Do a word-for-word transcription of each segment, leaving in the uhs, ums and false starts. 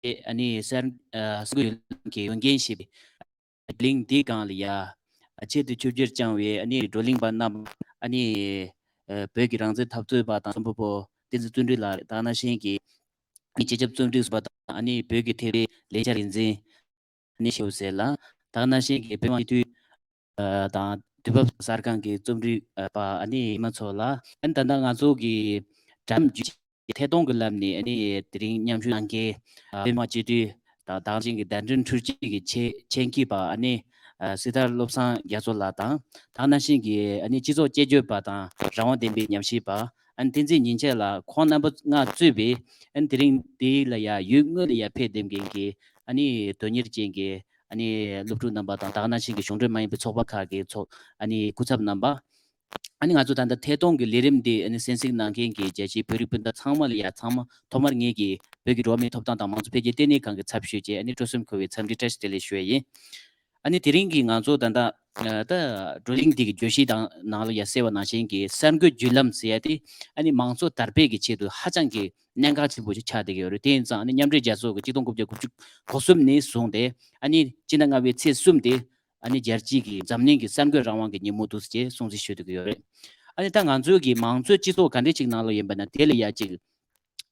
ཨ་ནི་གསར་ཨ་གསར་འགོད་ལམ་གྱི་འོས་འགན་བཞེས་པའི་བགྲོ་གླེང་འདིའི་སྒང་ལ་ཡ་ཆེད་དུ་ཆིབས་བསྒྱུར་བསྐྱངས་པའི་ཨ་ནི་བགྲོ་གླེང་པ་རྣམས་ཨ་ནི་ཨ་བོད་ཀྱི་རང་བཙན་འཐབ་རྩོད་པ་དང་གསོན་པོ་བསྟན་འཛིན་བརྩོན་འགྲུས་ལགས་རེད། ད་ནང་བཞིན་གྱི་ཨ་ནི་སྤྱི་ཁྱབ་རྩོམ་སྒྲིག་ཟུར་པ་དང་ཨ་ནི་བོད་ཀྱི་ཐེ་བའི་ལས་འཆར་འགན་འཛིན་ནི་ཤེའུ་ཟེར་ལ། ད་ནང་བཞིན་གྱི་བོད་མི་སྤྱི་འཐུས་ཨ་དང་དུས་བབ་གསར་ཁང་གི་རྩོམ་སྒྲིག་ཨ་པ་ཨ་ནི་ཡིན་མ་ཚོ་ལ། ཨ་ནི་ད་ལྟ་ང་ཚོ་གི་འདྲ་མཉམ་བརྒྱུད་བསྐྱོད་ཐད་གཏོང་གི་ལམ་ནས་ཨ་ནི་དེ་རིང་མཉམ་ཞུགས་གནང་མཁན་ཨ་བོད་མི་སྤྱི་འཐུས་དང་དེ་བཞིན་གྱི་བརྡ་འཕྲིན་འཕྲུལ་ཆས་ཀྱི་ཆེད་ཆེད་མཁས་པ་ཨ་ནི་ཨ་སྲི་ཐར་བློ་བཟང་རྒྱ་མཚོ་ལགས་དང་། ད་ནང་བཞིན་གྱི་ཨ་ནི་སྤྱི་ཚོགས་དཔྱད་བརྗོད་པ་དང་རང་དབང་ལྡན་པའི་ཉམས་ཞིབ་པ་ཨ་ནི་བསྟན་འཛིན་ཉིན་བྱེད་ལགས། ཁོང་རྣམ་པ་ལྔ་གཙོས་པའི་ཨ་ནི་དེ་རིང་འདི་ལ་ཡ་ཡུལ་དངོས་ལ་ཡ་ཕེབས་བསྡད་མཁན་གྱི་ཨ་ནི་དོན་གཉེར་ཅན་གྱི་ཨ་ནི་སློབ་ཕྲུག་རྣམ་པ་དང་དེ་ནང་བཞིན་གྱི་གཞུང་འབྲེལ་མ་ཡིན་པའི་ཚོགས་པ་ཁག་གི་ཚོགས་ཨ་ནི་སྐུ་ཚབ་རྣམ་པ། ཨ་ནི་ང་ཚོ་ད་ལྟ་ཐད་གཏོང་གི་ལས་རིམ་འདི་ཨ་ནི་གསན་གཟིགས་གནང་མཁན་གྱི་རྒྱལ་སྤྱིའི་བོད་རིགས་སྤུན་ཟླ་ཚང་མ་ལ་ཡ་ཚང་མ་ཐོག་མར་ངེད་ཀྱིས་བོད་ཀྱི་འགྲོ་བ་མིའི་ཐོབ་ཐང་དང་མང་གཙོ་འཕེལ་རྒྱས་ལྟེ་གནས་ཁང་གི་ཚབ་ཞུས་བྱས་ཨ་ནི་སྤྲོ་སེམས་འཁོལ་བའི་འཚམས་འདྲི་བཀྲ་ཤིས་བདེ་ལེགས་ཞུ་ཡ་ཡིན། ཨ་ནི་དེ་རིང་གི་ང་ཚོ་ད་ལྟ་ཨ་ད་བགྲོ་གླེང་འདི་གི་བརྗོད་གཞི་དང་ནང་ལ་ཡ་གསལ་བ་ནང་བཞིན་གྱི་གསར་འགོད་བརྒྱུད་ལམ་ཟེར་ཡ་དེ་ཨ་ནི་མང་གཙོ་དར་སྤེལ་གྱི་ཆེད་དུ་ཧ་ཅང་གི་གནད་འགག་ཆེན་པོ་ཞིག་ཆགས་བསྡད་ཀྱི་ཡོད་རེད། དེ་ཡིན་ཙང་ཨ་ནི་མཉམ་འབྲེལ་རྒྱལ་ཚོགས་ཀྱི་ཆིག་སྟོང་དགུ་བརྒྱ་དགུ་བཅུ་གོ་གསུམ་ནས་བཟུང་སྟེ་ཨ་ནི་སྤྱི་ཟླ་ལྔ་པའི་ཚེས་གསུམ་དེ་ཨ་ནི་རྒྱལ་སྤྱི་གི་འཛམ་གླིང་གི་གསར་འགོད་རང་དབང་གི་ཉིན་མོ་འདུག་ཅེས་སྲུང་བརྩི་ཞུ་བསྡད་ཀྱི་ཡོད་རེད། ཨ་ནི་ད་ང་ཚོའི་གི་མང་གཙོའི་སྤྱི་ཚོགས་ག་འདྲ་ཅིག་ནང་ལ་ཡིན་པ་ན་དེ་ལ་ཡ་ཅིག་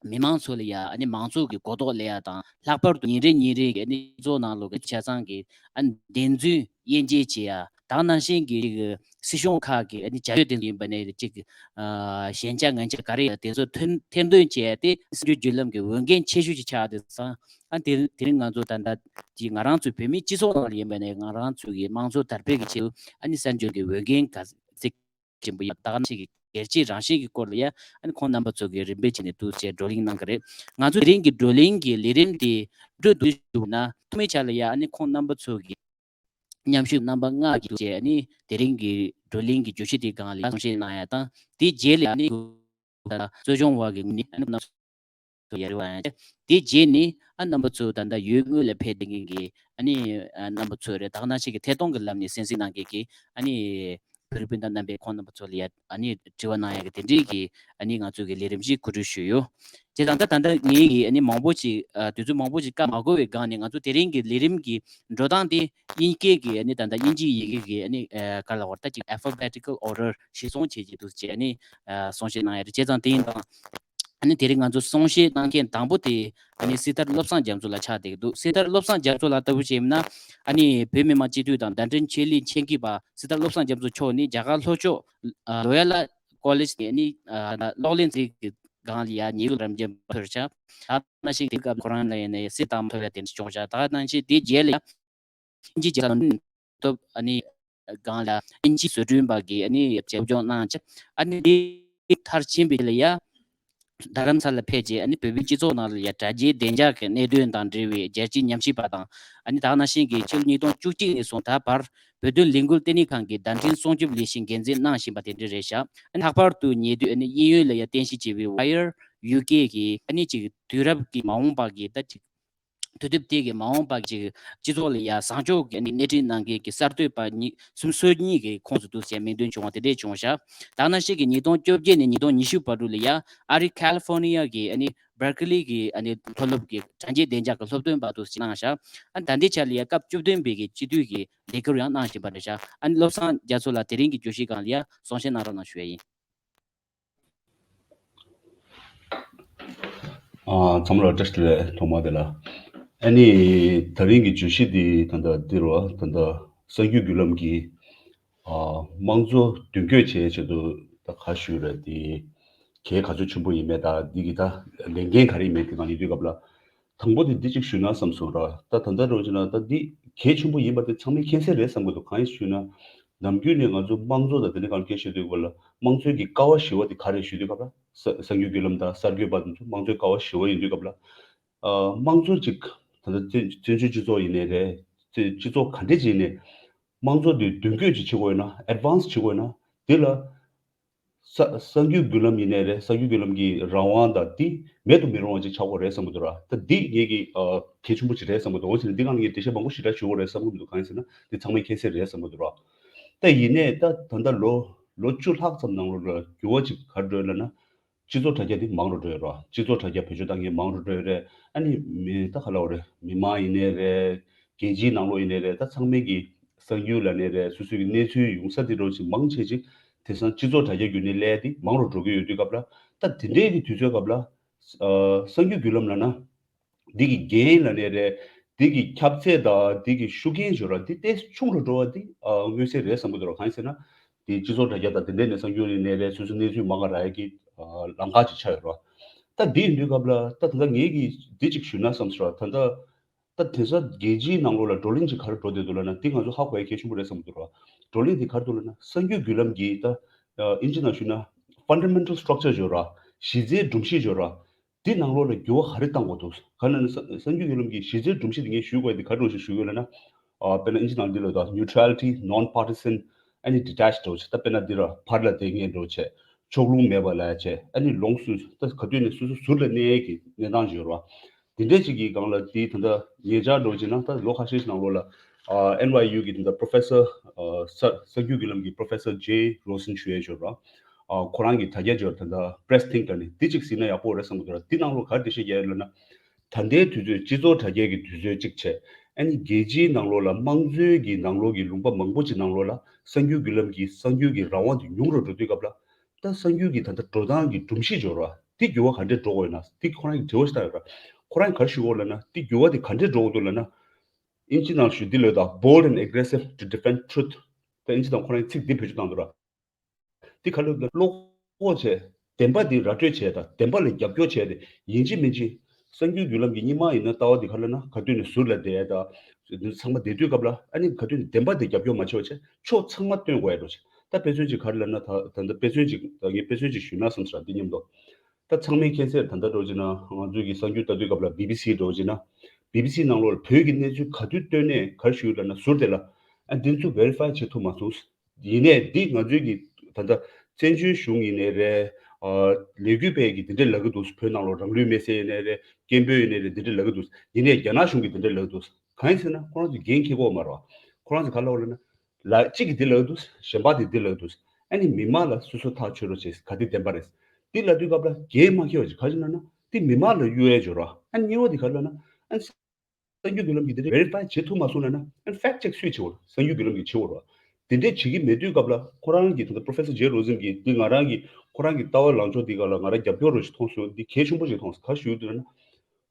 མི་མང་ཚོ་ལ་ཡ་ཨ་ནི་མང་གཙོ་གི་གོ་རྟོགས་སླེབས་ཡ་དང་། ལྷག་པར་དུ་ཉིན་རེ་ཉིན་རེ་གི་ཨ་ནི་སྤྱི་ཚོགས་ནང་ལོགས་ཀྱི་ཆ་ཚང་གི་ཨ་ནི་བདེན་རྫུན་དབྱེ་འབྱེད་བྱེད་ཡ་དེ་ནང་བཞིན་གྱི་ཅིག་སྲིད་གཞུང་ཁག་གི་ཨ་ནི་བྱ་སྤྱོད་དེ་ཡིན་པ་ནས་ཅིག་ཨ་ཞན་ཆ་ངན་ཆ་ག་རེ་ཡོད་དེ་ཚོ་ཐེར་ཐེར་འདོན་བྱས་ཏེ་གསར་འགྱུར་བརྒྱུད་ལམ་གྱི་འོས་འགན་ཆེ་ཤོས་ཅིག་ཆགས་དེ་སང་ཨ་དེ་དེ་རིང་ང་ཚོ་ད་ལྟ་ཅིག་ང་རང་ཚོའི་བོད་མིའི་སྤྱི་ཚོགས་ནང་ལ་ཡིན་པ་ནས་ང་རང་ཚོ་གི་དམངས་གཙོ་དར་སྤེལ་གྱི་ཆེད་དུ་ཨ་ནི་གསར་འགྱུར་གྱི་འོས་འགན་ག་ཚད་ཆེན་པོ་ཡིན་པ་དང་ཞིག་གི་སྒེར་གྱི་རང་བཞིན་གྱི་སྐོར་ལ་ཡ་ཨ་ནི་ཁོང་རྣམ་པ་ཚོ་གི་རིམ་པས་བྱས་ནས་འདུག་ཅེས་བགྲོ་གླེང་གནང་གི་རེད། ང་ཚོ་དེ་རིང་གི་བགྲོ་གླེང་གི་ལས་རིམ་དེ་འགྲོ་འདུག་ཞུ་ན་ཐོག་མའི་ཆ་ལ་ཡ་ཨ་ནི་ཁོང་རྣམ་པ་ཚོ་གི་མཉམ་ཞུགས་རྣམ་པ་ལྔ་གིས་བཅས་ནི་དེ་རིང་གི་བགྲོ་གླེང་གི་བརྗོད་གཞི་དེའི་སྒང་ལ་གསུང་བཤད་གནང་ཡ་དང་། དེའི་རྗེས་ལ་ནི་གཙོ་སྐྱོང་བ་གི་ངོས་ནས་ཨ་ནི་རྣམ་པ་ཚོ་ཡ་རི་བ་ཡང་དེའི་རྗེས་ནི་ཨ་རྣམ་པ་ཚོ་ད་ལྟ་ཡུལ་དངོས་ལ་ཕེབས་བསྡད་མཁན་གྱི་ཨ་ནི་ཨ་རྣམ་པ་ཚོ་རེད། ད་ག་ནང་བཞིན་གྱི་ཐད་གཏོང་གི་ལམ་ནས་གསན་གཟིགས་གནང་མཁན་གྱི་ཨ་ནི་བོད་རིགས་སྤུན་ཟླ་རྣམ་པས་ཁོང་རྣམ་པ་ཚོ་ལ་ཡ་ཨ་ནི་དྲི་བ་གནང་ཡ་གི་དེ་འདྲའི་གི་ཨ་ནི་ང་ཚོ་གི་ལས་རིམ་ཞིག་གོ་སྒྲིག་ཞུས་ཡོད། བྱས་ཙང་ད་ད་ལྟ་ངེད་ཀྱི་ཨ་ནི་མང་པོ་ཞིག་ཨ་དུས་ཚོད་མང་པོ་ཞིག་བཀག་མ་དགོས་པའི་སྒང་ནས་ང་ཚོ་དེ་རིང་གི་ལས་རིམ་གྱི་འགྲོ་སྟངས་དེ་དབྱིན་སྐད་ཀྱི་ཨ་ནི་ད་ལྟ་དབྱིན་ཇིའི་ཡི་གེ་གི་ཨ་ནི་ཨ་ག་ལ་བར་ད་ཅིག་alphabetical order གཞིར་བཟུང་བྱས་ཀྱི་འདུག་ཅེས་ཨ་ནི་ཨ་གསུང་བཤད་གནང་ཡ་རེད། བྱས་ཙང་དེ་ཡིན་དང་ཨ་ནི་དེ་རིང་ང་ཚོ་གསུང་བཤད་གནང་མཁན་དང་པོ་དེ་ཨ་ནི་སྲི་ཐར་བློ་བཟང་རྒྱ་མཚོ་ལགས་ཆགས་བསྡད་ཀྱི་འདུག་སྲི་ཐར་བློ་བཟང་རྒྱ་མཚོ་ལགས་ལྟ་བུ་བྱས་ན་ཨ་ནི་བོད་མི་མང་སྤྱི་འཐུས་དང་བརྡ་འཕྲིན་ཆེད་ལས་མཁྱེན་མཁས་པ་སྲི་ཐར་བློ་བཟང་རྒྱ་མཚོ་མཆོག་ནི་རྒྱ་གར་ལྷོ་ཕྱོགས་ཨ་ལོ་ཡ་ལ་ཀོ་ལེཇ་ནས་ནི་ཨ་གློག་ལེན་རྩིས་ཀྱི་སྒང་ལ་ཡ་ཉེ་དུ་རབ་འབྱམས་ཐོར་ཆགས། ད་ནང་བཞིན་དེ་སྐབས་ཁོ་རང་ལ་ཡ་ནས་སྲིད་དམ་ཐོབ་ཡ་དེ་འདྲ་བྱུང་ཤག་ད་ནང་བཞིན་དེའི་རྗེས་ལ་ཡ་དབྱིན་ཇི་རྒྱལ་ལ་ཐོབ་ཨ་ནི་སྒང་ལ་དབྱིན་ཇི་བཟོ་སྐྲུན་པ་གི་ཨ་ནི་སློབ་སྦྱོང་གནང་ཆེད་ཨ་ནི་དེ་མཐར་ཕྱིན་པའི་ལ་ཡ་རྡ་རམ་ས་ལ་ཕེབས་རྗེས་ཨ་ནི་བོད་པའི་སྤྱི་ཚོགས་ནང་ལ་ཡ་དྲ་རྒྱའི་བདེ་འཇགས་ཀྱི་གནད་དོན་དང་འབྲེལ་བའི་རྒྱལ་སྤྱིའི་ཉམས་ཞིབ་པ་དང་ཨ་ནི་ད་ག་ནང་བཞིན་གྱི་ཕྱི་ལོ་ཉིས་སྟོང་བཅུ་གཅིག་ནས་བཟུང་ད་བར་བོད་དོན་ལས་འགུལ་ལྟེ་གནས་ཁང་གི་བརྡ་འཕྲིན་སྲུང་སྐྱོབ་ལས་གཞི་འགན་འཛིན་གནང་བཞིན་པ་དེ་འདྲ་རེད་ཤག་ཨ་ནི་ལྷག་པར་དུ་ཉེ་དུས་ཨ་ནི་དབྱིན་ཡུལ་ལ་ཡ་རྟེན་གཞི་བྱས་པའི་Wired UK གི་ཨ་ནི་ཅིག་དུས་རབས་ཀྱི་མ་འོངས་པ་གི་ད་ཅིག་དུས་དེབ་དེ་གི་མ་འོངས་པ་གི་སྤྱི་ཚོགས་ལ་ཡ་བཟང་ཕྱོགས་ཀྱི་གནས་འཕྲིན་གནང་མཁན་གྱི་གསར་གཏོད་པ་ཉི་སུམ་སོ་གཉིས་ཀྱི་ཁོངས་སུ་འདུ་ཞེས་མིང་འདོན་བྱུང་བ་དེ་འདྲས་བྱུང་ཤག་ད་ག་ནང་བཞིན་གྱི་ཉིས་སྟོང་བཅོ་བརྒྱད་ནས་ཉིས་སྟོང་ཉི་ཤུ་བར་དུ་ལ་ཡ་ཨ་རི་ཁ་ལི་ཧྥོར་ནི་ཡ་གི་ཨ་ནི་Berkeley གི་ཨ་ནི་མཐོ་སློབ་ཀྱི་དྲ་རྒྱའི་བདེ་འཇགས་ཀྱི་སློབ་སྟོན་པ་འདུ་ཞེས་གནང་ཤག་ཨ་ད་ལྟའི་ཆ་ལ་ཡ་སྐབས་བཅུ་བདུན་པའི་གི་སྤྱི་འཐུས་ཀྱི་ལས་འཁུར་ཡང་གནང་བཞིན་པ་རེད་ཤག་ཨ་ནི་བློ་བཟང་རྒྱ་མཚོ་ལགས་དེ་རིང་གི་བརྗོད་གཞིའི་སྒང་ལ་ཡ་གསུང་བཤད་གནང་རོགས་གནང་ཞུ་ཡ་ཡིན། ཨ་ཚང་མ་ལ་བཀྲ་ཤིས་བདེ་ལེགས། ཐོག་མ་དེ་ལ་ཨ་ནི་ད་རིང་གི་བརྗོད་གཞི་འདི་ད་ལྟ་འདིར་བ་ད་ལྟ་གསར་འགྱུར་བརྒྱུད་ལམ་གྱི་ཨ་དམངས་གཙོ་མདུན་སྐྱོད་བྱེད་ཆེད་དུ་ད་ག་ཞུ་རེད། དེ་གལ་ག་ཚོད་ཆེན་པོ་ཡིན་མེད་དང་འདི་གི་ད་ལས་འགན་ག་རེ་ཡིན་མེད་དེ་གང་ཡིན་དུས་སྐབས་ལ། དང་པོ་དེ་འདི་གཅིག་ཞུས་ན་བསམ་སོང་ར། ད་ད་ལྟ་རོ་ཅི་ན་ད་འདི་གལ་ཆེན་པོ་ཡིན་པ་དེ་ཚང་མས་མཁྱེན་གསལ་རེད་བསམ་གི་འདུག་གང་ཡིན་ཞུས་ན། ནམ་རྒྱུན་ནས་ང་ཚོ་དམངས་གཙོ་དང་དེ་འདྲ་གང་སྐད་བཤད་དུས་སྐབས་ལ་དམངས་གཙོའི་གི་ཀ་བ་བཞི་བ་དེ་ག་རེ་ཞུ་དུས་སྐབས་ལ་ས་གསར་འགྱུར་བརྒྱུད་ལམ་དང་གསར་འགོད་པ་དེ་ཚོ་དམངས་གཙོའི་ཀ་བ་བཞི་བ་ཡིན་དུས་སྐབས་ལ། ཨ་དམངས་གཙོ་གཅིག་ད་ལྟ་བཙན་བཙན་བྱོལ་སྤྱི་ཚོགས་ཡིན་ནའི་རེད། སྤྱི་སྤྱི་ཚོགས་ག་འདྲ་ཅིག་ཡིན་ནའི་དམངས་གཙོ་དེ་མདུན་སྐྱོད་ཅིག་བྱེད་དགོས་ན་ཨེ་ཌི་ཝན་སི་བྱེད་དགོས་ན་དེ་ལ། ས་གསར་འགྱུར་བརྒྱུད་ལམ་ཡིན་ནའི་རེད། གསར་འགྱུར་བརྒྱུད་ལམ་གྱི་རང་དབང་དང་དེ་མེད་དུ་མི་རུང་བ་ཅིག་ཆགས་དགོས་རེད་བསམ་གྱི་འདུག་ར། ད་འདི་ངེད་ཀྱི་ཨ་གལ་ཆེན་པོ་ཅིག་རེད་བསམ་གྱི་འདུག་འོ་ཟེར་ན་འདི་སྒང་ལ་ངས་འགྲེལ་བཤད་མང་པོ་ཞེ་དྲག་ཞུ་དགོས་རེད་བསམ་གྱི་མི་འདུག་གང་ཡིན་ཟེར་ན་འདི་ཚང་མས་མཁྱེན་གསལ་རེད་བསམ་གྱི་འདུག་ར། ད་ཡིན་ནའི་ད་ད་ལྟ་ལོ་ལོ་བཅུ་ལྷག་ཙམ་ནང་ལོགས་ལ་འགྱུར་བ་ཅིག་ག་རེ་འགྲོ་ཡོད་ལབ་ན། སྤྱི་ཚོགས་དྲ་རྒྱ་དེ་མང་རུ་འགྲོ་ཡོད་རེད་བ། སྤྱི་ཚོགས་དྲ་རྒྱ་བེད་སྤྱོད་བཏང་མཁན་མང་རུ་འགྲོ་ཡོད་རེད། ཨ་ནི་མི་ད་ག་ལབ་དགོས་རེད། མི་མང་ཡིན་ནའི་རེད། རྒྱལ་སྤྱིའི་ནང་ལོགས་ཡིན་ནའི་རེད། ད་ཚང་མས་ཀྱི་གསར་འགྱུར་ལབ་ནའི་རེད། སོ་སོའི་གི་གནས་ཚུལ་ཡོང་ས་དེ་འདྲ་ཞིག་མང་ཆེ་ཅིག་དེང་སང་སྤྱི་ཚོགས་དྲ་རྒྱ་བརྒྱུད་ནས་སླེབས་ཏེ་མང་རུ་འགྲོ་གི་ཡོད་དུས་སྐབས་ལ། ད་དེ་འདྲའི་གི་དུས་ཚོད་སྐབས་ལ། ཨ། གསར་འགྱུར་བརྒྱུད་ལམ་ལབ་ན། འདི་གི་འགན་ལབ་ནའི་རེད། འདི་གི་ཁྱབ་ཚད་དང་འདི་གི་ཤུགས་རྐྱེན་ཅིག་ཡོད་ར། འདི་ཏོག་ཙམ་ཆུང་རུ་འགྲོ་བ་འདི་ཨ་མངོན་གསལ་རེད་བསམ་གྱི་འདུག་ར། གང་ཡིན་ཟེར་ན། འདི་སྤྱི་ཚོགས་དྲ་རྒྱ་དང་དེ་འདྲའི་ནས་གསར་འགྱུར་ཡིན་ནའི་རེད། སོ་སོའི་གནས་ཚུལ་མང་ག་རག་ཡ་གི་ཨ་ལམ་ཁ་ཅིག་ཆགས་ཡོད་ར། ད་འདི་ཡིན་དུས་སྐབས་ལ་ད་ད་ལྟ་ངེད་ཀྱིས་འདི་ཅིག་ཞུས་ན་བསམ་སོང་ར། ད་ལྟ་ད་དེང་སང་རྒྱལ་སྤྱིའི་ནང་ལོགས་ལ་བགྲོ་གླེང་ཅིག་ག་རེ་འགྲོ་བསྡད་འདུག་ལབ་ན། འདི་ང་ཚོ་ཧ་གོ་ཡ་གལ་ཆེན་པོ་རེད་བསམ་གྱི་འདུག་ར། བགྲོ་གླེང་འདི་ག་རེ་འདུག་ལབ་ན། གསར་འགྱུར་བརྒྱུད་ལམ་གྱི་ད་ཨ་ཨིན་ཇི་ནང་ཞུས་ན་ཕན་ཌ་མེན་ཊལ་སི་ཊག་ཅར་ཅིག་ཡོད་ར། གཞི་རྩའི་སྒྲོམ་གཞི་ཅིག་ཡོད་ར། འདི་ནང་ལོགས་ལ་འགྱུར་བ་ག་རེ་བཏང་དགོས་འདུག་ག་ལབ་ན་གསར་གསར་འགྱུར་བརྒྱུད་ལམ་གྱི་གཞི་རྩའི་སྒྲོམ་གཞི་དེ་ངས་ཞུ་དགོས་དེ་ག་འདྲ་ཞིག་ཞུ་དགོས་ལབ་ན། ཨ་དཔེར་ན་ཨིན་ཇི་ནང་འདི་ལ་ད་neutrality, non-partisan, ཨ་ནི་detached འདྲ་བོ་ཅིག་ད་དཔེར་ན་འདི་ར་བར་ལ་བསྡད་མཁན་འདྲ་བོ་ཅིག་ཕྱོགས་ལྷུང་མེད་པ་ལབ་ཡ་ཅིག་ཨ་ནི་ལོངས་སུ་ད་ག་དུས་ནས་སོ་སོ་ཟུར་ལ་གནས་ཡས་ཀྱི་གནས་སྟངས་ཅིག་ཡོད་ར། དེ་འདྲས་ཅིག་གི་སྒང་ལ་དེ་ད་ལྟ་ཉེ་ཆར་འདྲ་བོ་ཅིག་ན་ད་ལོ་ཁ་ཤས་ཤིག་ནང་ལོགས་ལ་ཨ་ཨེན་ཝའི་ཡུ་གི་ད་ལྟ་པོ་རོ་ཕེ་སར་ཨ་གསར་གསར་འགྱུར་བརྒྱུད་ལམ་གྱི་པོ་རོ་ཕེ་སར་ཇེ་རོ་སན་ཞུ་ཡས་ཅིག་ཡོད་ར། ཨ་ཁོ་རང་གི་དྲ་རྒྱ་ཅིག་ཡོད་ར། ད་ལྟ་པི་རེ་སི་ཐིང་ལབ་ནས་དེ་ཅིག་གཟིགས་ན་ཡག་པོ་རེད་བསམ་གྱི་འདུག་ར། དེ་ནང་ལོགས་ག་རེ་འགྲེལ་བཤད་རྒྱག་ཡོད་ལབ་ན། ད་ལྟའི་དུས་ཚོད་སྤྱི་ཚོགས་དྲ་རྒྱ་གི་དུས་ཚོད་གཅིག་བྱས། ཨ་ནི་རྒྱལ་སྤྱིའི་ནང་ལོགས་ལ་དམངས་གཙོའི་གི་ནང་ལོགས་ཀྱི་ལུང་པ་མང་པོ་ཅིག་ནང་ལོགས་ལ་གསར་འགྱུར་བརྒྱུད་ལམ་གྱི་གསར་འགྱུར་གྱི་རང་དབང་དེ་ཉུང་རུ་འགྲོ་དུས་སྐབས་ལ། ད་གསར་འགྱུར་གྱི་ད་ལྟ་འགྲོ་སྟངས་ཀྱི་སྒྲོམ་གཞི་ཅིག་ཡོད་ར། འདི་འགྱུར་བ་ག་འདྲས་འགྲོ་དགོས་ཡོད་ན་འདི་ཁོ་རང་གིས་དྲི་བ་ཞིག་བཏང་ཡོད་ར། ཁོ་རང་གིས་ག་རེ་ཞུ་གི་ཡོད་ལབ་ན། འདི་འགྱུར་བ་དེ་ག་འདྲས་འགྲོ་དགོས་འདུག་ལབ་ན། ཨིན་ཇི་ནང་ཞུ་འདི་ལོས་ད་bold and aggressive to defend truth. ད་ཨིན་ཇི་དང་ཁོ་རང་གི་ཚིག་འདི་བེད་སྤྱོད་བཏང་འདུག་ར། འདི་ག་ལབ་ན་བློ་ཁོག་བྱས། བདེན་པ་འདི་ར་སྤྲོད་བྱས་དང་བདེན་པ་ལ་རྒྱབ་སྐྱོར་བྱས་ཏེ་ཡིན་གཅིག་མིན་གཅིག་གསར་འགྱུར་བརྒྱུད་ལམ་གྱི་སྔོན་མ་ཡིན་ན་ལྟ་བ་འདི་ག་ལབ་ན་ག་དུས་ནས་ཟུར་ལ་བསྡད་ཡ་ད་འདི་ཚང་མ་བསྡད་དུས་སྐབས་ལ་ཨ་ནི་ག་དུས་ནས་བདེན་པ་འདི་རྒྱབ་སྐྱོར་མ་བྱས་པ་བྱས་ཕྱོགས་ཚང་མ་སྟོན་དགོས་ཡ་འགྲོ་བྱས། ད་དཔེ་མཚོན་གཅིག་ག་རེ་ལབ་ན་ད་ད་ལྟ་དཔེ་མཚོན་གཅིག་ད་ངས་དཔེ་མཚོན་གཅིག་ཞུས་ན་བསམ་ས་འདི་མཉམ་དུ། ད་ཚང་མས་མཁྱེན་གསལ་ད་ལྟ་འདྲ་བོ་ཅིག་ན་ང་ཚོའི་གི་གསར་འགྱུར་ལྟ་དུས་སྐབས་ལ་བི་བི་སི་འདྲ་བོ་ཅིག་ན། བི་བི་སི་ནང་ལོགས་ལ་བོད་ཀྱི་གནས་ཚུལ་ག་དུས་བཏོན་ནས་ག་རེ་ཞུས་ལབ་ན་ཟུར་དེ་ལ་ཨ་འདི་ཚོ་verify བྱེད་ཐུབ་མ་སོང་། ཡིན་ནའི་འདི་ང་ཚོའི་གི་ད་ལྟ་བཙན་བྱོལ་གཞུང་ཡིན་ནའི་རེད། ཨ་ལས་འགུལ་སྤེལ་གི་འདི་འདྲས་ལབ་གི་འདུག་བོད་ནང་ལོགས་རང་ལུས་མེར་སྲེག་ཡིན་ནའི་རེད། སྐད་འབོད་ཡིན་ནའི་རེད། འདི་འདྲས་ལབ་གི་འདུག་ཡིན་ནའི་རྒྱ་ནག་གཞུང་གི་འདི་འདྲས་ལབ་གི་འདུག་གང་ཡིན་ཟེར་ན་ཁོ་རང་ཚོས་འགན་འཁྱེར་གི་ཡོད་མ་རེད་བ། ཁོ་རང་ཚོས་ག་ལབ་ལབ་ན། ལ་གཅིག་གིས་འདི་ལབ་འདུག་གཞན་པ་དེས་འདི་ལབ་འདུག་ཨ་ནི་མི་མང་ལ་སོ་སོ་ཐག་ཆོད་རོགས་བྱེད། ག་དེ་བདེན་པ་རེད། འདི་ལབ་དུས་སྐབས་ལ་འགན་མ་འཁྱེར་བ་ཅིག་ག་ཅིག་ལབ་ན་འདི་མི་མང་ལ་གཡོ་ཡ་ཅིག་རེད། ཨ་ནི་གཉིས་པ་དེ་ག་རེ་ལབ་ན། ཨ་ནི་གསར་འགྱུར་བརྒྱུད་ལམ་གྱིས་འདི་འདྲ་verify བྱེད་ཐུབ་མ་སོང་ལབ་ན། ཨ་ནི་fact check སུས་བྱེད་དགོས་རེད། གསར་འགྱུར་བརྒྱུད་ལམ་གྱིས་བྱེད་དགོས་རེད། དེ་འདྲས་བྱེད་ཀྱི་མེད་དུས་སྐབས་ལ་ཁོ་རང་གིས་ད་ལྟ་པོ་རོ་ཕེ་སར་ཇེ་རོ་སན་གྱིས་འདི་ང་རང་གི་ཁོ་རང་གི་ལྟ་བ་ལངས་ཕྱོགས་འདི་སྒང་ལ་ང་རང་རྒྱབ་སྐྱོར་རོགས་ཞིག་མཐོང་སོང་། འདི་གལ་ཆེན་པོ་ཞིག་མཐོང་སོང་། ག་རེ་ཞུ་གི་འདུག་ལབ་ན།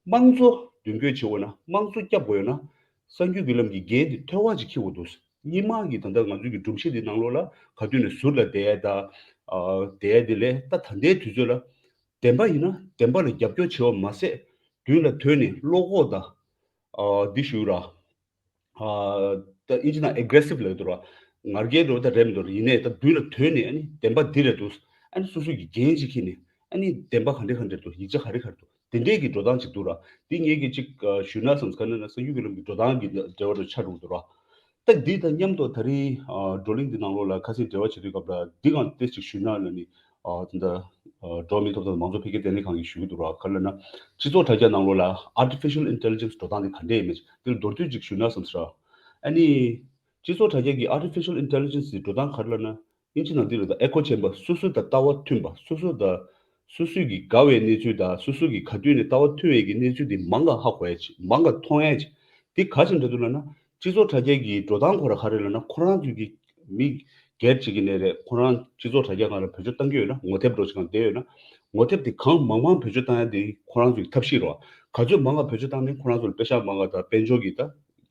དམངས་གཙོ་མདུན་སྐྱོད་བྱེད་དགོས་ན་དམངས་གཙོ་བསྐྱབ་དགོས་ཡོད་ན། གསར་འགྱུར་བརྒྱུད་ལམ་གྱི་འགན་དེ་ཐོལ་པ་ཅིག་འཁྱེར་དགོས་འདུག་སྔོན་མ་གི་ད་ལྟ་ང་ཚོའི་གི་སྒྲོམ་གཞི་འདི་ནང་ལོགས་ལ་ག་དུས་ནས་ཟུར་ལ་བསྡད་ཡ་ད། ཨ་བསྡད་ཡ་དེ་ལས་ད་ད་ལྟའི་དུས་ཚོད་ལ་བདེན་པ་ཡིན་ན་བདེན་པ་ལ་རྒྱབ་སྐྱོར་བྱེད་པ་མ་ཟད་མདུན་ལ་ཐོན་ནས་བློ་ཁོག་དང་། ཨ་འདི་ཞུ་ར། ཨ་ད་ཨིན་ཇི་ནང་aggressive ལབ་འདུག་ར། ངར་སྐད་འདྲ་བོ་ད་རེད་མི་འདུག་ཡིན་ནའི་ད་མདུན་ལ་ཐོན་ནས་ཨ་ནི་བདེན་པ་འདི་རེད་འདུག་ཨ་ནི་སོ་སོ་གི་འགན་ཅིག་འཁྱེར་ནས་ཨ་ནི་བདེན་པ་ག་འདྲ་ག་འདྲ་འདུག་ཡིག་ཆ་ག་རེ་ག་རེ་འདུག་དེ་འདྲས་ཀྱི་འགྲོ་སྟངས་ཅིག་འདུག་ར། འདི་ངེད་ཀྱིས་ཅིག་ཨ་ཞུས་ན་བསམ། ག་རེ་ལབ་ན་གསར་འགྱུར་བརྒྱུད་ལམ་གྱི་འགྲོ་སྟངས་ཀྱི་འབྲེལ་བ་རུ་ཆགས་འགྲོ་གི་འདུག་ར། ད་འདི་དང་མཉམ་དུ་ད་རེས་ཨ་བགྲོ་གླེང་འདི་ནང་ལོགས་ལ་ཁ་སང་འབྲེལ་བ་བྱེད་དུས་སྐབས་ལ་འདི་སྒང་ཏོག་ཙམ་ཞུས་ན་ལབ་ནི། ཨ་ད་ལྟ་ཨ་འགྲོ་བ་མིའི་ཐོབ་ཐང་དང་མང་གཙོ་འཕེལ་རྒྱས་ལྟེ་གནས་ཁང་གིས་ཞུ་གི་འདུག་ར། ག་རེ་ལབ་ན། སྤྱི་ཚོགས་དྲ་རྒྱ་ནང་ལོགས་ལ་artificial intelligence འགྲོ་སྟངས་འདི་ག་འདྲས་ཡིན་མིན་འདིར་མདོར་བསྡུས་ཅིག་ཞུས་ན་བསམ་ཟེར་ར། ཨ་ནི། སྤྱི་ཚོགས་དྲ་རྒྱ་གི་artificial intelligence གི་འགྲོ་སྟངས་ག་རེ་ལབ་ན། ཨིན་ཇི་ནང་འདི་ལ་ད་echo chamber སོ་སོ་དང་ལྟ་བ་མཐུན་པ། སོ་སོ་དང་། སོ་སོའི་གི་དགའ་བའི་གནས་ཚུལ་དང་སོ་སོ་གི་ག་དུས་ནས་ལྟ་བ་མཐུན་པའི་གི་གནས་ཚུལ་དེ་མང་ག་ཧ་གོ་ཡ་ཅིག་མང་ག་མཐོང་ཡ་ཅིག་དེ་ག་ཅིག་འདྲ་འདུག་ལབ་ན། སྤྱི་ཚོགས་དྲ་རྒྱ་གི་འགྲོ་སྟངས་ཁོ་ར་ག་རེ་ལབ་ན། ཁོ་རང་ཚོའི་གི་མི་སྒེར་གཅིག་གི་ནས་རེད། ཁོ་རང་སྤྱི་ཚོགས་དྲ་རྒྱ་སྒང་ལ་བེད་སྤྱོད་བཏང་གི་ཡོད་ན། ངོ་དེབ་འདྲ་ཅིག་སྒང་བསྡད་ཡོད་ན། ངོ་དེབ་དེ་གང་མང་མང་བེད་སྤྱོད་བཏང་ཡ་དེ་ཁོ་རང་ཚོའི་ཐབས་ཤེས་རེད་བ། ག་ཚོད་མང་ང་བེད་སྤྱོད་བཏང་ནས་ཁོ་རང་ཚོ་ལ་པེ་ཤག་མང་ང་དང་དཔལ་འབྱོར་གྱི་ད་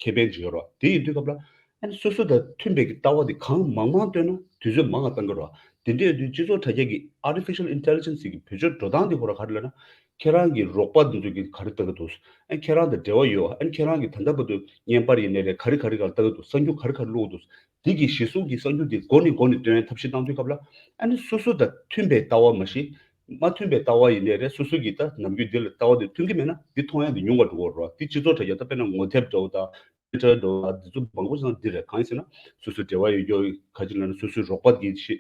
ཁེ་ཕན་ཅིག་ཡོད་རེད་བ། དེ་ཡིན་དུས་སྐབས་ལ་ཨ་ནི་སོ་སོ་དང་མཐུན་པའི་གི་ལྟ་བ་དེ་གང་མང་མང་བཏོན་ན་དུས་ཚོད་མང་ང་བཏང་གི་རེད་བ། དེ་འདྲ་ཡིན་དུས་སྤྱི་ཚོགས་དྲ་རྒྱ་གི་artificial intelligence གི་བེད་སྤྱོད་འགྲོ་སྟངས་དེ་ཁོ་རང་ག་རེ་ལབ་ན། ཁྱེད་རང་གི་རོགས་པ་དེ་ཚོ་གི་ག་རེ་ལྟ་གི་འདུག་ཨ་ཁྱེད་རང་དང་འབྲེལ་བ་ཡོད། ཨ་ཁྱེད་རང་གི་ད་ལྟ་བར་དུ་བརྙན་པར་ཡིན་ནའི་རེད། ག་རེ་ག་རེ་ག་ལ་ལྟ་གི་འདུག་གསར་འགྱུར་ག་རེ་ག་རེ་ཀློག་གི་འདུག་འདི་གི་གཞི་བཟུང་གི་གསར་འགྱུར་འདི་འགོ་ནས་འགོ་ནས་སྟོན་ཐབས་ཤེས་བཏང་དུས་སྐབས་ལ། ཨ་ནི་སོ་སོ་དང་མཐུན་པའི་ལྟ་བ་མ་གཞི། མ་མཐུན་པའི་ལྟ་བ་ཡིན་ནའི་རེད། སོ་སོ་གི་ད་ནམ་རྒྱུན་འདི་ལ་ལྟ་བ་འདི་མཐུན་གི་མེད་ན་འདི་མཐོང་ཡ་འདི་ཉུང་བ་འགྲོ་གི་རེད། འདི་སྤྱི་ཚོགས་དྲ་རྒྱ་ད་དཔེར་ན་ངོ་དེབ་འདྲ་བོ་དང་ཊུ་ཝི་ཊར་འདྲ་བོ་དང་འདི་ཚོ་མང་པོ་ཞིག་ནང་འདི་རེད། གང་ཡིན་ཟེར་ན་སོ་སོ་འབྲེལ་བ་ཡོད་རྒྱུ་ག་ཅིག་ལབ་ན་སོ་སོའི་རོགས་པ་གི་ཤེས་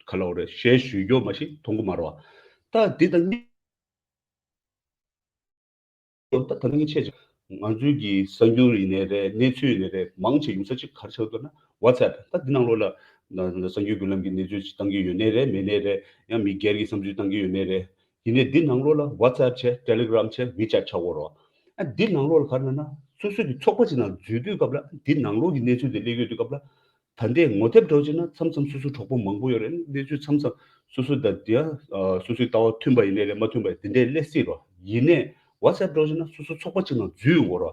ག་ལབ་དགོས་རེད། ཞེས་ཞུ་རྒྱུ་མ་གཞི་མཐོང་གི་མ་རེད་བ། ད་འདི་དང་གཉིས། ད་ད་ནང་གི་ཆེད་ཅིག་ང་ཚོའི་གི་གསར་འགྱུར་ཡིན་ནའི་རེད། གནས་ཚུལ་ཡིན་ནའི་རེད། མང་ཆེ་ཡོང་ས་ཅིག་ག་རེ་ཆགས་འདུག་ན་ཝ་ཊི་སི་ཨེབ། ད་འདི་ནང་ལོགས་ལ་ན་ན་གསར་འགྱུར་བརྒྱུད་ལམ་གྱི་གནས་ཚུལ་ཅིག་བཏང་གི་ཡོད་ནའི་རེད། མེད་ནའི་རེད། ཡང་མི་སྒེར་གྱི་བསམ་ཚུལ་བཏང་གི་ཡོད་ནའི་རེད། ཡིན་ནའི་འདི་ནང་ལོགས་ལ་WhatsApp་བྱས། Telegram་བྱས། WeChat་བྱ་དགོས་རེད་བ། ཨ་འདི་ནང་ལོགས་ལ་ག་རེ་ལབ་ན། སོ་སོ་གི་ཚོགས་པ་ཅིག་ནང་འཛུལ་དུས་སྐབས་ལ་འདི་ནང་ལོགས་ཀྱི་གནས་ཚུལ་དེ་སླེབས་ཡོང་དུས་སྐབས་ལ། ད་ལྟའི་ངོ་དེབ་འདྲ་བོ་བྱས་ན་མཚམས་མཚམས་སོ་སོ་གྲོགས་པོ་མང་པོ་ཡོད་རེད། གནས་ཚུལ་མཚམས་མཚམས་སོ་སོ་དང་དེ་ཡང་སོ་སོའི་ལྟ་བ་མཐུན་པ་ཡིན་ནའི་རེད། མ་མཐུན་པ་དེ་འདྲའི་སླེབས་སྲིད་རོ། ཡིན་ནའི་WhatsApp་འདྲ་བོ་བྱས་ན་སོ་སོ་ཚོགས་པ་གཅིག་ནང་འཛུལ་ཡོང་གི་རོ།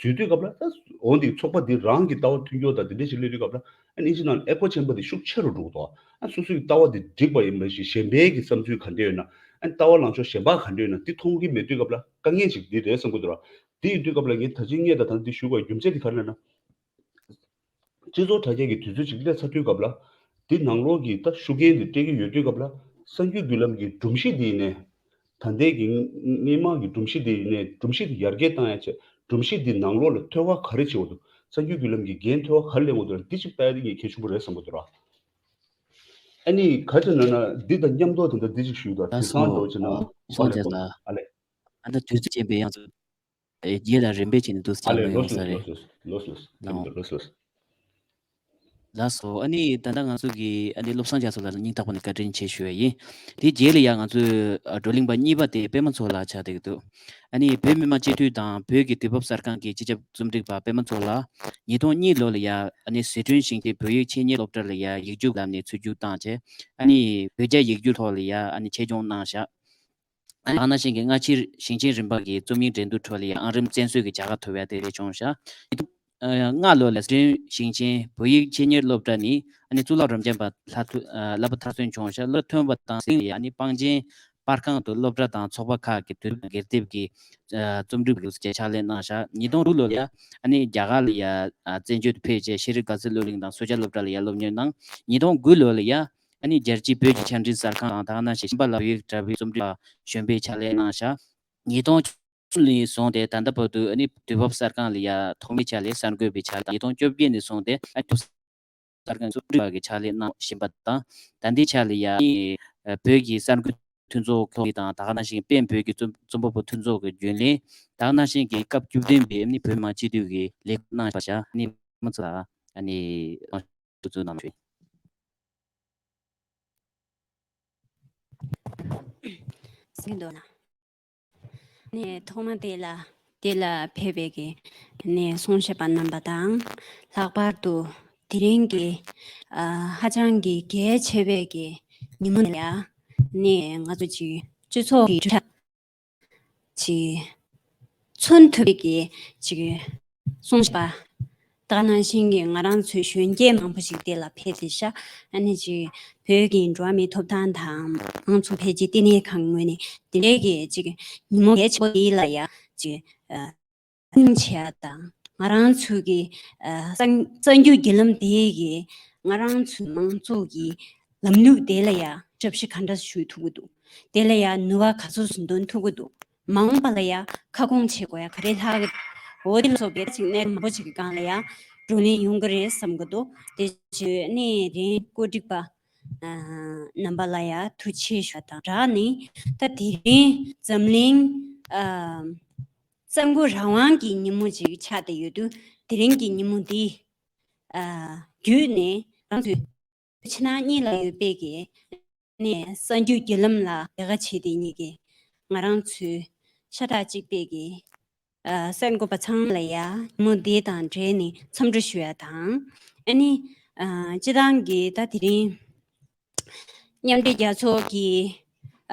འཛུལ་དུས་སྐབས་ལ་ད་འོ་འདི་ཚོགས་པ་འདི་རང་གི་ལྟ་བ་མཐུན་འགྱུར་དང་དེ་འདྲ་ཞིག་སླེབས་དུས་སྐབས་ལ། ཨ་ནི་ཕྱི་ནང་ཨེ་ཁོ་ཆེན་པོ་དེ་ཤུགས་ཆེ་རུ་འགྲོ་གི་འདུག་ཨ་སོ་སོའི་ལྟ་བ་དེ་འགྲིག་པ་ཡིན་པ་ཞིག་གཞན་པའི་གི་བསམ་ཚུལ་ག་འདྲ་ཡོད་ན། ཨ་ནི་ལྟ་བ་ལངས་ཕྱོགས་གཞན་པ་ག་འདྲ་ཡོད་ན་འདི་མཐོང་གི་མེད་དུས་སྐབས་ལ་དཀའ་ངལ་ཅིག་འདི་རེད་བསམ་གི་འདུག་ར། འདི་ཡིན་དུས་སྐབས་ལ་ངས་ད་ཅི་སྔས་དང་ད་འདི་ཞུ་དགོས་རྒྱུ་མཚན་དེ་ག་རེ་ལབ་ན། སྤྱི་ཚོགས་དྲ་རྒྱ་གི་དུས་ཚོད་ཅིག་སླེབས་ཚར་དུས་སྐབས་ལ། འདི་ནང་ལོགས་ཀྱི་ད་ཤུགས་རྐྱེན་འདི་སྤྲད་ཀྱི་ཡོད་དུས་སྐབས་ལ། གསར་འགྱུར་བརྒྱུད་ལམ་གྱི་སྒྲོམ་གཞི་འདི་ཡིན་ནའི། ད་ལྟའི་གི་སྔོན་མ་གི་སྒྲོམ་གཞི་འདི་ཡིན་ནའི་སྒྲོམ་གཞི་འདི་ཡར་རྒྱས་བཏང་ཡ་ཆེད། སྒྲོམ་གཞི་འདི་ནང་ལོགས་ལ་ཐོལ་པ་ག་རེ་བྱེད་དགོས་འདུག་གསར་འགྱུར་བརྒྱུད་ལམ་གྱི་འགན་ཐོལ་པ་ག་རེ་ལེན་དགོས་འདུག་འདི་ཅིག་ལྟ་ཡ་དེ་ངས་གལ་ཆེན་པོ་རེད་བསམ་གི་འདུག་ར། ཨ་ནི་ག་ཅི་ན་ན་འདི་དང་མཉམ་དུ་ད་ལྟ་འདི་ཅིག་ཞུས་དང་དེང་སང་འདྲ་བོ་བྱས་ན། ཨ་ལས། ཨ་ད་དུས་ཚོད་ཅན་པའི་ཡང་ཚུལ། རྗེས་ལ་རིམ་པས་བྱས་ནས་འདུག་ཨ་ལས། ལོས་སོང་། ལོས་སོང་། ལོས་སོང་། ལོས་སོང་། ལོས་སོང་། ལགས་སོ། ཨ་ནི་ད་ལྟ་ང་ཚོ་གི་ཨ་ནི་བློ་བཟང་རྒྱ་མཚོ་ལགས་ལ་སྙིང་ཐག་པ་ནས་བཀའ་དྲིན་ཆེ་ཞུ་ཡ་ཡིན། དེ་རྗེས་ལ་ཡང་ང་ཚོའི་ཨ་བགྲོ་གླེང་པ་གཉིས་པ་དེ་པད་མ་མཚོ་ལགས་ཆགས་བསྡད་ཀྱི་འདུག་ཨ་ནི་བོད་མི་མང་སྤྱི་འཐུས་དང་བོད་ཀྱི་དུས་བབ་གསར་ཁང་གི་སྤྱི་ཁྱབ་རྩོམ་སྒྲིག་པ་པད་མ་མཚོ་ལགས་ཉིས་སྟོང་གཉིས་ལོ་ལ་ཡ་ཨ་ནི་ཟི་ཁྲོན་ཞིང་ཆེན་བོད་ཡིག་ཆེད་གཉེར་སློབ་གྲྭ་ལ་ཡ་ཡིག་རྒྱུགས་ལམ་ནས་ཚུར་རྒྱུགས་བཏང་བྱས། ཨ་ནི་བོད་རྒྱ་ཡིག་རྒྱུགས་ཐོག་ལ་ཡ་ཨ་ནི་ཆེད་སྦྱོང་གནང་བཞག་ཨ་ནི་ད་ག་ནང་བཞིན་གྱི་སྔ་ཕྱིར་ཞིང་ཆེན་རིམ་པ་གི་རྩོམ་ཡིག་འགྲན་བསྡུར་ཁྲོད་ལ་ཡང་ཨང་རིམ་བཙན་བཟོས་ཀྱི་བྱ་དགའ་ཐོབ་ཡ་དེ་རེད་བྱུང་ཤག་ཉིས་སྟོང་ལྔ་ལོ་ལ་ཟི་ཁྲོན་ཞིང་ཆེན་བོད་ཡིག་ཆེད་གཉེར་སློབ་གྲྭ་ནས་ཨ་ནི་གཙུག་ལག་རབ་འབྱམས་པ་ལྷ་ཐོ་ཨ་བསླབ་པ་མཐར་སོན་བྱུང་ཤག་སློབ་གྲྭ་ཐོན་པ་དང་སྲིང་ལ་ཡང་ཨ་ནི་པང་ཆེན་པར་ཁང་དུ་སློབ་གྲྭ་དང་ཚོགས་པ་ཁག་གི་དུས་དེབ་སྒེར་དེབ་ཀྱི་ཨ་རྩོམ་སྒྲིག་པ་ལུགས་སུ་བྱས་ཕྱག་ལས་གནང་ཤག་ཉིས་སྟོང་དྲུག་ལོ་ལ་ཡ་ཨ་ནི་རྒྱ་གར་ལ་ཡ་ཨ་བཙན་བྱོལ་དུ་ཕེབས་རྗེས་ཤེས་རིག་དགའ་ཚལ་སློབ་གླིང་དང་སུ་ཇཱ་སློབ་གྲྭ་ལ་ཡ་སློབ་གཉེར་གནང་། ཉིས་སྟོང་དགུ་ལོ་ལ་ཡ་ཨ་ནི་རྒྱལ་སྤྱིའི་བོད་ཀྱི་ཆ་འཕྲིན་གསར་ཁང་དང་ད་ག་ནང་བཞིན་གཤམ་པ་ལ་བོད་ཡིག་དྲ་བའི་རྩོམ་སྒྲིག་པ་གཞོན་པའི་ཕྱག་ལས་གནང་ཤག་ཉིས་སྟོང་བཅུ་ནས་བཟུང་སྟེ་ད་ལྟ་བར་དུ་ཨ་ནི་དུས་བབ་གསར་ཁང་ལ་ཡ་ཐོག་མའི་ཕྱག་ལས་གསར་འགོད་པའི་ཕྱག་ལས་དང་། ཉིས་སྟོང་བཅོ་བརྒྱད་ནས་བཟུང་སྟེ་ཨ་ནི་དུས་བབ་གསར་ཁང་གི་རྩོམ་སྒྲིག་པ་གི་ཕྱག་ལས་གནང་བཞིན་པ་དང་། ད་ལྟའི་ཆ་ལ་ཡ་ཨ་ནི་བོད་ཀྱི་གསར་འགོད་མཐུན་ཚོགས་ཀྱི་ཐོག་ནས་དང་། ད་ག་ནང་བཞིན་པེན་བོད་ཀྱི་རྩོམ་རྩོམ་པ་པོ་མཐུན་ཚོགས་ཀྱི་རྒྱུན་ལས། ད་ག་ནང་བཞིན་གྱི་སྐབས་བཅུ་བདུན་པའི་ཨ་ནི་བོད་མི་མང་སྤྱི་འཐུས་ཀྱི་ལས་ཁུངས་གནང་བཞག་ཨ་ནི་མ་ཚོ་ལ་ཨ་ནི་ཐུགས་ཚུལ་གནང་ཞུ། གསན་འདུག་ན། ནས་ཐོག་མ་དེ་ལ་དེ་ལ་ཕེབས་པའི་གི་ནས་གསུང་བཤད་པ་རྣམ་པ་དང་། ལྷག་པར་དུ་དེ་རིང་གི་ཨ་ཧ་ཅང་གི་གལ་ཆེ་བའི་གི་ཉིན་མོ་ལ་ནས་ང་ཚོ་ཅིག་སྤྱི་ཚོགས་ཀྱི་གྲུབ་ཆ་ཅིག་མཚོན་ཐུབ་པའི་གི་ཅིག་གསུང་བཤད་པ། ད་ག་ནང་བཞིན་གྱི་ང་རང་ཚོའི་གཞོན་སྐྱེས་མང་པོ་ཞིག་དེ་ལ་ཕེབས་ཏེ་ཤག་ཨ་ནི་ཅིག་བོད་ཀྱི་འགྲོ་བ་མིའི་ཐོབ་ཐང་དང་། མང་ཚོགས་འཕེལ་རྒྱས་ལྟེ་གནས་ཁང་ངོས་ནས་དེ་འདྲའི་གི་ཅིག་ཉིན་མོ་གལ་ཆེ་པོ་དེ་ལ་ཡ་ཅིག་ཨ་སྣེ་ལེན་བྱེད་ཡ་དང་། ང་རང་ཚོའི་གི་ཨ་གསར་གསར་འགྱུར་བརྒྱུད་ལམ་དེ་གི་ང་རང་ཚོའི་མང་ཚོགས་ཀྱི་ལམ་ལུགས་དེ་ལ་ཡ་ཞབས་ཕྱི་ག་འདྲ་ཞུ་ཐུབ་ཀྱི་འདུག་དེ་ལ་ཡ་ནུས་པ་ག་ཚོད་འདོན་ཐུབ་ཀྱི་འདུག་མ་འོངས་པ་ལ་ཡ་ཁ་སྐོང་བྱེད་དགོས་ཡ་ག་རེ་ལྷག་གི་འོ་དེ་ལ་སོགས་པའི་ཅིག་གནད་མང་པོ་ཅིག་གི་སྒང་ལ་ཡ་བགྲོ་གླེང་ཡོང་གི་རེད་བསམ་གྱི་འདུག་དེ་བྱས་ནས་རིང་བཀོད་སྒྲིག་པ་ཨ་རྣམ་པ་ལ་ཡ་ཐུགས་རྗེ་ཆེ་ཞུ་བ་དང་སྦྲགས་ནས། ད་དེ་རིང་འཛམ་གླིང་ཨ་གསར་འགོད་རང་དབང་གི་ཉིན་མོ་ཅིག་ཆགས་བསྡད་ཡོད་དུས། དེ་རིང་གི་ཉིན་མོ་འདི་ཨ་བརྒྱུད་ནས་རང་ཚོའི་ཕྱི་ནང་གཉིས་ལ་ཡོད་པའི་གི་ནས་གསར་འགྱུར་བརྒྱུད་ལམ་ལ་ལས་ཀ་བྱེད་བསྡད་མཁན་གྱི་ང་རང་ཚོའི་ཤ་ཁྲག་གཅིག་པའི་གི་ཨ་གསར་འགོད་པ་ཚང་ལ་ཡ་ཉིན་མོ་འདི་དང་འབྲེལ་ནས་འཚམས་འདྲི་ཞུ་ཡ་དང་། ཨ་ནི་ཨ་སྤྱིར་བཏང་གི་ད་དེ་རིང་མཉམ་འབྲེལ་རྒྱལ་ཚོགས་ཀྱི་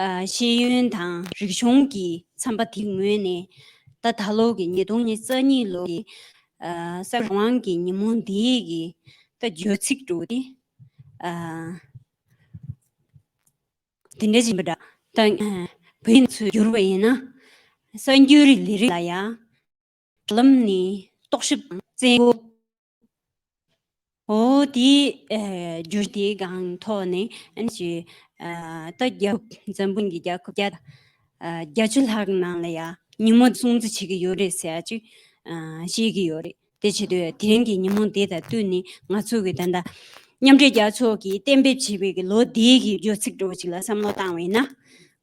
ཨ་ཤེས་ཡོན་དང་རིག་གཞུང་གི་ཚན་པ་དེའི་ངོས་ནས་ད་ད་ལོ་གི་ཉིས་སྟོང་ཉི་ཤུ་རྩ་གཉིས་ལོ་གི་ཨ་གསར་རང་དབང་གི་ཉིན་མོ་འདིའི་གི་ད་བརྗོད་ཚིག་འདྲ་བོ་དེ་ཨ་དེ་འདྲ་ཅིག་ཡིན་པ་འདྲ། ད་ཨ་བོད་ཡིག་ཚུར་བསྒྱུར་བ་ཡིན་ན། གསར་འགྱུར་ལས་རིགས་ལ་ཡ་དྲ་ལམ་ནས་རྟོག་ཞིབ་དང་བཙན་བཀོལ། འོ་དེའི་ཨ་བརྗོད་གཞི་དེའི་སྒང་ཐོག་ནས་ཨ་ནི་ཅིག་ཨ་ད་རྒྱལ་ཁབ་འཛམ་བུ་གླིང་གི་རྒྱལ་ཁབ་བརྒྱ་ཨ་བརྒྱད་ཅུ་ལྷག་ནང་ལ་ཡ་ཉིན་མོ་སྲུང་བརྩི་བྱེད་ཀྱི་ཡོད་རེད་ཟེར་ཡ་ཅིག་ཨ་བཤད་ཀྱི་ཡོད་རེད། དེ་བྱེད་དུས་དེ་རིང་གི་ཉིན་མོ་འདི་དང་བསྟུན་ནས་ང་ཚོ་གི་ད་ལྟ་མཉམ་འབྲེལ་རྒྱལ་ཚོགས་ཀྱིས་གཏན་འབེབས་བྱས་པའི་གི་ལོ་འདིའི་གི་བརྗོད་ཚིག་འདྲ་བོ་ཅིག་ལ་བསམ་བློ་བཏང་བ་ཡིན་ན།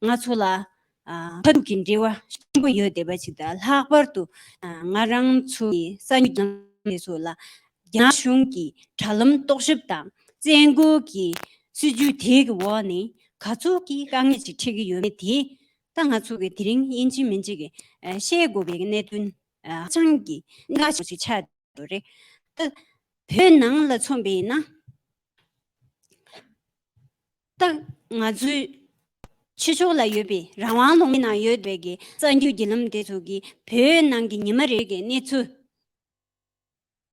ང་ཚོ་ལ་ཨ་ཁ་ཐུག་གི་འབྲེལ་བ་ཆེན་པོ་ཡོད་བསྡད་པ་ཅིག་དང་། ལྷག་པར་དུ་ཨ་ང་རང་ཚོ་གི་གསར་འགྱུར་རྒྱང་ལས་སོགས་ལ་རྒྱ་ནག་གཞུང་གི་དྲ་ལམ་རྟོག་ཞིབ་དང་བཙན་བཀོལ་གྱི་སྲིད་ཇུས་དེ་གི་འོག་ནས་ག་ཚོད་ཀྱི་དཀའ་ངལ་ཅིག་འཕྲད་ཀྱི་ཡོད་མེད་དེ་ ད་ང་ཚོ་གི་དེ་རིང་ཡིན་གཅིག་མིན་གཅིག་གི་ཨ་བཤད་དགོས་པའི་གནད་དོན་ཨ་ཧ་ཅང་གི་གནད་འགག་ཆེན་པོ་ཞིག་ཆགས་འགྲོ་རེད། ད་བོད་ནང་ལ་མཚོན་པ་ཡིན་ན། ད་ང་ཚོའི་ཕྱི་ཕྱོགས་ལ་ཡོད་པའི་རང་དབང་ལུང་པའི་ནང་ཡོད་པའི་གི་གསར་འགྱུར་བརྒྱུད་ལམ་དེ་ཚོ་གིས་བོད་ནང་གི་ཉི་མ་རེ་རེ་གི་གནས་ཚུལ་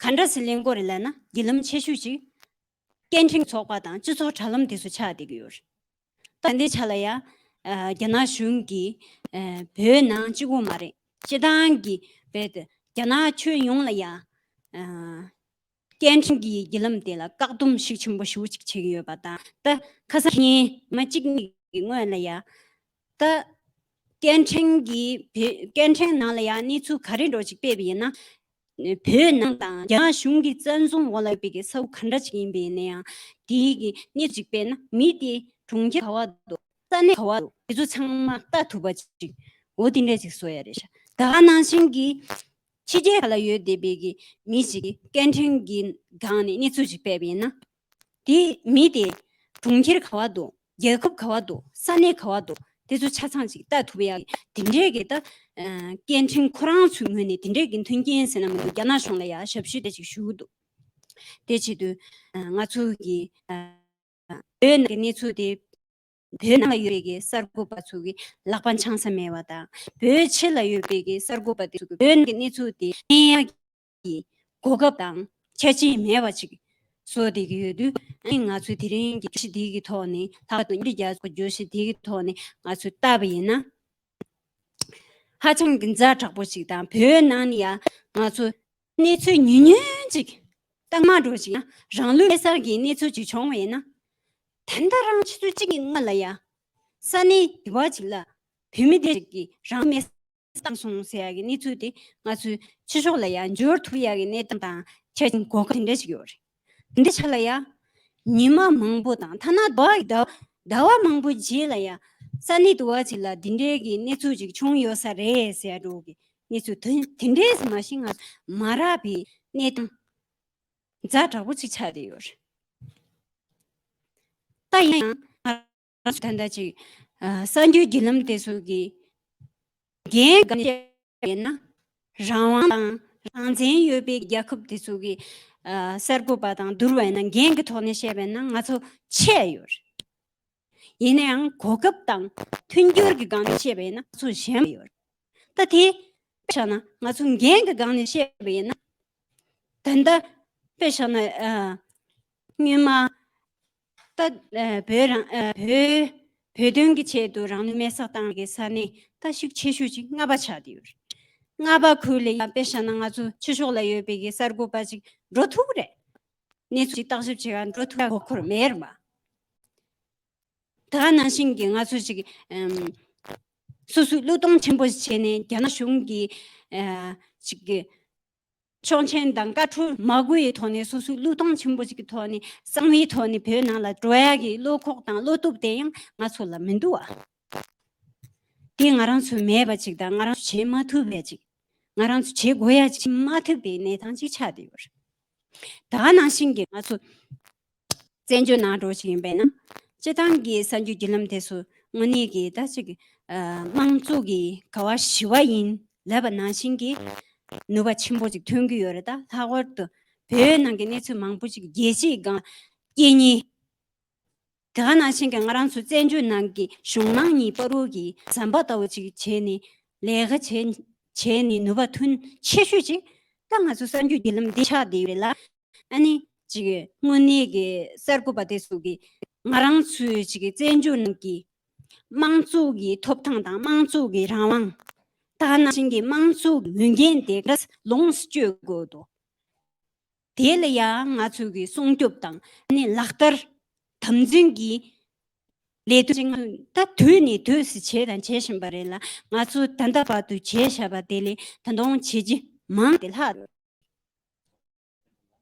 ག་འདྲ་སེ་ལེན་གྱི་ཡོད་རེད་ལབ་ན། བརྒྱུད་ལམ་ཆེ་ཤོས་ཅིག་སྐད་འཕྲིན་ཚོགས་པ་དང་སྤྱི་ཚོགས་དྲ་ལམ་དེ་ཚོ་ཆགས་བསྡད་ཀྱི་ཡོད་རེད། ད་འདི་ཆ་ལ་ཡ་ཨ་རྒྱ་ནག་གཞུང་གིས་ཨ་བོད་ནང་གཅིག་པོ་མ་རེད། སྤྱི་བཏང་གི་རྦད་དེ་རྒྱ་ནག་ཁྱོན་ཡོངས་ལ་ཡ་ཨ་སྐད་འཕྲིན་གྱི་བརྒྱུད་ལམ་དེ་ལ་བཀག་སྡོམ་ཤུགས་ཆེན་པོ་ཞེ་པོ་ཅིག་བྱེད་ཀྱི་ཡོད་པ་དང་། ད་ཁ་སང་ཉི་མ་གཅིག་གཉིས་ཀྱི་སྔོན་ལ་ཡ་ད་སྐད་འཕྲིན་གྱི་བེ་སྐད་འཕྲིན་ནང་ལ་ཡ་གནས་ཚུལ་ག་རེ་འདྲ་ཅིག་སྤེལ་བ་ཡིན་ན། བོད་ནང་དང་རྒྱ་ནག་གཞུང་གི་བཙན་བཟུང་འོག་ལ་ཡོད་པའི་གི་ས་ཁུལ་ག་འདྲ་ཅིག་ཡིན་པ་ཡིན་ན་ཡང་། དེའི་གི་གནས་ཚུལ་ཅིག་སྤེལ་ན། མི་དེ་གྲོང་ཁྱེར་ག་པར་འདུག་ས་གནས་ག་པར་འདུག་དེ་ཚོ་ཚང་མ་ལྟ་ཐུབ་པ་ཅིག་འོ་དེ་འདྲ་ཅིག་བཟོ་ཡ་རེད་ཤག་ད་ག་ནང་བཞིན་གྱི་ཕྱི་རྒྱལ་ཁག་ལ་ཡོད་བསྡད་པའི་གི་མི་ཞིག་གིས་སྐད་འཕྲིན་གྱི་སྒང་ནས་གནས་ཚུལ་ཅིག་སྤེལ་བ་ཡིན་ན། དེ་མི་དེ་གྲོང་ཁྱེར་ག་པར་འདུག་རྒྱལ་ཁབ་ག་པར་འདུག་ས་གནས་ག་པར་འདུག་དེ་ཚོ་ཆ་ཚང་ཅིག་ལྟ་ཐུབ་ཡ་དེ་འདྲའི་གི་ད་ཨ་སྐད་འཕྲིན་ཁོ་རང་ཚོའི་ངོས་ནས་དེ་འདྲའི་གི་མཐུན་རྐྱེན་ཟེར་ན་མི་འདུག་རྒྱ་ནག་གཞུང་ལ་ཡ་ཞབས་ཞུ་དེ་ཅིག་ཞུ་གི་འདུག་དེ་བྱེད་དུས་ཨ་ང་ཚོ་གི་ཨ་བོད་ནང་གི་གནས་ཚུལ་དེ་བོད་ནང་ལ་ཡོད་པའི་གི་གསར་འགོད་པ་ཚོ་གི་ལག་པ་འཆང་ས་མེད་པ་དང་། བོད་ཕྱི་ལ་ཡོད་པའི་གི་གསར་འགོད་པ་དེ་ཚོ་གི་བོད་ནང་གི་གནས་ཚུལ་དེ་ལེན་ཡ་གི་གོ་སྐབས་དང་ཆ་རྐྱེན་མེད་པ་ཅིག་བཟོ་བསྡད་ཀྱི་ཡོད་དུས། ཨ་ནི་ང་ཚོས་དེ་རིང་གི་བརྗོད་གཞི་འདི་གི་ཐོག་ནས། ལྷག་པར་དུ་ཉིས་སྟོང་བརྒྱ་དང་བརྒྱད་ཅུ་གི་བརྗོད་གཞི་འདི་གི་ཐོག་ནས་ང་ཚོས་བལྟས་པ་ཡིན་ན། ཧ་ཅང་གི་ཛ་དྲག་པོ་ཞིག་དང་། བོད་ནང་ནས་ཡང་ང་ཚོ་གནས་ཚུལ་ཉུང་ཉུང་ཅིག་། རྟགས་མ་འདྲ་ཅིག་ཡང་རང་ལུས་མེར་སྲེག་གི་གནས་ཚུལ་ཅིག་བྱུང་བ་ཡིན་ན། ད་ལྟ་རང་ཆུ་ཚོད་གཅིག་གི་སྔོན་ལ་ཡང་ས་གནས་དེ་པར་ཅིག་ལ་བོད་མི་དེ་ཅིག་གིས་རང་མེར་བཏང་སོང་ཟེར་ཡ་གི་གནས་ཚུལ་དེ་ང་ཚོའི་ཕྱི་ཕྱོགས་ལ་ཡང་འབྱོར་ཐུབ་ཡ་གི་གནས་སྟངས་དང་ཆ་རྐྱེན་གོ་སྐབས་དེ་འདྲ་ཞིག་ཡོད་རེད། དེ་འདྲ་ཆ་ལ་ཡང་ཉི་མ་མང་པོ་དང་། ཐ་ན་ཟླ་བ་ཟླ་བ་མང་པོ་རྗེས་ལ་ཡང་ས་གནས་དེ་པར་ཅིག་ལ་འདི་འདྲའི་གི་གནས་ཚུལ་ཅིག་བྱུང་ཡོད་ས་རེད་ཟེར་ཡ་འདྲ་གི་གནས་ཚུལ་དེ་དེ་འདྲས་མ་གཞི་ང་མ་རག་པའི་གནས་སྟངས་ཛ་དྲག་པོ་ཅིག་ཆགས་བསྡད་ཡོད་རེད། ད་ཡིན་ཡང་ང་རང་ཚོ་ད་ལྟ་ཅིག་ཨ་གསར་འགྱུར་བརྒྱུད་ལམ་དེ་ཚོ་གི་འགན་སྒང་ནས་བཤད་པ་ཡིན་ན། རང་དབང་དང་རང་བཙན་ཡོད་པའི་རྒྱལ་ཁབ་དེ་ཚོ་གི་ཨ་གསར་འགོད་པ་དང་བསྡུར་བ་ཡིན་ན། འགན་གྱི་ཐོག་ནས་བཤད་པ་ཡིན་ན་ང་ཚོ་ཆེ་ཡོད་རེད། ཡིན་ན་ཡང་གོ་སྐབས་དང་མཐུན་འགྱུར་གྱི་སྒང་ནས་བཤད་པ་ཡིན་ན་ང་ཚོ་ཞན་པ་ཡོད་རེད། ད་དེ་དཔེ་བཞག་ན། ང་ཚོ་འགན་གྱི་སྒང་ནས་བཤད་པ་ཡིན་ན། ད་ལྟ་དཔེ་བཞག་ན་ཨ་སྔོན་མ་ད་ཨ་བོད་རང་ཨ་བོད་བོད་དོན་གྱི་ཆེད་དུ་རང་ལུས་མེར་སྲེག་བཏང་གི་ས་གནས་ད་ཤུགས་ཆེ་ཤོས་ཅིག་རྔ་པ་ཆགས་བསྡད་ཡོད་རེད། རྔ་པ་ཁུལ་ལ་ཡང་དཔེ་བཞག་ན་ང་ཚོ་ཕྱི་ཕྱོགས་ལ་ཡོད་པའི་གི་གསར་འགོད་པ་ཅིག་འགྲོ་ཐུབ་རེད། གནས་ཚུལ་ཅིག་བརྟག་ཞིབ་བྱེད་གར་འགྲོ་ཐུབ་ཡ་མགོ་འཁོར་མེད་རེད་པ། ད་ག་ནང་བཞིན་གྱི་ང་ཚོ་ཅིག་ཨམ་སོ་སོའི་བློས་གཏོང་ཆེན་པོ་ཞིག་བྱས་ནས། རྒྱ་ནག་གཞུང་གི་ཨ་ཅིག་གི་ཆོག་མཆན་དང་བཀའ་འཁྲོལ་མ་དགོས་པའི་ཐོག་ནས། སོ་སོའི་བློས་གཏོང་ཆེན་པོ་ཞིག་གི་ཐོག་ནས། གསང་བའི་ཐོག་ནས་བོད་ནང་ལ་འགྲོ་ཡ་གི་བློ་ཁོག་དང་བློ་སྟོབས་དེ་ཡང་ང་ཚོ་ལ་མི་འདུག་ཨ། དེ་ང་རང་ཚོས་མེད་པ་ཅིག་དང་། ང་རང་ཚོས་བྱེད་མ་ཐུབ་པ་ཅིག། ང་རང་ཚོས་བྱེད་དགོས་ཡ་ཅིག་བྱེད་མ་ཐུབ་པའི་གནས་སྟངས་ཅིག་ཆགས་བསྡད་ཡོད་རེད། ད་ག་ནང་བཞིན་གྱི་ང་ཚོ་བཙན་བྱོལ་ནང་འགྲོ་ཞིག་ཡིན་པས་ན། སྤྱིར་བཏང་གི་གསར་འགྱུར་བརྒྱུད་ལམ་དེ་ཚོ་དངོས་གནས་ཀྱི་ད་ཅིག་ཨ་དམངས་གཙོ་གི་ག་པར་ཞི་བ་ཡིན་ལབ་པ་ནང་བཞིན་གྱི་ནུས་པ་ཆེན་པོ་ཅིག་ཐོན་གྱི་ཡོད་རེད། ད་ལྷག་པར་དུ་བོད་ནང་གི་གནས་ཚུལ་མང་པོ་ཅིག་རྒྱལ་སྤྱིའི་སྒང་སྐྱེལ་མཁན། དེ་ག་ནང་བཞིན་གྱི་ང་རང་ཚོ་བཙན་བྱོལ་ནང་གི་གཞུང་དམངས་གཉིས་བར་དུ་གི་ཟམ་པ་ལྟ་བུ་ཅིག་བྱས་ནས། ལས་ཀ་བྱས་བྱས་ནས་ནུས་པ་ཐོན་ཆེ་ཤོས་ཅིག་ད་ང་ཚོ་གསར་འགྱུར་བརྒྱུད་ལམ་འདི་ཆགས་བསྡད་ཡོད་རེད་ལ། ཨ་ནི་ཅིག་དངོས་གནས་ཀྱི་གསར་འགོད་པ་དེ་ཚོ་གིས་ང་རང་ཚོའི་ཅིག་བཙན་བྱོལ་ནང་གི་དམངས་གཙོ་གི་ཐོབ་ཐང་དང་། དམངས་གཙོ་གི་རང་དབང་། ད་ག་ནང་བཞིན་གྱི་དམངས་གཙོ་གི་འོས་འགན་དེ་ག་འདྲ་ལོངས་སུ་སྤྱོད་དགོས་འདུག་དེ་ལ་ཡང་ང་ཚོས་ཀྱི་སྲུང་སྐྱོབ་དང་། ཨ་ནི་ལག་བསྟར་དམ་འཛིན་གྱི་ལས་དོན་ཅིག་ད་དུས་ནས་དུས་སུ་བྱས་དང་བྱེད་བཞིན་པ་རེད་ལ། ང་ཚོས་ད་ལྟ་བར་དུ་བྱས་བཞག་པ་དེ་ལས་ད་དུང་བྱེད་རྒྱུ་མང་དེ་ལྷག་ཡོད།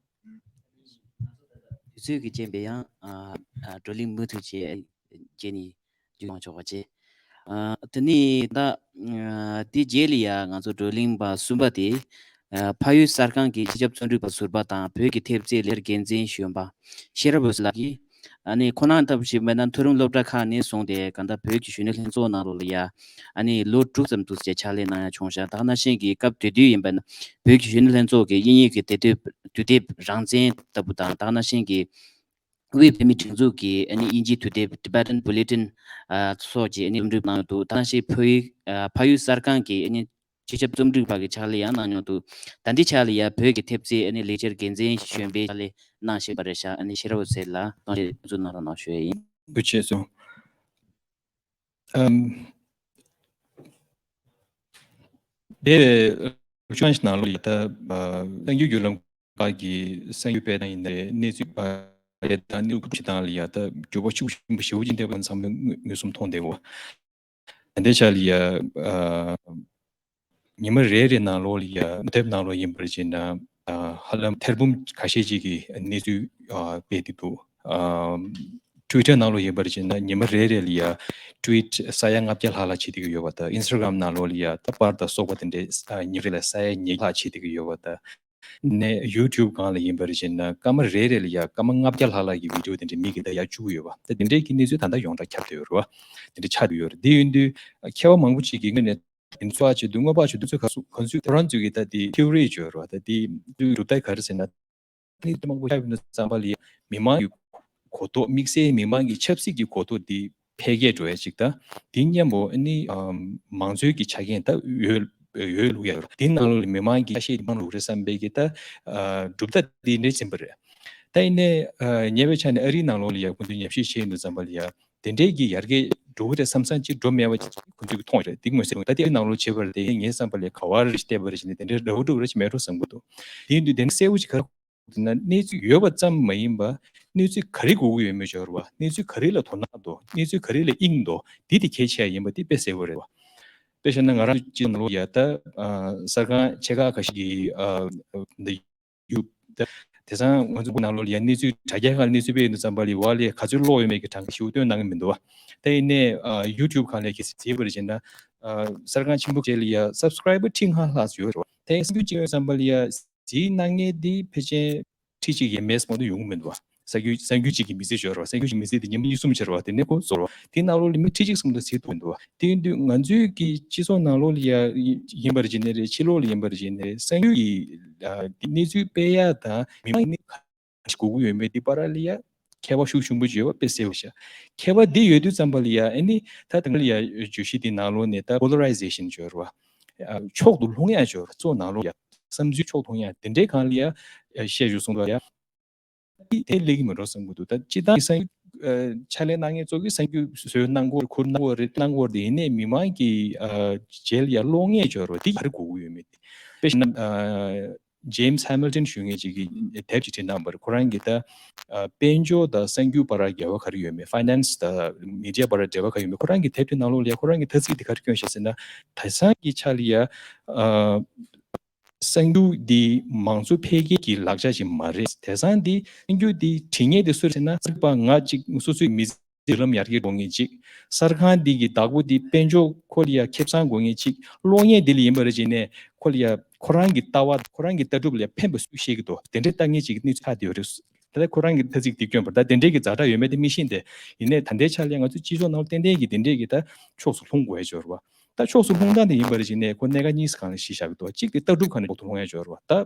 དུས་ཚོད་ཀྱི་རྐྱེན་པས་ཡང་ཨ་ཨ་བགྲོ་གླེང་མུ་མཐུད་བྱས་བྱས་ནས་མཇུག་བསྡོམས་ཆོག་པ་བྱས། ཨ་དེ་ནས་ད་ཨ་དེ་རྗེས་ལ་ཡ་ང་ཚོ་བགྲོ་གླེང་པ་གསུམ་པ་དེ། ཨ་ཕ་ཡུལ་གསར་ཁང་གི་སྤྱི་ཁྱབ་རྩོམ་སྒྲིག་པ་ཟུར་པ་དང་བོད་ཀྱི་ཐེབས་རྩའི་ལས་འགན་འཛིན་གཞོན་པ་ཤེས་རབ་འོད་ཟེར་ལགས་ཀྱིས། ཨ་ནི་ཁོ་རང་ལྟ་བུ་ཞིག་མེད་ན་མཐོ་རིམ་སློབ་གྲྭ་ཁག་ནས་བཟུང་སྟེ་གང་ལྟར་བོད་ཀྱི་གཞོན་ནུ་ལྷན་ཚོགས་ནང་ལོགས་ལ་ཡ་ཨ་ནི་ལོ་དྲུག་ཙམ་འདུག་ཅེས་ཕྱག་ལས་གནང་ཡ་བྱུང་ཤག་ད་ག་ནང་བཞིན་གྱི་སྐབས་དེ་དུས་ཡིན་པ་ན་བོད་ཀྱི་གཞོན་ནུ་ལྷན་ཚོགས་ཀྱི་དབྱིན་ཡིག་གི་དུས་དེབ་དུས་དེབ་རང་བཙན་ལྟ་བུ་དང་ད་ག་ནང་བཞིན་གྱི་དབུས་བོད་མིའི་སྒྲིག་འཛུགས་ཀྱི་ཨ་ནི་དབྱིན་ཇིའི་དུས་དེབ་Tibetan Bulletin ཨ་སོགས་ཀྱི་ཨ་ནི་རྩོམ་སྒྲིག་གནང་ཡོད་འདུག་ད་ག་ནང་བཞིན་ཕ་ཡུལ་ཨ་ཕ་ཡུལ་གསར་ཁང་གི་ཨ་ནི་སྤྱི་ཁྱབ་རྩོམ་སྒྲིག་པ་གི་ཕྱག་ལས་ཡང་གནང་མྱོང་འདུག་ད་ལྟའི་ཆ་ལ་ཡ་བོད་ཀྱི་ཐེབས་རྩའི་ཨ་ནི་ལས་འཆར་འགན་འཛིན་གཞོན་པའི་ཕྱག་ལས་གནང་བཞིན་པ་རེད་ཤག་ཨ་ནི་ཤེས་རབ་འོད་ཟེར་ལགས་གཏམ་བཤད་ཚུར་གནང་རོགས་གནང་ཞུ་ཡ་ཡིན། ཐུགས་རྗེ་ཆེ་གསུངས། ཨམ། དེ་བའི་ཤོག་ནང་ལོགས་ལ་ད་ཨ་གསར་འགྱུར་བརྒྱུད་ལམ་ཁག་གི་གསར་འགྱུར་སྤེལ་སྟངས་ཡིན་ནའི་གནས་ཚུལ་ཨ་དང་གནས་ཚུལ་ཕྱི་སྟངས་ལ་ཡ་ད་འགྱུར་བ་ཤུགས་ཆེན་པོ་ཞེ་པོ་ཅིག་འདུག་པ་ཚང་མས་མངོན་སུམ་མཐོང་བསྡད་ཡོད། ད་ལྟའི་ཆ་ལ་ཡ་ཨ་ཉི་མ་རེ་རེ་ནང་ལོགས་ལ་ཡ་དེབ་ནང་ལོགས་ཡིན་པར་བྱས་ན་ཨ་ཧ་ལམ་ཐེར་འབུམ་ཁ་ཤས་ཅིག་གི་གནས་ཚུལ་ཨ་སྤེལ་ཏེ་འདུག་ཨ་Twitter་ནང་ལོགས་ཡིན་པར་བྱས་ན་ཉི་མ་རེ་རེ་ལ་ཡ་tweet་ས་ཡ་ལྔ་བརྒྱ་ལྷག་ལྷག་བྱེད་བསྡད་ཀྱི་ཡོད་པ་དང་Instagram་ནང་ལོགས་ལ་ཡ་ད་པར་དང་སོགས་པ་དེ་འདྲའི་ཨ་ཉི་མ་རེ་ལ་ས་ཡ་ཉིས་བརྒྱ་ལྷག་བྱེད་བསྡད་ཀྱི་ཡོད་པ་དང་། ནས་YouTube་སྒང་ལ་ཡིན་པར་བྱས་ན་སྐར་མ་རེ་རེ་ལ་ཡ་སྐར་མ་ལྔ་བརྒྱ་ལྷག་ལྷག་གི་video་དེ་འདྲའི་མི་གི་ད་ཡར་བཅུག་གི་ཡོད་པ། ད་དེ་འདྲའི་གི་གནས་ཚུལ་ད་ལྟ་ཡོངས་གྲགས་ཁྱབ་བསྡད་ཡོད་རེད་བ། དེ་འདྲ་ཆགས་བསྡད་ཡོད་རེད། དེ་ཡིན་དུས་མཁས་པ་མང་པོ་ཅིག་གིས་དངོས་གནས་དེ་ཚོ་ཨ་ཅེ་འདུག་དངོས་པ་ཅིག་འདུག་ཚོད་ག་སུ་གང་ཚུལ་ཁོ་རང་ཚོས་གི་ད་དེ་theory་བརྗོད་རེད་བ། ད་དེ་གྲུབ་མཐའ་ག་རེ་ཟེར་ན། གནས་ཚུལ་མང་པོ་ཁྱབ་ཡོང་དུས་ཙམ་པ་ལ་ཡ་མི་མང་གི་གོ་རྟོགས་དམིགས་བསལ་མི་མང་གི་ཆབ་སྲིད་ཀྱི་གོ་རྟོགས་འདི་འཕེལ་རྒྱས་འགྲོ་ཡ་ཅིག་དང་དེ་མཉམ་པོ་ཨ་ནི་ཨམ་མང་གཙོའི་གི་ཆ་རྐྱེན་ད་ཡོད་ཡོད་ལུགས་ཡ་ཡོད། དེ་ནང་ལོགས་ལ་མི་མང་གི་ཁ་ཤས་མང་ལུགས་རེད་བསམ་པའི་གི་ད་ཨ་གྲུབ་མཐའ་འདི་འདྲས་ཟིན་པ་རེད། ད་ཡིན་ནའི་ཨ་ཉེ་བའི་ཆ་ནས་ཨ་རིའི་ནང་ལོགས་ལ་ཡ་ཁོང་ཚོས་ཉམས་ཞིབ་བྱས་ཡོང་དུས་ཙམ་པ་ལ་ཡ་དེ་འདྲས་ཀྱི་ཡར་རྒྱས་འགྲོ་གི་རེད་བསམ་བསམ་ཅིག་འགྲོ་མེད་པ་ཅིག་ཁོང་ཚོས་གི་མཐོང་ཡོད་རེད། དེ་མངོན་གསལ་རེད། ད་དེ་ཨ་རིའི་ནང་ལོགས་བྱས་པ་རེད། དེ་ངའི་བསམ་པ་ལ་ག་བ་རེ་བལྟས་པ་རེད་བྱས་ནས་དེ་འདྲས་ར་བ་འགྲོ་གི་རེད་ཅིག་མེད་འགྲོ་བསམ་གི་འདུག་དེ་ཡིན་དུས་དེ་འདྲས་གསལ་བོ་ཅིག་ག་རེ་གནས་ཚུལ་ཡོད་པ་ཙམ་མ་ཡིན་པ། གནས་ཚུལ་ག་རེ་དགོས་ཀྱི་ཡོད་མེད་ཅིག་ཡོད་རེད་བ། གནས་ཚུལ་ག་རེ་ལ་དོ་སྣང་འདུག་གནས་ཚུལ་ག་རེ་ལ་དབྱིངས་འདུག་འདི་དེ་གལ་ཆེ་ཡ་ཡིན་པ་དེ་དཔེ་གསལ་པོ་རེད་བ། དཔེ་བཞག་ན་ང་རང་ཚོ་སྤྱི་ཚོགས་ནང་ལོགས་ཡ་ད་ཨ་གསར་ཁང་ཆེ་ཁག་ཁ་ཤས་ཀྱིས་ཨ་འདི་ཡུ་ད་དེང་སང་ང་ཚོ་ནང་ལོགས་ལ་ཡ་གནས་ཚུལ་དྲ་རྒྱ་ཁག་ལ་གནས་ཚུལ་སྤེལ་ཡོང་དུས་ཙམ་པ་ལ་ཡ་བ་ལས་ག་ཚོད་ཀློག་ཡོད་མེད་ཀྱི་གྲངས་ཀ་ཞིག་སྟོན་གནང་གི་མི་འདུག་བ། ད་ཡིན་ནའི་ཨ་YouTube་ཁག་ལ་གལ་སྲིད་བརྩིས་པར་བྱས་ན་ཨ་གསར་ཁང་ཆེན་པོ་ཅིག་ལ་ཡ་subscriber་ཁྲི་ལྔ་ལྷག་ཙམ་ཡོད་རེད་བ། ད་ཡིན་གསར་འགྱུར་ཅིག་ཡོང་དུས་ཙམ་པ་ལ་ཡ། གཟིགས་གནང་མཁན་འདི་ཕལ་ཆེར་ཁྲི་གཅིག་ཡས་མས་མ་གཏོགས་ཡོང་གི་མི་འདུག་བ། གསར་འགྱུར་གསར་འགྱུར་གཅིག་གི་མི་ཚེ་ཤོར་བ། གསར་འགྱུར་གཅིག་མི་ཚེ་དེ་ཉིན་མོ་གཉིས་གསུམ་ཤོར་བ། དེ་ནས་ཁོ་ཚོར་བ། དེའི་ནང་ལོགས་ལ་མི་ཁྲི་གཅིག་ཙམ་དུ་གཟིགས་ཐུབ་མི་འདུག་བ། དེ་ཡིན་དུས་ང་ཚོའི་གི་སྤྱི་ཚོགས་ནང་ལོགས་ལ་ཡ་ཡིན་པར་བྱས་ནའི་རེད། ཕྱི་ལོགས་ལ་ཡིན་པར་བྱས་ནའི་རེད། གསར་འགྱུར་གྱི་ཨ་གནས་ཚུལ་སྤེལ་ཡ་དང་མི་མང་གི་གནས་ག་རེ་དགོས་ཀྱི་ཡོད་མེད་དེ་བར་ལ་ཡ་ཁྱད་པར་ཤུགས་ཆེན་པོ་ཡོད་པ་དཔེ་གསལ་པོ་ཤག་ཁྱད་པར་འདི་ཡོད་དུས་ཙམ་པ་ལ་ཡ་ཨ་ནི་ད་དང་ལ་ཡ་བརྗོད་གཞི་འདི་ནང་ལོགས་ནས་ད་polarization་ཡོད་རེད་བ། ཨ་ཕྱོགས་སུ་ལྷུང་ཡ་ཅིག་ཡོད་རེད། གཙོ་ནང་ལོགས་ཡ་བསམ་ཚུལ་ཕྱོགས་ལྷུང་ཡ་དེ་འདྲའི་སྒང་ལ་ཡ་ཨ་བཤད་རྒྱུ་གསུངས་འདུག་ཡ། དེ་དེ་སླེབས་ཀྱི་མི་འགྲོ་བསམ་གྱི་འདུག་ད་སྤྱིར་བཏང་གི་གསར་འགྱུར་ཨ་ཕྱག་ལས་གནང་མཁན་ཚོ་གིས་གསར་འགྱུར་བཟོས་གནང་དགོས་རེད། ཁུར་གནང་དགོས་རེད། གནང་དགོས་རེད། དེ་ཡིན་ནའི་མི་མང་གི་ཨ་རྗེས་ལ་ཡ་ཀློག་མཁན་ཅིག་ཡོད་རེད་བ། དེ་ག་རེ་དགོས་ཀྱི་ཡོད་མེད་དེ། དཔེ་བཞག་ན་ཨ་James Hamilton་ཞུ་མཁན་ཅིག་གིས་དེབ་ཅིག་བྲིས་གནང་བ་རེད། ཁོ་རང་གིས་ད་ཨ་དཔལ་འབྱོར་དང་གསར་འགྱུར་བར་འགལ་བ་ག་རེ་ཡོད་མེད། finance་དང་media་བར་འབྲེལ་བ་ག་རེ་ཡོད་མེད། ཁོ་རང་གིས་དེབ་དེ་ནང་ལོགས་ལ་ཡ་ཁོ་རང་གི་ཐ་ཚིག་དེ་ག་རེ་བསྐྱོན་བཞག་ཟེར་ན། དེང་སང་གི་ཆ་ལ་ཡ་ཨ་གསར་འགྱུར་འདི་མང་གཙོ་འཕེལ་རྒྱས་ཀྱི་ལག་ཆ་ཞིག་མ་རེད། དེང་སང་འདི་གསར་འགྱུར་འདི་བྲིས་མཁན་དེ་སུ་རེད་ཟེར་ན། གསར་པ་ང་གཅིག་སོ་སོའི་མི་ཚེ་ལམ་ཡར་རྒྱས་འགྲོ་མཁན་གཅིག་གསར་ཁང་འདི་གི་བདག་པོ་འདི་དཔལ་འབྱོར་ཁོ་ལ་ཡ་ཁེ་བཟང་དགོས་མཁན་གཅིག་ཀློག་མཁན་འདི་ལ་ཡིན་པ་རེད་བྱས་ནས་ཁོ་ལ་ཡ་ཁོ་རང་གི་ལྟ་བ་ཁོ་རང་གི་ལྟ་གྲུབ་ལ་ཡ་ཕན་པ་སུས་ཤེས་ཀྱི་འདུག་དེ་འདྲའི་ལྟ་མཁན་གཅིག་གི་གནས་ཚུལ་ཆགས་བསྡད་ཡོད་རེད། ད་ལྟ་ཁོ་རང་གི་ཐ་ཚིག་འདི་བསྐྱོན་པ་རེད། ད་དེ་འདྲའི་གི་ཛ་དྲག་ཡོད་མེད་དེ་མི་ཤེས་ཏེ། ཡིན་ནའི་ད་ལྟའི་ཆ་ལ་ང་ཚོ་སྤྱི་ཚོགས་ནང་ལ་ཏན་ཏན་གྱི་དེ་འདྲའི་གི་ད་ཕྱོགས་སུ་ལྷུང་དགོས་ཡ་ཅིག་ཡོད་རེད་བ། ད་ཕྱོགས་སུ་ལྷུང་སྟངས་དེ་ཡིན་པ་རེད་བྱས་ནས་ཁོ་གནད་འགག་གཉིས་སུ་གང་ལ་གཞི་བཞག་གི་འདུག་གཅིག་དེ་ལྟ་གྲུབ་གང་ནས་ཕྱོགས་སུ་ལྷུང་ཡ་ཅིག་ཡོད་རེད་བ། ད་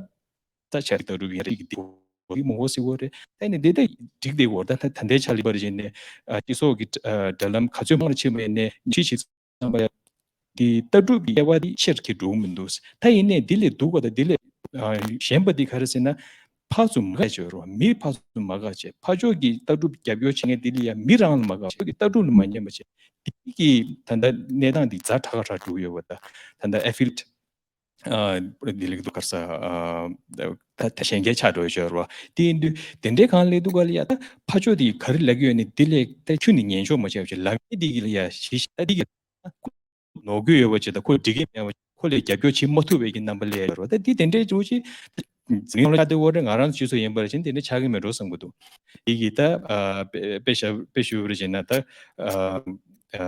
ད་བྱས་ལྟ་གྲུབ་ཡིན་རེད་ཀྱི་འདི་གོ་གི་མང་པོ་ཟེར་བ་རེད། ད་ནི་འདི་ད་འགྲིག་བསྡད་ཡོད་རེད། ད་ད་ལྟའི་ཆ་ལ་ཡིན་པ་རེད་བྱས་ནས་ཨ་སྤྱི་ཚོགས་ཀྱི་ཨ་དྲ་ལམ་ག་ཚོད་མང་རུ་ཕྱིན་པ་ཡིན་ནའི་ཁྲིད་བྱེད་བསམ་པ་ཡ། འདི་ལྟ་གྲུབ་ཀྱི་དབྱེ་བ་འདི་ཆེར་གྱིས་འགྲོ་གི་མི་འདུག་ད་ཡིན་ནའི་འདི་ལས་སྡུག་པ་དང་འདི་ལས་ཨ་ཞན་པ་འདི་ག་རེ་ཟེར་ན། ཕར་ཚུར་མ་དགའ་བྱས་རོ། མི་ཕར་ཚུར་མ་དགའ་བྱས། ཕར་ཕྱོགས་ཀྱི་ལྟ་གྲུབ་རྒྱབ་སྐྱོར་བྱེད་མཁན་འདི་ལ་ཡ་མི་རང་ལ་མ་དགའ་བྱས། ཕྱོགས་ཀྱི་ལྟ་གྲུབ་ལ་མ་མཉམ་པ་བྱས། འདི་གི་ད་ལྟ་གནས་སྟངས་འདི་ཛ་དྲག་དྲག་འགྲོ་གི་ཡོད་པ་དང་། ད་ལྟ་ཨེ་ཕིལ་ཨ་འདི་ལ་འདུག་ག་ས་ཨ་ད་ད་གཞན་སྐད་ཆགས་འགྲོ་ཡོད་རོ། དེ་ཡིན་དུས་དེ་འདྲའི་སྒང་ལ་འདུག་ག་ལ་ཡ། ད་ཕར་ཕྱོགས་འདི་ག་རེ་ལབ་ཀྱི་ཡོད་ནི་འདི་ལས་ད་ཁྱོན་ནས་ཉན་ཆོག་མ་བྱས་པ་བྱས། ལབ་མཁན་འདི་གི་ལ་ཡ་གཞི་བཞག་ད་འདི་གི་ནོར་འཁྲུལ་ཡོད་པ་ཅིག་དང་ཁོ་འགྲིག་གི་མེད་པ་ཁོ་ལ་རྒྱབ་སྐྱོར་བྱེད་མ་ཐུབ་པའི་གི་རྣམ་པ་སླེབས་ཡོད་རེད་བ། ད་འདི་དེ་འདྲའི་འགྲོ་ཅི་མི་ཡོང་ལ་ཆ་དེ་འོ་རེད། ང་རང་ཚོ་སྤྱི་ཚོགས་ཡིན་པར་བྱས་དེ་འདྲ་ཆགས་ཀྱི་མེད་འགྲོ་བསམ་གྱི་འདུག་འདི་གི་ད་ཨ་དཔེ་དཔེ་ཞབས་དཔེ་ཞུ་བ་རེད་བྱས་ན་ད་ཨ་ཨ་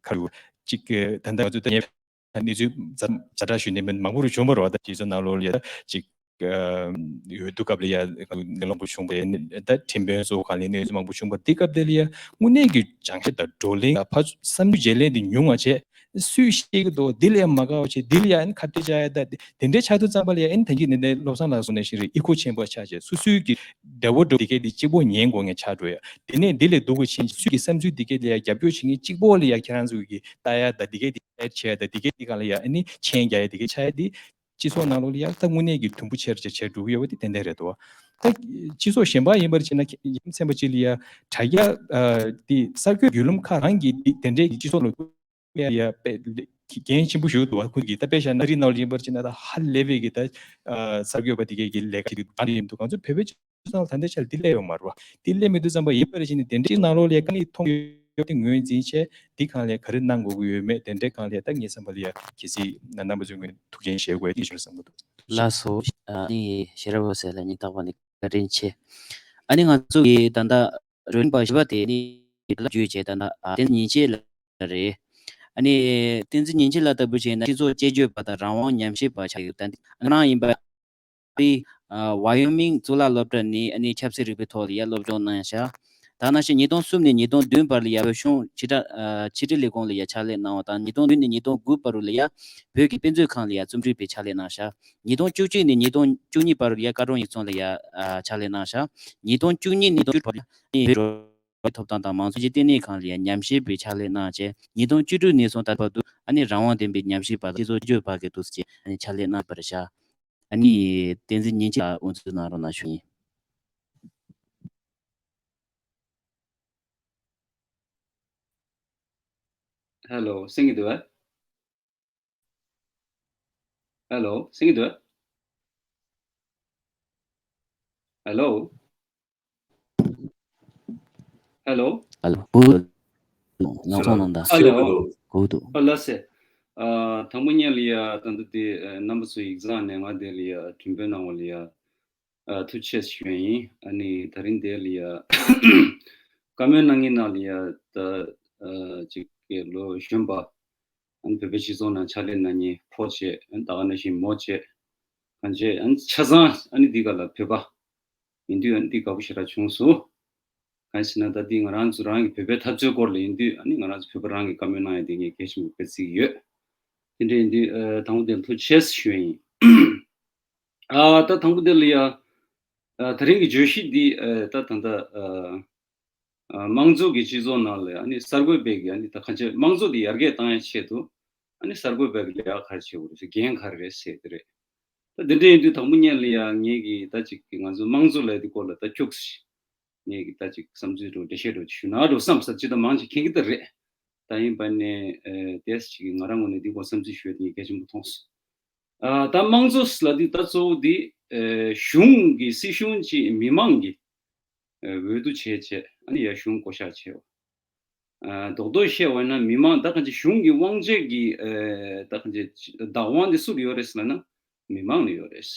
ཁ་རུ་ཅིག་ད་ལྟ་ང་ཚོ་ད་ངས་གནས་ཚུལ་ཛ་ཛ་དྲག་ཞུས་ནས་མིན་མང་པོ་རུ་བྱུང་བ་རེད་བ། ད་སྤྱི་ཚོགས་ནང་ལོགས་ལ་ཡ་ད་ཅིག་ཨ་འོས་བསྡུ་སྐབས་ལ་ཡ་ནད་ཡམས་མང་པོ་བྱུང་བ་ཡ་ད་ཁྲིམས་དཔོན་སོགས་གང་ལ་གནས་ཚུལ་མང་པོ་བྱུང་བ་འདི་སྐབས་དེ་ལ་ཡ་དངོས་གནས་ཀྱི་སྦྱང་བཤད་དང་བགྲོ་གླེང་ལ་ཕར་བསམ་ཚུལ་བརྗེ་ལེན་དེ་ཉུང་བ་བྱས། སུས་ཤེས་ཀྱི་འདུག་འདི་ལ་ཡང་མ་དགའ་བ་བྱེད། འདི་ལ་ཡང་ཁ་གཏད་བཅག་ཡ་ད་དེ་འདྲའི་ཆགས་དུས་ཙམ་པ་ལ་ཡང་ཨ་ནི་ད་གིན་ནས་བློ་བཟང་ལགས་གསུངས་ནས་ཤིག་རེད། ཨི་ཁོ་ཆེན་པོ་ཆགས་བྱས་སོ་སོའི་གི་བདེ་བོ་འགྲོ་དེ་གས་དེ་གཅིག་པོ་ཉན་དགོས་ངེས་ཆགས་འགྲོ་ཡ། དེ་ནས་འདི་ལས་སྡུག་གི་ཕྱིན་སུས་ཀྱི་བསམ་ཚུལ་དེ་གས་ལ་ཡང་རྒྱབ་སྐྱོར་བྱེད་མཁན་གཅིག་པོ་ལ་ཡང་ཁྱེད་རང་ཚོ་གི་ལྟ་ཡ་ད་དེ་གས་དེ་ཨེ་བྱས་ད་དེ་གས་དེ་ག་ལ་ཡང་ཨ་ནི་མཆན་རྒྱག་ཡ་དེ་གས་ཆགས་ཡ་དེ། སྤྱི་ཚོགས་ནང་ལོགས་ལ་ཡང་ད་དངོས་གནས་ཀྱི་དུམ་བུ་ཆེར་ཆེར་འགྲོ་གི་ཡོད་པ་དེ་ཏན་ཏན་རེད་འདུག་ད་སྤྱི་ཚོགས་གཞན་པ་ཡིན་པར་བྱས་ན་ཡ་མཚན་པ་ཅིག་ལ་ཡ་དྲ་རྒྱ་དེ་གསར་འགོད་བརྒྱུད་ལམ་ཁག་རང་གིས་དེ་དེ་འདྲའི་སྤྱི་ཚོགས་ལ་ཡ་དཔེ་འགན་ཆེན་པོ་ཞིག་འདུག་བ། ཁོང་གིས་ད་དཔེ་བཞག་ན་རི་ནང་ལ་ཡིན་པར་བྱས་ན་ད་ཧ་ལས་པའི་གི་ད་གསར་འགོད་པ་དེ་གས་ཀྱི་ལས་ཀ་ཞིག་འདུག་གང་ཡིན་འདུག་གང་ཚོད་བོད་པའི་སོང་ད་ལྟའི་ཆར་འདི་སླེབས་ཡོད་མ་རེད་བ། འདི་སླེབས་མི་འདུག་བསམ་པ་ཡིན་པར་བྱས་ནས་དེ་འདྲའི་ནང་ལོགས་ལ་དཀའ་ངལ་མཐོང་ཡོད་དེ་ངོས་འཛིན་བྱས་འདི་གང་ལ་ག་རེ་གནང་དགོས་ཀྱི་ཡོད་མེད་དེ་འདྲའི་གང་ལ་ད་ངའི་བསམ་པ་ལ་ཡ་གལ་སྲིད་ན་རྣམ་པ་ཚོའི་ངོས་ཐུགས་རྗེ་ཆེ་ཞུ་དགོས་ཡ་དེ་ཞུ་བསམ་གྱི་འདུག་ལགས་སོ། ཨ་ནི་ཤེས་རབ་འོད་ཟེར་ལགས་སྙིང་ཐག་པ་ནས་བཀའ་དྲིན་ཆེ། ཨ་ནི་ང་ཚོ་གི་ད་ལྟ་རོལ་པ་བཞི་པ་དེ་ནི་ལ་བརྗོད་བྱས་ད་ལྟ་ཨ་བསྟན་ཉིན་བྱེད་ལ་རེད། ཨ་ནི་བསྟན་འཛིན་ཉིན་བྱེད་ལགས་ལྟ་བུ་བྱས་ན་སྤྱི་ཚོགས་དཔྱད་བརྗོད་པ་དང་རང་དབང་ཉམས་ཞིབ་པ་ཆགས་ཡོད། ད་ང་རང་ཡིན་པ། པའི་ཝ་ཡོ་མིང་གཙུག་ལག་སློབ་གྲྭ་ནས་ཨ་ནི་ཆབ་སྲིད་རིག་པའི་ཐོག་ལ་ཡ་སློབ་སྦྱོང་གནང་ཤག་ད་ནང་བཞིན་ཉིས་སྟོང་གསུམ་ནས་ཉིས་སྟོང་བདུན་བར་ལ་ཡ་བོད་གཞུང་ཕྱི་དྲ་ཨ་ཕྱི་དྲིལ་ལས་ཁུངས་ལ་ཡ་ཕྱག་ལས་གནང་བ་དང་། ཉིས་སྟོང་བདུན་ནས་ཉིས་སྟོང་དགུ་བར་ལ་ཡ་བོད་ཀྱི་དཔེ་མཛོད་ཁང་ལ་ཡ་རྩོམ་སྒྲིག་པའི་ཕྱག་ལས་གནང་ཤག་ཉིས་སྟོང་བཅུ་གཅིག་ནས་ཉིས་སྟོང་བཅུ་གཉིས་བར་ལ་ཡ་ཀ་ཀྲོང་ཡིག་ཚང་ལ་ཡ་ཨ་ཕྱག་ལས་གནང་ཤག་ཉིས་སྟོང་བཅུ་གཉིས་ནས་ཉིས་སྟོང་བཅུ་བར་ལ་ཡ་བོད་རོགས་ཐོབ་ཐང་དང་མང་གཙོ་གཅིག་ལྟེ་གནས་ཁང་ལ་ཡ་ཉམས་ཞིབ་པའི་ཕྱག་ལས་གནང་བྱས། ཉིས་སྟོང་བཅུ་དྲུག་ནས་བཟུང་ད་བར་དུ་ཨ་ནི་རང་དབང་ལྡན་པའི་ཉམས་ཞིབ་པ་དང་སྤྱི་ཚོགས་དཔྱད་བརྗོད་པ་གི་དུས་སུ་ཨ་ནི་ཕྱག་ལས་གནང་བར་བྱ། ཨ་ནི་བསྟན་འཛིན་ཉིན་བྱེད་ལགས་དབུ་འཛུགས་གནང་རོགས་གནང་ཞུ་ཡིན། ཧེ་ལོ། གསན་གྱི་འདུག་གས། ཧེ་ལོ། གསན་གྱི་འདུག་གས། ཧེ་ལོ། ཧེ་ལོ། ཨ་ལོ། གུ་ལང་ཚོང་ནང་ད། ཨ་ལོ། གུ་འདུག་ཨ་ལ་སེ། ཨ་དང་པོ་ཉིད་ལ་ཡ་ད་ལྟ་དེ་ཨ་རྣམ་པ་ཚོ་ཡིག་ཚང་ནས་ང་དེ་ལ་ཡ་མགྲོན་འབོད་གནང་བ་ལ་ཡ་ཨ་ཐུགས་རྗེ་ཆེ་ཞུ་ཡ་ཡིན། ཨ་ནི་ད་རིང་དེ་ལ་ཡ་བཀའ་མོལ་གནང་མཁན་ནང་ལ་ཡ་ད་ཨ་ཅིག་གི་ལོ་གཞོན་པ་ཨ་ནི་བོད་པའི་སྤྱི་ཚོགས་ནང་ཕྱག་ལས་གནང་མཁན་ཕོ་བྱས། ཨ་ནི་ད་ག་ནང་བཞིན་མོ་བྱས། གང་བྱས། ཨ་ནི་ཆ་ཚང་ཨ་ནི་འདི་ག་ལ་བོད་པ་ཡིན་དུས་ཨ་ནི་འདི་དགའ་པོ་ཞེ་དྲག་བྱུང་སོང་། གང་ཞེ་ན་ད་འདི་ང་རང་ཚོ་རང་གི་བོད་པའི་འཐབ་རྩོད་སྐོར་ལ་ཡིན་དུས་ཨ་ནི་ང་རང་ཚོ་བོད་པ་རང་གི་བཀའ་མོལ་གནང་ཡ་དེ་ངས་གལ་ཆེན་པོ་དཔེ་བརྩི་གི་ཡོད། དེ་འདྲ་ཡིན་དུས་ཨ་དང་པོ་དེ་ལ་ཐུགས་རྗེ་ཆེ་ཞུ་ཡ་ཡིན། ཨ་ད་དང་པོ་དེ་ལ་ཡ་ཨ་ད་རིང་གི་བརྗོད་གཞི་འདི་ཨ་ད་ད་ད་ཨ་ཨ་དམངས་གཙོ་གི་སྤྱི་ཚོགས་ནང་ལ་ཨ་ནི་གསར་འགོད་པའི་གི་ཨ་ནི་ད་གང་ཅི་དམངས་གཙོ་དེ་ཡར་རྒྱས་བཏང་ཡ་ཆེད་དུ་ཨ་ནི་གསར་འགོད་པའི་གི་ལས་ཀ་ག་རེ་བྱེད་དགོས་རེད་ཟེར། འགན་ག་རེ་རེད་ཟེར་དེ་རེད། ད་དེ་འདྲ་ཡིན་དུས་དང་པོ་ཉིད་ལ་ཡ་ངེད་ཀྱི་ད་ཅིག་གི་ང་ཚོ་དམངས་གཙོ་ལབ་དེ་སྐོར་ལ་ད་ཁྱུག་ཙམ་ངེད་ཀྱི་ད་ཅིག་བསམ་ཚུལ་འདྲ་འགྲེལ་བཤད་འདྲ་ཞུ་ན་འགྲོ་བསམ་ས་ཅི་ད་མང་ཅིག་མཁྱེན་གྱི་ད་རེད། ད་ཡིན་པ་ནས་ཨ་དེས་ཅིག་གི་ང་རང་ངོས་ནས་འདི་སྐོར་བསམ་ཚུལ་ཞུ་ཡ་དེ་ངས་གལ་ཆེན་པོ་མཐོང་སོང་། ཨ་ད་དམངས་གཙོ་ལབ་དུས་ད་གཙོ་བོ་འདི་ཨ་གཞུང་གི་སྲིད་གཞུང་ཅིག་མི་མང་གིས་ཨ་འོས་བསྡུ་བྱས་བྱས་ཨ་ནི་ཡ་གཞུང་བསྐོ་གཞག་བྱས་པ། ཨ་རྡོག་རྡོག་བཤད་པ་ཡིན་ན་མི་མང་ད་གང་ཅི་གཞུང་གི་དབང་ཆ་གི་ཨ་ད་གང་ཅི་བདག་དབང་དེ་སུ་ལ་ཡོད་རེད་ཟེར་ལབ་ན་མི་མང་ལ་ཡོད་རེད།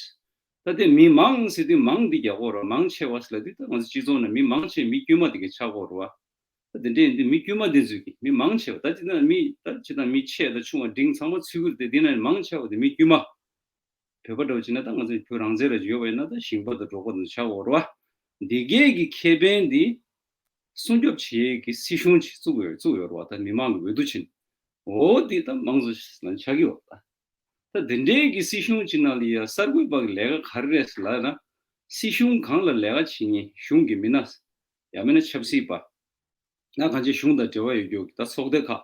ད་དེ་མི་མང་ཟེར་དུས་མང་འདི་རྒྱག་གོ་ར་མང་ཆེ་བ་ཟེར་ལབ་དུས་ད་ང་ཚོ་སྤྱི་ཚོགས་ནང་མི་མང་ཆེ་མི་དཀྱུས་མ་དེ་ག་ཆགས་གོ་ར་བ། ད་དེ་འདྲས་ཡིན་དུས་མི་དཀྱུས་མ་དེ་ཚོས་ཀྱི་མི་མང་ཆེ་བ་ད་ཅི་ད་མི་ད་ཅི་ད་མི་ཆེ་ད་ཆུང་བ་འབྲིང་ཚང་མ་ཚུད་ཀྱི་དེ་དེ་ན་མང་ཆེ་བ་དེ་མི་དཀྱུས་མ། བོད་པ་འདྲ་བོ་བྱས་ན་ད་ང་ཚོ་བོད་རང་བཙན་ར་ཅིག་ཡོད་པ་ཡིན་ན་ད་ཞིང་པ་དང་འབྲོག་པ་དང་ཆགས་འོར་བ། འདི་གས་ཀྱི་ཁེ་ཕན་འདི་སྲུང་སྐྱོབ་བྱེད་ཀྱི་སྲིད་གཞུང་ཅིག་བཙུགས་ཡོད་བཙུགས་ཡོད་ར་བ། ད་མི་མང་གི་འོས་བསྡུ་ཕྱིན། འོ་འདི་ད་དམངས་གཙོ་ཞིག་ལ་ཆགས་ཀྱི་ཡོད་པ། ད་འདི་འདྲའི་གི་སྲིད་གཞུང་ཅིག་ནང་ལ་ཡ་གསར་འགོད་པ་གི་ལས་ཀ་ག་རེ་རེད་ཟེར་ལབ་ན། སྲིད་གཞུང་སྒང་ལ་ལས་ཀ་བྱེད་མཁན་གཞུང་གི་མི་སྣ། ཡང་མིན་ན་ཆབ་སྲིད་པ། ང་གང་ཅི་གཞུང་དང་འབྲེལ་བ་ཡོད་རྒྱུ་ད་ཚོགས་སྡེ་ཁག་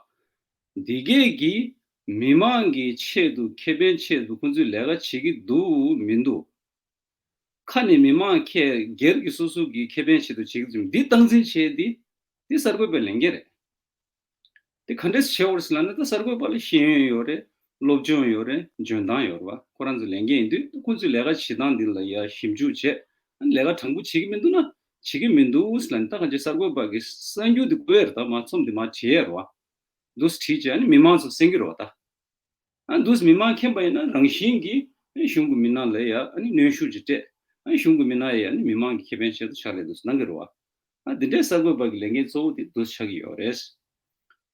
འདི་གས་ཀྱིས་མི་མང་གི་ཆེད་དུ་ཁེ་ཕན་ཆེད་དུ་ཁོང་ཚོས་ལས་ཀ་བྱེད་ཀྱི་འདུག་མི་འདུག་ཁ་ནས་མི་མང་ཁས་སྒེར་གྱི་སོ་སོ་གི་ཁེ་ཕན་ཆེད་དུ་བྱེད་ཀྱི་འདུག་འདི་སྟངས་འཛིན་བྱས་འདི་འདི་གསར་འགོད་པའི་ལས་འགན་རེད། དེ་ག་འདྲས་བྱེད་འོར་ཟེར་ལབ་ན་ད་གསར་འགོད་པ་ལ་ཤེས་ཡོན་ཡོད་རེད། སློབ་སྦྱོང་ཡོད་རེད། འཇོན་ཐང་ཡོད་རེད་བ། ཁོ་རང་ཚོ་ལས་འགན་ཡིན་དུས་ཁོ་ཚོའི་ལས་ཀ་བྱེད་སྟངས་འདི་ལ་ཡ་ཞིབ་འཇུག་བྱས། ལས་ཀ་དྲང་པོ་བྱེད་ཀྱི་མི་འདུག་ན་བྱེད་ཀྱི་མི་འདུག་ཟེར་ལབ་ན་ད་གང་ཅི་གསར་འགོད་པ་གི་གསར་འགྱུར་འདི་བཀོད་ཡ་རེད། ད་མ་རྩོམ་འདི་མ་བྲིས་ཡ་རེད་བ། འདུག་སེ་བྲིས་བྱས་ཨ་ནི་མི་མང་ཚོ་གསན་གྱི་རེད་བ་ད། ཨ་འདུག་སེ་མི་མང་མཁྱེན་པ་ཡིན་ན་རང་བཞིན་གྱིས་ཨ་ནི་གཞུང་གི་མི་སྣ་ལ་ཡ་ཨ་ནི་གནོན་ཤུགས་ཅིག་སྤྲད། ཨ་ནི་གཞུང་གི་མི་སྣ་ཡ་ཨ་ནི་མི་མང་གི་ཁེ་ཕན་ཆེད་དུ་ཕྱག་ལས་འདུག་སེ་གནང་གི་རེད་བ། ཨ་འདི་འདྲའི་གསར་འགོད་པ་གི་ལས་འགན་གཙོ་བོ་དེ་འདུག་སེ་ཆགས་ཀྱི་ཡོད་རེད།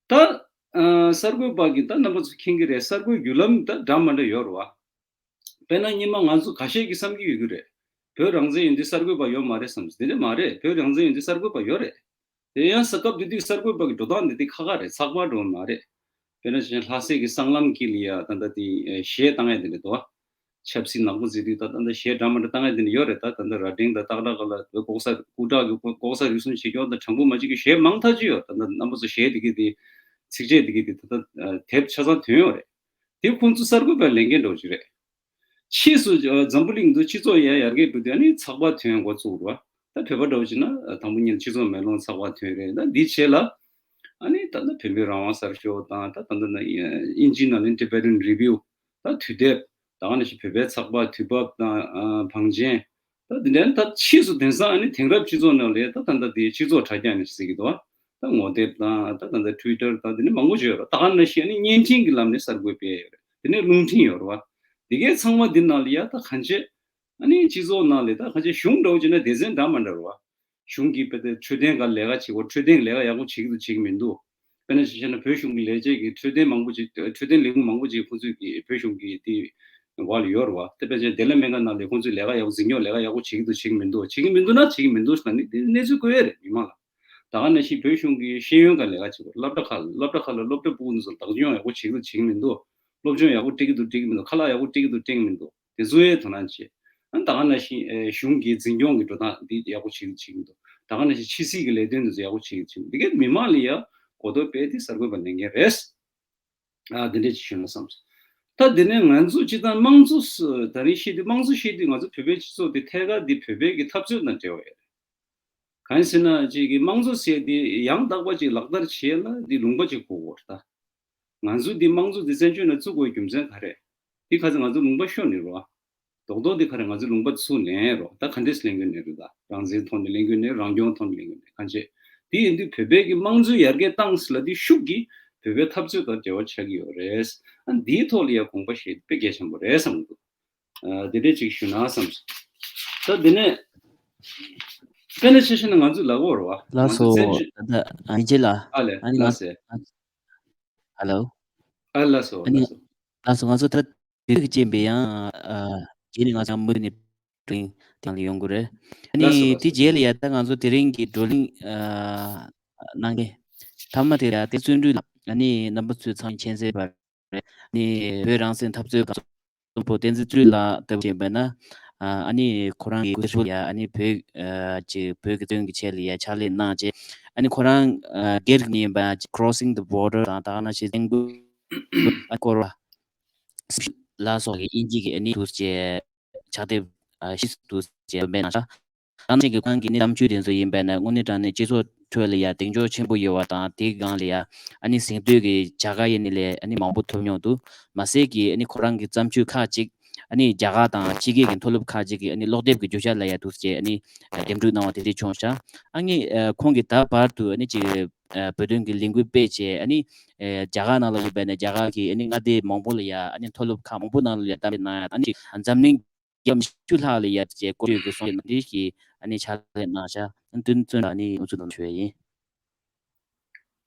ད་ཨ་གསར་འགོད་པ་གི་ད་རྣམ་པ་ཚོ་མཁྱེན་གྱི་རེད། གསར་འགོད་བརྒྱུད་ལམ་ད་འདྲ་མ་འདྲ་ཡོད་རེད་བ། དཔེར་ན་སྔོན་མ་ང་ཚོ་ཁ་ཤས་ཀྱིས་བསམ་གྱི་ཡོད་ཀྱི་རེད། བོད་རང་བཙན་ཡོད་དུས་གསར་འགོད་པ་ཡོད་མ་རེད་བསམ། དེ་འདྲ་མ་རེད། བོད་རང་བཙན་ཡོད་དུས་གསར་འགོད་པ་ཡོད་རེད། དེ་ཡང་ས་སྐབས་དེ་དུས་གསར་འགོད་པ་གི་འགྲོ་སྟངས་དེ་དེ་ཁག་ཁག་རེད། ཚགས་པར་འགྲོ་མ་རེད། དཔེར་ན་ཅིག་ལྷ་སའི་གི་སྲང་ལམ་དཀྱིལ་ལ་ཡ་ད་ལྟ་དེ་གཞས་བཏང་ཡ་དེ་འདྲ་འདུག་བ། ཆབ་སྲིད་ནག་པོ་བརྩི་དུས་ད་ད་ལྟ་གཞས་འདྲ་མི་འདྲ་བཏང་ཡ་དེ་འདྲ་ཡོད་རེད། ད་ད་ལྟ་རྭ་སྒྲེང་དང་སྟག་བྲག་ག་ལ་བོད་ལྐོག་ཟ། སྐུ་དྲག་གི་ལྐོག་ལྐོག་ཟ་རུལ་སུངས་བྱེད་རྒྱུ་དང་དྲང་པོ་མ་བྱེད་རྒྱུ་གཞས་མང་ཐག་ཆོད་ཡོད། ད་ལྟ་རྣམ་པ་ཚོ་གཞས་དེ་གི་དེ་ཚིགས་བཅད་དེ་གི་དེ་ད་ལྟ་དེབ་ཆ་ཚང་ཐོན་ཡོད་རེད། དེ་ཁོང་ཚོ་གསར་འགོད་པའི་ལས་འགན་འདྲ་བོ་ཅིག་རེད། ཕྱིས་སུ་ཨ་འཛམ་བུ་གླིང་དུ་སྤྱི་ཚོགས་ཡར་ཡར་རྒྱས་འགྲོ་དུས་ཨ་ནི་ཚགས་པར་ཐོན་འགོ་བཙུགས་རེད་བ། ད་བོད་པ་འདྲ་བོ་བྱས་ན་ཨ་དང་པོ་ཉིད་སྤྱི་ཚོགས་མེ་ལོང་ཚགས་པར་ཐོན་རེད། ད་འདི་རྗེས་ལ་ཨ་ནི་ད་ལྟ་བོད་མིའི་རང་དབང་གསར་ཤོག་དང་། ད་ད་ལྟ་ན་ཨ་དབྱིན་ཇིའི་ནང་ནས་Tibetan Review། ད་དུས་དེབ། ད་ག་ནང་བཞིན་བོད་པའི་ཚགས་པར། དུས་བབ་དང་ཨ་བང་ཆེན། ད་འདི་འདྲ་ད་ཕྱིས་སུ་དེང་སང་ཨ་ནི་དེང་རབས་སྤྱི་ཚོགས་ནང་ལ་ད་ད་ལྟ་དེ་སྤྱི་ཚོགས་དྲ་རྒྱ་ནས་ཟེར་གྱི་འདུག་བ། ད་ངོ་དེབ་དང་ད་ད་ལྟ་Twitter་དང་དེ་ནས་མང་པོ་ཅིག་ཡོད་རེད། ད་ག་ནང་བཞིན་ཨ་ནི་བརྙན་འཕྲིན་གྱི་ལམ་ནས་གསར་འགོད་སྤེལ་ཡོད་རེད། དེ་ནས་རླུང་འཕྲིན་ཡོད་རེད་བ། དེ་གའི་ཚང་མ་འདི་ནང་ལ་ཡ་ད་གང་བྱེད། ཨ་ནི་སྤྱི་ཚོགས་ནང་ལ་ད་གང་བྱེད། གཞུང་འདྲ་བོ་བྱས་ན་སྡེ་ཚན་འདྲ་མི་འདྲ་རེད་བ། གཞུང་གིས་དཔེ་དེ་འཕྲོད་བསྟེན་སྒང་ལས་ཀ་བྱེད་དགོས། འཕྲོད་བསྟེན་ལས་ཀ་ཡག་པོ་བྱེད་ཀྱི་འདུག་བྱེད་ཀྱི་མི་འདུག་དཔེར་ན་ཅིག་བཤད་ན་བོད་གཞུང་གི་ལས་བྱེད་ཀྱིས་འཕྲོད་བསྟེན་མང་པོ་ཅིག་འཕྲོད་བསྟེན་ལས་ཁུངས་མང་པོ་ཅིག་ཁོང་ཚོས་ཀྱི་བོད་གཞུང་གི་དེ་འོག་ལ་ཡོད་རེད་བ། དེ་དཔེར་ན་བདེ་ལེགས་སྨན་ཁང་ནང་ལ་ཁོང་ཚོས་ལས་ཀ་ཡག་པོ་འཛིན་སྐྱོང་ལས་ཀ་ཡག་པོ་བྱེད་ཀྱི་འདུག་བྱེད་ཀྱི་མི་འདུག་བྱེད་ཀྱི་མི་འདུག་ན་བྱེད་ཀྱི་མི་འདུག་ཟེར་ན་ནི་དེ་གནས་ཚུལ་བཀོད་ཡས་རེད་མི་མང་ལ། ད་ག་ནང་བཞིན་བོད་གཞུང་གི་ཤེས་ཡོན་སྒང་ལས་ཀ་བྱེད་དགོས། སློབ་གྲྭ་ཁག་ལ་སློབ་གྲྭ་ཁག་ལ་སློབ་གྲྭ་ཕྲུ་གུ་ཚོ་ལ་བདག་སྐྱོང་ཡག་པོ་བྱེད་ཀྱི་འདུག་བྱེད་ཀྱི་མི་འདུག་སློབ་སྦྱོང་ཡག་པོ་སྤྲད་ཀྱི་འདུག་སྤྲད་ཀྱི་མི་འདུག་ཁ་ལག་ཡག་པོ་སྤྲད་ཀྱི་འདུག་སྤྲད་ཀྱི་མི་འདུག་དེ་ཚོའི་དོ་སྣང་བྱེད། ཨ་ད་ག་ནང་བཞིན་ཨེ་གཞུང་གི་འཛིན་སྐྱོང་གི་འགྲོ་སྟངས་འདི་ཡག་པོ་བྱེད་ཀྱི་འདུག་ད་ག་ནང་བཞིན་ཕྱི་སྲིད་ཀྱི་ལས་དོན་འདི་ཚོ་ཡག་པོ་བྱེད་ཀྱི་འདུག་འདི་གའི་མི་མང་ལ་ཡ་གོ་རྟོགས་སྤེལ་ཏེ་གསར་འགོད་པ་ལས་འགན་རེད། ཨ་འདི་འདྲས་ཅིག་ཞུས་ན་བསམ་སོང་། ད་འདི་ནས་ང་ཚོ་སྤྱིར་བཏང་དམངས་གཙོ་ཟེར་ད་རིང་བཤད་དུས་དམངས་གཙོ་བཤད་དུས་ང་ཚོ་བོད་པའི་སྤྱི་ཚོགས་འདི་ཐད་ཀར་འདི་བོད་པའི་གི་འཐབ་རྩོད་དང་འབྲེལ་བ་ཡོད་རེད། གང་ཡིན་ཟེར་ན་ཅིག་གི་དམངས་གཙོ་ཟེར་དེ་ཡང་དག་པ་ཅིག་ལག་བསྟར་བྱེད་ཡ་ལ་འདི་ལུང་པ་ཅིག་དགོས་ཀྱི་ཡོད་རེད་ད། ང་ཚོ་འདི་དམངས་གཙོ་འདི་བཙན་བྱོལ་ནང་བཙུགས་དགོས་རྒྱུ་མཚན་ག་རེ། འདི་ཁ་སང་ང་ཚོ་ལུང་པ་ཤོར་ནས་རོ། རྡོག་རྡོག་འདི་ག་རེ་ང་ཚོ་ལུང་པ་ཚུར་ལེན་རོ། ད་ག་འདྲས་ལེན་དགོས་ནས་རེད། ད་རང་བཙན་ཐོག་ནས་ལེན་དགོས་ནས་རང་སྐྱོང་ཐོག་ནས་ལེན་དགོས་ནས་གང་བྱེད། དེ་ཡིན་དུས་བོད་པའི་གི་དམངས་གཙོའི་ཡར་རྒྱས་བཏང་ཟེར་ལ་འདི་ཤུགས་ཀྱིས་བོད་པའི་འཐབ་རྩོད་དང་འབྲེལ་བ་ཆགས་ཀྱི་ཡོད་རེད། ཨ་འདིའི་ཐོག་ལ་ཡ་དགོངས་པ་བཞེས་དཔེ་གལ་ཆེན་པོ་རེད་བསམ་གྱི་འདུག་ཨ་དེ་འདྲས་ཅིག་ཞུ་ན་བསམ་སོང་། ད་དེ་ནས་དཔེར་ན་ཆ་བཞག་ན་ང་ཚོ་ལབ་དགོས་རེད་བ། ལགས་སོ། ང་ཚོ་བཙན་བྱོལ། ད་ལྟ་ཨ་ནི་རྗེས་ལ་ཨ་ལས་ཨ་ནི་ང་ལགས་སོ། ཧ་ལོ། ཨ་ལགས་སོ་ཨ་ནི་ལགས་སོ། ལགས་སོ། ང་ཚོ་ད་དུས་ཀྱི་རྐྱེན་པས་ཡང་ཨ་རྗེས་ནས་ང་ཚོ་ཡང་མུ་མཐུད་ནས་བགྲོ་གླེང་དེ་ཡང་ཡོང་གི་རེད། ཨ་ལགས་སོ་ནི་ལགས་དེ་སོ། རྗེས་ལ་ཡ་ད་ང་ཚོ་དེ་རིང་གི་བགྲོ་གླེང་ཨ་གནང་མཁན་ཐ་མ་དེ་ཡ་དེ་བརྩོན་འགྲུས་ལགས་ཨ་ནི་རྣམ་པ་ཚོས་ཚང་མཁྱེན་གསལ་བ་རེད། ཨ་ནི་བོད་རང་བཙན་འཐབ་རྩོད་སྐབས་སུ་གཙོ་བོ་བསྟན་འཛིན་བརྩོན་འགྲུས་ལགས་ལྟ་བུ་བྱས་པ་ན་ཨ་ནི་ཁོ་རང་གི་སྐུ་ཞབས་ལ་ཡ་ཨ་ནི་བོད་ཨ་ཅིག་བོད་ཀྱི་དོན་གྱི་ཆེད་ལ་ཡ་ཕྱག་ལས་གནང་བྱས། ཨ་ནི་ཁོ་རང་ཨ་སྒེར་གྱི་ཡིན་པ་Crossing the Border དང་ད་ག་ནང་བཞིན་བཙན་པོ་ཨ་སྐོར་བ་ལ་སོགས་ཀྱི་དབྱིན་ཇི་གི་ཨ་ནི་འདུག་སེ་ཕྱག་དེབ་ཨ་ཤིས་འདུག་སེ་སྤེལ་གནང་ཤག་ད་ནང་བཞིན་གྱི་ཁོ་རང་གི་ནི་གཏམ་བརྗོད་དེ་ཚོ་ཡིན་པ་ན་དངོས་གནས་དྲང་གནས་སྤྱི་ཚོགས་ཁྲོད་ལ་ཡ་གདེང་འཇོག་ཆེན་པོ་ཡོད་པ་དང་། དེའི་སྒང་ལ་ཡ་ཨ་ནི་གཟེངས་བསྟོད་ཀྱི་བྱ་དགའ་ཡིན་ནི་ལས་ཨ་ནི་མང་པོ་ཐོབ་མྱོང་འདུག་མ་ཟད་ཀྱི་ཨ་ནི་ཁོ་རང་གི་བརྩམས་ཆོས་ཁག་ཅིག་ཨ་ནི་རྒྱ་གར་དང་ཕྱི་རྒྱལ་གྱི་མཐོ་སློབ་ཁག་ཅིག་གི་ཨ་ནི་ཀློག་དེབ་ཀྱི་བརྗོད་བྱ་ལ་ཡ་འདུག་སེ་ཨ་ནི་འདེམས་སྒྲུག་གནང་བ་དེ་འདྲ་བྱུང་ཤག་ཨ་ནི་ཁོང་གིས་ད་བར་དུ་ཨ་ནི་ཅིག་བོད་དོན་གྱི་ལས་འགུལ་སྤེལ་བྱས། ཨ་ནི་རྒྱ་གར་ནང་ལ་ཡོད་པའི་ནས་རྒྱ་གར་གྱི་ཨ་ནི་མངའ་སྡེ་མང་པོ་ལ་ཡ་ཨ་ནི་མཐོ་སློབ་ཁག་མང་པོ་ནང་ལ་ཡ་གཏམ་བཤད་གནང་ཡ། ཨ་ནི་འཛམ་གླིང་རྒྱལ་ཁབ་ཉི་ཤུ་ལྷག་ལ་ཡ་ཅེས་སྐོར་སྐྱོད་ཀྱི་གསུང་བཤད་གནང་དེ་ཞིག་ཨ་ནི་ཕྱག་ལས་གནང་ཤག་ཨ་ནི་བསྟན་བརྩོན་ལགས་ཨ་ནི་ཨུ་ཚུགས་གནང་ཞུ་ཡ་ཡིན།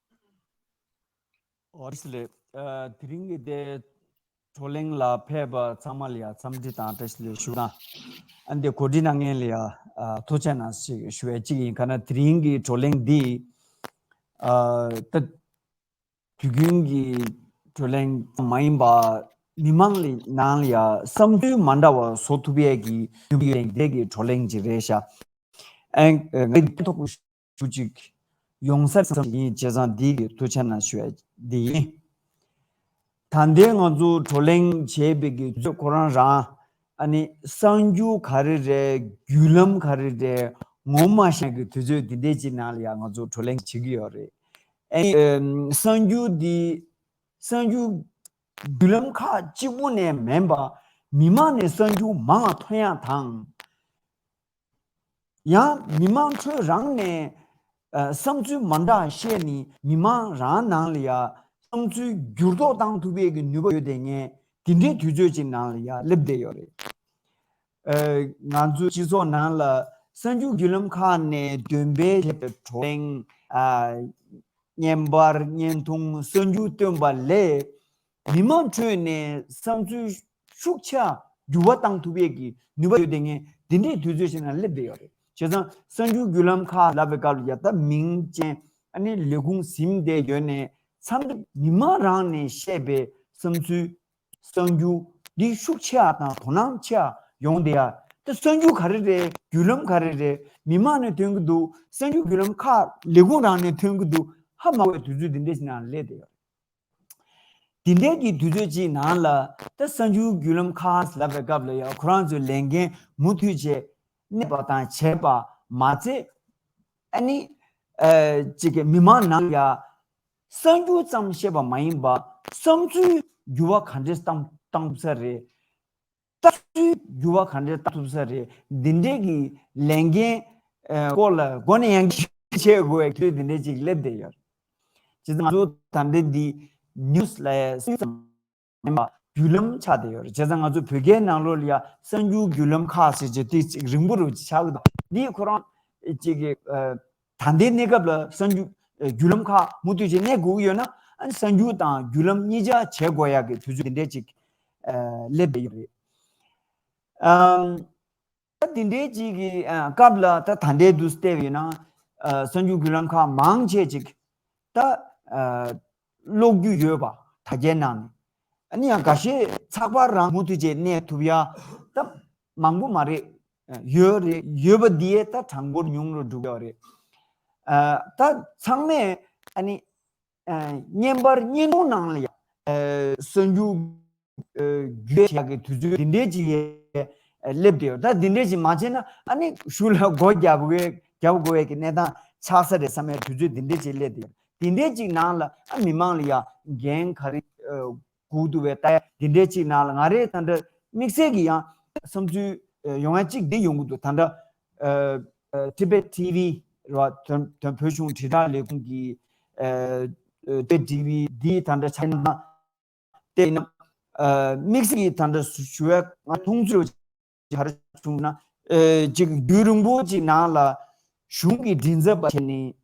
ཨོ་རིས་ལེ། ཨ་དེ་རིང་གི་དེ་བགྲོ་གླེང་ལ་ཕེབས་པ་ཚང་མ་ལ་ཡ་འཚམས་འདྲི་དང་བཀྲ་ཤིས་བདེ་ལེགས་ཞུ་དང་། ཨ་འདི་གོ་སྒྲིག་གནང་མཁན་ལ་ཡ་ཨ་ཐུགས་རྗེ་གནང་ཞེས་ཞུ་ཡ་གཅིག་ཡིན། ག་ན་དེ་རིང་གི་བགྲོ་གླེང་འདི་ཨ་ད་དུས་རྒྱུན་གྱི་བགྲོ་གླེང་མ་ཡིན་པ་མི་མང་ལ་ནང་ལ་ཡ་བསམ་ཚུལ་མ་འདྲ་བ་བཟོ་ཐུབ་ཡས་ཀྱི་ནུས་པ་ཡོད་པའི་གི་བགྲོ་གླེང་ཅིག་རེད་ཤག་ཨ་ངས་ཐོག་ཞུ་ཅིག་ཡོང་ས་ཙམ་ཡིན། བྱས་ཙང་འདི་གི་ཐུགས་རྗེ་གནང་ཞུ་ཡ་འདི་ཡིན། ད་ལྟའི་ང་ཚོ་བགྲོ་གླེང་བྱས་པའི་གི་དུས་ཚོད་ཁོ་རང་རང་ཨ་ནི་གསར་འགྱུར་ག་རེ་རེད། བརྒྱུད་ལམ་ག་རེ་རེད། ངོ་མ་ཤེས་གི་དུས་ཚོད་འདི་འདྲས་ཅིག་ནང་ལ་ཡ་ང་ཚོ་བགྲོ་གླེང་བྱེད་ཀྱི་ཡོད་རེད། ཨ་ནི་གསར་འགྱུར་འདི་གསར་འགྱུར་བརྒྱུད་ལམ་ཁག་གཅིག་པུ་ནས་མིན་པ་མི་མང་ནས་གསར་འགྱུར་མང་བ་ཐོན་ཡ་དང་། ཡང་མི་མང་ཁྲོད་རང་ནས་ཨ་བསམ་ཚུལ་མ་འདྲ་བཤད་ནས་མི་མང་རང་ནང་ལ་ཡ་བསམ་ཚུལ་འགྱུར་ལྡོག་བཏང་ཐུབ་པའི་གི་ནུས་པ་ཡོད་དེ་ངས་དེ་འདྲའི་དུས་ཚོད་ཅིག་ནང་ལ་ཡ་སླེབས་བསྡད་ཡོད་རེད། ཨ་ང་ཚོའི་སྤྱི་ཚོགས་ནང་ལ་གསར་འགྱུར་བརྒྱུད་ལམ་ཁག་ནས་འདོན་སྤེལ་བྱས་པའི་བགྲོ་གླེང་ཨ་བརྙན་པར་བརྙན་ཐུང་གསར་འགྱུར་བཏོན་པ་ལས་མི་མང་ཁྲོད་ནས་བསམ་ཚུལ་ཤུགས་ཆེ་ འགྱུར་བ་བཏང་ཐུབ་ཡས་ཀྱི་ནུས་པ་ཡོད་དེ་ངས་འདི་འདྲའི་དུས་ཚོད་ཞིག་ནང་སླེབས་བསྡད་ཡོད་རེད། བྱས་ཙང་གསར་འགྱུར་བརྒྱུད་ལམ་ཁག་ལབ་པའི་སྐབས་ལ་ཡ་ད་མིང་ཅན་ཨ་ནི་ལས་ཁུངས་ཟིན་བསྡད་ཡོད་ནས་མཚམས་རེ་མི་མང་རང་ནས་བཤད་པའི་བསམ་ཚུལ། གསར་འགྱུར་འདི་ཤུགས་ཆེ་བ་དང་དོ་སྣང་ཆེ་བ་ཡོང་བསྡད་ཡ། ད་གསར་འགྱུར་ག་རེ་རེད། བརྒྱུད་ལམ་ག་རེ་རེད། མི་མང་ནས་ཐོན་གྱི་འདུག་གསར་འགྱུར་བརྒྱུད་ལམ་ཁག་ལས་ཁུངས་རང་ནས་ཐོན་གྱི་འདུག་ཧ་མ་གོ་བའི་དུས་ཚོད་འདི་འདྲ་ཞིག་ནང་སླེབས་བསྡད་ཡོད། དེ་འདྲའི་གི་དུས་ཚོད་ཅིག་ནང་ལ་ད་གསར་འགྱུར་བརྒྱུད་ལམ་ཁག་ལབ་པའི་སྐབས་ལ་ཡང་ཁོ་རང་ཚོའི་ལས་འགན་མུ་མཐུད་བྱས་གནས་པ་དང་བྱས་པ་མ་ཚད། ཨ་ནི་ཨ་ཅིག་གི་མི་མང་ནང་ཡ་གསར་འགྱུར་ཙམ་བཤད་པ་མ་ཡིན་པ་བསམ་ཚུལ་འགྱུར་བ་ག་འདྲས་བཏང་བཏང་ཐུབ་ས་རེད། ལྟ་ཚུལ་འགྱུར་བ་ག་འདྲས་བཏང་ཐུབ་ས་རེད། འདི་འདྲའི་གི་ལས་འགན་ཨ་སྐོར་ལ་འགོ་ནས་ཡང་བསྐྱར་བྱེད་དགོས་པའི་དུས་འདི་འདྲའི་ཅིག་སླེབས་བསྡད་ཡོད། བྱས་ཙང་ང་ཚོ་ད་ལྟ་འདི་ནིའུ་སི་ལ་ཡང་སྲིད་ཙམ་ཡིན་པ་བརྒྱུད་ལམ་ཆགས་བསྡད་ཡོད་རེད། བྱས་ཙང་ང་ཚོ་བོད་སྐད་ནང་ལོགས་ལ་ཡ་གསར་འགྱུར་བརྒྱུད་ལམ་ཁག་ཟེར་གྱི་དེ་ཅིག་རིང་པོ་རུ་ཆགས་ཀྱི་འདུག་འདི་ཁོ་རང་ཅིག་གི་ཨ་ད་ལྟའི་གནས་སྐབས་ལ་གསར་འགྱུར་ཨ་བརྒྱུད་ལམ་ཁག་མུ་མཐུད་བྱས་གནས་དགོས་ཀྱི་ཡོད་ན་ཨ་ནི་གསར་འགྱུར་དང་བརྒྱུད་ལམ་གཉིས་ཆ་བྱེད་དགོས་ཡག་གི་དུས་ཚོད་འདི་འདྲས་ཅིག་ཨ་སླེབས་བསྡད་ཡོད་རེད། ཨམ། ད་དེ་འདྲའི་ཅིག་གི་ཨ་སྐབས་ལ་ད་ད་ལྟའི་དུས་བལྟས་པ་ཡིན་ན་ཨ་གསར་འགྱུར་བརྒྱུད་ལམ་ཁག་མང་ཆེ་ཅིག་ད་ཨ་ཀློག་རྒྱུ་ཡོད་པ་དྲ་རྒྱའི་ནང་ནས། ཨ་ནི་ཡང་འགའ་ཤས་ཚགས་པར་རང་མུ་མཐུད་བྱས་གནས་ཐུབ་ཡ་ད་མང་པོ་མ་རེད། ཡོད་རེད། ཡོད་པ་འདི་ཡས་ད་གྲངས་འབོར་ཉུང་རུ་འགྲོ་གི་ཡོད་རེད། ཨ་ད་ཚང་མས་ཨ་ནི་ཨ་བརྙན་པར་བརྙན་ཐུང་ནང་ལ་ཡང་ཨ་གསར་འགྱུར་ཨ་བརྒྱུད་བྱེད་ཡག་གི་དུས་ཚོད་འདི་འདྲའི་ཅིག་ཡས་སླེབས་བསྡད་ཡོད། ད་འདི་འདྲའི་ཅིག་མ་བྱས་ན་ཨ་ནི་གཞུག་ལ་སྒོ་རྒྱབ་དགོས་རྒྱབ་དགོས་ཡས་ཀྱི་གནས་སྟངས་ཆགས་ས་རེད་བསམ་ཡས་དུས་ཚོད་འདི་འདྲའི་ཅིག་སླེབས་བསྡད་ཡོད། འདི་འདྲའི་ཅིག་ནང་ལ་ཨ་མི་མང་ལ་ཡང་འགན་ག་རེ་ཨ་སྒུག་འདུག་པས། ད་ཡ་འདི་འདྲའི་ཅིག་ནང་ལ་ང་རེ་ད་ལྟ་དམིགས་བསལ་གྱི་ཡང་བསམ་ཚུལ་ཨ་ཡོང་ཡ་གཅིག་འདི་ཡོང་གི་འདུག་ད་ལྟ་ཨ་ཨ་Tibet T V རེད་བ། དོན་དོན་བོད་གཞུང་དྲིལ་བསྒྲགས་ལས་ཁུངས་ཀྱི་ཨ་ཨ་Tibet T V འདི་ད་ལྟ་ཆ་ན་དེ་ཡིན་ན་ཨ་དམིགས་བསལ་གྱི་ད་ལྟ་ཞུ་ཞུ་བའི་ང་མཐོང་ཚུལ་ག་རེ་བྱུང་ན་ཨ་ཅིག་རྒྱུན་རིང་པོ་ཅིག་ནང་ལ་གཞུང་གི་མགྲིན་ཚབ་པ་བྱས་ནས་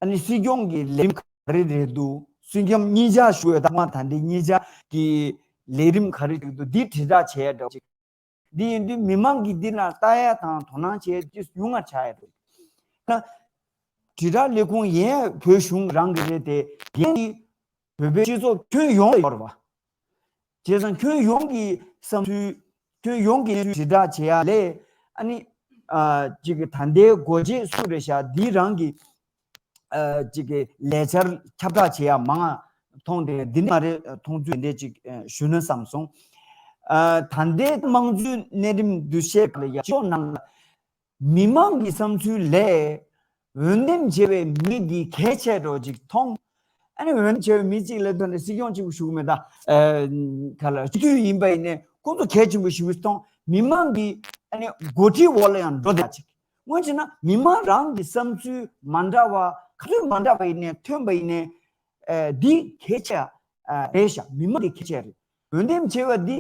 ཨ་ནི་སྲིད་སྐྱོང་གི་ལས་རིམ་ག་རེ་རེད་འདུག་སྲིད་སྐྱོང་གཉིས་ཆ་ཞུ་བའི་ད་མ་ད་འདི་གཉིས་ཆ་གི་ལས་རིམ་ག་རེ་རེད་འདུག་འདི་དྲིལ་བསྒྲགས་བྱས་འདྲ་ཅིག་འདི་ཡིན་དུས་མི་མང་གིས་འདི་ལ་ལྟ་ཡ་དང་དོ་སྣང་བྱེད་ཡ་ཅིག་ཉུང་ང་ཆགས་ཡ་རེད། ད་དྲིལ་བསྒྲགས་ལས་ཁུངས་ཡན་བོད་གཞུང་རང་གི་རེད་དེ་ཡན་གྱི་བོད་པའི་སྤྱི་ཚོགས་ཁྱོན་ཡོངས་ལ་ཡོད་རེད་བ། བྱས་ཙང་ཁྱོན་ཡོངས་ཀྱི་བསམ་ཚུལ་ཁྱོན་ཡོངས་ཀྱི་གནས་ཚུལ་དྲིལ་བསྒྲགས་བྱེད་ཡ་ལས་ཨ་ནི་ཨ་ཅིག་གི་ད་ལྟའི་སྒོ་འབྱེད་སུ་རེད་ཤག་འདི་རང་གི་ཨ་ཅིག་གི་ལས་འཆར་ཁྱབ་བསྒྲགས་བྱེད་ཡ་མང་ང་མཐོང་དེ་འདི་ནི་མ་རེད། མཐོང་ཚུལ་འདི་འདྲས་ཅིག་ཨ་ཞུ་ན་བསམ་སོང་། ཨ་ད་ལྟའི་དམངས་གཙོའི་གནས་རིམ་འདུ་ཤེས་ལ་ཡ་ཕྱོགས་ནང་ལ་མི་མང་གི་བསམ་ཚུལ་ལས་འོས་འདེམས་བྱས་པའི་མི་འདི་གལ་ཆེ་འགྲོ་ཅིག་མཐོང་། ཨ་ནི་འོས་འདེམས་བྱས་པའི་མི་གཅིག་ལ་ཐོན་ནས་སྲིད་སྐྱོང་གཅིག་པུ་ཞུ་གི་མེད་ད། ཨ་ག་ལ་སྤྱི་འཐུས་ཡིན་པ་ཡིན་ནས་ཁོང་ཚོ་གལ་ཆེན་པོ་ཞིག་མཐོང་། མི་མང་གི་ཨ་ནི་འགོ་ཁྲིད་འོག་ལ་ཡང་འགྲོ་བསྡད་ཅིག་སྔོན་ཆད་ན་མི་མང་རང་གི་བསམ་ཚུལ་མ་འདྲ་བ་ག་ཚོད་མ་འདྲ་བ་ཡིན་ནའི་ཐོན་པ་ཡིན་ནའི་ཨ་འདི་གལ་ཆེ་ཨ་རེད་ཤག་མི་མང་གི་གལ་ཆེ་རེད། འོས་འདེམས་བྱས་པ་འདི་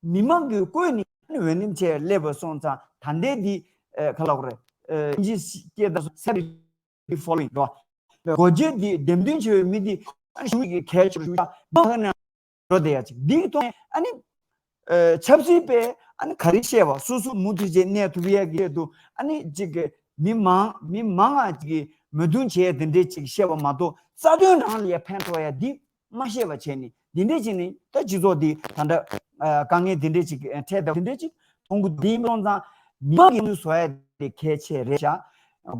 མི་མང་གིས་བསྐོས་ནས་འོས་འདེམས་བྱས་སླེབས་པ་སོང་ཙང་ད་ལྟའི་འདི་ཨ་ག་ལབ་དགོས་རེད། ཨ་དབྱིན་ཇིའི་སྐད་བརྡ་སོ་Following རེད་བ། སྒོ་འབྱེད་འདི་འདེམས་ཐོན་བྱས་པའི་མི་འདི་ཨ་ནི་གཞུང་གི་གལ་ཆེ་ཞུ་ཡ་མ་ཧ་ན་འགྲོ་བསྡད་ཡ་ཅིག་འདིའི་ཐོག་ནས་ཨ་ནི་ཨ་ཆབ་སྲིད་པས་ཨ་ནི་ག་རེ་བཤད་པ་སོ་སོ་མུ་མཐུད་བྱས་གནས་ཐུབ་ཡས་ཀྱི་ཆེད་དུ་ཨ་ནི་ཅིག་གི་མི་མང་མི་མང་ང་ཅིག་གི་མོས་མཐུན་བྱས་དེ་འདྲས་ཅིག་བཤད་པ་མ་གཏོགས་རྩ་དོན་རང་ལ་ཡ་ཕན་ཐོགས་ཡ་འདི་མ་བཤད་པ་བྱས་ནས་འདི་འདྲས་བྱས་ནས་ད་སྤྱི་ཚོགས་འདི་ད་ལྟ་ཨ་དཀའ་ངལ་འདི་འདྲས་ཅིག་འཕྲད་བསྡད་པ་འདི་འདྲས་ཅིག་མཐོང་གི་འདི་མ་སོང་ཙང་མི་མང་གི་བསམ་ཚུལ་བཟོ་ཡ་དེ་གལ་ཆེ་རེད་ཤག་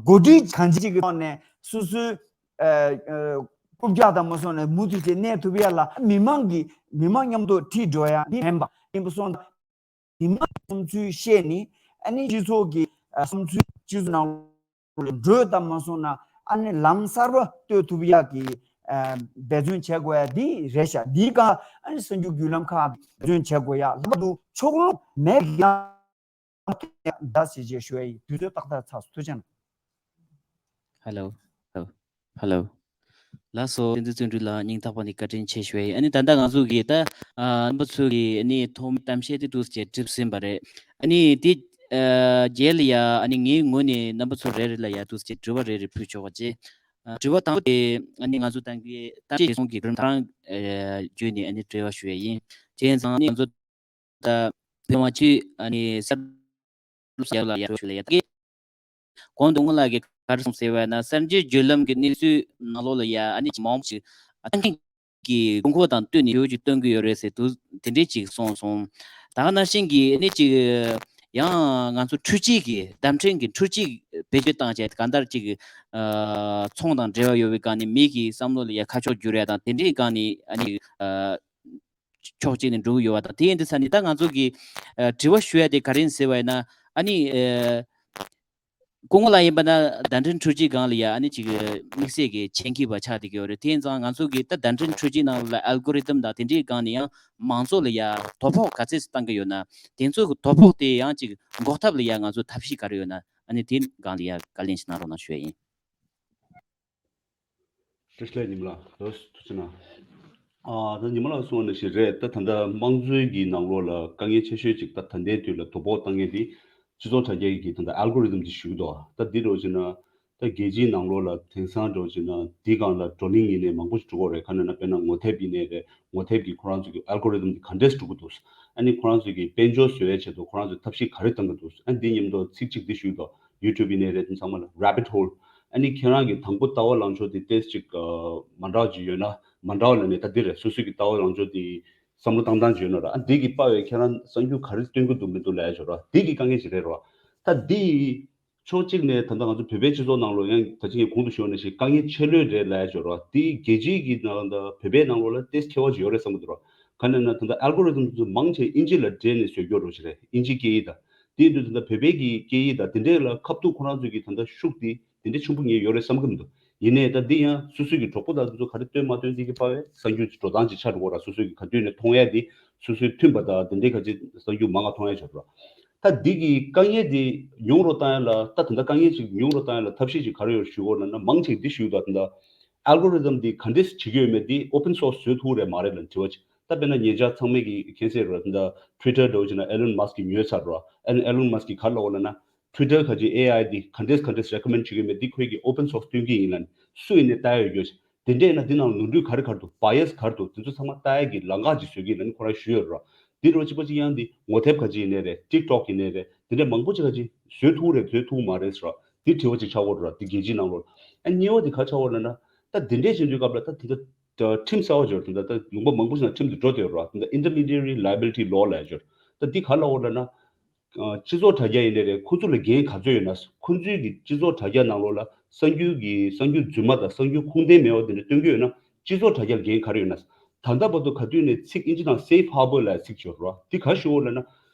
འགོ་ཁྲིད་གང་ཅི་ཅིག་གི་ཐོག་ནས་སོ་སོའི་ཨ་ཨ་རྐུབ་བཀྱག་དང་མ་སོང་ནས་མུ་མཐུད་བྱས་གནས་ཐུབ་ཡ་ལ་མི་མང་གི་མི་མང་མཉམ་དུ་ཁྲིད་འགྲོ་ཡ་འདི་མིན་པ་ཡིན་པ་སོང་ཙང་མི་མང་གི་བསམ་ཚུལ་བཤད་ནས་ཨ་ནི་སྤྱི་ཚོགས་ཀྱི་ཨ་བསམ་ཚུལ་སྤྱི་ཚོགས་ནང་འགྲོས་དང་མ་སོང་ན་ཨ་ནི་ལམ་གསར་པ་གཏོད་ཐུབ་ཡག་གི་ཨ་འབད་བརྩོན་བྱེད་དགོས་ཡ་འདི་རེད་ཤག་འདིའི་སྒང་ཨ་ནི་གསར་འགྱུར་བརྒྱུད་ལམ་ཁག་འབད་བརྩོན་བྱེད་དགོས་ཡ་ལྷག་པར་དུ་ཕྱོགས་ལྷུང་མེད་ཀྱང་འདྲ་ཟེར་བྱས་ཞུ་ཡ་ཡིན། དུས་ཚོད་ཏག་ཏག་ཚར་སོང་། ཐུགས་རྗེ་གནང་། Hello hello hello། ལགས་སོ། བསྟན་འཛིན་བརྩོན་འགྲུས་ལགས་སྙིང་ཐག་པ་ནས་བཀའ་དྲིན་ཆེ་ཞུ་ཡ་ཡིན། ཨ་ནི་ད་ལྟ་ང་ཚོ་གི་ད་ཨ་རྣམ་པ་ཚོ་གི་ཨ་ནི་ཐོག་མའི་གཏམ་བཤད་དེ་འདུག་སེ་བྱས་གྲུབ་ཟིན་པ་རེད། ཨ་ནི་དེ་ཨ་རྗེས་ལ་ཡ་ཨ་ནི་ངའི་ངོས་ནས་རྣམ་པ་ཚོ་རེ་རེ་ལ་ཡ་འདུག་སེ་བྱས་དྲི་བ་རེ་རེ་ཕུལ་ཆོག་པ་བྱས། ཨ་དྲི་བ་དང་པོ་དེ་ཨ་ནི་ང་ཚོ་ཏང་གི་ཏང་གི་རྒྱལ་སྲུང་གི་གོ་རིམ་དང་ཨ་བརྒྱུད་ནས་ཨ་ནི་དྲི་བ་ཞུ་ཡ་ཡིན། བྱས་ཙང་ཨ་ནི་ང་ཚོ་ད་ བོད་མི་མང་སྤྱི་འཐུས་ཨ་ནི་གསར་ལ་ཡ་ཞུ་ལ་ཡ་ད་གི་གོང་དུ་སྔོན་ལ་གི་ག་རེ་གསུངས་ཟེར་བ་ན་གསར་འགྱུར་བརྒྱུད་ལམ་གྱི་གནས་ཚུལ་ནང་ལོགས་ལ་ཡ་ཨ་ནི་ཅིག་མང་པོ་ཅིག་ཨ་ཐང་གི་དགོས་མཁོ་དང་བསྟུན་ནས་ཞེ་པོ་ཅིག་སྟོན་གྱི་ཡོད་རེད་ཟེར་དུས་དེ་འདྲས་ཅིག་གསུངས་སོང་། ད་ག་ནང་བཞིན་གྱི་ཨ་ནི་ཅིག་ཡང་ང་ཚོ་འཕྲུལ་ཆས་ཀྱི་བརྡ་འཕྲིན་གྱི་འཕྲུལ་ཆས་བེད་སྤྱོད་བཏང་བྱས་གང་ལྟར་ཅིག་ཨ་ཚོང་དང་འབྲེལ་བ་ཡོད་པའི་སྒང་ནས་མི་གི་བསམ་བློ་ལ་ཡ་ཁ་ཕྱོགས་བསྒྱུར་ཡ་དང་དེ་འདྲས་སྒང་ནས་ཨ་ནི་ཨ་ཕྱོགས་གཅིག་ནས་འགྲོ་གི་ཡོད་པ་དང་དེ་ཡིན་དུས་ས་ནས་ད་ང་ཚོ་གི་ཨ་དྲི་བ་ཞུ་ཡ་དེ་ག་རེ་ཡིན་ཟེར་བ་ཡིན་ན་ཨ་ནི་ཨ་སྐུ་ངོ་ལགས་ཡིན་པ་ན་བརྡ་འཕྲིན་འཕྲུལ་ཆས་སྒང་ལ་ཡ་ཨ་ནི་ཅིག་དམིགས་བསལ་གྱི་མཆན་འགོད་པ་ཆགས་བསྡད་ཀྱི་ཡོད་རེད། དེ་ཡིན་ཙང་ང་ཚོ་གི་ད་བརྡ་འཕྲིན་འཕྲུལ་ཆས་ནང་ལ་ཨལ་གོ་རི་དམ་དང་དེ་འདྲའི་སྒང་ནས་ཡང་མང་ཚོགས་ལ་ཡ་དོ་ཕོག་ག་ཚད་བཏང་གི་ཡོད་ན་དེ་ཚོ་གི་དོ་ཕོག་དེ་ཡང་ཅིག་འགོག་ཐབས་ལ་ཡ་ང་ཚོ་ཐབས་ཤེས་ག་རེ་ཡོད་ན་ཨ་ནི་དེ་སྒང་ལ་ཡ་བཀའ་ལན་ཞིག་གནང་རོགས་གནང་ཞུ་ཡ་ཡིན། བཀྲ་ཤིས་བདེ་ལེགས་ཉི་མ་ལགས། ལགས་སོ་ཐུགས་རྗེ་གནང་། ཨ་ད་ཉི་མ་ལགས་གསུངས་པ་ནང་བཞིན་རེད། ད་ད་ལྟ་དམངས་གཙོའི་གི་ནང་ལོགས་ལ་དཀའ་ངལ་ཆེ་ཤོས་ཅིག་ད་ད་ལྟའི་དུས་ལ་དོ་ཕོག་བཏང་མཁན་དེ་སྤྱི་ཚོགས་དྲ་རྒྱ་གི་ད་ལྟ་ཨལ་གོ་རི་དམ་དེ་ཞུ་གི་འདུག་ད་འདི་འདྲ་བྱས་ན་ད་རྒྱལ་སྤྱིའི་ནང་ལོགས་ལ་དེང་སང་འདྲ་བྱས་ན་འདི་སྒང་ལ་བགྲོ་གླེང་ཡིན་ནའི་མང་པོ་ཞིག་འགྲོ་གི་རེད། ག་རེ་ན་དཔེར་ན་ངོ་དེབ་ཡིན་ནའི་རེད། ངོ་དེབ་ཀྱི་ཁོ་རང་ཚོ་གི་ཨལ་གོ་རི་དམ་དེ་ག་འདྲས་འགྲོ་གི་འདུག་ཨ་ནི་ཁོ་རང་ཚོ་གི་དཔལ་འབྱོར་བཟོ་ཡའི་ཆེད་དུ་ཁོ་རང་ཚོས་ཐབས་ཤེས་ག་རེ་བཏང་གི་འདུག་ཨ་འདི་མཉམ་དུ་ཚིག་གཅིག་འདི་ཞུས་དོ། ཡུ་ཊུབ་ཡིན་ནའི་རེད། དེ་ཚང་མ་ལ་rabbit hole། ཨ་ནི་ཁྱེད་རང་གི་དང་པོ་ལྟ་བ་ལངས་ཕྱོགས་དེ་ཏོག་ཙམ་ཅིག་མ་འདྲ་བ་ཅིག་ཡོད་ན་མ་འདྲ་བ་ལ་ནི་ད་འདི་རེད། སོ་སོ་གི་ལྟ་བ་ལངས་ཕྱོགས་དེ་བསམ་བློ་བཏང་སྟངས་ཅིག་ཡོད་ན་ར། ཨ་འདི་གི་དཔའ་བའི་ཁྱེད་རང་གསར་འགྱུར་ག་རེ་སྟོན་གི་འདུག་མི་འདུག་ལབ་ཡ་ཅིག་ཡོད་ར། འདི་གི་དཀའ་ངལ་ཅིག་རེད་ར། ད་འདི་ཕྱོགས་གཅིག་ནས་ད་ལྟ་ང་ཚོ་བོད་པའི་སྤྱི་ཚོགས་ནང་ལོགས་ཡང་ད་ཅི་ངས་གོང་དུ་ཞུས་པ་ནང་བཞིན་དཀའ་ངལ་ཆེ་ལོས་རེད་ལབ་ཡ་ཅིག་ཡོད་ར། དེ་རྒྱལ་སྤྱིའི་གི་ནང་ད་བོད་པའི་ནང་ལོགས་ལ་ཏོག་ཙམ་ཁྱད་པར་ཅིག་ཡོད་རེད་བསམ་གི་འདུག་ར། ག་ནས་ན་ད་ལྟ་ཨལ་གོ་རི་དམ་ཚོ་མང་ཆེ་ཨིན་ཇི་ལ་བྲིས་ནས་བཟོས་ཡོད་ར་ཅིག་རེད། ཨིན་ཇི་སྐད་ཡིག་དང་དེ་ཡིན་དུས་ད་ལྟ་བོད་པའི་གི་སྐད་ཡིག་དང་དེ་འདྲས་ལ་ཁ་ཐུག་ཁོ་རང་ཚོ་གི་ད་ལྟ་ཤུགས་དེ་དེ་འདྲས་ཆེན་པོ་ངས་ཡོད་རེད་བསམ་གི་མི་འདུག་ཡིན་ནའི་ད་འདི་ཡང་སོ་སོའི་གི་གྲོགས་པོ་དང་དེ་ཚོ་ག་རེ་སྟོན་མ་སྟོན་དེ་གི་དཔའ་བའི་གསར་འགྱུར་གྱི་འགྲོ་སྟངས་ཅིག་ཆགས་འགྲོ་གི་ར། སོ་སོའི་གི་ག་དུས་ནས་མཐོང་ཡ་དེ་སོ་སོའི་མཐུན་པ་དང་དེ་འདྲའི་ག་ཅིག་གསར་འགྱུར་མང་ང་མཐོང་ཡ་ཆགས་འགྲོ་གི་ར། ད་འདི་གི་དཀའ་ངལ་འདི་ཉུང་རུ་བཏང་ཡ་ལ་ད་ད་ལྟ་དཀའ་ངལ་ཅིག་ཉུང་རུ་བཏང་ཡ་ལ་ཐབས་ཤེས་ཅིག་ག་རེ་ཡོད་ཞུ་དགོས་ན་ན་མང་ཆེ་འདི་ཞུ་ད་ད་ལྟ་ཨལ་གོ་རི་དམ་འདི་ག་འདྲས་བྱེད་ཀྱི་ཡོད་མེད་འདི་open source བཟོས་ཐུབ་རེད་མ་རེད་ལ་དྲི་བ་ཅིག་ད་དཔེར་ན་ཉེ་ཆར་ཚང་མས་ཀྱི་མཁྱེན་གསལ་རེད། ད་Twitter འདྲ་བོ་ཅིག་ན་Elon Musk གིས་ཉོས་ཚར་རོ། ཨ་ནི་Elon Musk གིས་ག་རེ་ལབ་ཡོད་ལབ་ན་Twitter ག་ཅིག་ཨེ་ཨའི་འདི་ག་འདྲས་ག་འདྲས་recommend བྱེད་ཀྱི་ཡོད་མེད་འདི་ཁོས་ཀྱི་open source སྟོན་གྱི་ཡིན་ལབ་ནས་སུ་ཡིན་ནའི་ལྟ་ཡ་ཡོད་རྒྱུ་ཅིག་དེ་འདྲས་ན་འདི་ནང་ནོར་འཁྲུལ་ག་རེ་ག་རེ་འདུག bias ག་རེ་འདུག་དེ་ཚོ་ཚང་མ་ལྟ་ཡ་གི་ལམ་ཁ་ཅིག་བཟོས་ཀྱི་ཡིན་ལབ་ནས་ཁོ་རང་ཞུས་ཡོད་རོ། འདི་འདྲ་བོ་གཅིག་པ་གཅིག་ཡང་འདི་ངོ་དེབ་ག་ཅིག་ཡིན་ནའི་རེད། TikTok ཡིན་ནའི་རེད། འདི་འདྲས་མང་པོ་ཅིག་ག་ཅིག་བཟོས་ཐུབ་རེད་བཟོས་ཐུབ་མ་རེད་ཟེར་རོ། འདི་དྲི་བ་ཅིག་ཆགས་ཡོད་རོ། འདི་རྒྱལ་སྤྱིའི་ནང་ལོགས་ཨ་གཉིས་པ་འདི་ག་ཆགས་ཡོད་ལབ་ན་ད་འདི་འདྲས་བྱེད་དུས་སྐབས་ལ་ད་དེ་ད་ཁྲིམས་གསར་པ་ཅིག་ཡོད་རེད། ད་ལུང་པ་མང་པོ་ཞིག་ནང་ཁྲིམས་དེ་འགྲོ་བསྡད་ཡོད་རེད་བ། ད་intermediary liability law ལབ་ཡ་ཅིག་ཡོད་རེད། ད་འདི་ག་ལབ་ཡོད་ལབ་ན། སྤྱི་ཚོགས་དྲ་རྒྱ་ཡིན་ནའི་རེད། ཁོ་ཚོ་ལ་འགན་ག་ཚོད་ཡོད་ན། ཁོ་ཚོའི་གི་སྤྱི་ཚོགས་དྲ་རྒྱ་ནང་ལོགས་ལ་གསར་འགྱུར་གྱི་གསར་འགྱུར་རྫུན་མ་དང་གསར་འགྱུར་ཁུངས་ལྡན་མེད་པ་དེ་འདྲ་སྟོན་གྱི་ཡོད་ན་སྤྱི་ཚོགས་དྲ་རྒྱ་ལ་འགན་ག་རེ་ཡོད་ན། ད་ལྟ་བར་དུ་ག་དུས་ནས་ཚིག་ཨིན་ཇི་ནང་safe harbor ལབ་ཚིག་ཅིག་ཡོད་རེད་བ། འདི་ག་ཞུ་ཡོད་ལབ་ན།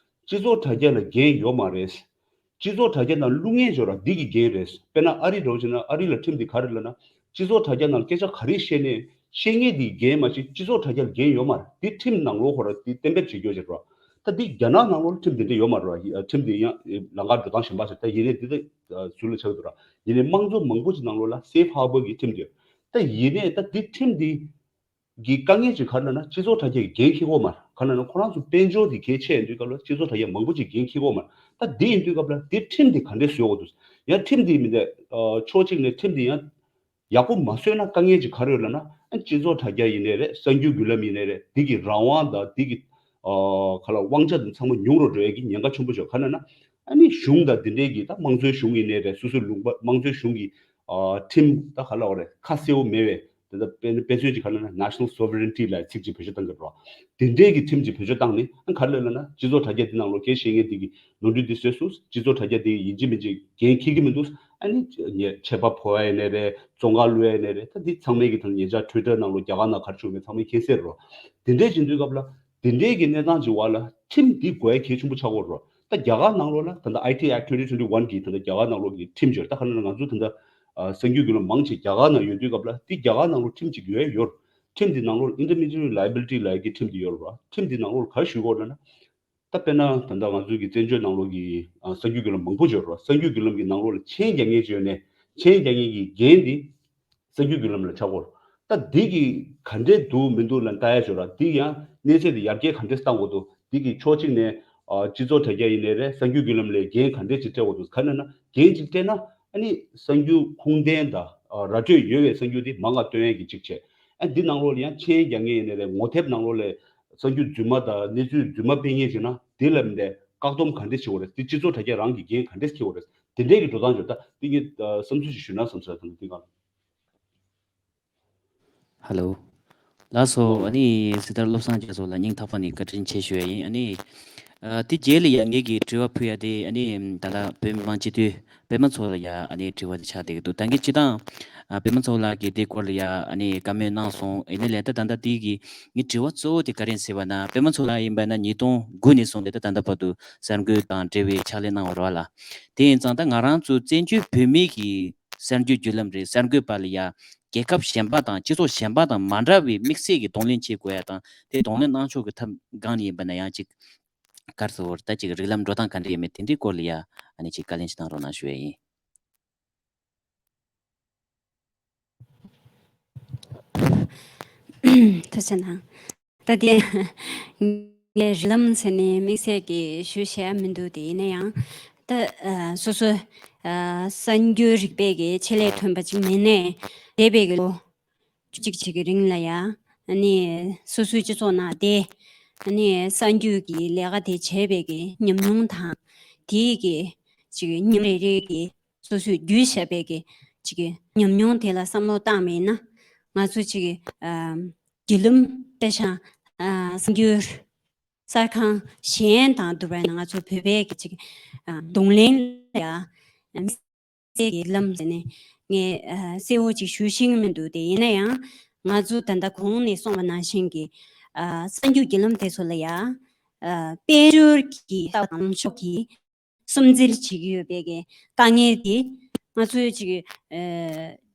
སྤྱི་ཚོགས་དྲ་རྒྱ་ལ་འགན་ཡོད་མ་རེད། སྤྱི་ཚོགས་དྲ་རྒྱ་ནང་བླུག་མཁན་ཅིག་ཡོད་ར། འདི་གི་འགན་རེད། དཔེར་ན་ཨ་རི་འདྲ་བོ་བྱས་ན་ཨ་རི་ལ་ཁྲིམས་འདི་ག་རེ་ལབ་ན། སྤྱི་ཚོགས་དྲ་རྒྱ་ནང་སྐད་ཆ་ག་རེ་བཤད་ནས་བཤད་མཁན་འདི་འགན་མ་གཏོགས་སྤྱི་ཚོགས་དྲ་རྒྱ་ལ་འགན་ཡོད་མ་རེད། འདི་ཁྲིམས་ནང་ལོགས་ཁོ་ར་འདི་གཏན་འབེབས་བྱེད་རྒྱུ་ཅིག་ར། ད་འདི་རྒྱ་ནག་ནང་ལོགས་ཁྲིམས་འདི་འདྲ་ཡོད་མ་རེད་ར། ཁྲིམས་འདི་ཡང་ལམ་ཁ་འགྲོ་སྟངས་གཞན་པ་ཞིག་ད་ཡིན་ནའི་འདི་ད་ཟུར་ལ་ཆགས་འདུག་ར། ཡིན་ནའི་དམངས་གཙོ་མང་པོ་ཅིག་ནང་ལོགས་ལ་safe harbor གི་ཁྲིམས་འདི་ཡོད། ད་ཡིན་ནའི་ད་འདི་ཁྲིམས་འདི་གི་དཀའ་ངལ་ཅིག་ག་རེ་ལབ་ན་སྤྱི་ཚོགས་དྲ་རྒྱ་གི་འགན་འཁྱེར་གྱི་ཡོད་མ་རེད། ག་རེ་ལབ་ན་ཁོ་རང་ཚོ་དཔལ་འབྱོར་དེ་གལ་ཆེ་ཡིན་དུས་སྐབས་ལ་སྤྱི་ཚོགས་དྲ་རྒྱ་མང་པོ་ཅིག་འགན་འཁྱེར་གྱི་ཡོད་མ་རེད། ད་དེ་ཡིན་དུས་སྐབས་ལ་དེ་ཁྲིམས་དེ་ག་འདྲས་བཟོ་དགོས་འདུག་ཡང་ཁྲིམས་དེ་མི་འདྲ་ཕྱོགས་གཅིག་ནས་ཁྲིམས་དེ་ཡང་ཡག་པོ་མ་བཟོས་ན་དཀའ་ངལ་ཅིག་ག་རེ་ཡོད་ལབ་ན་ཨ་སྤྱི་ཚོགས་དྲ་རྒྱ་ཡིན་ནའི་རེད། གསར་འགྱུར་བརྒྱུད་ལམ་ཡིན་ནའི་རེད། དེ་གི་རང་དབང་དང་དེ་གི་ག་ལ་དབང་ཆ་དེ་ཚང་མ་ཉུང་རུ་འགྲོ་ཡས་ཀྱི་ཉེན་ཁ་ཆེན་པོ་ཅིག་ཡོད། ག་རེ་ལབ་ན་ཨ་ནི་གཞུང་དང་དེ་འདྲས་ཀྱི་ད་དམངས་གཙོའི་གཞུང་ཡིན་ནའི་རེད། སོ་སོའི་ལུང་པ་དམངས་གཙོའི་གཞུང་གི་ཁྲིམས་ད་ག་ལབ་དགོས་རེད། ཁ་གསལ་པོ་མེད་པའི། དེ་ལྟར་དཔེ་དཔེ་མཚོན་ཅིག་ག་རེ་ལབ་ན་national sovereignty ལབ་ཚིག་ཅིག་བེད་སྤྱོད་བཏང་གི་རེད། དེ་འདྲའི་གི་ཁྲིམས་ཅིག་བེད་སྤྱོད་བཏང་ནས་ཨ་ག་རེ་ལབ་ན་སྤྱི་ཚོགས་དྲ་རྒྱ་འདི་ནང་ལོགས་སྐད་བཤད་མཁན་འདི་གི་ནོར་འཁྲུལ་འདི་བཟོས་སོང་། སྤྱི་ཚོགས་དྲ་རྒྱ་འདི་ཡིན་གཅིག་མིན་གཅིག་འགན་འཁྱེར་གྱི་མི་འདུག་ཨ་ནི་ཆད་པ་ཕོག་ཡ་ཡིན་ནའི་རེད། བཙོན་ཁང་བླུག་ཡ་ཡིན་ནའི་རེད། ད་འདི་ཚང་མས་གི་ད་ཉེ་ཆར་Twitter ནང་ལོགས་རྒྱ་གར་ནང་ག་རེ་བྱུང་མེད་ཚང་མས་མཁྱེན་གསལ་རེད། དེ་འདྲའི་བྱེད་དུས་སྐབས་ལ་དེ་འདྲའི་གི་གནས་སྟངས་ཅིག་བར་ལ་ཁྲིམས་འདི་དགོས་ཡ་གལ་ཆེན་པོ་ཆགས་ཀྱི་ཡོད་རེད། ད་རྒྱ་གར་ནང་ལོགས་ལ་ད་ལྟ་ཨའི་ཊི་ཨེཀ་ཊི་ཊུ་ཝེན་ཊི་ཝན་གི་ད་ལྟ་རྒྱ་གར་ནང་ལོགས་ཀྱི་ཁྲིམས་ཅིག་ཡོད་རེད། ད་ག་རེ་ལབ་ན་ང་ཚོ་ད་ལྟ་ཨ་གསར་འགྱུར་བརྒྱུད་ལམ་མང་ཆེ་རྒྱ་གར་ནང་ཡོད་དུས་སྐབས་ལ་དེ་རྒྱ་གར་ནང་ལོགས་ཁྲིམས་ཅིག་ཡོད་ཡོད། ཁྲིམས་དེ་ནང་ལོགས་intermediary liability ལབ་ཡ་གི་ཁྲིམས་དེ་ཡོད་རེད་བ། ཁྲིམས་དེ་ནང་ལོགས་ག་རེ་ཞུ་གི་ཡོད་ལབ་ན། ད་དཔེར་ན་ད་ལྟ་ང་ཚོའི་གི་བཙན་བྱོལ་ནང་ལོགས་ཀྱི་ཨ་གསར་འགྱུར་བརྒྱུད་ལམ་མང་པོ་ཅིག་ཡོད་རེད་བ། གསར་འགྱུར་བརྒྱུད་ལམ་གྱི་ནང་ལོགས་ལ་མཆན་རྒྱག་མཁན་ཅིག་ཡོད་ནའི་མཆན་རྒྱག་མཁན་གྱི་འགན་དེ་གསར་འགྱུར་བརྒྱུད་ལམ་ལ་ཆགས་ཀྱི་ཡོད་རེད། ད་འདི་གི་ག་འདྲས་འདུག་མི་འདུག་ལ་ལྟ་ཡ་ཅིག་ཡོད་རེད་བ། འདི་ཡང་གནས་ཚད་དེ་ཡར་རྒྱས་ག་འདྲས་བཏང་དགོས་འདུག་འདི་གི་ཕྱོགས་གཅིག་ནས་ཨ་སྤྱི་ཚོགས་དྲ་རྒྱ་ཡིན་ནའི་རེད། གསར་འགྱུར་བརྒྱུད་ལམ་ལ་འགན་ག་འདྲས་ཅིག་སྤྲད་དགོས་འདུག་ག་རེ་ལབ་ན་འགན་ཅིག་སྤྲད་ན་ཨ་ནི་གསར་འགྱུར་ཁུངས་ལྡན་དང་ཨ་ར་སྤྲོད་ཡོད་པའི་གསར་འགྱུར་དེ་མང་ང་སྟོན་ཡས་ཀྱི་གཅིག་བྱས། ཨ་འདི་ནང་ལོགས་ལ་ཡང་མཆན་རྒྱག་མཁན་ཡིན་ནའི་རེད། ངོ་དེབ་ནང་ལོགས་ལ་གསར་འགྱུར་རྫུན་མ་དང་གནས་ཚུལ་རྫུན་མ་སྤེལ་མཁན་ཅིག་ན་ དེ་ལ་མིན་ཏེ་བཀག་སྡོམ་ག་འདྲས་བྱེད་དགོས་རེད། དེ་སྤྱི་ཚོགས་དྲ་རྒྱ་རང་གི་འགན་ག་འདྲས་འཁྱེར་དགོས་རེད། དེ་འདྲས་ཀྱི་འགྲོ་སྟངས་བརྗོད། ད་དེ་ངས་ཨ་བསམ་ཚུལ་ཞིག་ཞུས་ན་བསམ་ཚུལ་དང་དེ་གང་། ཧ་ལོ། ལགས་སོ། ཨ་ནི་སྲི་ཐར་བློ་བཟང་རྒྱ་མཚོ་ལ་སྙིང་ཐག་པ་ནས་བཀའ་དྲིན་ཆེ་ཞུ་ཡ་ཡིན། ཨ་ནི་ཨ་དེ་རྗེས་ལ་ཡ་ངེད་ཀྱི་དྲི་བ་ཕུལ་ཡ་དེ། ཨ་ནི་ད་ལྟ་བོད་མི་མང་སྤྱི་འཐུས་པད་མ་མཚོ་ལ་ཡ་ཨ་ནི་དྲི་བ་དེ་ཆགས་བསྡད་ཀྱི་འདུག་ད་གིན་སྤྱིར་བཏང་ཨ་པད་མ་མཚོ་ལགས་ཀྱིས་དེ་སྐོར་ལ་ཡ་ཨ་ནི་བཀའ་མོལ་གནང་སོང་། ཡིན་ནའི་ལས་ད་ད་ལྟ་དེ་གི་ངའི་དྲི་བ་གཙོ་བོ་དེ་ག་རེ་ཡིན་ཟེར་བ་ན། པད་མ་མཚོ་ལགས་ཡིན་པ་ན་ཉིས་སྟོང་དགུ་ནས་བཟུང་སྟེ་ད་ལྟ་བར་དུ་གསར་འགོད་དང་འབྲེལ་བའི་ཕྱག་ལས་གནང་བ་རེད་བ་ལ། དེ་ཡིན་ཙང་ད་ང་རང་ཚོ་བཙན་བྱོལ་བོད་མིའི་གི་གསར་འགྱུར་བརྒྱུད་ལམ་རེད། གསར་འགོད་པ་ལ་ཡ་རྒྱལ་ཁབ་གཞན་པ་དང་སྤྱི་ཚོགས་གཞན་པ་དང་མ་འདྲ་བའི་དམིགས་བསལ་གྱི་གདོང་ལེན་བྱེད་དགོས་ཡ་དང་། དེ་གདོང་ལེན་གནང་ཕྱོགས་ཀྱི་ཐབས་སྒང་ནས་ཡིན་པ་ན་ཡང་ཅིག་ག་རེ་ཟེར་དགོས་རེད། ད་ཅིག་རིགས་ལམ་འགྲོ་སྟངས་ག་འདྲ་ཡིན་མིན་དེ་འདྲའི་སྐོར་ལ་ཡ་ཨ་ནི་ཅིག་བཀའ་ལན་ཅིག་གནང་རོགས་གནང་ཞུ་ཡ་ཡིན། ཐུགས་རྗེ་གནང་། ད་དེ་ངས་རིགས་ལམ་ཟེར་ནས་དམིགས་བསལ་གྱི་ཞུ་བྱ་མི་འདུག་དེ་ཡིན་ན་ཡང་ད་ཨ་སོ་སོ་ཨ་གསར་འགྱུར་རིག་པའི་གི་ཆེད་ལས་ཐོན་པ་ཅིག་མིན་ནས། འདས་པའི་གི་ལོ་བཅུ་གཅིག་ཅིག་གི་རིང་ལ་ཡ་ཨ་ནི་སོ་སོའི་སྤྱི་ཚོགས་ནང་དེ་ཨ་ནི་གསར་འགྱུར་གྱི་ལས་ཀ་དེ་བྱས་པའི་གི་ཉམས་མྱོང་དང་། དེའི་གི་ཅིག་ཉིན་རེ་རེ་གི་སོ་སོས་བརྒྱུད་བཞག་པའི་གི་ཅིག་གི་ཉམས་མྱོང་དེ་ལ་བསམ་བློ་བཏང་བ་ཡིན་ན། ང་ཚོ་ཅིག་གི་ཨ་བརྒྱུད་ལམ་དཔེ་ཆ་ཨ་གསར་འགྱུར་གསར་ཁང་གཞན་དང་བསྡུར་བ་ཡིན་ན། ང་ཚོ་བོད་པའི་གི་ཅིག་ཨ་གདོང་ལེན་ལ་ཡ་དམིགས་བསལ་གྱི་ལམ་ཟེར་ནས་ངས་ཨ་གསལ་བོ་ཅིག་ཞུ་ཤེས་ཀྱི་མི་འདུག་དེ་ཡིན་ན་ཡང་ང་ཚོ་ད་ལྟ་གོང་ནས་གསུངས་པ་ནང་བཞིན་གྱི་ཨ་གསར་འགྱུར་བརྒྱུད་ལམ་དེ་ཚོ་ལ་ཡ་ཨ་དཔལ་འབྱོར་གྱི་ལྟ་བ་དང་ལངས་ཕྱོགས་ཀྱི་སུམ་འཛེར་བྱེད་ཀྱི་ཡོད་པའི་གི་དཀའ་ངལ་དེ། ང་ཚོའི་ཅིག་ཨ་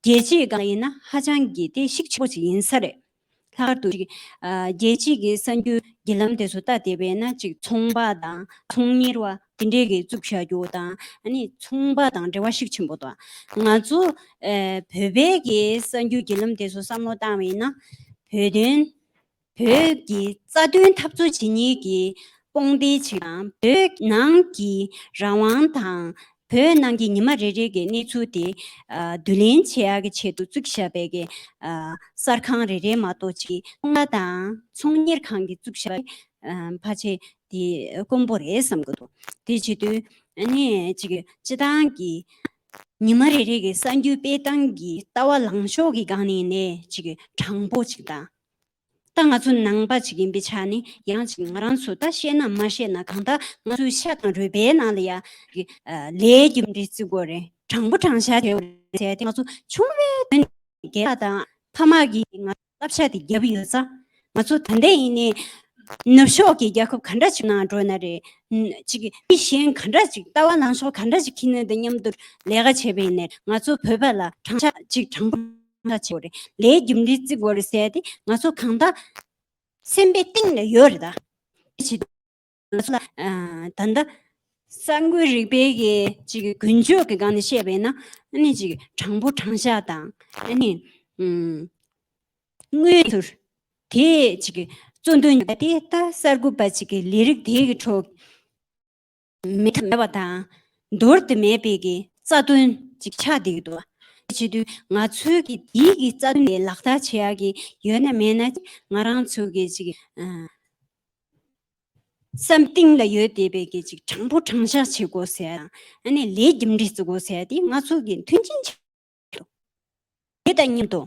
རྒྱལ་སྤྱིའི་སྒང་ཡིན་ན་ཧ་ཅང་གི་དེ་ཤུགས་ཆེན་པོ་ཅིག་ཡིན་ས་རེད། ལྷག་པར་དུ་ཅིག་ཨ་རྒྱལ་སྤྱིའི་གི་གསར་འགྱུར་བརྒྱུད་ལམ་དེ་ཚོ་ལྟ་བསྡད་པ་ཡིན་ན། ཅིག་ཚོང་པ་དང་ཚོང་གཉེར་བ་དེ་འདྲས་ཀྱིས་བཙུགས་བཞག་རྒྱུ་དང་། ཨ་ནི་ཚོང་པ་དང་འབྲེལ་བ་ཤུགས་ཆེན་པོ་དང་། ང་ཚོ་ཨ་བོད་པའི་གི་གསར་འགྱུར་བརྒྱུད་ལམ་དེ་ཚོ་བསམ་བློ་བཏང་བ་ཡིན་ན། བོད་དོན། བོད་ཀྱི་རྩ་དོན་འཐབ་རྩོད་བྱེད་མཁན་གྱི་དཔུང་སྡེ་ཅིག་དང་། བོད་ནང་གི་རང་དབང་དང་བོད་ནང་གི་ཉི་མ་རེ་རེ་གི་གནས་ཚུལ་དེ་ཨ་བསྡུ་ལེན་བྱེད་ཡག་གི་ཆེད་དུ་བཙུགས་བཞག་པའི་གི་ཨ་གསར་ཁང་རེ་རེ་མ་གཏོགས་ཅིག་ཚོང་པ་དང་ཚོང་གཉེར་ཁང་གིས་བཙུགས་བཞག་པའི་ཨ་ཕལ་ཆེར་དེ་དཀོན་པོ་རེད་བསམ་གྱི་འདུག་དེ་བྱེད་དུས་ཨ་ནི་ཅིག་སྤྱི་བཏང་གི་ཉི་མ་རེ་རེ་གི་གསར་འགྱུར་སྤེལ་སྟངས་ཀྱི་ལྟ་བ་ལངས་ཕྱོགས་ཀྱི་སྒང་ནས་ནས་ཅིག་དྲང་པོ་ཅིག་དང་། ད་ང་ཚོ་ནང་པ་ཅིག་ཡིན་པའི་ཆ་ནས་ཡང་ཅིག་ང་རང་ཚོ་ད་ཤེས་ན་མ་ཤེས་ན་གང་ལྟར་ང་ཚོའི་ཤ་དང་རུས་པའི་ནང་ལ་ཡ་ཨ་ལས་རྒྱུ་འབྲས་བརྩི་དགོས་རེད། དྲང་པོ་དྲང་བཞག་བྱེད་དགོས་རེད་ཟེར་ཏེ། ང་ཚོ་ཆུང་བའི་དོན་རྒྱལ་ཁབ་དང་ཕ་མ་གིས་ང་བསླབ་བྱ་དེ་བརྒྱབ་ཡོད་ཙང་། ང་ཚོ་ད་ལྟ་ཡིན་ནའི་ནུབ་ཕྱོགས་ཀྱི་རྒྱལ་ཁབ་ག་འདྲ་ཅིག་ནང་འགྲོ་ན་རེད། ཅིག་མི་གཞན་ག་འདྲ་ཅིག་ལྟ་བ་ལངས་ཕྱོགས་ག་འདྲ་ཅིག་ཁྱེར་ན་དང་མཉམ་དུ་ལས་ཀ་བྱས་པ་ཡིན་ནའི། ང་ཚོ་བོད་པ་ལ་དྲང་བཞག་ཅིག་དྲང་པོ་ཆགས་དགོས་རེད། ལས་རྒྱུ་འབྲས་བརྩི་དགོས་རེད་ཟེར་ཏེ་ང་ཚོ་གང་ལྟར་སེམས་པའི་གཏིང་ལ་ཡོད་རེད་ད། དེ་བྱེད་དུས་ང་ཚོ་ལ་ཨ་ད་ལྟ་གསར་འགོད་རིག་པའི་གི་ཅིག་ཀུན་སྤྱོད་ཀྱི་སྒང་ནས་བཤད་པ་ཡིན་ན། ཨ་ནི་ཅིག་དྲང་པོ་དྲང་བཞག་དང་། ཨ་ནི་ཨུམ་དངོས་ཚུར་དེ་ཅིག་གཙོ་འདོན་བྱས་ཏེ། ད་གསར་འགོད་པ་ཅིག་གི་ལས་རིགས་དེ་གི་ཁྲོད་མེད་ཐབས་མེད་པ་དང་། འདོར་དུ་མེད་པའི་གི་རྩ་དོན་ཅིག་ཆགས་བསྡད་ཀྱི་འདུག་དེ་བྱེད་དུས་ང་ཚོའི་གི་དེའི་གི་རྩ་དོན་དེ་ལག་བསྟར་བྱེད་ཡག་གི་ཡོད་ན་མེད་ན། ང་རང་ཚོའི་གི་ཅིག་ཨ་བསམ་གཏིང་ལ་ཡོད་བསྡད་པའི་གི་ཅིག་དྲང་པོ་དྲང་བཞག་བྱེད་དགོས་ཟེར། ཨ་ནི་ལས་རྒྱུ་འབྲས་བརྩི་དགོས་ཟེར་དེ་ང་ཚོ་གི་མཐུན་རྐྱེན་ཆགས་འདུག་དེ་དང་མཉམ་དུ་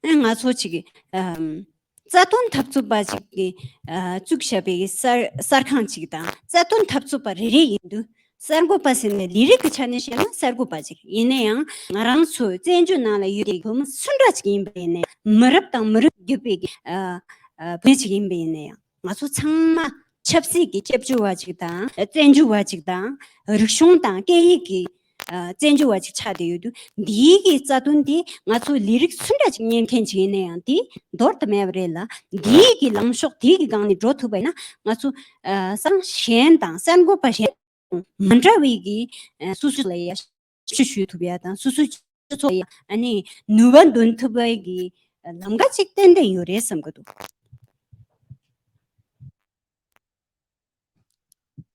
ཨ་ང་ཚོ་ཅིག་ཨམ་རྩ་དོན་འཐབ་རྩོད་པ་ཅིག་གིས་ཨ་བཙུགས་བཞག་པའི་གསར་གསར་ཁང་ཅིག་དང་། རྩ་དོན་འཐབ་རྩོད་པ་རེ་རེ་ཡིན་དུས། གསར་འགོད་པ་ཟེར་ནས་ལས་རིགས་ཀྱི་ཆ་ནས་བཤད་ན་གསར་འགོད་པ་ཅིག་ཡིན་ན་ཡང་། ང་རང་ཚོ་བཙན་བྱོལ་ནང་ལ་ཡོད་པའི་བོད་མི་སུ་འདྲ་ཅིག་ཡིན་པ་ཡིན་ནའི། མི་རབས་དང་མི་རབས་བརྒྱུད་པའི་ཨ་ཨ་བུད་མེད་ཅིག་ཡིན་པ་ཡིན་ན་ཡང་། ང་ཚོ་ཚང་མ་ཆབ་སྲིད་ཀྱི་སྐྱབས་བཅོལ་བ་ཅིག་དང་། བཙན་བྱོལ་བ་ཅིག་དང་། རིག་གཞུང་དང་སྐད་ཡིག་གི་ཨ་བཙན་བྱོལ་བ་ཅིག་ཆགས་བསྡད་ཡོད་དུས། འདིའི་གི་རྩ་དོན་དེ་ང་ཚོ་ལས་རིགས་སུ་འདྲ་ཅིག་གཉེར་མཁན་ཅིག་ཡིན་ན་ཡང་དེ་འདོར་དུ་མེད་པ་རེད་ལ། འདིའི་གི་ལངས་ཕྱོགས་དེའི་གི་སྒང་ནས་འགྲོ་ཐུབ་པ་ཡིན་ན། ང་ཚོ་ཨ་ས་གཞན་དང་གསར་འགོད་པ་གཞན་མ་འདྲ་བའི་གི་ཨ་སོ་སོ་ལ་ཡ་ཞབས་ཞུ་ཞུ་ཐུབ་ཡ་དང་། སོ་སོའི་སྤྱི་ཚོགས་ལ་ཡ་ཨ་ནི་ནུས་པ་འདོན་ཐུབ་པའི་གི་ལམ་ཁ་ཅིག་ཏན་ཏན་ཡོད་རེད་བསམ་གི་འདུག་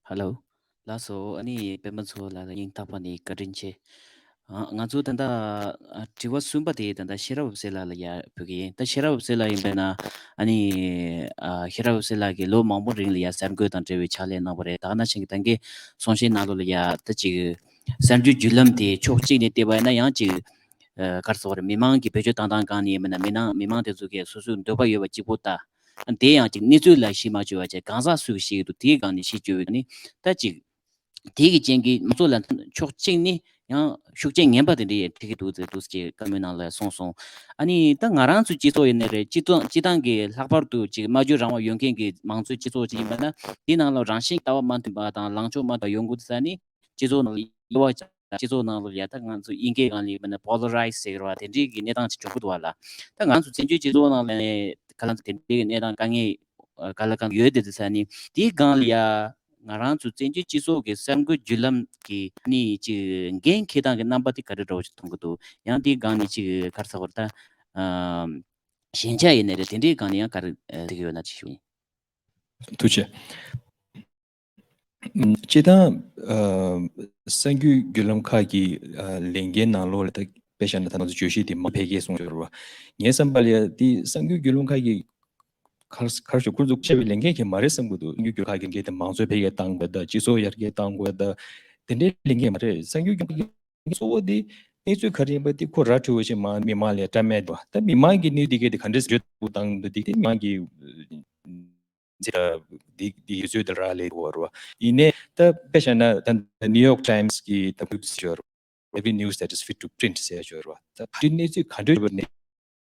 ཧ་ལོ། ལགས་སོ། ཨ་ནི་པད་མ་མཚོ་ལགས་ལ་སྙིང་ཐག་པ་ནས་བཀའ་དྲིན་ཆེ། ཨ། ང་ཚོ་ད་ལྟ་ཨ་དྲི་བ་གསུམ་པ་དེ་ད་ལྟ་ཤེས་རབ་འོད་ཟེར་ལགས་ལ་ཡ་ཕུལ་གྱི་ཡིན། ད་ཤེས་རབ་འོད་ཟེར་ལགས་ཡིན་པས་ན། ཨ་ནི་ཨ་ཤེས་རབ་འོད་ཟེར་ལགས་ཀྱིས་ལོ་མང་པོ་རིང་ལ་ཡ་གསར་འགོད་དང་འབྲེལ་བའི་ཕྱག་ལས་གནང་བ་རེད། ད་ག་ནང་བཞིན་གྱི་ད་གིན་གསུང་བཤད་ནང་ལོགས་ལ་ཡ་ད་ཅིག་གསར་འགྱུར་བརྒྱུད་ལམ་དེ་ཕྱོགས་གཅིག་ནས་བལྟས་པ་ཡིན་ན་ཡང་ཅིག་ཨ་ག་རེ་ཟེར་དགོས་རེད། མི་མང་གི་བེད་སྤྱོད་བཏང་སྟངས་སྒང་ནས་ཡིན་པས་ན། མི་ནང་མི་མང་དེ་ཚོ་གིས་སོ་སོའི་འདོད་པ་ཡོད་པ་གཅིག་པོ་ལྟ། དེ་ཡང་ཅིག་གནས་ཚུལ་ལ་གཞི་མ་བཅོལ་བ་བྱས། གང་ཟག་སུ་ཞིག་འདུག་དེའི་སྒང་ནས་གཞི་བཅོལ་བའི་ནི་ད་ཅིག་དེ་གི་རྐྱེན་གྱིས་མང་ཚོགས་ལ་ཕྱོགས་གཅིག་ནས་ཡང་ཤུགས་རྐྱེན་ངན་པ་དེ་འདྲ་ཡང་འཕྲད་ཀྱི་འདུག་ཟེར་འདུག་ཅེས་བཀའ་མོལ་ནང་ལ་གསུངས་སོང་། ཨ་ནི་ད་ང་རང་ཚོའི་སྤྱི་ཚོགས་ཡིན་ནའི་རེད། སྤྱི་ཚོགས་སྤྱི་བཏང་གི་ལྷག་པར་དུ་ཅིག་སྨྲ་བརྗོད་རང་དབང་ཡོད་མཁན་གྱི་མང་གཙོའི་སྤྱི་ཚོགས་ཅིག་ཡིན་པ་ན། དེའི་ནང་ལ་རང་བཞིན་ལྟ་བ་མ་མཐུན་པ་དང་ལངས་ཕྱོགས་མ་མཐུན་པ་ཡོང་གི་འདུག་ས་ནི། སྤྱི་ཚོགས་ནང་ལ་དབྱེ་བ་བྱ། སྤྱི་ཚོགས་ནང་ལ་ཡ་ད་ང་ཚོ་དབྱིན་སྐད་སྒང་ལ་ཡིན་པ་ན་པོ་ལ་རའི་ཛི་ཟེར་བ་དེ་འདྲའི་གི་གནས་སྟངས་ཅིག་བྱུང་གི་འདུག་བ་ལ། ད་ང་ཚོ་བཙན་བྱོལ་སྤྱི་ཚོགས་ནང་ལ་ནས་ག་ལ་དེ་འདྲའི་གི་གནས་སྟངས་དཀའ་ངལ་ག་ལ་གང་ཡོད་དེ་དེ་ས་ནི། དེའི་སྒང་ལ་ཡ་ང་རང་ཚོ་བཙན་བྱོལ་སྤྱི་ཚོགས་ཀྱི་གསར་འགོད་བརྒྱུད་ལམ་གྱི་ནི་ཅིག་འགན་འཁྱེར་སྟངས་ཀྱི་རྣམ་པ་དེ་ག་རེ་འདྲ་བོ་ཅིག་མཐོང་གི་འདུག་ཡང་དེའི་སྒང་ནས་ཅིག་ག་རེ་ཟེར་དགོས་རེད། ད་ཨ་ཞན་ཆ་ཡིན་ནའི་རེད། དེ་འདྲའི་སྒང་ནས་ཡང་ག་རེ་ཨ་འགྲིག་གི་ཡོད་ན་ཅིག་ཞུ་ཡིན། ཐུགས་རྗེ་ཆེ། སྤྱིར་བཏང་ཨ་གསར་འགྱུར་བརྒྱུད་ལམ་ཁག་གི་ཨ་ལས་འགན་ནང་ལོགས་ལ་ད་དཔེ་བཞག་ན་ད་ང་ཚོ་བརྗོད་གཞི་དེ་མ་འཕེལ་རྒྱས་སོང་ཡོད་རེད་བ། ངའི་བསམ་པ་ལ་ཡ་དེ་གསར་འགྱུར་བརྒྱུད་ལམ་ཁག་གི་གར་གར་ཞུ་ཁོང་ཚོ་བྱས་པའི་ལས་འགན་གྱི་མ་རེད་བསམ་གྱི་འདུག་གསར་འགྱུར་བརྒྱུད་ལམ་ཁག་གི་ལས་འགན་དེ་མང་གཙོ་འཕེལ་རྒྱས་གཏང་དགོས་ད། སྤྱི་ཚོགས་ཡར་རྒྱས་གཏང་དགོས་ད། དེ་འདྲའི་ལས་འགན་མ་རེད། གསར་འགྱུར་བརྒྱུད་ལམ་ཁག་གི་གཙོ་བོ་དེ་གནས་ཚུལ་ག་རེ་ཡིན་པ་དེ་ཁོ་ར་འཕྲོད་པ་ཞིག་མ་མི་མང་ལ་ཡ་བཀྲམ་མེད་དོ། ད་མི་མང་གི་གནས་ཚུལ་དེ་གས་དེ་ག་འདྲས་བརྗོད་དགོས་དང་འདུག་དེ་དེ་མི་མང་གི་འདི་འདི་ཡོད་ཚོད་དེ་རག་ལས་འདུག་བ་རོ། ཡིན་ནའི་ད་དཔེ་བཞག་ན་ད་New York Times གི་ད་ཕུགས་ཞོར་Every news that is fit to print ཟེར་ཞོར་བ། ད་ཕ་ཏི་གནས་ཚུལ་ག་འདྲ་ཡོད་པ་ནས་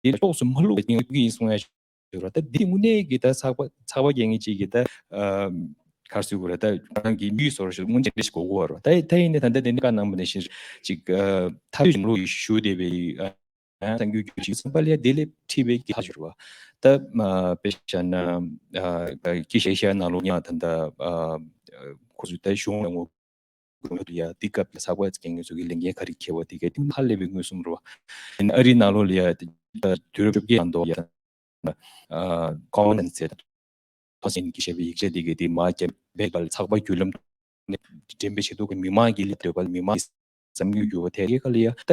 དེ་ཕྱོགས་སུ་མ་ལྷུག་པའི་སྙིང་སྟོབས་ཀྱིས་གསུང་ཡ་ཞོར་བ། ད་འདི་དངོས་གནས་ཀྱི་ད་ཚགས་པ་ཚགས་པ་རྒྱག་མཁན་ཅིག་གི་ད་ཨ་ག་རེ་ཟེར་དགོས་རེད། ད་རང་གི་མིག་སོར་ཞིག་སྔོན་ཆད་ཞིག་གོ་གོ་བ་རོ། ད་ད་ཡིན་ནའི་ད་ལྟ་དེ་འདྲ་བཀའ་གནང་བ་ནང་བཞིན་ཅིག་ཨ་ཐབས་ཇུས་ལུགས་ཞུ་བསྡད་པའི་ཨ། ཡང་གསར་འགྱུར་རྒྱུད་ཅིག་བསམ་པ་ལ་ཡ་དེ་ལས་ཁྲིད་པའི་གི་ཧ་ཞུ་རུ་བ། ད་མ་དཔེ་བཞག་ན་ཨ་ཀི་ཤེ་ཤ་ནང་ལོགས་ཡང་ད་ལྟ་ཨ་ཁོ་ཚོས་ད་གཞུང་ལ་ངོ་རྒོལ་ཡ་དེ་སྐབས་ལ་ཚགས་པར་འགན་ངོས་ཚོ་གི་ལས་འགན་ག་རེ་འཁྱེར་བ་དེ་ག་དེ་ཧ་ལས་པའི་མངོན་སུམ་རུ་བ། ཡིན་ཨ་རི་ནང་ལོགས་ལ་ཡ་དུས་རབས་བཅོ་བརྒྱད་ནང་དུ་ཡ་ཨ་ཀོ་མན་ཟེར་ཐོ་སེན་གྱིས་བཤད་པའི་ཡིག་ཆ་འདི་གའི་དེ་མ་རྒྱབ་པའི་སྐབས་ཚགས་པར་བརྒྱུད་ལམ་ནས་འགྲེམས་སྤེལ་བྱེད་དུས་ཀྱི་མི་མང་གི་ལས་འདོད་པ་མི་མང་གི་བསམ་ཡུལ་འགྱུར་བ་དེ་གའི་ཁ་ལ་ཡ་ད་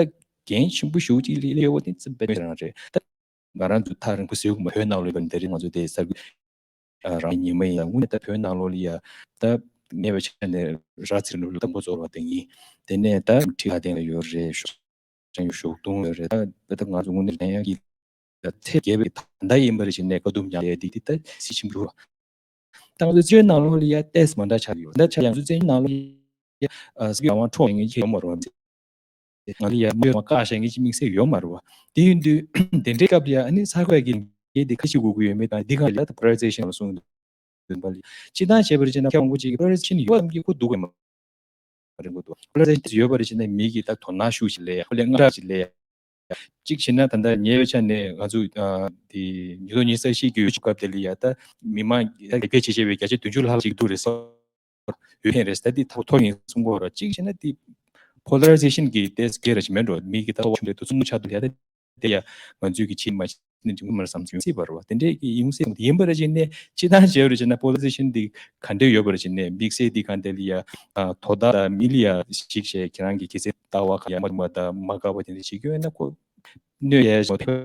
འགན་ཆེན་པོ་ཞེ་པོ་ཅིག་ལས་ཡོད་པ་དེ་ཙམ་དཔེ་རང་རེད། ད་ང་རང་ཚོ་ཐག་རིང་པོ་ཟེར་གི་མ། བོད་ནང་ལོགས་ཡོད་པ་ནི་དེ་རིང་ང་ཚོ་དེ་གསར་འགོད་རང་ཉིན་མ་ཡིན་ཡང་དངོས་གནས་ད་བོད་ནང་ལོགས་ལ་ཡ་ད་གནས་པའི་ཆ་ནས་ར་ཚིག་ནུབ་ལ་དང་པོ་ཚོར་བ་དེ་ཡིན། དེ་ནས་ད་ཁྲི་ཁ་སྟེང་ལ་ཡོད་རེད། ཞོགས་ཞོགས་དུང་ཡོད་རེད། ད་ད་ང་ཚོ་དངོས་གནས་ལན་ཡང་གི་ད་ཚེས་བརྒྱད་པའི་ད་ལྟ་ཡིན་པར་བྱས་ནས་དཀའ་སྡུག་མྱངས་ཡས་དེ་དེ་ད་སྲིད་ཆེན་པོ་རུ། ད་ང་ཚོ་བཙན་བྱོལ་ནང་ལོགས་ལ་ཡ་ཏེས་མ་འདྲ་ཆགས་ཡོད། འདྲ་ཆགས་ཡང་ཚོ་བཙན་བྱོལ་ནང་ལོགས་ལ་ཡ་ཨ་སྲིད་པའི་ལས་དབང་འཕྲོག་ཡོང་མཁན་ཅིག་ཡོད་མ་རེད་བ། ང་ལ་ཡ་དམོད་མ་བཀག་བཞག་མཁན་ཅིག་དམིགས་བསལ་ཡོད་མ་རེད་བ། དེ་ཡིན་དུས་དེ་འདྲའི་སྐབས་ལ་ཡ་ཨ་ནི་གསར་འགོད་ཀྱི་འགན་དེ་ག་ཞིག་དགོས་ཀྱི་ཡོད་མེད་དང་འདི་ག་ལ་ད་པོ་ལ་རི་ཛེ་ཤན་ལ་གསུངས་འདུག་པ་ལ། སྤྱིར་བཏང་བྱས་པར་བྱས་ན་ཁྱེད་རང་གོ་ཅིག་གི་པོ་ལ་རི་ཛེ་ཤན་ཡོད་པ་ཅིག་ཁོ་འདུག་གི་མ་རེད་འགོ་འདུག་པོ་ལ་རི་ཛེ་ཤན་ཡོད་པར་བྱས་ན་མི་གིས་ད་དོ་སྣང་ཤུགས་ཤིག་སླེབས་ཡ། ཁོ་ལ་དངངས་སྐྲག་ཅིག་སླེབས་ཡ། གཅིག་བྱས་ན་ད་ལྟ་ཉེ་བའི་ཆ་ནས་ང་ཚོ་ཨ་དེ་ཉིས་སྟོང་ཉི་ཤུ་རྩ་བཞི་གི་ཡུལ་ཤུགས་སྐབས་དེ་ལ་ཡ་ད་མི་མང་ཡ་ལེགས་སྤེལ་བྱེད་བྱེད་པའི་བརྒྱ་ཆ་བདུན་ཅུ་ལྷག་ཅིག་འདུག་རེད་ཟེར་ཡོད་མཁན་རེད། ད་འདི་ཐོ་ཐོ་ཡིན་གསུང་གོ་ར། གཅིག་བྱས་ན་འདི་polarization གི་ཏེས་སྐད་ར་ཞིག་མེད་འགྲོ། མི་གི་ད་ཐོ་ཆུང་དེ་ཐོ་ཚུགས་མུ་ཆ་དུ་ཡ་ད་དེ་ཡ་ང་ཚོའི་གི་ཆེས་མ་ནི་འགྲིག་མ་རེད་བསམ་ཡོང་སྲིད་པ་རེད་བ། དེ་འདྲས་ཀྱི་ཡོང་སྲིད་ཡིན་པ་རེད་བྱས་ནས་སྤྱི་བཏང་བྱས་པ་རེད་བྱས་ན་པོ་ལི་ཊི་ཤན་འདི་ག་འདྲས་ཡོད་པ་རེད་བྱས་ནས་དམིགས་བསལ་འདི་ག་འདྲས་ལ་ཡ་ཨ་དོ་བདག་དང་མི་ལ་ཡ་ཞིག་བྱས་ཁྱེད་རང་གི་སྐྱེ་སའི་ལྟ་བ་ག་ཡ་མ་མ་དང་མ་དགའ་བ་དེ་འདྲས་བྱེད་ཀྱི་ཡོད་ན་ཁོ་གནོད་ཡ་ཞིག་མ་ཐེབས་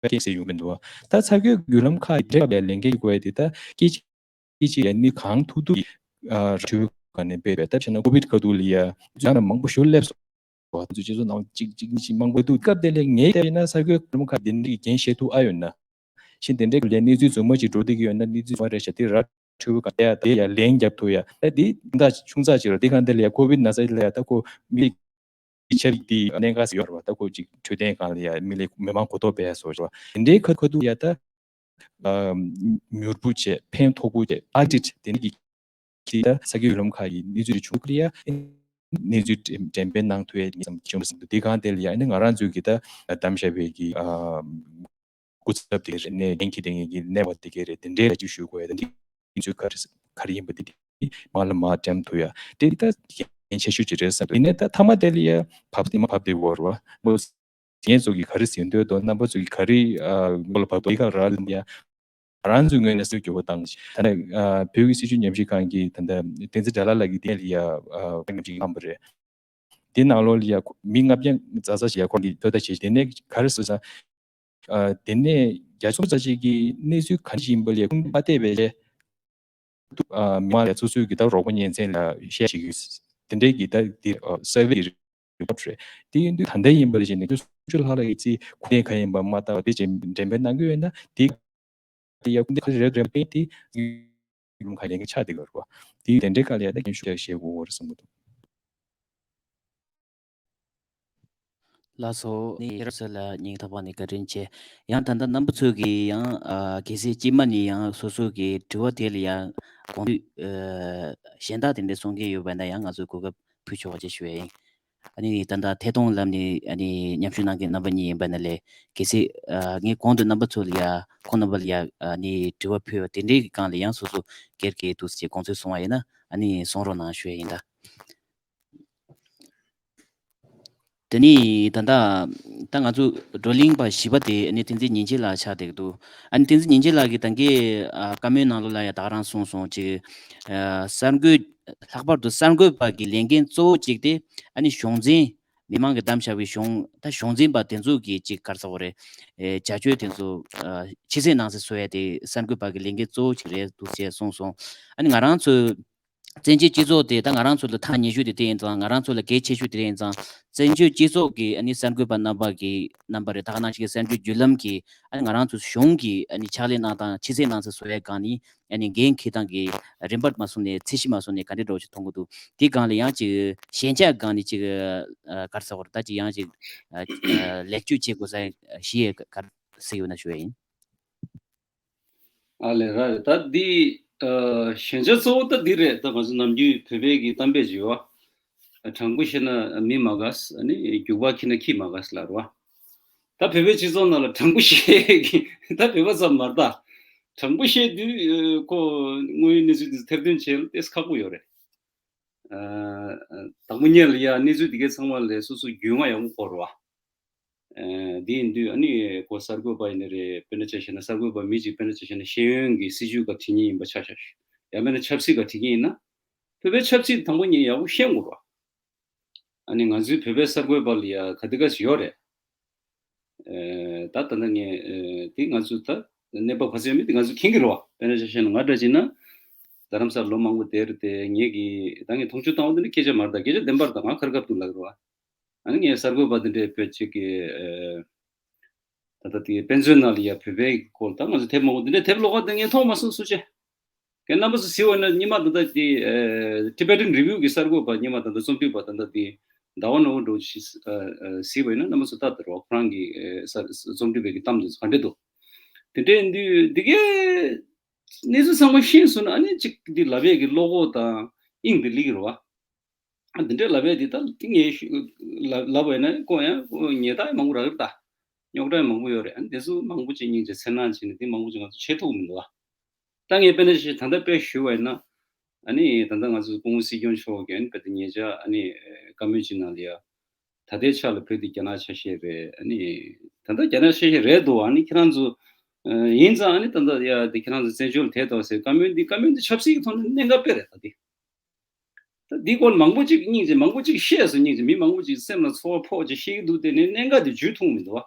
སྐྱེ་སའི་ཡོང་མི་འདུག་བ། ད་ཚ་གྱོད་བརྒྱུད་ལམ་ཁག་འདྲེས་ལ་ལས་འགན་དགོས་ཡ་དེ་ད་སྐད་ཆ་སྐད་ཆ་ཡ་ནི་གང་ཐུབ་ཐུབ་ཀྱི་ཨ་ར་འཕྲུལ་ག་ནས་སྤེལ་བའི་ད་བྱས་ན་ཀོ་བིད་ཁ་ཐུག་ལ་ཡ་ཡང་ན་མང་པོ་ཞུ་སླེབས་སོང་། བ་ཚོ་སྤྱི་ཚོགས་ནང་གཅིག་གཅིག་གཉིས་གཅིག་མང་པོ་འདུག་སྐབས་དེ་ལས་ངས་བལྟས་ན་ས་ཁུལ་ཁ་ཁ་དེ་འདྲའི་འགན་བཞེས་ཐུབ་ཨ་ཡོད་ན། ཤིན་དེ་འདྲའི་ལས་གནས་ཚུལ་རྫུན་མ་ཅིག་འགྲོ་བསྡད་ཀྱི་ཡོད་ན་གནས་ཚུལ་རྫུན་མ་རེད་ཤག་དེ་ར་འཕྲུལ་ག་ཡ་དེ་ཡ་ལན་རྒྱབ་ཐུབ་ཡ། ད་དེ་ད་ཆུང་ཙག་ཅིག་ར་དེ་གང་དེ་ལ་ཡ་ཀོ་བིད་ན་ཚ་ལ་ཡ་ད་ཁོ་མི་རིགས་ཆབ་སྲིད་དེ་གནད་འགག་ཡོད་ར་བ། ད་ཁོ་ཅིག་འཕྲོད་བསྟེན་སྒང་ལ་ཡ་མི་ལ་མི་མང་གོ་རྟོགས་སྤེལ་ཡ་སོགས་ར་བ་དེ་འདྲའི་ཁ་ཁ་ཐུག་ཡ་ད། ཨ་མྱུར་པོ་བྱས་ཕན་ཐོགས་པོ་བྱས་ཨ་ཏིཊ་དེ་འདྲ་གི་ཁྱི་ད་ས་ཁུལ་ལམ་ཁ་ཡི་གནས་ཚུལ་བྱུང་ཁུལ་ཡ་གནས་ཚུལ་འགྲེམས་སྤེལ་གནང་ཐུབ་ཡ་ངེས་ཙམ་བྱུང་སོང་འདུག་དེ་གང་དེ་ལ་ཡ་ཨ་ནི་ང་རང་ཚོའི་གི་ད་གདམ་བྱ་བའི་གི་ཨ་སྐུ་ཚབ་དེ་རེད་ནས་གདན་ཁྱི་དེ་ངེད་ཀྱི་གནས་བ་དེ་གས་རེད། དེ་འདྲའི་ལ་ཅིག་ཞུ་དགོས་ཡ་དེ་འདྲའི་གནས་ཚུལ་ག་རེ་ག་རེ་ཡིན་པ་དེ་དེ་མ་ལ་མ་འགྲེམས་ཐུབ་ཡ་དེ་ད་གལ་ཆེ་ཤོས་ཅིག་རེད་བསམ་འདུག་ཡིན་ནའི་ད་མཐའ་མ་དེ་ལ་ཡ་བབས་ཏེ་མ་བབས་ཏེ་བོར་བ་མོ། ངེད་ཚོ་གིས་ག་རེ་ཟེར་འདོད་དོ་རྣམ་པ་ཚོ་གིས་ག་རེ་ཨ་མགོ་ལ་བབ་དོ་ཡི་ག་ར་ལ་ཡ། ང་རང་ཚོའི་ངོས་ནས་སྲིད་སྐྱོ་བོ་བཏང་ཞིང་ད་ནས་ཨ་བོད་ཀྱི་སྲིད་བྱུས་ཉམས་ཞིབ་ཁང་གི་ད་ལྟ་བསྟན་འཛིན་དགྲ་ལྷ་ལགས་ཀྱིས་དེ་ལ་ཡ་ཨ་ཉམས་ཞིབ་བཏང་པ་རེད། དེ་ནང་ལོགས་ལ་ཡ་མི་ལྔ་བརྒྱ་ཙག་ཙག་ཞིག་ཡ་ཁོང་གིས་ཚོད་ལྟ་བྱས། དེ་ནས་ག་རེ་ཟེར་ཙང་། ཨ། དེ་ནས་བརྒྱ་ཆ་ཙག་ཅིག་གི་གནས་ཚུལ་ག་འདྲ་ཞིག་ཡིན་པ་ལས་ཁུངས་མ་བལྟས་པའི་ལས། ཨ། མི་མང་ལ་སོ་སོའི་གི་ད་རོགས་པ་གཉེན་ཚན་ལ་བཤད་ཞིག་ཡོད། དེ་འདྲའི་གི་ད་དེ་ཨ་survey report རེད། དེ་ཡིན་དུས་ད་ལྟ་ཡིན་པ་ལ་བྱས་ནས་སུམ་ཅུ་ལྷག་ལྷག་གི་རྩིས་ཁུངས་ལྡན་ག་ཡིན་པ་མ་བལྟ་བ་དེ་བྱས་འགྲེམས་སྤེལ་གནང་གི་ཡོད་ན། དེ་དེ་ཡ་ཁུངས་ལྡན་ག་རེ་རེད་རེད་པས་དེ་ཡུམ་ག་ལེན་གི་ཆགས་བསྡད་ཀྱི་ཡོད་རེད་པ། དེ་དེ་འདྲའི་སྐབས་ལ་ཡ་ད་རྒན་ཤོས་ཀྱིས་བཤད་དགོས་རེད་བསམ་གྱི་འདུག་ལགས་སོ། ནི་ཡེ་རབ་སར་ལ་སྙིང་ཐག་པ་ནས་བཀའ་དྲིན་ཆེ། ཡང་ད་ལྟ་རྣམ་པ་ཚོས་ཀྱིས་ཡང་ཨ་གལ་སྲིད་སྐྱེས་མ་ནི་ཡང་སོ་སོ་གི་དྲི་བ་དེ་ལ་ཡང་དགོངས་དུས་ཨ་གཞན་དག་དེ་འདྲ་གསུང་མཁན་ཡོད་པ་ན་ཡང་ང་ཚོས་གོ་སྐབས་ཕུལ་ཆོག་པ་ཅིག་ཞུ་ཡ་ཡིན། ཨ་ནི་ད་ལྟ་ཐད་གཏོང་ལམ་ནས་ཨ་ནི་མཉམ་ཞུགས་གནང་མཁན་རྣམ་པ་གཉིས་ཡིན་པ་ན་ལས། གལ་སྲིད་ཨ་ངས་གོང་དུ་རྣམ་པ་ཚོ་ལ་ཡ་ཁོང་རྣམ་པ་ལ་ཡ་ཨ་ནི་དྲི་བ་ཕུལ་བ་དེ་འདྲའི་གི་སྒང་ལ་ཡང་སོ་སོ་སྒེར་གྱི་འདུག་སེ་དགོངས་ཚུལ་གསུང་བ་ཡིན་ན་ཨ་ནི་གསུང་རོགས་གནང་ཞུ་ཡ་ཡིན་ད། དེ་ནི་ད་ལྟ་ད་ང་ཚོ་བགྲོ་གླེང་པ་བཞི་པ་དེ་ཨ་ནི་བསྟན་འཛིན་ཉིན་བྱེད་ལགས་ཆགས་བསྡད་ཀྱི་འདུག་ཨ་ནི་བསྟན་འཛིན་ཉིན་བྱེད་ལགས་ཀྱིས་ད་གིན་ཨ་བཀའ་མོལ་ནང་ལོགས་ལ་ཡ་ད་ག་རང་གསུངས་སོང་། ཅིག་ཨ་གསར་འགོད། ལྷག་པར་དུ་གསར་འགོད་པ་གི་ལས་འགན་གཙོ་བོ་གཅིག་དེ་ཨ་ནི་གཞུང་འཛིན། མི་མང་གིས་བདམས་བཞག་པའི་གཞུང་། ད་གཞུང་འཛིན་པ་དེ་ཚོ་གི་ཅིག་ག་རེ་ཟེར་དགོས་རེད། ཨེ་བྱ་སྤྱོད་དེ་ཚོ་ཨ་ཕྱི་གསལ་ནང་གསལ་བཟོ་ཡ་དེ་གསར་འགོད་པ་གི་ལས་འགན་གཙོ་བོ་གཅིག་རེད་འདུག་ཅེས་གསུངས་སོང་། ཨ་ནི་ང་རང་ཚོའི་བཙན་བྱོལ་སྤྱི་ཚོགས་དེ་ད་ང་རང་ཚོ་ལ་ཐག་ཉེ་ཤོས་དེ་དེ་ཡིན་ཙང་། ང་རང་ཚོ་ལ་གལ་ཆེ་ཤོས་དེ་དེ་ཡིན་ཙང་། བཙན་བྱོལ་སྤྱི་ཚོགས་ཀྱི་ཨ་ནི་གསར་འགོད་པ་རྣམ་པ་གི་རྣམ་པ་རེད། ད་ག་ནང་བཞིན་གྱི་གསར་འགྱུར་བརྒྱུད་ལམ་གྱི་ཨ་ནི་ང་རང་ཚོ་གཞུང་གི་ཨ་ནི་ཕྱག་ལས་གནང་སྟངས་ཕྱི་གསལ་ནང་གསལ་བཟོ་ཡ་སྒང་ནས་ཨ་ནི་འགན་འཁྱེར་སྟངས་ཀྱི་རིམ་པ་མ་སོང་ནས་ཚད་གཞི་མ་སོང་ནས་ག་འདྲ་འདྲ་བོ་ཞིག་མཐོང་གི་འདུག་དེའི་སྒང་ལ་ཡང་ཅིག་ཞན་ཆ་སྒང་ནས་ཅིག་ཨ་ག་རེ་ཟེར་དགོས་རེད། ད་ཅིག་ཡང་ཅིག་ཨ་ཨ་ལེགས་བཅོས་བྱེད་དགོས་ས་གཞི་ཡས་ག་རེ་གཟིགས་ཡོད་ན་ཞུ་ཡ་ཡིན། ཨ་ལས། ར་རེད། ད་འདི་ཨ་ཞན་ཆ་གཙོ་བོ་ད་འདི་རེད། ད་ང་ཚོ་ནམ་རྒྱུན་བོད་པའི་གི་གཏམ་དཔེ་ཅིག་ཡོད་པ། དྲང་པོ་བཤད་ན་མི་མ་དགའ། ཨ་ནི་རྒྱུག་པ་འཁྱེར་ན་ཁྱི་མ་དགའ་ལབ་རེད་པ། ད་བོད་པའི་སྤྱི་ཚོགས་ནང་ལ་དྲང་པོ་བཤད་ཀྱི་ད་བོད་པ་ཙམ་མ་རེད་ད། དྲང་པོ་བཤད་དུས་ཨ་ཁོ་དངོས་ཡོད་གནས་ཚུལ་དེ་ཚོ་ཐེར་འདོན་བྱེད་ཡ་ལ་ཏོག་ཙམ་ཁག་པོ་ཡོད་རེད། ཨ་དང་པོ་ཉིད་ལ་ཡ་གནས་ཚུལ་དེ་གའི་ཚང་མ་ལ་སོ་སོ་རྒྱུས་མངའ་ཡག་པོ་དགོས་རེད་པ། ཨ་དེ་ཡིན་དུས་ཨ་ནི་ཁོ་གསར་འགོད་པ་ཡིན་ནི་རེད། དཔེར་ན་ཆ་བཞག་ན་གསར་འགོད་པ་མི་གཅིག་དཔེར་ན་ཆ་བཞག་ན་ཤེས་ཡོན་གྱི་སྲིད་བྱུས་སྒང་བྲིས་མཁན་ཡིན་པ་ཆ་བཞག་ཞུ། ཡང་མིན་ན་ཆབ་སྲིད་སྒང་བྲིས་མཁན་ཡིན་ན། བོད་པའི་ཆབ་སྲིད་དང་པོ་ཉིད་ཡག་པོ་ཤེས་དགོས་རེད་པ། ཨ་ནི་ང་ཚོའི་བོད་པའི་གསར་འགོད་པ་ལ་ཡ་ག་དེ་ག་ཞིག་ཡོད་རེད། ཨེ་ད་ད་ལྟ་ངས་ཨེ་དེ་ང་ཚོ་ད་གནས་བབ་ག་ཚོད་ཡོད་མེད་དེ་ང་ཚོ་མཁྱེན་གྱི་རེད་པ། དཔེར་ན་ཆ་བཞག་ན་ང་འདྲ་བྱས་ན་རྡ་རམ་ས་ལ་ལོ་མང་པོ་བསྡད་རེད་དེ། ངས་ཀྱི་ད་ངས་མཐོང་ཆུང་བཏང་བ་དེ་ནི་སྐད་ཆ་མ་རེད་ད། སྐད་ཆ་བདེན་པ་རེད་ད། ང་ཁར་སྐབས་དུ་ལབ་ཀྱི་རེད་པ། ཨ་ནི་ངས་གསར་འགོད་པ་དེ་འདྲའི་བོད་ཅིག་གི་ཨེ་ད་ལྟ་དེ་དཔེ་མཛོད་ནང་ལ་ཡ་བོད་པའི་སྐོར་ད་ང་ཚོ་དེབ་མང་པོ་དེ་འདྲའི་དེབ་ཀློག་པ་དེ་ངས་མཐོང་མ་སོང་། སུ་བྱས། ཁྱེད་རྣམ་པ་ཚོ་གཟིགས་པ་ན་སྔོན་མ་ད་ལྟ་དེ་ཨེ་Tibetan Review གི་གསར་འགོད་པ་སྔོན་མ་ད་ལྟ་རྩོམ་སྒྲིག་པ་ད་ལྟ་དེ་ཟླ་བ་ནོར་བུ་འགྲོ་ཞིག་ཨ་ཨ་གཟིགས་པ་ཡིན་ན་རྣམ་པ་ཚོ་ལྟ་དེ་རོགས་ཁོ་རང་གི་ཨེ་གསར་རྩོམ་སྒྲིག་པའི་གི་གཏམ་དེ་ཚོ་ག་འདྲ་འདུག་དེ་འདྲའི་འདུག་དེ་གའི་གནས་ཚུལ་ཚང་མ་ཤེས་སོང་ན་ཨ་ནི་ཅིག་འདི་ལབ་ཡས་ཀྱི་བློ་ཁོག་དང་དབྱིངས་དེ་སླེབས་ཀྱི་རེད་པ། ཨ་འདི་འདྲའི་ལབ་ཡས་འདི་ད་ངས་ལབ་པ་ཡིན་ན་ཁོ་ཡང་ཁོ་ཉེས་རྡུང་མང་པོ་རག་གི་རེད་ད། རྙོག་དྲ་མང་པོ་ཡོད་རེད། ཨ་ནི་དེ་ཚོ་མང་པོ་ཅིག་སྙིང་རྗེ་འཚེར་སྣང་བྱས་ནས་འདི་མང་པོ་ཅིག་ང་ཚོ་བྱེད་ཐུབ་མི་འདུག་ཨ། ད་ངས་དཔེར་ན་ཅིག་ད་ལྟ་དཔེ་ཞུས་པ་ཡིན་ན། ཨ་ནི་ད་ལྟ་ང་ཚོ་སྐུ་ངོ་སྲིད་སྐྱོང་མཆོག་གིས་ཨ་ནི་དཔེ་དེ་ཉེ་ཆར་ཨ་ནི་བཀའ་མོལ་ཅིག་ནང་ལ་ཡ། ད་ལྟའི་ཆ་ལ་བོད་འདི་རྒྱ་ནག་ཆ་ཤས་རེད། ཨ་ནི་ད་ལྟ་རྒྱ་ནག་ཆ་ཤས་རེད་འདུག་ཨ་ནི་ཁྱེད་རང་ཚོ་ཨ་ཡིན་ཙང་ཨ་ནི་ད་ལྟ་ཡ་དེ་ཁྱེད་རང་ཚོ་བཙན་བྱོལ་ལ་བསྡད་འདུག་ཟེར་བཀའ་མོལ་འདི་བཀའ་མོལ་འདི་ཆབ་སྲིད་ཀྱི་ཐོག་ནས་གནད་འགག་དཔེ་རེད་ད་འདི། ད་འདི་སྐོར་མང་པོ་ཅིག་སྙིང་རྗེ་མང་པོ་ཅིག་བཤད་སོང་། སྙིང་རྗེ་མི་མང་པོ་ཅིག་སེམས་ལ་ཚོར་བ་ཕོག་ཅིག་བཤད་ཀྱི་འདུག་དེ་ནས་གནད་འགག་དེ་འཇུ་ཐུབ་མི་འདུག་བ།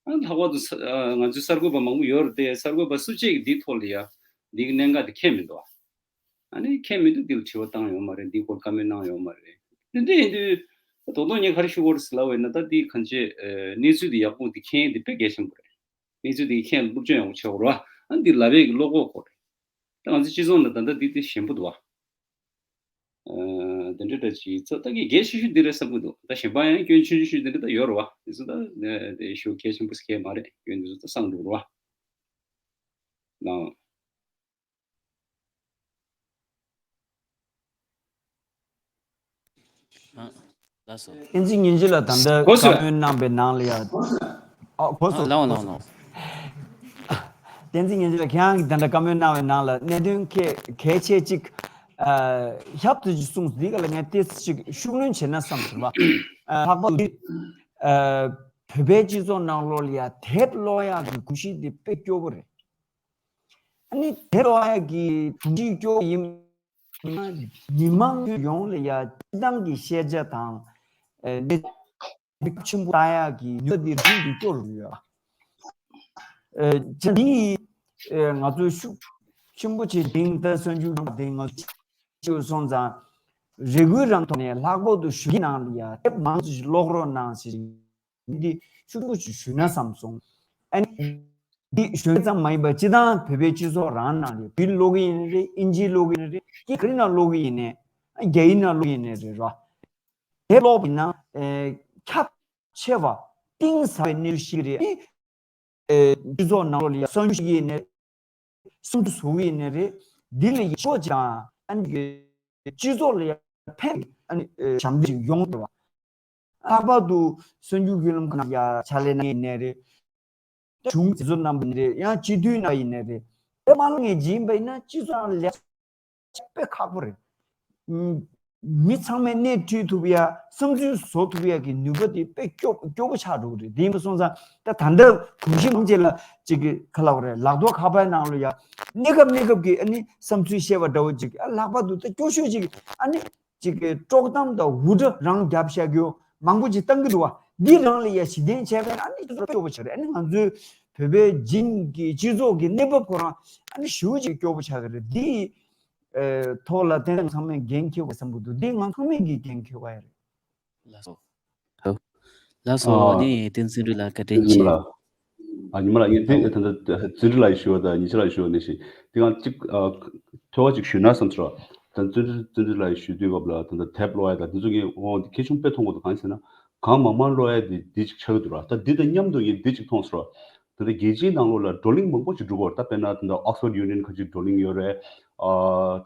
ཨ་ལྷག་པར་དུ་ས་ཨ་ང་ཚོའི་གསར་འགོད་པ་མང་པོ་ཡོད་རེད་དེ། གསར་འགོད་པ་སུ་གཅིག་གིས་འདིའི་ཐོག་ལ་ཡ་འདི་གི་གནད་འགག་དེ་མཁྱེན་མི་འདུག་བ། ཨ་ནི་མཁྱེན་མི་འདུག་འདི་ལ་དྲི་བ་བཏང་ཡོད་མ་རེད། འདིའི་སྐོར་བཀའ་མོལ་གནང་ཡོད་མ་རེད། དེ་འདྲ་ཡིན་དུས་རྡོག་རྡོག་ངས་ག་རེ་ཞུ་དགོས་རེད་ཟེར་ལབ་པ་ཡིན་ན། ད་འདི་གང་ཅི་ཨ་གནས་ཚུལ་འདི་ཡག་པོ་འདི་མཁྱེན་འདི་དཔེ་གལ་ཆེན་པོ་རེད། གནས་ཚུལ་འདི་མཁྱེན་སློབ་སྦྱོང་ཡག་པོ་བྱེད་དགོས་རེད་བ། ཨ་འདི་ལབ་ཡས་ཀྱི་བློ་ཁོག་དགོས་རེད། ད་ང་ཚོ་སྤྱི་ཚོགས་ནང་ད་ལྟ་འདི་དེ་ཞན་པོ་འདུག་བ། ཨ་དེ་འདྲ་འདྲ་ཅིག་ཚོ་ད་གི་གལ་ཆེ་ཤོས་འདི་རེད་བསམ་གྱི་འདུག་ད་གཞན་པ་ཡང་སྐྱོན་ཆུང་ཆུང་ཤོས་འདི་འདྲ་ད་ཡོད་རེད་བ། དེ་ཚོ་ད་དེ་ཞུ་གལ་ཆེན་པོ་ཟེར་མཁན་མ་རེད། སྐྱོན་འདི་ཚོ་ད་སངས་འགྲོ་རེད་བ། ནའོ། ཨ། ལགས་སོ། བསྟན་འཛིན་ཉིན་བྱེད་ལགས་ད་ལྟ་གོ་སོང་། བཀའ་མོལ་གནང་བའི་ནང་ལ་ཡ། ཨ་གོ་སོང་། ལགས་འོང་ལགས་འོང་ལགས་འོང་། བསྟན་འཛིན་ཉིན་བྱེད་ལགས་ཁྱེད་རང་གིས་ད་ལྟ་བཀའ་མོལ་གནང་བའི་ནང་ལ་གནད་དོན་གལ་གལ་ཆེ་གཅིག་ཨ་ཧྲབ་ཏུ་ཅིག་གསུངས། འདི་ག་ལ་ངས་ཏོག་ཙམ་ཅིག་ཤུགས་སྣོན་བྱས་ན་བསམ་སོང་བ། ཨ་ལྷག་པར་དུ་ཨ་བོད་པའི་སྤྱི་ཚོགས་ནང་ལོགས་ལ་ཡ་དེབ་ཀློག་ཡག་གི་གོམས་གཤིས་འདི་དཔེ་སྐྱོ་པོ་རེད། ཨ་ནི་དེབ་ཀློག་ཡག་གི་གོམས་གཤིས་སྐྱོ་པོ་ཡིན། མི་མང་ཡོངས་ལ་ཡ་སྤྱིར་བཏང་གི་ཤེས་བྱ་དང་ ཨེ་གནས་ཚུལ་ཆེན་པོ་ལྟ་ཡག་གི་ནུས་པ་དེ་རྒྱུན་དུ་སྐྱོ་རུ་ཡོད། ཨེ་ཅི་འདི་ཨེ་ང་ཚོས་ཤུགས་ཆེན་པོ་བྱེད་དེང་ད་གསར་འགྱུར་ཡོང་བ་དེ་ང་ཚོས་སོང་ཙང་རེ་སྐུལ་རང་ཐོག་ནས་ལྷག་པར་དུ་ཞུ་གི་ནང་ལ་ཡ་དེབ་མང་ཙམ་ཞིག་ཀློག་རོགས་གནང་ཞེས་འདི་ཤུགས་ཆེན་པོ་ཞིག་ཞུས་ན་བསམ་སོང་། ཨ་ནི་འདི་གཞོན་ཙམ་མ་ཡིན་པར་སྤྱི་བཏང་བོད་པའི་སྤྱི་ཚོགས་རང་ནང་ལ་བོད་ཀློག་གི་ཡིན་ནའི་རེད། ཨིན་ཇི་ཀློག་གི་ཡིན་ནའི་རེད། སྐད་ག་རེ་ནང་ཀློག་གི་ཡིན་ནའི་ཨ་རྒྱ་ཡིག་ནང་ཀློག་གི་ཡིན་ནའི་རེད་ར། དེབ་ཀློག་པ་ཡིན་ན་ཨེ་ཁྱབ་ཆེ་བ་གཏིང་ཟབ་པའི་གནས་ཚུལ་ཞིག་རེད། ཨེ་སྤྱི་ཚོགས་ནང་ལོགས་ལ་ཡ་གསར་འགྱུར་ཞིག་ཡིན་ནའི་སུམ་ཅུ་སོ་དགུ་ཡིན་ནའི་རེད། འདི་ལ་ཡིད་ཆེས་དང་ཨ་ནི་སྤྱི་ཚོགས་ལ་ཡ་ཕན་ཨ་ནི་ཞབས་འདེགས་ཤིག་ཡོང་ཐུབ་པ། ལྷག་པར་དུ་གསར་འགྱུར་བརྒྱུད་ལམ་ཁག་ནང་ཡ་ཕྱག་ལས་གནང་ཡིན་ནའི་རེད། གཞུང་དེ་ཚོ་རྣམ་པ་ཡིན་ནའི་རེད། ཡང་སྤྱི་འཐུས་རྣམ་པ་ཡིན་ནའི་རེད། དེ་མ་ལ་ངས་བྱིན་པ་ཡིན་ན་སྤྱི་ཚོགས་ནང་ལ་ལས་དཔེ་ཁག་པོ་རེད། མི་ཚང་མས་སྣེ་ཁྲིད་ཐུབ་ཡ་བསམ་ཚུལ་བཟོ་ཐུབ་ཡ་གི་ནུས་པ་དེ་དཔེ་སྐྱོ་སྐྱོ་པོ་ཆགས་འགྲོ་གི་རེད། དེ་ཡིན་པ་སོང་ཙང་ད་ད་ལྟ་གུང་གཞི་མང་ཆེ་ལ་ཅིག་གི་ག་ལབ་རེད། ལག་ཐོག་ཁ་པར་ནང་ལ་ཡ་གནས་སྐབས་གནས་སྐབས་ཀྱི་ཨ་ནི་བསམ་ཚུལ་བཤད་པ་འདྲ་བོ་ཅིག་ཨ་ལྷག་པར་དུ་ད་སྐྱོ་ཤོས་ཅིག་ཨ་ནི་ཅིག་གི་དཀྲོག་གཏམ་དང་འུར་སྒྲ་རང་རྒྱབ་བཤད་རྒྱུ་མང་པོ་ཅིག་བཏང་གི་འདུག་བ། འདི་རང་ལ་ཡ་གཞི་རྟེན་བྱས་པས་ཨ་ནི་ཅིག་སྐྱོ་པོ་ཆགས་རེད། ཨ་ནི་ང་ཚོའི་བོད་པའི་འཇིག་གི་སྤྱི་ཚོགས་ཀྱི་གནས་བབ་ཁོ་རང་ཨ་ནི་ཞེ་པོ་ཅིག་སྐྱོ་པོ་ཆགས་ཀྱི་རེད། འདི་ཨེ་ཐོག་ལ་དེ་ཚང་མས་འགན་འཁྱེར་དགོས་བསམ་གྱི་འདུག་འདི་ང་ཚང་མས་ཀྱིས་འགན་འཁྱེར་དགོས་ཡ་རེད། ལགས་སོ། ལགས་སོ། ཨ་ནི་བསྟན་འཛིན་རིག་ལགས་བཀའ་དྲིན་ཆེ། ཨ་ཉི་མ་ལགས། ངས་དེ་ད་ལྟ་བསྟན་འཛིན་རིག་ལགས་ཞུ་བ་དང་ཉི་ཤུ་ལགས་ཞུ་བ་ནས་ཤིག་དེ་གང་གཅིག་ཨ་ཐོས་པ་ཅིག་ཞུས་ན་བསམ་ཚུལ་ར། ད་བསྟན་འཛིན་བསྟན་འཛིན་རིག་ལགས་ཞུ་དུས་སྐབས་ལ་ད་ལྟ་དེབ་ཀློག་ཡ་དང་དེ་ཚོ་ངས་འོང་དེ་གལ་ཆེན་པོ་དཔེ་མཐོང་གི་འདུག་གང་ཡིན་ཟེར་ན་གང་མང་མང་ཀློག་ཡ་དེ་འདི་ཅིག་ཆགས་ཀྱི་འདུག་ར། ད་འདི་དང་མཉམ་དུ་ངས་འདི་ཅིག་མཐོང་སོང་ར། ད་ལྟ་རྒྱལ་སྤྱིའི་ནང་ལོགས་ལ་བགྲོ་གླེང་མང་པོ་ཞིག་འགྲོ་གི་ཡོད་རེད། ད་དཔེར་ན་ད་ལྟ་Oxford Union ཁ་ཅིག་བགྲོ་གླེང་ཡོད་རེད། ཨ་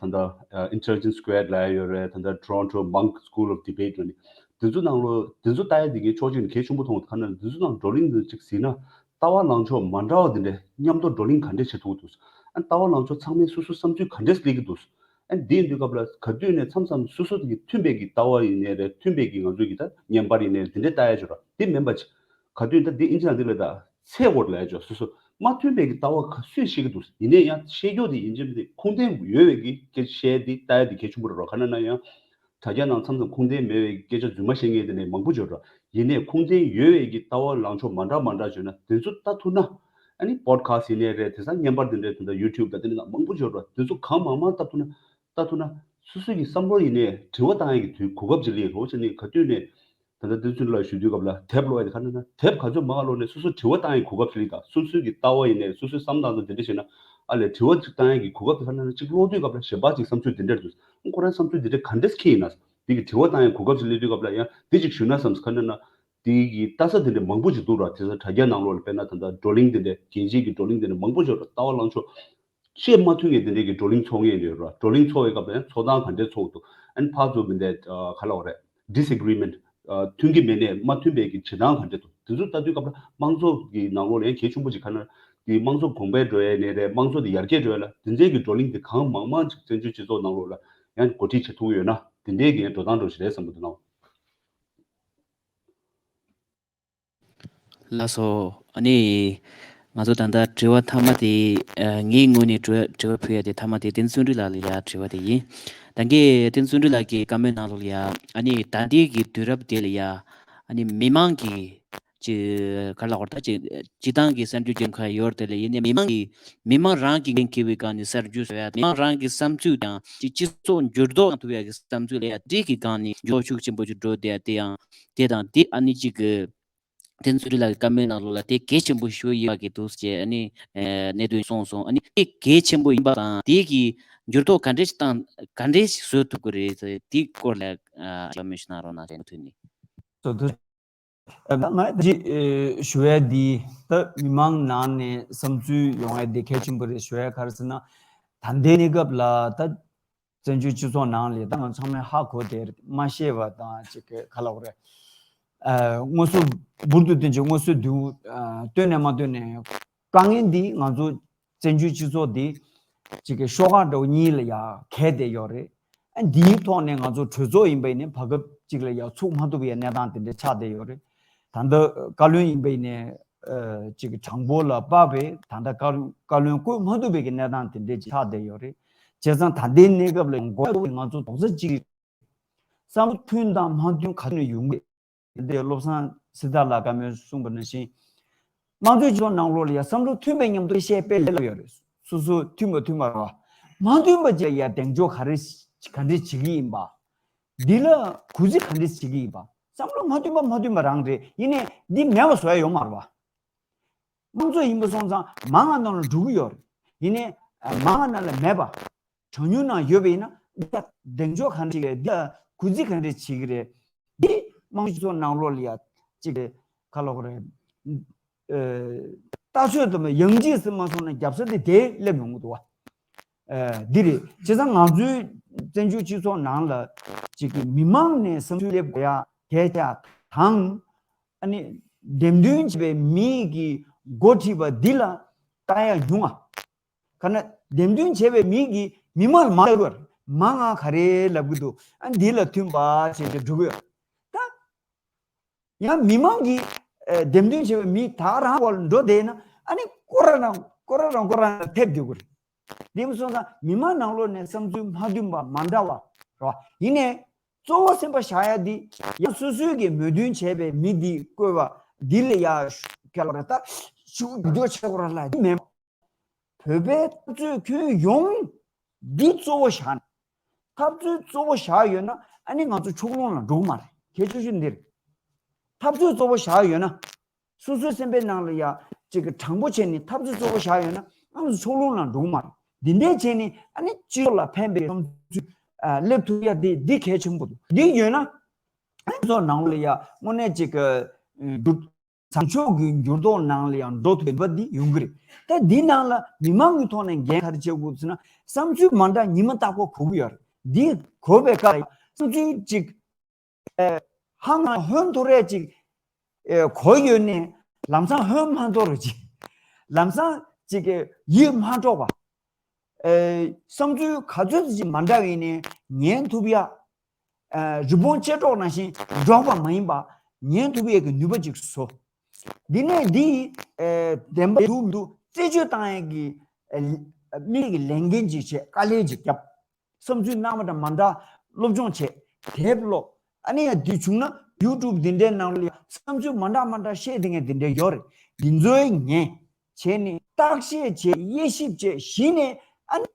ད་ལྟ་Intelligence Squared ལབ་ཡ་ཡོད་རེད། ད་ལྟ་Toronto Munk School of Debate ལབ་ནས་དེ་ཚོ་ནང་ལོགས་དེ་ཚོ་ལྟ་ཡ་དེ་གའི་ཕྱོགས་གཅིག་ནས་གལ་ཆེན་པོ་མཐོང་གི་འདུག་ག་ན་དེ་ཚོ་ནང་བགྲོ་གླེང་དེ་ཅིག་གཟིགས་ན་ལྟ་བ་ལངས་ཕྱོགས་མ་འདྲ་བ་དེ་འདྲས་མཉམ་དུ་བགྲོ་གླེང་ག་འདྲས་བྱེད་ཐུབ་ཀྱི་འདུག་ཨ་ལྟ་བ་ལངས་ཕྱོགས་ཚང་མས་སོ་སོའི་བསམ་ཚུལ་ག་འདྲས་སླེབས་ཀྱི་འདུག་ཨ་འདི་ཡིན་དུས་སྐབས་ལ་ག་དུས་ནས་མཚམས་མཚམས་སོ་སོ་དེ་གི་མཐུན་པའི་གི་ལྟ་བ་ཡིན་ནའི་རེད། མཐུན་པའི་གི་ང་ཚོའི་གི་ད་བརྙན་པར་ཡིན་ནའི་རེད། དེ་འདྲས་ལྟ་ཡ་ཅིག་ར་དེ་མིན་པ་ཅིག་ག་དུས་ད་འདི་ཨིན་ཇི་ནང་འདི་ལ་ད་ཚད་སྐོར་ལ་ཡ་ཅོ་སོ་སོ་མ་མཐུན་པའི་གི་ལྟ་བ་ག་སུས་བཤད་ཀྱི་འདུག་ཡིན་ནའི་ཡང་བཤད་རྒྱུ་དེ་ཡིན་གཅིག་མིན་གཅིག་ཁུངས་ལྡན་ཡོད་པའི་གི་སྐད་ཆ་བཤད་དེ་ལྟ་ཡ་དེ་གལ་ཆེན་པོ་རེད་རོ། ག་ན་ན་ཡང་དྲ་རྒྱ་ནང་མཚམས་མཚམས་ཁུངས་ལྡན་མེད་པའི་སྐད་ཆ་རྫུན་མ་བཤད་མཁན་དེ་ནས་མང་པོ་ཡོད་རོ། ཡིན་ནའི་ཁུངས་ལྡན་ཡོད་པའི་གི་ལྟ་བ་ལངས་ཕྱོགས་མ་འདྲ་མ་འདྲ་བྱུང་ན་དེ་ཚོ་ལྟ་ཐུབ་ན་ཨ་ནི་པོ་ཌི་ཁ་སི་ཊི་ཡིན་ནའི་རེད། དེང་སང་བརྙན་པར་དེ་འདྲའི་དེ་འདྲ་ཡུ་ཊུབ་ལ་དེ་འདྲ་མང་པོ་ཡོད་རོ། དེ་ཚོ་གང་མང་མང་ལྟ་ཐུབ་ན་ལྟ་ཐུབ་ན་སོ་སོ་གི་བསམ་བློ་ཡིན་ནའི་དྲི་བ་བཏང་ཡ་གི་དུས་གོ་སྐབས་ཅིག་སླེབས་རོ་བྱས་ནས་ག་དུས་ནས། ད་ལྟ་བསྟན་འཛིན་ལགས་ཞུ་དུས་སྐབས་ལ་དེབ་ཀློག་ཡ་དེ་ག་ནས་ན་དེབ་ག་ཚོད་མང་ཀློག་ནས་སོ་སོ་དྲི་བ་བཏང་ཡའི་གོ་སྐབས་ཅིག་སླེབས་དང་། སོ་སོའི་གི་ལྟ་བ་ཡིན་ནའི་སོ་སོའི་བསམ་སྟངས་དང་དེ་འདྲ་བྱས་ན་ཨ་ལས་དྲི་བ་ཅིག་བཏང་ཡ་གི་གོ་སྐབས་དེ་ག་ནས་ན་ཅིག་ཀློག་དུས་སྐབས་ལ་གཞན་པ་ཅིག་བསམ་ཚུལ་དེ་འདྲ་འདུག་ཁོ་རང་བསམ་ཚུལ་དེ་འདྲ་ག་འདྲས་འཁྱེར་ཡིན་ན་དེ་གི་དྲི་བ་བཏང་ཡའི་གོ་སྐབས་ཅིག་སླེབས་དུས་སྐབས་ལ་ཡང་དེ་ཅིག་ཞུས་ན་བསམ་ག་ནས་ན་དེ་གི་ལྟ་ས་དེ་འདྲ་མང་པོ་ཅིག་འདུག་ར། དེ་ས་དྲ་རྒྱ་ནང་ལོགས་ལ་དཔེར་ན་ད་ལྟ་བགྲོ་གླེང་དེ་འདྲ་རྒྱལ་སྤྱིའི་གི་བགྲོ་གླེང་དེ་འདྲ་མང་པོ་ཅིག་ཡོད་ར། ལྟ་བ་ལངས་ཕྱོགས་བཤད་མ་ཐུབ་མཁན་དེ་འདྲའི་གི་བགྲོ་གླེང་ཚོགས་མཁན་ཡོད་ར། བགྲོ་གླེང་ཚོགས་པའི་སྐབས་ལ་ཡང་ཚོགས་སྟངས་ག་འདྲས་ཚོགས་འདུག་ཨ་ནི་ཕར་ཚུར་མི་འདྲ་ག་ལབ་དགོས་རེད། disagreement མཐུན་གྱི་མེད་ནའི་མ་མཐུན་པའི་གི་བྱེད་སྟངས་ག་འདྲས་འདུག་དེ་ཚོ་ལྟ་དུས་སྐབས་ལ་དམངས་གཙོ་གི་ནང་ལོགས་ལ་ཡང་གལ་ཆེན་པོ་ཅིག་ག་ན་དེ་དམངས་གཙོ་གོང་འཕེལ་འགྲོ་ཡས་ནས་རེད། དམངས་གཙོ་དེ་ཡར་རྒྱས་འགྲོ་ཡས་ལ་དེ་འདྲའི་གི་བགྲོ་གླེང་དེ་གང་མང་མང་ཅིག་བཙན་བྱོལ་སྤྱི་ཚོགས་ནང་ལོགས་ལ་ཡང་འགོ་ཁྲིད་བྱེད་ཐུབ་ཀྱི་ཡོད་ན་དེ་འདྲའི་གི་ཡང་འགྲོ་སྟངས་འགྲོ་ཞིག་རེད་བསམ་གྱི་འདུག་ན། ལགས་སོ། ཨ་ནི། ང་ཚོ་ད་ལྟ་དྲི་བ་མཐའ་མ་དེ། ཨ། ངའི་ངོས་ནས་དྲི་བ་དྲི་བ་ཕུལ་ཡ་དེ་མཐའ་མ་དེ་བསྟན་འཛིན་རིག་ལགས་ལ་ཡ་དྲི་བ་དེ་ཡིན། ད་གིན་བསྟན་འཛིན་རིག་ལགས་ཀྱི་བཀའ་མོལ་ནང་ལོགས་ལ་ཡ། ཨ་ནི་ད་ལྟའི་གི་དུས་རབས་དེ་ལ་ཡ། ཨ་ནི་མི་མང་གི་ཅི། ག་རེ་ལབ་དགོས་རེད། ད་ཅི། སྤྱི་བཏང་གི་གསར་འགྱུར་རྒྱབ་མཁན་ཡོད་རེད་དེ་ལ་ཡིན་ནའི་མི་མང་གི་མི་མང་རང་གི་འགན་འཁྱེར་བའི་སྒང་ནས་གསར་འགྱུར་བཟོ་ཡ། མི་མང་རང་གི་བསམ་ཚུལ་དང་ཅི་སྤྱི་ཚོགས་འགྱུར་ལྡོག་ཡོང་ཐུབ་ཡ་གི་བསམ་ཚུལ་ལ་ཡ་འགྲིག་གི་སྒང་ནས་འགྱུར་ལྡོག་ཤུགས་ཆེན་པོ་ཅིག་འགྲོ་བསྡད་ཡ་དེ་ཡང་དེ་དང་དེ་ཨ་ནི་གཅིག་གི། བསྟན་འཛིན་རིག་ལགས་ཀྱི་བཀའ་མོལ་ནང་ལོགས་ལ་དེ་གལ་ཆེན་པོ་ཞིག་ཡིན་པ་གི་འདུག་ཅེས་ཨ་ནི་གནད་དོན་གསུངས་སོང་། ཨ་ནི་དེ་གལ་ཆེན་པོ་ཡིན་པ་དང་དེ་གི་འགྱུར་ལྡོག་ག་འདྲས་ཤིག་བཏང་ག་འདྲས་ཤིག་བཟོ་ཐུབ་ཀྱི་རེད། དེའི་སྐོར་ལ་བཀའ་མོལ་ཞིག་གནང་རོགས་གནང་དྲན་ཐུབ་ནི། ད་ང་ཅིག་ཞུ་ཡ་འདི་ད་མི་མང་ནང་ནས་བསམ་ཚུལ་ཡོང་ཡ་འདི་གལ་ཆེན་པོ་རེད། ཞུ་ཡ་ག་རེ་ཟེར་ན་ད་ལྟའི་གནས་སྐབས་ལ་ད། བཙན་བྱོལ་སྤྱི་ཚོགས་ནང་ལ་ད་ང་ཚང་མས་ཧ་གོ་བསྡད་རེད། མ་ཤེས་པ་དང་ཅིག་ག་ལབ་དགོས་རེད། ཨ། དངོས་སུ་འབུར་དུ་བཏོན་ཅིག་དངོས་སུ་བསྡུ། ཨ། བཏོན་ནས་མ་བཏོན་ནས་དཀའ་ངལ་འདི་ང་ཚོ་བཙན་བྱོལ་སྤྱི་ཚོགས་འདི་ཅིག་གི་ཤོག་ཁག་འདྲ་བོ་གཉིས་ལ་ཡ་གས་བསྡད་ཡོད་རེད། ཨ། འདིའི་ཐོག་ནས་ང་ཚོ་གྲོས་ཚོགས་ཡིན་པ་ཡིན་ནའི་བར་སྐབས་ཅིག་ལ་ཡ་ཚུགས་མ་ཐུབ་པའི་གནས་སྟངས་དེ་འདྲ་ཆགས་བསྡད་ཡོད་རེད། ད་ལྟ་བཀའ་བློན་ཡིན་པ་ཡིན་ནའི། ཨ། ཅིག་གྲངས་འབོར་ལ་དཔག་པའི་ད་ལྟ་བཀའ་བཀའ་བློན་བསྐོ་མ་ཐུབ་པའི་གི་གནས་སྟངས་དེ་འདྲས་ཅིག་ཆགས་བསྡད་ཡོད་རེད། བྱས་ཙང་ད་ལྟའི་གནས་སྐབས་ལ་མགོ་ང་ཚོ་རྡོག་རྩ་གཅིག་བསམ་བློ་མཐུན་དང་མ་མཐུན་ག་ནས་ཡོང་གི་ འདི་བློ་བཟང་སྲི་ཐར་ལགས་བཀའ་མོལ་གསུངས་པ་ནང་བཞིན། དམངས་གཙོའི་སྤྱི་ཚོགས་ནང་ལོགས་ལ་ཡང་བསམ་བློ་མཐུན་པའི་མཉམ་དུ་བཤད་སྤེལ་ལབ་ཡོད་རེད། སོ་སོ་མཐུན་པ་མཐུན་པ་རེད་བ། མ་མཐུན་པ་ཅིག་ལ་ཡང་གདེང་འཇོག་ག་རེ་ག་འདྲས་བྱེད་ཀྱི་ཡིན་པ། འདི་ལ་གུས་བརྩི་ག་འདྲས་བྱེད་ཀྱི་ཡིན་པ། བསམ་བློ་མ་མཐུན་པ་མ་མཐུན་པ་རང་རེད། ཡིན་ནའི་འདི་མེད་པ་བཟོ་ཡ་ཡོད་མ་རེད་བ། དམངས་གཙོ་ཡིན་པ་སོང་ཙང་མང་བ་ནང་ལ་འགྲོ་གི་ཡོད་རེད། ཡིན་ནའི་མང་བ་ནང་ལ་མེད་པ། གྲངས་ཉུང་ནང་ཡོད་པ་ཡིན་ན་འདི་ལ་གདེང་འཇོག་ག་འདྲ་བྱེད་ཀྱི་རེད། འདི་ལ་གུས་བརྩི་ག་འདྲ་བྱེད་ཀྱི་རེད། འདི་དམངས་གཙོ་ནང་ལོགས་ལ་ཡ་གཅིག་གི་ཁ་ལོག་རེད། ཨ་ལྟ་ཚོད་དུ་མ་ཡང་ཅིག་ཟིན་མ་སོང་ན་རྒྱབ་ས་དེ་དེ་སླེབས་ཡོང་གི་འདུག་བ། ཨ་འདི་རེད། བྱས་ཙང་ང་ཚོའི་བཙན་བྱོལ་སྤྱི་ཚོགས་ནང་ལ་གཅིག་གི་མི་མང་ནས་བསམ་ཚུལ་སླེབས་དགོས་ཡ་གལ་ཆེ་དང་། ཨ་ནི་འདེམས་ཐོན་བྱས་པའི་མི་གི་འགོ་ཁྲིད་པ་འདི་ལ་ལྟ་ཡ་ཉུང་ང་། ག་ན་འདེམས་ཐོན་བྱས་པའི་མི་གིས་མི་མང་ལ་མ་ལབ་དགོས། མང་ང་ག་རེ་ལབ་ཀྱི་འདུག་ཨ་འདི་ལ་མཐུན་པ་བྱས་ཏེ་འགྲོ་གི་ཡོད། ད་ཡང་མི་མང་གིས་ཨ་འདེམས་ཐོན་བྱས་པའི་མི་ད་རང་བར་འགྲོ་བསྡད་ན་ཨ་ནི་ཁོ་རང་རང་ཁོ་རང་རང་ཁོ་རང་ལ་ཐེབས་སྡོད་དགོས་རེད། དེ་མ་སོང་ཙང་མི་མང་ནང་ལོགས་ནས་བསམ་ཚུལ་མ་མཐུན་པ་མ་འདྲ་བ་རེད་བ། ཡིན་ནའི་གཙོ་བོ་སེམས་པ་བཞག་ཡ་འདི་ཡང་སོ་སོའི་གི་མོས་མཐུན་བྱས་པའི་མི་འདི་བསྐོས་པ་འདི་ལ་ཡ་ཁ་ལོག་རེད། ད་ཤུགས་རྒྱབ་སྐྱོར་བྱེད་དགོས་ར་ལ་འདི་མེད། བོད་པའི་འཐབ་རྩོད་ཁྱོན་ཡོངས་འདི་གཙོ་བོ་བཞག་ནས། འཐབ་རྩོད་གཙོ་བོ་བཞག་ཡོད་ན་ཨ་ནི་ང་ཚོ་ཕྱོགས་ལྷུང་ལ་འགྲོ་གི་མ་རེད། གལ་ཆེ་ཤོས་འདི་རེད། འཐབ་རྩོད་གཙོ་བོ་བཞག་ཡོད་ན། སོ་སོའི་སེམས་པའི་ནང་ལ་ཡ་གཅིག་གི་དྲང་པོ་བྱས་ནས་འཐབ་རྩོད་གཙོ་བོ་བཞག་ཡོད་ན་ཨ་ནི་ཕྱོགས་ལྷུང་ལ་འགྲོ་གི་མ་རེད། འདི་འདྲས་བྱས་ནས་ཨ་ནི་སྤྱི་ཚོགས་ལ་ཕན་པའི་བསམ་ཚུལ་ཨ་སླེབས་ཐུབ་ཡ་དེ་འདི་གལ་ཆེན་པོ་འདུག་འདི་ཡོད་ན་ཨ་ནི་སྤྱི་ཚོགས་ནང་ལ་ཡ་དངོས་གནས་གཅིག་གི་འགྱུར། བཟང་ཕྱོགས་ཀྱི་འགྱུར་ལྡོག་ནང་ལ་ཡང་འགྲོ་ཐུབ་པ་འདི་ཡོང་གི་རེད། ད་འདི་ནང་ལ་མི་མང་གི་ཐོག་ནས་འགན་ག་རེ་བྱེད་དགོས་ཟེར་ན། བསམ་ཚུལ་མ་འདྲ་ཉི་མ་རྟག་པར་གོ་གི་ཡོད་རེད། འདི་གོ་བའི་སྐབས་ལ་བསམ་ཚུལ་གཅིག་ཨེ་ཧང་སང་ཧོན་ཐོར་རེ་གཅིག་ཨེ་གོ་ཡོད་ནས་ལམ་སང་ཧོན་མ་ཐོར་རེ་གཅིག་ལམ་སང་གཅིག་གི་ཡིད་མ་འཕྲོག་པ། ཨེ་བསམ་ཚུལ་ག་ཚོད་ཅིག་མ་འདྲ་བ་ཡིན་ནའི་ཉན་ཐུབ་ཡ། ཨ་རི་བོང་ཅལ་སྒྲོག་ནང་བཞིན་འགྲོགས་པ་མ་ཡིན་པ་ཉན་ཐུབ་ཡས་ཀྱི་ནུས་པ་ཅིག་བཟོ། འདི་ནས་འདི་ཨ་བདེན་པ་འདུག་མི་འདུག་རྩད་གཅོད་བཏང་ཡས་ཀྱི་ཨ་མི་རིགས་ཀྱི་ལས་འགན་ཅིག་བྱས། དཀའ་ལས་ཅིག་བརྒྱབ། བསམ་ཚུལ་སྣང་བ་དང་མ་འདྲ་སློབ་སྦྱོང་བྱས། དེབ་ཀློག་ཨ་ནི་ཡང་འདི་བྱུང་ན་ཡུ་ཊུབ་འདི་འདྲའི་ནང་ལ་ཡང་བསམ་ཚུལ་མ་འདྲ་མ་འདྲ་བཤད་བསྡད་མཁན་འདི་འདྲ་ཡོད་རེད། འདི་ཚོའི་ཉན་བྱས་ནས་བརྟག་དཔྱད་བྱས། དབྱེ་ཞིབ་བྱས། གཞི་ནས་ཨ་ནི་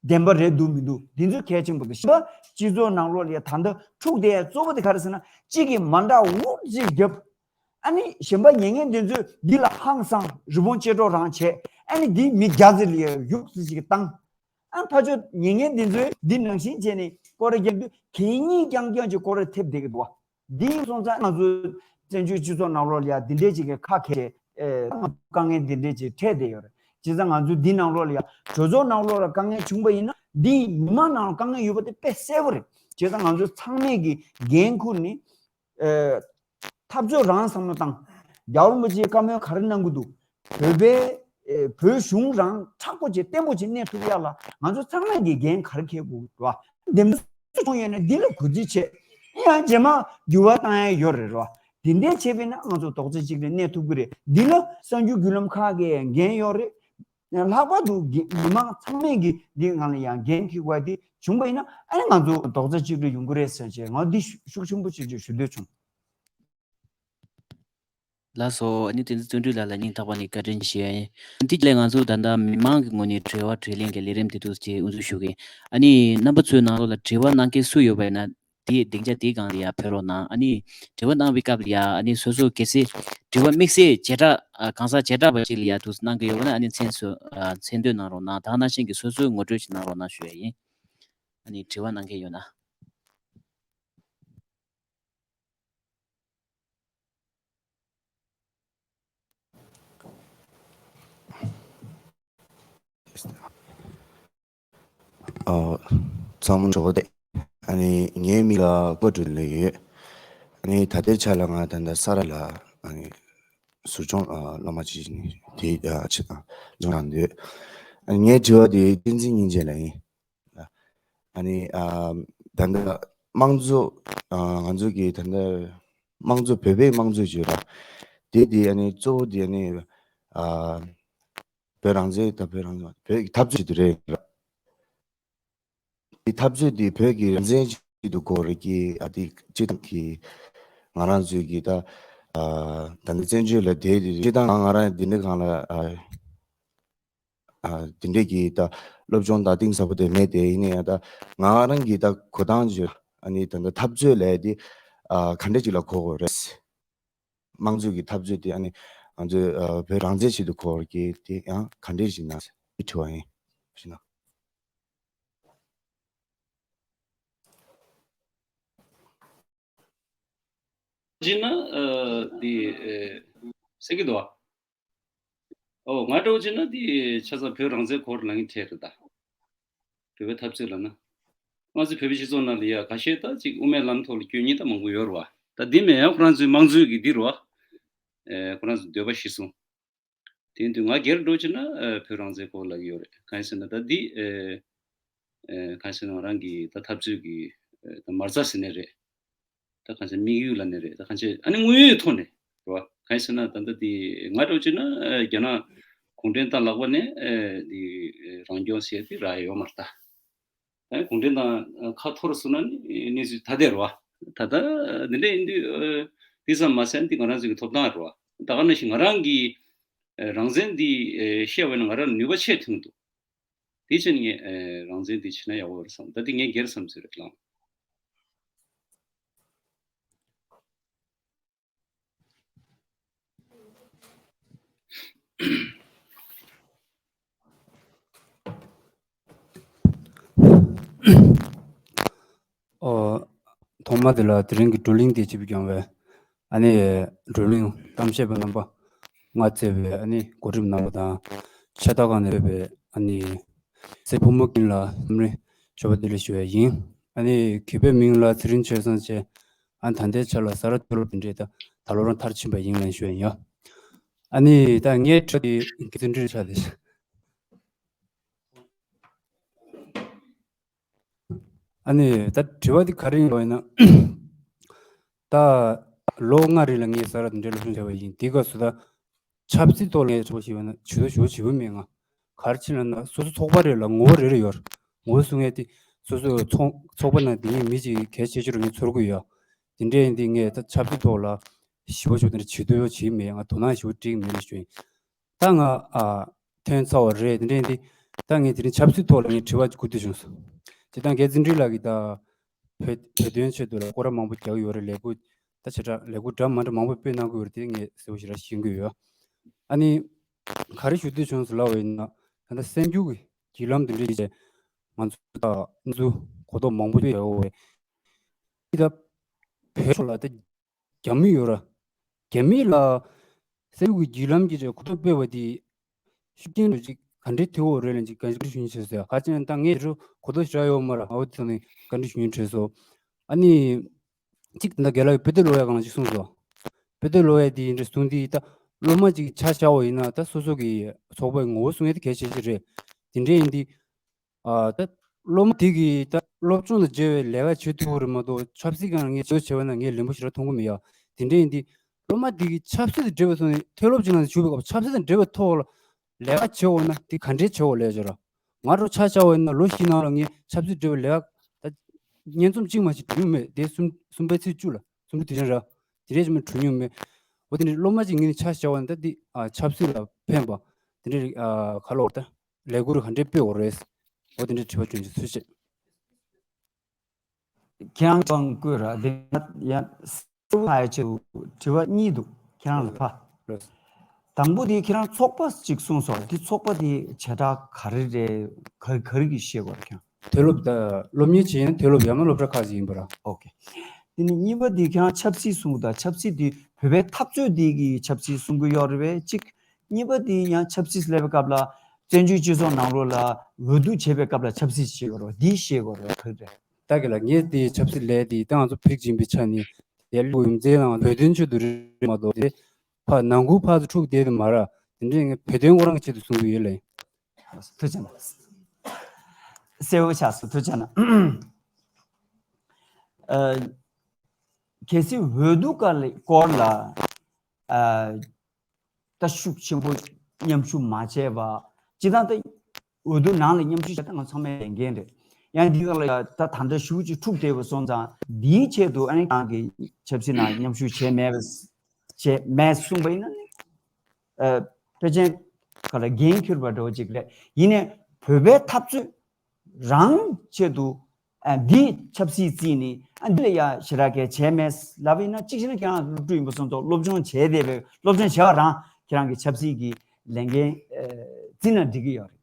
བདེན་པ་རེད་འདུག་མི་འདུག་འདི་ཚོ་གལ་ཆེན་པོ་འདུག་གཞན་པ་སྤྱི་ཚོགས་ནང་ལོགས་ལ་ཡ་ད་ལྟ་འཁྲུག་བསྡད་ཡ་གཙོ་བོ་དེ་ག་རེ་ཟེར་ན། གཅིག་གིས་མ་འདྲ་འུར་ཅིག་བརྒྱབ། ཨ་ནི་གཞན་པ་ཉན་མཁན་དེ་ཚོས་འདི་ལ་ཧང་སང་རི་བོང་ཅལ་སྒྲོག་རང་བྱས། ཨ་ནི་འདི་མི་བརྒྱ་ཙམ་ལ་ཡ་ཡུག་ཙམ་ཞིག་བཏང་། ཨ་ཕར་ཕྱོགས་ཉན་མཁན་དེ་ཚོས་འདི་ནང་བཞིན་བྱས་ནས་སྐོར་ར་རྒྱག་དུས་གད་སྙིགས་རྐྱང་རྐྱང་ཅིག་སྐོར་ར་ཐེབས་བསྡད་ཀྱི་འདུག་བ། འདི་སོང་ཙང་ང་ཚོའི་བཙན་བྱོལ་སྤྱི་ཚོགས་ནང་ལོགས་ལ་ཡ་འདི་འདྲས་ཅིག་གི་ཁ་གྱེས་ཏེ་དཀའ་ངལ་འདི་འདྲས་ཅིག་འཕྲད་བསྡད་ཡོད་རེད། བྱས་ཙང་ང་ཚོའི་འདི་ནང་ལོགས་ལ་ཡ་གྲོས་ཚོགས་ནང་ལོགས་ལ་དཀའ་ངལ་བྱུང་པ་ཡིན་ན་འདི་མི་མང་ནང་ལ་དཀའ་ངལ་ཡོད་པ་དེ་དཔེ་གསལ་པོ་རེད། བྱས་ཙང་ང་ཚོ་ཚང་མས་ཀྱི་འགན་འཁུར་ནས་ཨ་འཐབ་རྩོད་རང་བསམ་བློ་བཏང་། རྒྱལ་བ་རིན་པོ་ཆེའི་བཀའ་མོལ་ག་རེ་གནང་གི་འདུག་བོད་པའི་ཨེ་བོད་གཞུང་རང་མཁྲེགས་པོ་བྱས་བརྟན་པོ་བྱས་གནས་ཐུབ་ཡ་ལ་ང་ཚོ་ཚང་མས་ཀྱི་འགན་ག་རེ་འཁྱེར་དགོས་རེད་བ། འདེམས་བྱོན་ཡོད་ན་འདི་ལ་གུས་བརྩི་བྱེད། ཡང་རྗེས་མ་འགྱུར་བ་བཏང་ཡ་ཡོད་རེད་རོ། དེ་འདྲས་བྱས་པས་ན་ང་ཚོ་རྡོག་རྩ་གཅིག་སྒྲིལ་གནས་ཐུབ་ཀྱི་རེད། འདི་ལ་གསར་འགྱུར་བརྒྱུད་ལམ་ཁག་གི་འགན་ཡོད་རེད། ལྷག་པར་དུ་གི་མི་མང་ཚང་མས་ཀྱི་འདི་ང་ལ་ཡང་འགན་འཁྱེར་དགོས་དེ་བྱུང་པ་ཡིན་ན་ཨ་ནི་ང་ཚོ་རྡོག་རྩ་གཅིག་སྒྲིལ་ཡོང་གི་རེད་ཟེར་བྱས་ང་འདི་ཤུགས་ཆེན་པོ་ཅིག་ཅིག་ཞུ་འདོད་བྱུང་། ལགས་སོ། ཨ་ནི་དེ་ཚོ་བརྩོན་འགྲུས་ལགས་ལ་སྙིང་ཐག་པ་ནས་བཀའ་དྲིན་ཆེ། འདི་ལས་ང་ཚོ་ད་ལྟ་མི་མང་གི་ངོས་ནས་དྲི་བ་དྲིས་ལན་གྱི་ལས་རིམ་དེ་ཚོ་ཅིག་དབུ་འཛུགས་ཞུ་གི། ཨ་ནི་རྣམ་པ་ཚོའི་ནང་ལོགས་ལ་དྲི་བ་གནང་མཁན་སུ་ཡོད་པ་ཡིན་ན་དེའི་སྡིངས་ཆ་དེའི་སྒང་ལ་ཡར་ཕེབས་རོགས་གནང་། ཨ་ནི་དྲི་བ་གནང་བའི་སྐབས་ལ་ཡ་ཨ་ནི་སོ་སོ་གལ་སྲིད་དྲི་བ་དམིགས་བསལ་བྱེ་བྲག་ཨ་གང་ཟག་བྱེ་བྲག་པ་ཅིག་ལ་ཡ་དུ་གནང་གི་ཡོད་པ་ན་ཨ་ནི་མཚན་སོ་ཨ་མཚན་བསྟོད་གནང་རོགས་གནང་། དེ་ནང་བཞིན་གྱི་སོ་སོའི་ངོ་སྤྲོད་ཅིག་གནང་རོགས་གནང་ཞུ་ཡ་ཡིན། ཨ་ནི་དྲི་བ་གནང་མཁན་ཡོད་ན། ཨོ། ཚང་མ་འགྲོ་བ་དེ། ཨ་ནི་ངའི་མིང་ལ་ཀོ་ཀྲུའུ་ལེ་ཡོད། ཨ་ནི་ད་ལྟའི་ཆ་ལ་ང་ད་ལྟ་ས་ར་ལ་ཨ་ནི་ཟུར་སྦྱོང་ཨ་སློབ་མ་ཅིག་ནི་དེ་ཨ་ཆ་སྦྱོང་རང་འདོད། ཨ་ནི་ངའི་དྲི་བ་དེ་བསྟན་འཛིན་སྙིང་རྗེ་ལ་ཡིན། ཨ་ནི་ཨ་ད་ལྟ་དམངས་གཙོ་ཨ་ང་ཚོ་གི་ད་ལྟ་དམངས་གཙོ་བོད་པའི་དམངས་གཙོ་བརྗོད་ལ་དེ་དེ་ཨ་ནི་གཙོ་བོ་དེ་ཨ་ནི་ཨ་བོད་རང་བཙན་དང་བོད་རང་བཙན་བོད་ཀྱི་འཐབ་རྩོད་ཅིག་ཏུ་རེད། དེ་འཐབ་རྩོད་དེ་བོད་ཀྱི་རང་བཙན་ཅིག་ཏུ་གོ་རེད་ཀྱི་ཨ་དེ་སྤྱི་དང་གི་ ང་རང་ཚོའི་གི་ད་ཨ་ད་ནི་བཙན་བྱོལ་ལ་བསྡད་དེ་སྤྱིར་བཏང་ང་ང་རང་འདི་འདྲ་གང་ལ་ཨ་ཨ་འདི་འདྲ་གི་ད་སློབ་སྦྱོང་ད་གཏིང་ཟབ་པོ་དེ་མེད་དེ་ཡིན་ན་ཡང་ད་ང་རང་གི་ད་གོ་སྟངས་བརྗོད་ཨ་ནི་ད་ད་འཐབ་རྩོད་ལས་དེ་ཨ་ག་འདྲ་ཅིག་ལ་གོ་དགོས་རེད། དམངས་གཙོ་གི་འཐབ་རྩོད་དེ་ཨ་ནི་ང་ཚོའི་ཨ་བོད་རང་བཙན་ཆེད་དུ་གོ་བར་གྱི་དེ་ཡང་ག་འདྲས་ཞིག་ན་ཟེར་དྲི་བ་ཡིན་ཞེ་ན། ཅི་ན་ཨ་དེ་ཨ་ཟེར་གི་འདུག་ཨ། ཨོ་ང་འདྲ་བོ་ཅི་ན་དེ་ཆ་ཚང་བོད་རང་བཙན་གོ་བར་ལང་གི་ཐད་རེད་ད། བོད་པའི་འཐབ་རྩོད་ལབ་ན། ང་ཚོའི་བོད་པའི་སྤྱི་ཚོགས་ནང་ལ་ཡ་ཁ་ཤས་ད་ཅིག་དབུ་མའི་ལམ་ཐོག་ལ་སྐྱོད་མཁན་ད་མང་པོ་ཡོད་རེད་བ། ད་འདི་མེད་ཡང་ཁོ་རང་ཚོའི་དམངས་གཙོའི་གི་འདི་རེད་བ། ཨེ་ཁོ་རང་ཚོའི་འདོད་པ་གཞིར་བཟུང་། དེ་ཡིན་དུས་ང་སྒེར་འགྲོ་ཕྱིན་ན་ཨེ་བོད་རང་བཙན་གོ་ལབ་ཀྱི་ཡོད་རེད། གང་ཡིན་ཟེར་ན་ད་འདི་ཨེ་ཨེ་གང་ཡིན་ཟེར་ན་ང་རང་གི་ད་འཐབ་རྩོད་ཀྱི་ཨེ་ད་མ་རྩ་ཟེར་ནའི་རེད། ད་གང་ཟེར་དམིགས་ཡུལ་ལབ་ནའི་རེད། ད་གང་ཟེར་ཨ་ནི་དངོས་ཡོད་ཐོག་ནས་རེད་བ། གང་ཡིན་ཟེར་ན་ད་ལྟ་དེ་ང་འདྲ་བོ་བྱས་ན་ཨེ་རྒྱ་ནག་གུང་ཁྲན་ཏང་ལག་པ་ནས་ཨེ་དེ་ཨེ་རང་སྐྱོང་ཟེར་དེ་རག་ཡོད་མ་རེད་ད། ཨེ་གུང་ཁྲན་ཏང་ཁ་འཐོར་སོང་ན་ནི་གནས་ཚུལ་ད་ལྟ་རེད་བ། ད་ལྟ་འདི་འདྲ་ཡིན་དུས་ཨེ་དེ་ཙམ་མ་ཟད་འདི་ང་རང་ཚོ་གི་ཐོབ་ཐང་རེད་བ། ད་ག་ནང་བཞིན་ང་རང་གི་ཨེ་རང་བཙན་འདི་ཨེ་བཤད་པ་ན་ང་རང་ནུས་པ་ཆེ་ཐོན་འདུག་དེ་ཕྱིན་ངས་ཨེ་རང་བཙན་འདི་བྱེད་ན་ཡག་པོ་རེད་བསམ། ད་འདི་ངས་སྒེར་བསམ་ཚུལ་རེད་ལགས། ཨོ། ཐོག་མ་དེ་ལ་དེ་རིང་གི་བགྲོ་གླེང་དེ་ཅིག་བསྐྱངས་པས། ཨ་ནི་བགྲོ་གླེང་གཏམ་བཤད་པ་རྣམ་པ་ང་གཙོས་པའི་ཨ་ནི་འགོ་ཁྲིད་རྣམ་པ་དང་། ཆེ་མཐོ་ཁག་ནས་ཕེབས་པའི་ཨ་ནི་སྲས་ཕུར་མོ་ཀུན་ལ་འཚམས་འདྲི་མཆོད་པ་བདེ་ལེགས་ཞུ་བ་ཡིན། ཨ་ནི་གུས་པའི་མིང་ལ་ཚེ་རིང་ཆོས་བཟང་བཅས། ཨ་ད་ལྟའི་ཆ་ལ་ས་རཱ་མཐོ་སློབ་དེ་འདྲའི་ད་ད་ལོ་རང་མཐར་ཕྱིན་པ་ཡིན་ལབ་ཞུ་བ་ཡིན་ཡ། ཨ་ནི་ད་ངའི་དྲི་བ་དེ་གི་ཚེ་འདྲི་ཆགས་ཏེ། ཨ་ནི་ད་དྲི་བ་འདི་ག་རེ་ཡིན་ལབ་ཡིན་ན། ད་ལོ་ལྔ་རིང་ལ་ངས་ས་རཱ་དེ་འདྲའི་སློབ་སྦྱོང་བྱས་པ་ཡིན། དེའི་སྐབས་སུ་ད་ཆབ་སྲིད་ཐོག་ལ་ངས་དྲི་བ་ཞིག་ཡོད་ན་ཇུས་གཏོགས་ཞུ་བ་བྱེད་པ་མེད། ང་ག་རེ་བྱས་ན་ན་སོ་སོ་ཚོགས་པ་རེ་ལ་ངོ་བོ་རེ་རེ་ཡོད་རེད། ངོ་བོ་གསུང་མཁན་དེ་སོ་སོའི་ཚོགས་ཚོགས་པ་ནང་དེ་ངས་མི་གཅིག་གལ་ཆེ་ཤོས་རུ་ངས་ཚོར་གི་ཡོད། དེ་འདྲ་ཡིན་དུས་ངས་ད་ཆབ་སྲིད་ཐོག་ལ་ཞི་བ་ཞུ་དེ་འདྲ་བྱེད་འདོད་བྱེད་མེད། ང་དོ་སྣང་ཞུ་བ་འགྲིག་མེད་ཞུ་ཡིན། ད་ང་ཨ་ཐོན་ཚར་བ་རེད། དེ་འདྲ་ཡིན་དུས་ད་ངས་དེ་རིང་ཆབ་སྲིད་ཐོག་ལ་ངས་དྲི་བ་ཅིག་བསྐུར་འདོད་བྱུང་སོང་། སྤྱིར་བཏང་རྒན་ཚེ་རིང་ལགས་ཀྱིས་ད་བོད་བོད་དོན་ཆེད་དུ་ལ་སྐོར་ར་མང་པོ་རྒྱག་གི་ཡོད་རེད། ལས་འགུལ་ད་བྱེ་བྲག་ལས་འགུལ་འདྲ་མི་འདྲ་མང་པོ་སྤེལ་གནང་གི་ཡོད་རེད། དེ་ངས་གསལ་པོ་ཞེ་དྲག་ཤེས་ཀྱི་ཡོད། ཨ་ནི་ག་རེ་ཞུ་འདོད་བྱུང་སོང་ལབ་པ་ཡིན་ན། ད་ལྟ་གསར་འགྱུར་གྱི་བརྒྱུད་ལམ་དེ་འདྲ་ཡིན་ཙང་ང་ཚོ་ད་གནས་ཚུལ་གོ་རྟོགས་མང་པོ་སྤེལ་ཡོད་རེད། འདི་ད་བོད་ཕྱོགས་ལ་ད་རྒྱ་མི་ཡོད་ར། རྒྱ་མི་ལ་གསར་འགྱུར་གྱི་བརྒྱུད་ལམ་གྱི་གོ་རྟོགས་སྤེལ་བ་དེ་ཤུགས་རྐྱེན་འགྲོ་ཅིག་ག་འདྲའི་ཐེབས་ཡོད་རེད་ལབ་ཅིག་བཀའ་འདྲི་ཞུ་ཡིན་ཞུ་ཟེར། ཧ་ཅང་ད་ངས་དེ་རུ་གོ་རྟོགས་ཞེ་དྲག་ཡོད་མ་རེད། ཨ་འོ་དེ་ཚོ་ནས་བཀའ་འདྲི་ཞུ་ཡིན་དྲན་སོང་། ཨ་ནི། གཅིག་ད་རྒན་ལགས་ཀྱིས་བོད་དོན་སློབ་ཡ་སྒང་ལ་ཅིག་གསུངས་སོང་། བོད་དོན་སློབ་ཡ་དེ་ཡིན་འདྲ་གསུངས་དུས་ད་སློབ་མ་ཅིག་ཆ་བཞག་པ་ཡིན་ན་ད་སོ་སོ་གི་ཚོགས་པའི་ངོ་བོ་གསུང་ཡ་དེ་གལ་ཆེ་ཤོས་རེད། དེ་འདྲ་ཡིན་དུས། ཨ་ད་སློབ་མ་དེ་གིས་ད་སློབ་སྦྱོང་དང་འབྲེལ་བའི་ལས་ཀ་བྱེད་ཐུབ་ཀྱི་རེད་མ་གཏོགས་ཆབ་སྲིད་སྒང་ལ་ངས་བྱེད་བྱེད་པ་ན་ངས་ལན་པོ་ཞེ་དྲག་མཐོང་གི་མེད་ཡ། དེ་འདྲ་ཡིན་དུས། སློབ་མ་དེ་གིས་ཆབ་སྲིད་དང་འབྲེལ་བའི་ཐོག་ནས་མཐོ་སློབ་ཅིག་ནང་ཞུགས་པའི་སྐབས་ཆབ་སྲིད་དང་འབྲེལ་བའི་ཐོག་ལ་ལས་ཀ་བྱེད་འོས་ན་དེ་ག་འདྲའི་བྱེད་འོས་ལས་བྱེད་ར། ང་རང་ཆ་བཞག་པ་ཡིན་ན་ལོ་བཞི་ནང་ལ་ངས་ཆབ་སྲིད་འབྲེལ་བའི་ལས་ཀ་ད་སྙན་རྩོམ་གཅིག་མ་གཏོགས་འབྲི་མྱོང་མེད། དེ་གསུམ་གསུམ་པའི་ཚེས་བཅུ་ལ་གསུམ་པའི་དུས་ཆེན་ར། དེ་རེད་ཅེས་མ་གྲུབ་མྱོང་མེད། འོ་དེ་འདྲའི་སློབ་མ་ཅིག་ངས་ནི་ཆ་བཞག་པ་ཡིན་ན་ད་འདི་ཨ་ཆབ་སྲིད་ལ་ཕན་པ་དེ་འདྲའི་ཨ་ག་ལོར་ད་ལས་འགུལ་ག་འདྲས་སྤེལ་འོས་རེད། འོ་དེ་འདྲའི་དྲི་བ་བྱུང་ཆེད་ཐུགས་རྗེ་ཆེ། ཁྱེད་རང་ཚོ་བཀོད་ར་དེ་ཡང་སེའུ་ཧའི་ཆེ་དྲི་བ་གཉིས་འདུག་ཁྱེད་རང་ལ་ཕ། ལགས། དང་པོ་དེ་ཁྱེད་རང་ཚོགས་པ་ཅིག་གསུངས་སོང་། དེ་ཚོགས་པ་དེ་བྱེ་བྲག་ག་རེ་རེད། ག་ག་རེ་གི་ཤེས་དགོས་རེད་ཁྱེད་རང་། མཐོ་སློབ་ད་སློབ་གཉེར་བྱེད་ཡུན་མཐོ་སློབ་ཡང་ན་སློབ་གྲྭ་ཁག་ཅིག་ཡིན་པ་ར། ཨོ་ཀེ། དེ་ནི་གཉིས་པ་དེ་ཁྱེད་རང་ཆབ་སྲིད་གསུང་གི་ད་ཆབ་སྲིད་དེ་བོད་པའི་འཐབ་རྩོད་དེ་གི་ཆབ་སྲིད་གསུང་གི་ཡོད་རེད་པས་གཅིག་གཉིས་པ་དེ་ཡང་ཆབ་སྲིད་སླེབས་པའི་སྐབས་ལ་བཙན་བྱོལ་སྤྱི་ཚོགས་ནང་ལོགས་ལ་འོས་བསྡུ་བྱེད་པའི་སྐབས་ལ་ཆབ་སྲིད་བྱེད་དགོས་རེད་པ། འདི་ཤེས་དགོས་རེད་པ། ག་རེ་རེད། ད་གི་ལ་ངས་དེ་ཆབ་སྲིད་ལས་དེ་ཏང་ཚོ་ཕིག་ཅིང་པའི་ཆ་ནས་དེ་ལུགས་ཡུམ་ཚའི་ནང་བོད་དོན་ཆེད་དུ་རེད་མ་གཏོགས་དེ་ཕ་ནང་ཁུལ་ཕར་ཚུར་འཁྲུག་བསྡད་དུ་མ་ར། དེ་འདྲས་ངས་བོད་དོན་ཁོ་རང་གི་ཆེད་དུ་གསུང་གི་ཡོད་ལེ། ཐུགས་རྗེ་གནང་། གསལ་བོ་ཆགས་སོང་། ཐུགས་རྗེ་གནང་། ཨ། གལ་སྲིད་འོས་བསྡུ་སྐབས་ལ་སྐོར་ལ་ཨ། ད་ཤུགས་ཆེན་པོ་མཉམ་ཞུགས་མ་བྱས་པ། སྤྱིར་བཏང་ད་འོས་བསྡུ་ནང་ལ་མཉམ་ཞུགས་བྱས་ད་ང་ཚང་མའི་ལས་འགན་རེད། ཡང་འདི་ག་ལ་ད་ད་ལྟ་ཞུ་ཅིག་འཁྲུག་བསྡད་པ་སོང་ཙང་འདིའི་ཆེད་དུ་ཨ་ནི་ཁྱེད་རང་གི་ཆབ་སྲིད་ནང་མཉམ་ཞུགས་བྱས་མེད་པ་བྱས་མེད་གསུངས་པ་ཡིན་ན་ནི་ཨ་ཕལ་ཆེར་ག་ལ་འགན་འཁྱེར་བ་འདྲ་བོ་ཅིག་རེད། ཡིན་ནའི་བོད་པའི་འཐབ་རྩོད་རང་ཆེད་དུ་ཨ་འདི་ཆབ་སྲིད་བརྩིས་ནས་ཨ་འདི་ལ་ཡ་ཞེ་དྲག་གལ་བྱས་མེད་ལབ་ཡིན་ན། གཅིག་བྱས་ན་ཁྱེད་རང་སློབ་ཕྲུག་ཡིན་པ་སོང་ཙང་སློབ་སྦྱོང་བྱས་བསྡད་པའི་སློབ་སྦྱོང་བྱས་པ་རང་ཁྱེད་རང་གི་ཆབ་སྲིད་ཀྱི་ལས་འགན་ཨ་བརྩིས་ན་འགྲིག་གི་ཡོད་རེད།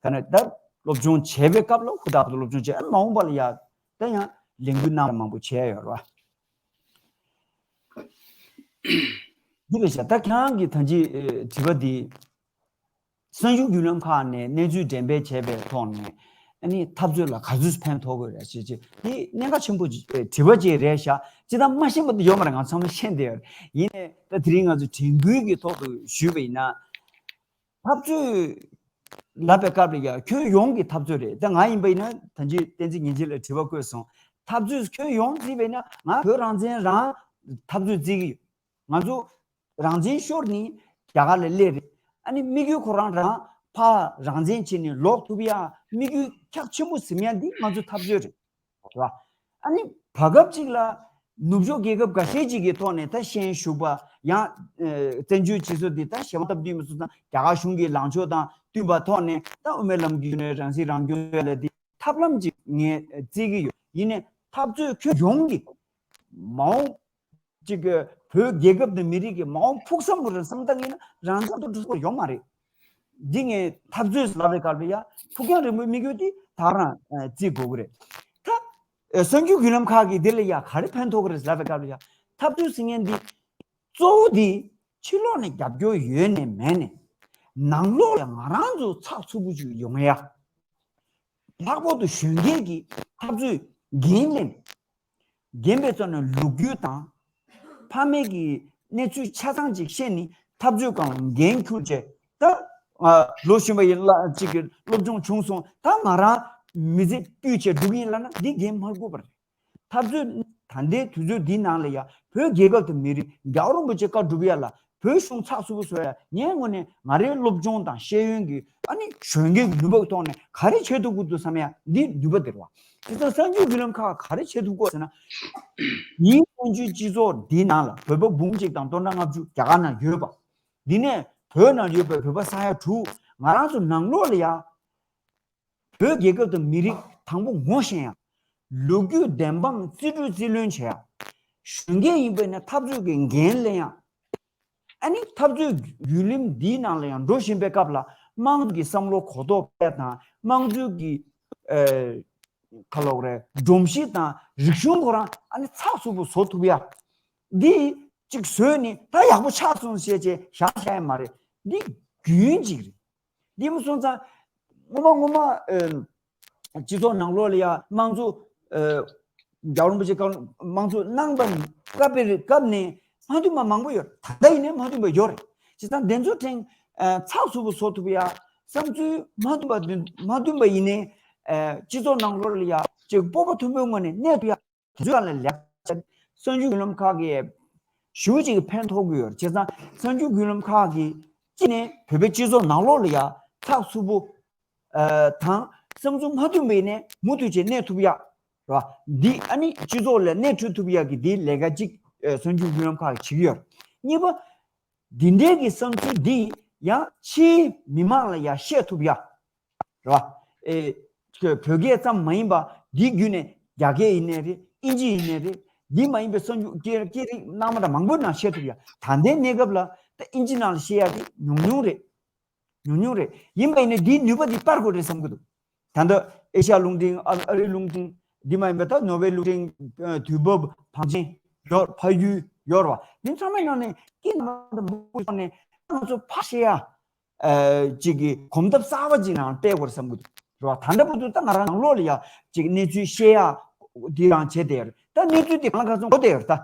ད་ནི་ད་སློབ་སྦྱོང་བྱས་པའི་སྐབས་ལ་ཧུར་ཐག་ཏུ་སློབ་སྦྱོང་བྱས། ཨ་མ་འོངས་པ་ལ་ཡ་ད་ཡང་ལས་འགུལ་གནང་བ་མང་པོ་བྱས་ཡོད་རེད་བ། འདི་རེད་ཤག་ད་ཁྱེད་རང་གི་ད་ཅི་ཨེ་དྲི་བ་འདི། གསར་འགྱུར་བརྒྱུད་ལམ་ཁག་ནས་གནས་ཚུལ་འགྲེམས་སྤེལ་བྱས་པའི་ཐོག་ནས་ཨ་ནི་འཐབ་རྩོད་ལ་ག་ཚོད་ཕན་ཐོགས་དགོས་རེད་ཅེས་ཅེས་འདི་གནད་འགག་ཆེན་པོ་ཅིག་ཨེ་དྲི་བ་ཅིག་རེད་ཤག་ཅི་ལྟར་མ་ཤེས་པ་འདི་ཡོད་མ་རེད། ང་ཚང་མ་ཤེས་བསྡད་ཡོད་རེད། ཡིན་ནའི་ད་དེ་རིང་ང་ཚོ་དྲན་སྐུལ་གྱི་ཐོག་ཏུ་ཞུས་པ་ཡིན་ན། འཐབ་རྩོད་ལབ་པའི་སྐབས་ལ་ཡ་ཁྱོན་ཡོངས་ཀྱི་འཐབ་རྩོད་རེད། ད་ང་ཡིན་པ་ཡིན་ན་ད་ཅི་བསྟན་འཛིན་ཉིན་བྱེད་ལ་དྲི་བ་བཀོད་སོང་། འཐབ་རྩོད་ཁྱོན་ཡོངས་བརྩིས་པ་ཡིན་ན་ང་བོད་རང་བཙན་རང་འཐབ་རྩོད་བརྩི་གི་ཡོད། ང་ཚོ་རང་བཙན་ཤོར་ནས་རྒྱ་གར་ལ་སླེབས་རེད། ཨ་ནི་དམིགས་ཡུལ་ཁོ་རང་རང་ཕར་རང་བཙན་བྱས་ནས་ལོག་ཐུབ་ཡ་དམིགས་ཡུལ་ཁག་ཆེན་པོ་ཟིན་ཡ་འདི་ང་ཚོ་འཐབ་རྩོད་རེད། རེད་བ། ཨ་ནི་བར་སྐབས་ཅིག་ལ་ནུབ་ཕྱོགས་རྒྱལ་ཁབ་འགའ་ཤས་ཅིག་གི་ཐོག་ནས་ད་ཤན་ཞུགས་པ་ཡང་ཨ་བཙན་བྱོལ་སྤྱི་ཚོགས་འདི་ད་གཞན་པ་སྟབས་བདེ་མི་སོང་ཙང་རྒྱ་གར་གཞུང་གི་ལངས་ཕྱོགས་དང་བསྟུན་པ་ཐོག་ནས་ད་དབུ་མའི་ལམ་གྱི་ནས་རང་སྲིད་རང་སྐྱོང་ཡ་ལ་འདི་ཐབས་ལམ་ཅིག་ངས་བརྩི་གི་ཡོད། ཡིན་ནའི་འཐབ་རྩོད་ཁྱོན་ཡོངས་ཀྱི་མ་འོངས་ཅིག་གི་བོད་རྒྱལ་ཁབ་དང་མི་རིགས་ཀྱི་མ་འོངས་ཕུགས་བསམ་པོ་རེ་བསམ་བཏང་ཡིན་ན་རང་བཙན་དུ་འགྲོ་ཐུབ་པ་ཡོད་མ་རེད། འདི་ངས་འཐབ་རྩོད་ལབ་པའི་སྐབས་ལ་ཡ་ཕུགས་རྒྱང་རིང་པོའི་དམིགས་ཡུལ་འདི་ད་རང་ཨ་བརྩི་དགོས་ཀྱི་རེད། ད་ཨ་གསར་འགྱུར་བརྒྱུད་ལམ་ཁག་གིས་འདི་ལ་ཡ་ག་རེ་ཕན་ཐོགས་ཀྱི་རེད་ལབ་པའི་སྐབས་ལ་ཡ་འཐབ་རྩོད་ཟེར་མཁན་འདི་གཙོ་བོ་འདི་ཕྱི་ལོགས་ནས་རྒྱབ་སྐྱོར་ཡོད་ནས་མེད་ནས་ནང་ལོགས་ལ་ང་རང་ཚོ་ཚགས་ཚུད་པོ་ཅིག་ཡོང་ཡ། ལྷག་པར་དུ་གཞོན་སྐྱེས་ཀྱི་འཐབ་རྩོད་འགན་ལེན། རྒན་པའི་ཚོ་ནས་ལོ་རྒྱུས་དང་ཕ་མེས་ཀྱི་གནས་ཚུལ་ཆ་ཚང་ཅིག་ཤེས་ནས་འཐབ་རྩོད་སྒང་ལ་འགན་འཁུར་བྱས། ད་ང་ལོ་གཞོན་པ་ཡིན་ལ་ཅིག་གི་སློབ་སྦྱོང་བྱུང་སོང་། ད་ང་རང་མི་ཚེ་སྤུས་བྱས་འགྲོ་གི་ཡིན་ལབ་ན་འདི་འགན་མ་འཁུར་བ་རེད། འཐབ་རྩོད་ད་ལྟའི་དུས་ཚོད་འདི་ནང་ལ་ཡ་བོད་རྒྱལ་ཁབ་དང་མི་རིགས་རྒྱལ་བ་རིན་པོ་ཆེ་བཀའ་སྒྲུབ་ཡ་ལ་བོད་གཞུང་ཚགས་ཚུད་པོ་བཟོ་ཡ་ངའི་ངོས་ནས་ང་རའི་སློབ་སྦྱོང་དང་ཤེས་ཡོན་གྱི་ཨ་ནི་གཞོན་སྐྱེས་ཀྱི་ནུས་པ་གི་ཐོག་ནས་ག་རེ་བྱེད་ཐུབ་ཀྱི་འདུག་བསམ་ཡ་འདི་ནུས་པ་དེ་རེད་བ། དེ་ཚོ་གསར་འགྱུར་བརྒྱུད་ལམ་ཁག་ག་རེ་བྱེད་ཐུབ་དགོས་ཟེར་ན། འདིའི་བཙན་བྱོལ་སྤྱི་ཚོགས་འདི་ནང་ལ་བོད་པ་འབུམ་གཅིག་དང་སྟོང་ཕྲག་ལྔ་བཅུ་རྒྱ་གར་ནང་ཡོད་པ། འདི་ནས་བོད་ནང་ཡོད་པའི་བོད་པ་ས་ཡ་དྲུག་ང་རང་ཚོ་ནང་ལོགས་ལ་ཡ། བོད་རྒྱལ་ཁབ་དང་མི་རིགས་དང་པོ་ངོ་ཤེས་ཡ། ལོ་རྒྱུས་བདེན་དཔང་རྩིས་སྤྲོད་རྩིས་ལེན་བྱེད་ཡ། གཞོན་སྐྱེས་ཡིན་པ་ཡིན་ན་འཐབ་རྩོད་ཀྱི་འགན་ལེན་ཡ། ཨ་ནི་འཐབ་རྩོད་བརྒྱུད་རིམ་འདིའི་ནང་ལ་ཡང་འགྲོ་བཞིན་པའི་སྐབས་ལ་དམངས་གཙོ་གི་བསམ་བློ་གོ་རྟོགས་སྤེལ་དང་དམངས་གཙོ་གི་ཨ་ག་ལབ་དགོས་རེད། སྒྲོམ་གཞི་དང་རིག་གཞུང་ཁོ་རང་ཨ་ནི་ཚགས་ཚུད་པོ་བཟོ་ཐུབ་ཡ། འདི་གཅིག་བཟོས་ནས་ད་ཡག་པོ་ཆགས་སོང་ཞེས་བྱས་བཞག་བཞག་ཡ་མ་རེད། འདི་རྒྱུན་གཅིག་རེད། འདི་མ་སོང་ཙང་ངོ་མ་ངོ་མ་ཨ་སྤྱི་ཚོགས་ནང་ལོགས་ལ་ཡ་དམངས་གཙོ་ཨ་རྒྱལ་བ་རིན་པོ་ཆེ་སྐབས་དམངས་གཙོ་གནང་པ་སྐབས་པའི་སྐབས་ནས་མ་མཐུན་པ་མང་པོ་ཡོད། ད་ལྟ་ཡིན་ནའི་མ་མཐུན་པ་ཡོད་རེད། བྱས་ཙང་དེ་ཚོ་ཕྲན་ཨ་ཚགས་ཚུད་པོ་བཟོ་ཐུབ་ཡ། བསམ་ཚུལ་མ་མཐུན་པ་མ་མཐུན་པ་ཡིན་ནའི་ཨ་སྤྱི་ཚོགས་ནང་ལོགས་ལ་ཡ་ཅིག་སྤོབས་པ་མཐོན་པོའི་ངང་ནས་གནས་ཐུབ་ཡ། དེ་ཚོ་ལ་ལེགས་ཆ་གསར་འགྱུར་བརྒྱུད་ལམ་ཁག་གིས་ཞེ་པོ་ཅིག་ཕན་ཐོགས་ཀྱི་ཡོད་རེད། བྱས་ཙང་གསར་འགྱུར་བརྒྱུད་ལམ་ཁག་གིས་གཅིག་ནས་བོད་པའི་སྤྱི་ཚོགས་ནང་ལོགས་ལ་ཡ་ཚགས་ཚུད་པོ་ཨ་དང་བསམ་ཚུལ་མ་མཐུན་པ་ཡིན་ནའི་མུ་མཐུད་བྱས་གནས་ཐུབ་ཡ་རེད་བ། འདི་ཨ་ནི་སྤྱི་ཚོགས་ལ་གནས་སྤྲོད་ཐུབ་ཡ་གི་འདི་ལས་ཀ་གཅིག་ཨ་གསར་འགྱུར་བརྒྱུད་ལམ་ཁག་གིས་བྱེད་ཀྱི་ཡོད་རེད། གཉིས་པ། འདི་འདྲའི་གི་བསམ་ཚུལ་འདི་ཡང་ཕྱིའི་མི་མང་ལ་ཡང་བཤད་ཐུབ་ཡ། རེད་བ། ཨེ། ཁྱོད་བོད་སྐད་ཙམ་མ་ཡིན་པ་འདི་བརྒྱུད་ནས་རྒྱ་སྐད་ཡིན་ནའི་རེད། ཨིན་ཇི་ཡིན་ནའི་རེད། འདི་མ་ཡིན་པའི་གསར་འགྱུར་སྐད་སྐད་རིགས་སྣ་མང་དང་མང་པོའི་ནང་བཤད་ཐུབ་ཡ། ད་ལྟའི་གནས་སྐབས་ལ་ད་ཨིན་ཇི་ནང་ལ་བཤད་ཡ་དེ་ཉུང་ཉུང་རེད། ཉུང་ཉུང་རེད། ཡིན་པ་ཡིན་ནའི་འདིའི་ནུས་པ་འདི་སྤར་དགོས་རེད་བསམ་གི་འདུག་ད་ལྟ་ཨེ་ཤ་ཡ་རླུང་འཕྲིན་ཨ་ཨ་རིའི་རླུང་འཕྲིན་འདི་མ་ཡིན་པ་ད་ནོར་ཝེ་རླུང་འཕྲིན་དུས་བབ་བང་ཆེན་ཡོད། ཕ་ཡུལ་ཡོད་རེད་བ། འདི་ཚང་མའི་ནང་ནས་སྐད་མང་དང་མང་པོ་ནས་ང་ཚོ་ཕར་བཤད་ཡ། ཨ་ཅིག་གི་གོམ་སྟབས་གསར་པ་ཅིག་ནང་སྤེལ་དགོས་རེད་བསམ་གི་འདུག་རེད་བ། ད་ལྟ་བར་དུ་ད་ང་རང་ནང་ལོགས་ལ་ཡ་ཅིག་གནས་ཚུལ་བཤད་ཡ་འདི་རང་བྱས་བསྡད་ཡོད་རེད། ད་གནས་ཚུལ་འདི་གང་ལ་གང་འཚམ་གོ་བསྡད་ཡོད་རེད། ད་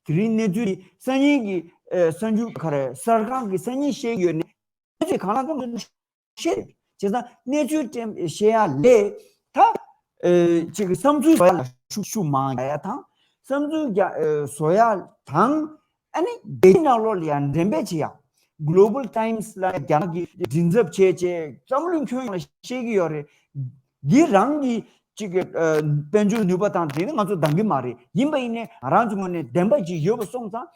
དེ་རིང་གནས་ཚུལ་འདི་སང་ཉིན་གྱི་ཨ་གསར་འགྱུར་ག་རེ་གསར་ཁང་གི་སང་ཉིན་བཤད་ཀྱི་ཡོད་ནས་གནས་ཚུལ་གང་ལ་གང་འཚམ་བཤད་ཡོད་རེད། བྱས་ཙང་གནས་ཚུལ་བཤད་ཡ་ལས་ད་ཨ་ཅིག་གི་བསམ་ཚུལ་བཟོ་ཡ་ལ་ཤུགས་ཤུགས་མང་བ་ཡ་དང་བསམ་ཚུལ་རྒྱ་ཨ་བཟོ་ཡ་དང་། ཨ་ནི་རྒྱལ་སྤྱིའི་ནང་ལོགས་ལ་ཡང་འགྲེམས་སྤེལ་བྱེད་ཡག Global Times་ལ་རྒྱ་ནག་གི་མགྲིན་ཚབ་བྱས་བྱས་འཛམ་གླིང་ཁྱོན་ཡོངས་ལ་བཤད་ཀྱི་ཡོད་རེད། འདི་རང་གི་ ཅིག་གི་ཨ་དཔལ་འབྱོར་ནུས་པ་དང་དེ་ནི་ང་ཚོ་འདང་གི་མ་རེད། ཡིན་པ་ཡིན་ནའི་ང་རང་ཚོ་ངོས་ནས་བདེན་པ་ཅིག་ཡོད་པ་སོང་ཙང་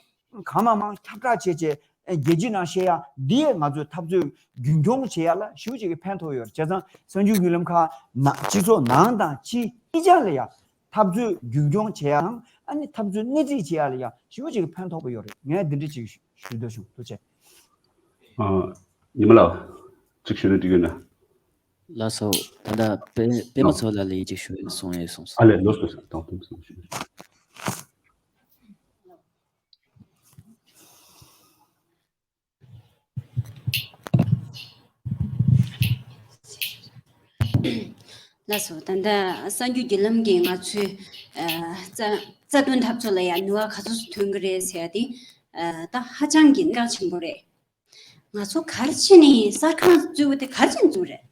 གང་མང་མང་ཁྱབ་བསྒྲགས་བྱས་བྱས་རྒྱལ་སྤྱིའི་ནང་བཤད་ཡ་འདི་ཡས་ང་ཚོའི་འཐབ་རྩོད་རྒྱུན་འཁྱོངས་བྱེད་ཡ་ལ་ཞེ་པོ་ཅིག་གི་ཕན་ཐོགས་ཡོད་རེད། བྱས་ཙང་གསར་འགྱུར་བརྒྱུད་ལམ་ཁག་ནང་སྤྱི་ཚོགས་ནང་དང་ཕྱི་གཉིས་ཆ་ལ་ཡ་འཐབ་རྩོད་རྒྱུན་འཁྱོངས་བྱེད་ཡ་དང་ཨ་ནི་འཐབ་རྩོད་སྣེ་ཁྲིད་བྱེད་ཡ་ལ་ཡ་ཞེ་པོ་ཅིག་གི་ཕན་ཐོགས་པ་ཡོད་རེད། ངས་འདི་འདྲ་ཅིག་ཞུ་ཞུ་འདོད་བྱུང་། ཐུགས་རྗེ་ཆེ། ཨ། ཉི་མ་ལགས། གཅིག་ཞུ་ན་འགྲིག་ཡོད་ན། ལགས་སོ། ད་ལྟ་པད་པད་མ་ཨ། མཚོ་ལགས་ལ་ཡིག་ཅིག་ཞུ་ཡ་གསུང་ཡས་སོང་ས། ཨ་ལས། ལགས་སོ། ལགས་སོ། དང་དུ་གསུང་ཞུ། ལགས་སོ། ད་ལྟ་གསར་འགྱུར་བརྒྱུད་ལམ་གྱིས་ང་ཚོའི་ཨ་རྩ་རྩ་དོན་འཐབ་རྩོད་ལ་ཡང་ནུས་པ་ག་ཚོད་ཐོན་གྱི་རེད་ཟེར་ཡ་དེ་ཨ་ད་ཧ་ཅང་གི་གནད་འགག་ཆེན་པོ་རེད། ང་ཚོ་ག་རེ་བྱས་ནས་གསར་ཁང་བཙུགས་པ་དེ་ག་རེ་བྱས་ནས་བཙུགས་རེད།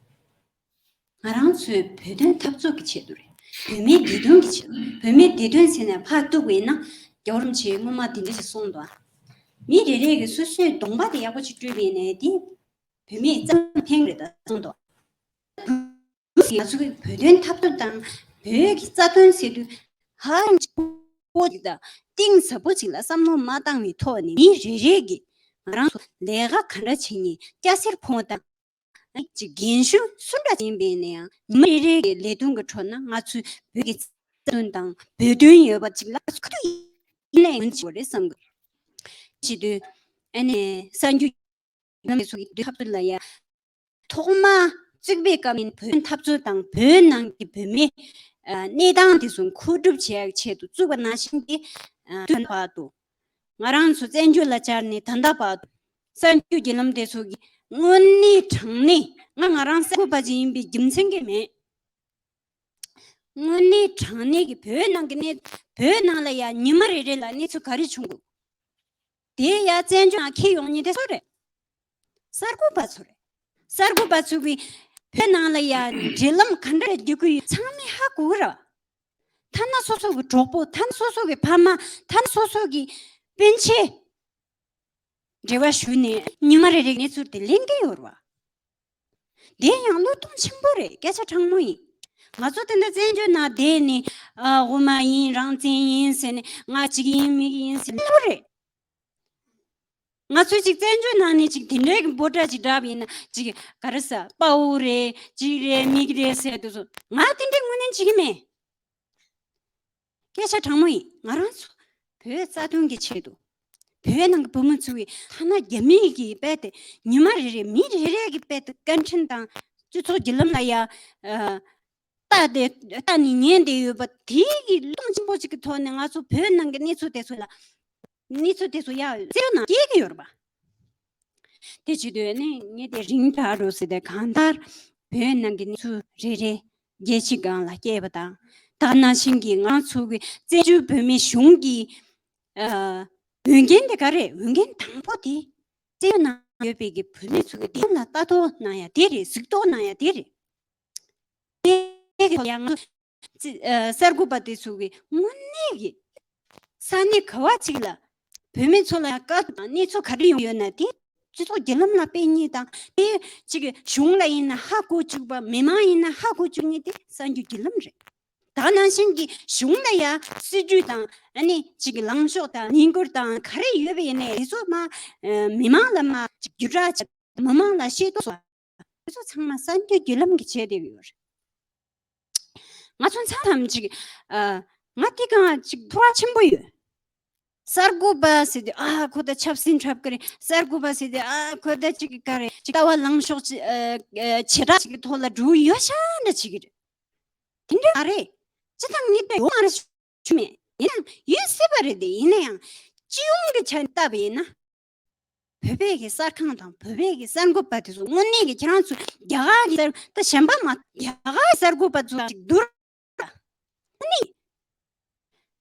ང་རང་ཚོའི་བོད་དོན་འཐབ་རྩོད་ཀྱི་ཆེད་དུ་རེད། བོད་མིའི་བདེ་དོན་གྱི་ཆེད་དུ། བོད་མིའི་བདེ་དོན་ཟེར་ནས་ཕར་གཏུགས་པ་ཡིན་ན་རྒྱལ་བ་རིན་པོ་ཆེས་སྔོན་མ་དེ་འདྲ་ཞིག་གསུངས་འདུག་མི་རེ་རེ་གིས་སོ་སོའི་གདོང་པ་དེ་ཡག་པོ་ཞིག་བཀྲུས་པ་ཡིན་ནའི་དེ་བོད་མིའི་རྩ་དོན་ཕན་གྱི་རེད་ད་གསུངས་འདུག་ང་ཚོ་གི་བོད་དོན་འཐབ་རྩོད་དང་བོད་ཀྱི་རྩ་དོན་ཟེར་དུས་ཧ་ཅང་གཅིག་པོ་ཅིག་དང་གཏིང་ཟབ་པོ་ཅིག་ལ་བསམ་བློ་མ་བཏང་བའི་ཐོག་ནས་མི་རེ་རེ་གིས་ང་རང་ཚོ་ལས་ཀ་ག་འདྲ་བྱེད་ཉིན་སྐྱ་སེར་ཕོ་མོ་དང་ཅིག་རྒན་གཞོན་སུ་འདྲ་ཡིན་པ་ཡིན་ན་ཡང་ཉི་མ་རེ་རེ་གི་ལས་དོན་གྱི་ཁྲོད་ན་ང་ཚོའི་བོད་ཀྱི་རྩ་དོན་དང་བོད་དོན་ཡོད་པ་ཅིག་ལ་ཁ་ཐུག་ཡིན་ནའི་ཡོང་གི་རེད་བསམ་གི། བྱེད་དུས་ཨ་ནི་གསར་འགྱུར་ནང་སོགས་ཀྱི་འཐབ་རྩོད་ལ་ཡ་ཐོག་མ་བཙུགས་པའི་སྐབས་ནས་བོད་འཐབ་རྩོད་དང་བོད་ནང་གི་བོད་མི་ཨ་གནས་སྟངས་དེ་ཚོ་མཁོ་སྒྲུབ་བྱེད་ཡག་ཆེད་དུ་བཙུགས་པ་ནང་བཞིན་གྱི་ཨ་དོན་བར་དུ་ང་རང་ཚོ་བཙན་བྱོལ་ལ་བཅར་ནས་ད་ལྟ་བར་དུ་གསར་འགྱུར་བརྒྱུད་ལམ་དེ་ཚོ་གི་དངོས་གནས་དྲང་གནས་ང་ང་རང་གསར་འགོད་པ་ཅིག་ཡིན་པའི་རྒྱུ་མཚན་གྱིས་མེད། དངོས་གནས་དྲང་གནས་ཀྱི་བོད་ནང་གི་གནས་བོད་ནང་ལ་ཡ་ཉི་མ་རེ་རེ་ལ་གནས་ཚུལ་ག་རེ་བྱུང་འདུག་དེ་ཡ་བཙན་བྱོལ་ནང་འཁྱེར་ཡོང་མཁན་དེ་སུ་རེད། གསར་འགོད་པ་ཚོ་རེད། གསར་འགོད་པ་ཚོ་གིས་བོད་ནང་ལ་ཡ་འབྲེལ་ལམ་ག་འདྲ་རྒྱག་གི་ཡོད་ཚང་མས་ཧ་གོ་གི་རེད། ཐ་ན་སོ་སོ་གི་གྲོགས་པོ། ཐ་ན་སོ་སོ་གི་ཕ་མ། ཐ་ན་སོ་སོ་གི་སྤུན་མཆེད་འབྲེལ་བ་ཞུས་ནས་ཉི་མ་རེ་རེ་གནས་ཚུལ་དེ་ལེན་གྱི་ཡོད་རེད་བ། དེ་ཡང་བློས་གཏོང་ཆེན་པོ་རེད། སྐད་ཆ་དྲང་མོ་ཡིན། ང་ཚོ་དེ་འདྲ་བཙན་བྱོལ་ནང་བསྡད་ནས་ཨ་དབུ་མ་ཡིན་རང་བཙན་ཡིན་ཟེར་ནས་ང་གཅིག་ཡིན་མིག་ཡིན་ཟེར་ནས་བློ་རེད། ང་ཚོས་ཅིག་བཙན་བྱོལ་ནང་ནས་ཅིག་དེ་འདྲའི་གི་འབོད་སྒྲ་ཅིག་བསྒྲགས་པ་ཡིན་ན་ཅིག་ག་རེ་ཟ་དཔའ་བོ་རེད་ཅིག་རེད་མིག་རེད་ཟེར་དུས་སུ་ང་དེ་འདྲའི་དངོས་གནས་བྱེད་ཀྱི་མེད། སྐད་ཆ་དྲང་མོ་ཡིན། ང་རང་ཚོ་བོད་རྩ་དོན་གྱི་ཆེད་དུ་བོད་ནང་གི་བུ་མོ་ཚོ་གི་ཐ་ན་རྒྱ་མི་གི་དཔེ་དེ་ཉི་མ་རེ་རེ་མི་རེ་རེ་གི་དཔེ་དེ་བཀའ་དྲིན་དང་སྤྱི་ཚོགས་བརྒྱུད་ལམ་ལ་ཡ་ཨ་ལྟ་དེ་ལྟ་ནས་ཉན་བསྡད་ཡོད་པ་དེ་གི་བློས་གཏོང་ཆེན་པོ་ཅིག་གི་ཐོག་ནས་ང་ཚོ་བོད་ནང་གི་གནས་ཚུལ་དེ་ཚོ་ལ་གནས་ཚུལ་དེ་ཚོ་ཡ་གསལ་པོ་ནང་སྐྱེལ་གི་ཡོད་རེད་པ། དེ་བྱེད་དུས་ནི་ངས་དེ་རིང་དྲ་རུ་ཟེར་ཏེ་གང་ལྟར་བོད་ནང་གི་གནས་ཚུལ་རེ་རེ་རྒྱལ་སྤྱི་སྒང་ལ་སྐྱེལ་བ་དང་། ད་ནང་བཞིན་གྱི་ང་ཚོ་གི་བཙན་བྱོལ་བོད་མི་གཞུང་གི་ཨ་འོས་འགན་དེ་ག་རེད། འོས་འགན་དང་པོ་དེ་བཙན་བྱོལ་ནང་ཡོད་པའི་གི་བོད་མི་ཚོ་གི་བདེ་སྐྱིད་ལ་ལྟ་རྟོག་གནང་ཡ་དེ་རེད། གཟིགས་རྟོག་གནང་ཡ་དེ་རེད། དེ་གི་ཐོག་ཡང་ང་ཚོ་ཨ་གསར་འགོད་པ་དེ་ཚོ་གི་དངོས་གནས་ཀྱི་ས་གནས་ག་བ་ཅིག་ལ་བོད་མི་ཚོ་ལ་དཀའ་སྡུག་དང་གནས་ཚུལ་ག་རེ་ཡོང་ཡོད་ན་དེ་སྤྱི་ཚོགས་བརྒྱུད་ལམ་ལ་སྤེལ་མཁན་དང་དེ་ཅིག་གཞུང་ལ་ཡིན་ན་ཧ་གོ་བཅུག་པ། མི་མང་ཡིན་ན་ཧ་གོ་བཅུག་མཁན་དེ་གསར་འགྱུར་བརྒྱུད་ལམ་རེད། ད་ནང་བཞིན་གྱི་གཞུང་ལ་ཡ་སྲིད་ཇུས་དང་ཨ་ནི་ཅིག་ལངས་ཕྱོགས་དང་ལས་འགུལ་དང་ག་རེ་ཡོད་པ་ཡིན་ནའི་དེ་ཚོ་མ་ཨ་མི་མང་ལ་མ་ཅིག་བརྒྱུད་བསྒྲགས་བྱས། མི་མང་ལ་ཤེས་རྟོགས་སོགས་དེ་ཚོ་ཚང་མ་གསར་འགྱུར་བརྒྱུད་ལམ་གྱིས་བྱས་བསྡད་ཡོད་རེད། ང་ཚོ་མཚམས་མཚམས་ཅིག་ཨ་ང་དེ་གང་ཅིག་ཚོར་བ་ཆེན་པོ་ཡོད། གསར་འགོད་པ་ཟེར་དུས་ཨ་ཁོ་ད་ཆབ་སྲིད་འཁྲབ་ཀྱི་རེད། གསར་འགོད་པ་ཟེར་དུས་ཨ་ཁོ་ད་ཅིག་ག་རེ་ཅིག་ལྟ་བ་ལངས་ཕྱོགས་ཅིག་ཨ་ཨ་བྱེ་བྲག་ཅིག་གི་ཐོག་ལ་འགྲོ་ཡོད་ཤག་འདྲ་བྱེད་ཀྱི་རེད། དེ་འདྲ་མ་རེད། སྤྱིར་བཏང་ངས་ད་ཡོད་མ་རེད་ཞུ་མེད། ཡིན་ནའང་ཡོད་སྲིད་པ་རེད་དེ། ཡིན་ན་ཡང་སྤྱི་ཡོངས་ཀྱི་ཆ་ནས་བལྟས་པ་ཡིན་ན། བོད་པའི་གི་གསར་ཁང་དང་བོད་པའི་གི་གསར་འགོད་པ་དེ་ཚོ་དངོས་གནས་ཀྱི་ཁྱེད་རང་ཚོ་རྒྱ་གར་གྱི་གསར་ད་གཞན་པ་མ་རྒྱ་གར་གྱི་གསར་འགོད་པ་ཚོ་ཅིག་བསྡུར་ཨ་ནི།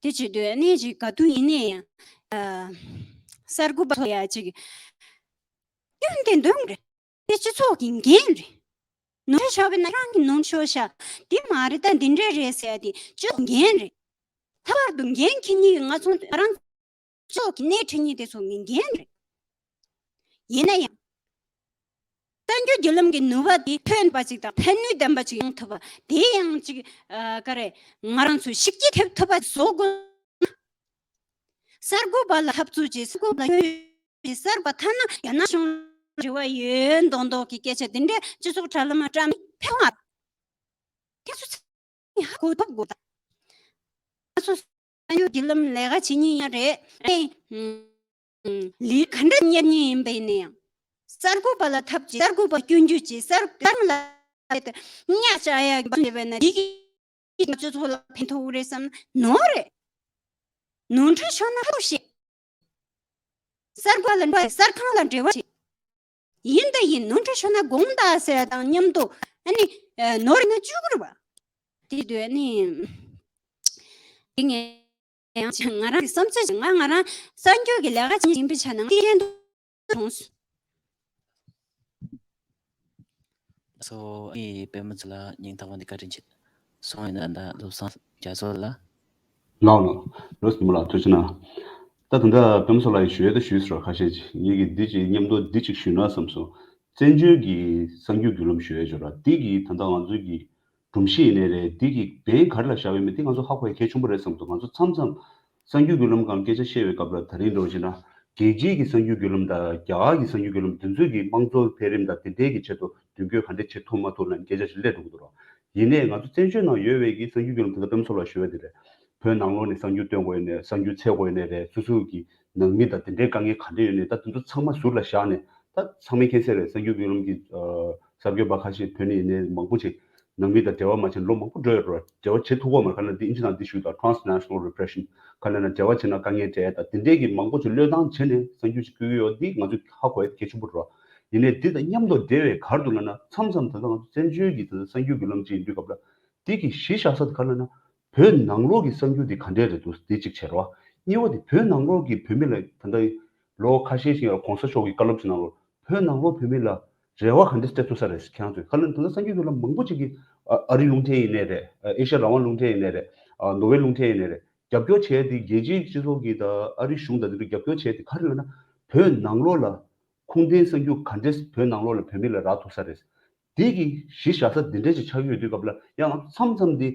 དེ་བྱེད་དུས་ཨ་ནི་ཅིག་ག་དུས་ཡིན་ནའི་ཡང་ཨ་གསར་འགོད་པ་ཚོ་ཡ་ཅིག་སྐྱོན་དེ་འདོན་རེད། དེ་སྤྱི་ཚོགས་ཀྱི་འགན་རེད། ནོར་འཁྲུལ་ཤོར་བ་ན་རང་གི་ནོར་འཁྲུལ་ཤོར་ཤག་དེ་མ་རེད། ད་འདི་འདྲ་རེད་ཟེར་ཡ་དེ་སྤྱི་ཚོགས་འགན་རེད། ད་བར་དུ་འགན་འཁྱེར་མཁན་གྱི་ང་ཚོ་ང་རང་སྤྱི་ཚོགས་ཀྱི་སྣེ་ཁྲིད་མཁན་དེ་ཚོ་གི་འགན་རེད། ཡིན་ན་ཡང་ གསར་འགྱུར་བརྒྱུད་ལམ་གྱི་ནུས་པ་དེ་ཕན་པ་ཅིག་དང་ཕན་ནུས་ལྡན་པ་ཅིག་ཡོང་ཐུབ་པ་དེ་ཡང་ཅིག་ཨ་ག་རེ་ང་རང་ཚོས་ཤུགས་རྐྱེན་ཐེབས་ཐུབ་པ་བཟོ་དགོས་ན། གསར་འགོད་པ་ལ་འཐབ་རྩོད་བྱེད། གསར་འགོད་པ་ལ་སྐྱོན་བརྗོད་བྱེད། གསར་པ་ཐ་ན་རྒྱ་ནག་གཞུང་ལ་འབྲེལ་བ་ཡོད་མདོག་མདོག་གི་སྐད་ཆ་དེ་འདྲས་སྤྱི་ཚོགས་དྲ་ལམ་ལ་བཀྲམ་ནས་ཕན་པ་དེ་ཚོ་ཚང་མས་ཧ་གོ་ཐུབ་དགོས་ད། ང་ཚོ་གསར་འགྱུར་བརྒྱུད་ལམ་ལས་ཀ་བྱེད་མཁན་ཡང་རེད། ཨེ། ལས་ག་འདྲ་གཉེར་མཁན་ཡིན་པ་ཡིན་ན་ཡང་། གསར་འགོད་པ་ལ་འཐབ་བྱེད། གསར་འགོད་པ་སྐྱོན་བརྗོད་བྱེད། གསར་གསར་ལ་བརྙས་བཅོས་ཡག་པ་བྱས་པ་ན་འདི་གིས་སྤྱི་ཚོགས་ལ་ཕན་ཐོགས་རེད་བསམ་ན་ནོར་རེད། ནོར་འཁྲུལ་ཤོར་ན་ཧ་གོ་ཤེས། གསར་འགོད་ལ་འགྲོ་བ་གསར་ཁང་ལ་འབྲེལ་བ་བྱེད། ཡིན་ད་ཡིན། ནོར་འཁྲུལ་ཤོར་ན་དགོངས་དག་ཟེར་དང་མཉམ་དུ་ཨ་ནི་ནོར་ན་བཅུག་དགོས་རེད་པ། དེ་དུས་ཨ་ནི་དེ་ངས་ཡང་ང་རང་གི་བསམ་ཚུལ་ཞིག་ང་ང་རང་གསར་འགྱུར་གྱི་ལས་ཀ་བྱེད་བཞིན་པའི་ཆ་ནས་ང་དེ་རེད་འདུག་མཐོང་སོང་། སོ་ཨི་པད་མ་ཚེ་ལགས་སྙིང་ཐག་པ་ནས་བཀའ་དྲིན་ཆེ། སོང་ཡིན་ན་ད་བློ་བཟང་རྒྱ་མཚོ་ལགས། ལགས་ལགས། རོས་ཉི་མ་ལགས་ཐུགས་རྗེ་གནང་། ད་ད་ལྟ་པད་མ་མཚོ་ལགས་ཡིས་ཞུ་ཡས་ད་ཞུས་ཟེར་བ་ཁ་ཤས་ཅིག་ངེད་ཀྱིས་འདི་ཅིག་མཉམ་དུ་འདི་ཅིག་ཞུས་ན་བསམ་སོང་། བཙན་བྱོལ་གྱི་གསར་འགྱུར་བརྒྱུད་ལམ་ཞུ་ཡས་ཅིག་ཡོད་ར། འདི་གིས་ད་ལྟ་ང་ཚོའི་གི་སྒྲོམ་གཞི་ཡིན་ནའི་རེད། འདི་གིས་འགན་ག་རེ་ལ་བཞག་ཡོད་མེད་འདི་ང་ཚོ་ཧ་གོ་ཡ་གལ་ཆེན་པོ་རེད་བསམ་འདུག་ང་ཚོ་མཚམས་མཚམས་གསར་འགྱུར་བརྒྱུད་ལམ་སྒང་སྐད་ཆ་བཤད་པའི་སྐབས་ལ་ད་རིང་འདྲ་བོ་བྱས་ན་རྒྱལ་སྤྱིའི་གི་གསར་འགྱུར་བརྒྱུད་ལམ་དང་རྒྱ་གར་གྱི་གསར་འགྱུར་བརྒྱུད་ལམ་འདི་ཚོའི་གི་དམངས་གཙོ་འཕེལ་རིམ་དང་དེ་འདྲའི་གི་ཆེད་དུ་མདུན་སྐྱོད་ག་འདྲས་བྱེད་ཐུབ་མ་ཐུབ་ལ་སྐད་ཆ་ཞིག་སླེབས་འགྲོ་གི་འདུག་ར། ཡིན་ནའི་ང་ཚོ་བཙན་བྱོལ་ནང་ཡོད་པའི་གི་གསར་འགྱུར་བརྒྱུད་ལམ་དེ་ལྟར་པད་མ་མཚོ་ལགས་ཞུ་བ་དེ་རེད། བོད་ནང་ལོགས་ནས་གསར་འགྱུར་སྟོན་དགོས་ཡིན་ནའི་གསར་འགྱུར་འཚོལ་དགོས་ཡིན་ནའི་རེད། སོ་སོའི་གི་ནང་མི་དང་དེ་འདྲའི་དཀའ་ངལ་ག་འདྲས་ཡོད་ནའི་ད་དེ་ཚོ་ཚང་མ་ཟུར་ལ་བཞག་ནས། ད་ཚང་མས་མཁྱེན་གསལ་རེད། གསར་འགྱུར་བརྒྱུད་ལམ་གྱི་ཨ་གསར་འགོད་པ་ཁ་ཤས་བོད་ནས་ཡིན་ནའི་མང་པོ་ཅིག་ནང་མི་དང་འབྲེལ་བ་མ་བྱས་ལོ་མང་པོ་འགྲོ་ཡོད་རེད། འབྲེལ་བ་བྱེད་ཐུབ་ཀྱི་ཡོད་མ་རེད། ག་ལ་འདི་ཨིན་ཇི་ནང་འདི་ཞུས་དང་transnational repression ག་ལ་ན་འབྲེལ་བ་བྱས་ན་དཀའ་ངལ་འཕྲད་དང་དེ་འདྲས་ཀྱི་མང་པོ་ཅིག་བློས་བཏང་བྱས་ནས་གསར་འགྱུར་ཅིག་བསྐྱོད་ཀྱི་ཡོད། འདི་ང་ཚོས་ཧ་གོ་ཡ་གལ་ཆེན་པོ་རེད། ཡིན་ནའི་འདི་དང་མཉམ་དུ་འབྲེལ་བའི་ག་རེ་འདུག་ལབ་ན་མཚམས་མཚམས་ད་ལྟ་ང་ཚོ་བཙན་བྱོལ་གྱི་ད་ལྟ་གསར་འགྱུར་བརྒྱུད་ལམ་ཅིག་ཡིན་དུས་སྐབས་ལ་འདི་གི་གཞི་བཞག་ས་དེ་ག་ལ་ན་བོད་ནང་ལོགས་ཀྱི་གསར་འགྱུར་འདི་ག་འདྲས་རེད་འདུག་འདི་གཅིག་བྱས་རོགས། གཉིས་པ་དེ་བོད་ནང་ལོགས་ཀྱི་བོད་མི་ལ་ད་ལྟ་ལོ་ཁ་ཤས་ཤིག་ཡར་གོང་ས་མཆོག་གི་བཀའ་སློབ་ཅིག་ནང་ལོགས་བོད་ནང་ལོགས་བོད་མི་ལ་རེ་བ་ག་འདྲས་སྤྲད་ཐུབ་ས་རེད་ཁྱེད་རང་ཚོས། ག་ལ་ད་ལྟ་གསར་འགྱུར་བརྒྱུད་ལམ་མང་པོ་ཅིག་གིས་ཨ་ཨ་རི་རླུང་འཕྲིན་ཡིན་ནའི་རེད། ཨེ་ཤ་ཡ་རང་དབང་རླུང་འཕྲིན་ཡིན་ནའི་རེད། ཨ་ནོར་ཝེ་རླུང་འཕྲིན་ཡིན་ནའི་རེད། རྒྱབ་སྐྱོར་བྱས་ཏེ་རྒྱལ་སྤྱིའི་སྤྱི་ཚོགས་ཀྱི་ད་ཨ་རི་གཞུང་དང་དེ་ཚོ་རྒྱབ་སྐྱོར་བྱས་ཏེ་ག་རེ་ལབ་ན་བོད་ནང་ལོགས་ལ་ཁུངས་ལྡན་གསར་འགྱུར་ག་འདྲས་བོད་ནང་ལོགས་ལ་བོད་མི་ལ་རག་ཐུབ་ས་རེད། དེ་གི་གཞི་བཞག་ས་འདི་འདྲས་ཅིག་ཆགས་ཀྱི་ཡོད་དུས་སྐབས་ལ་ཡང་མཚམས་མཚམས་འདི་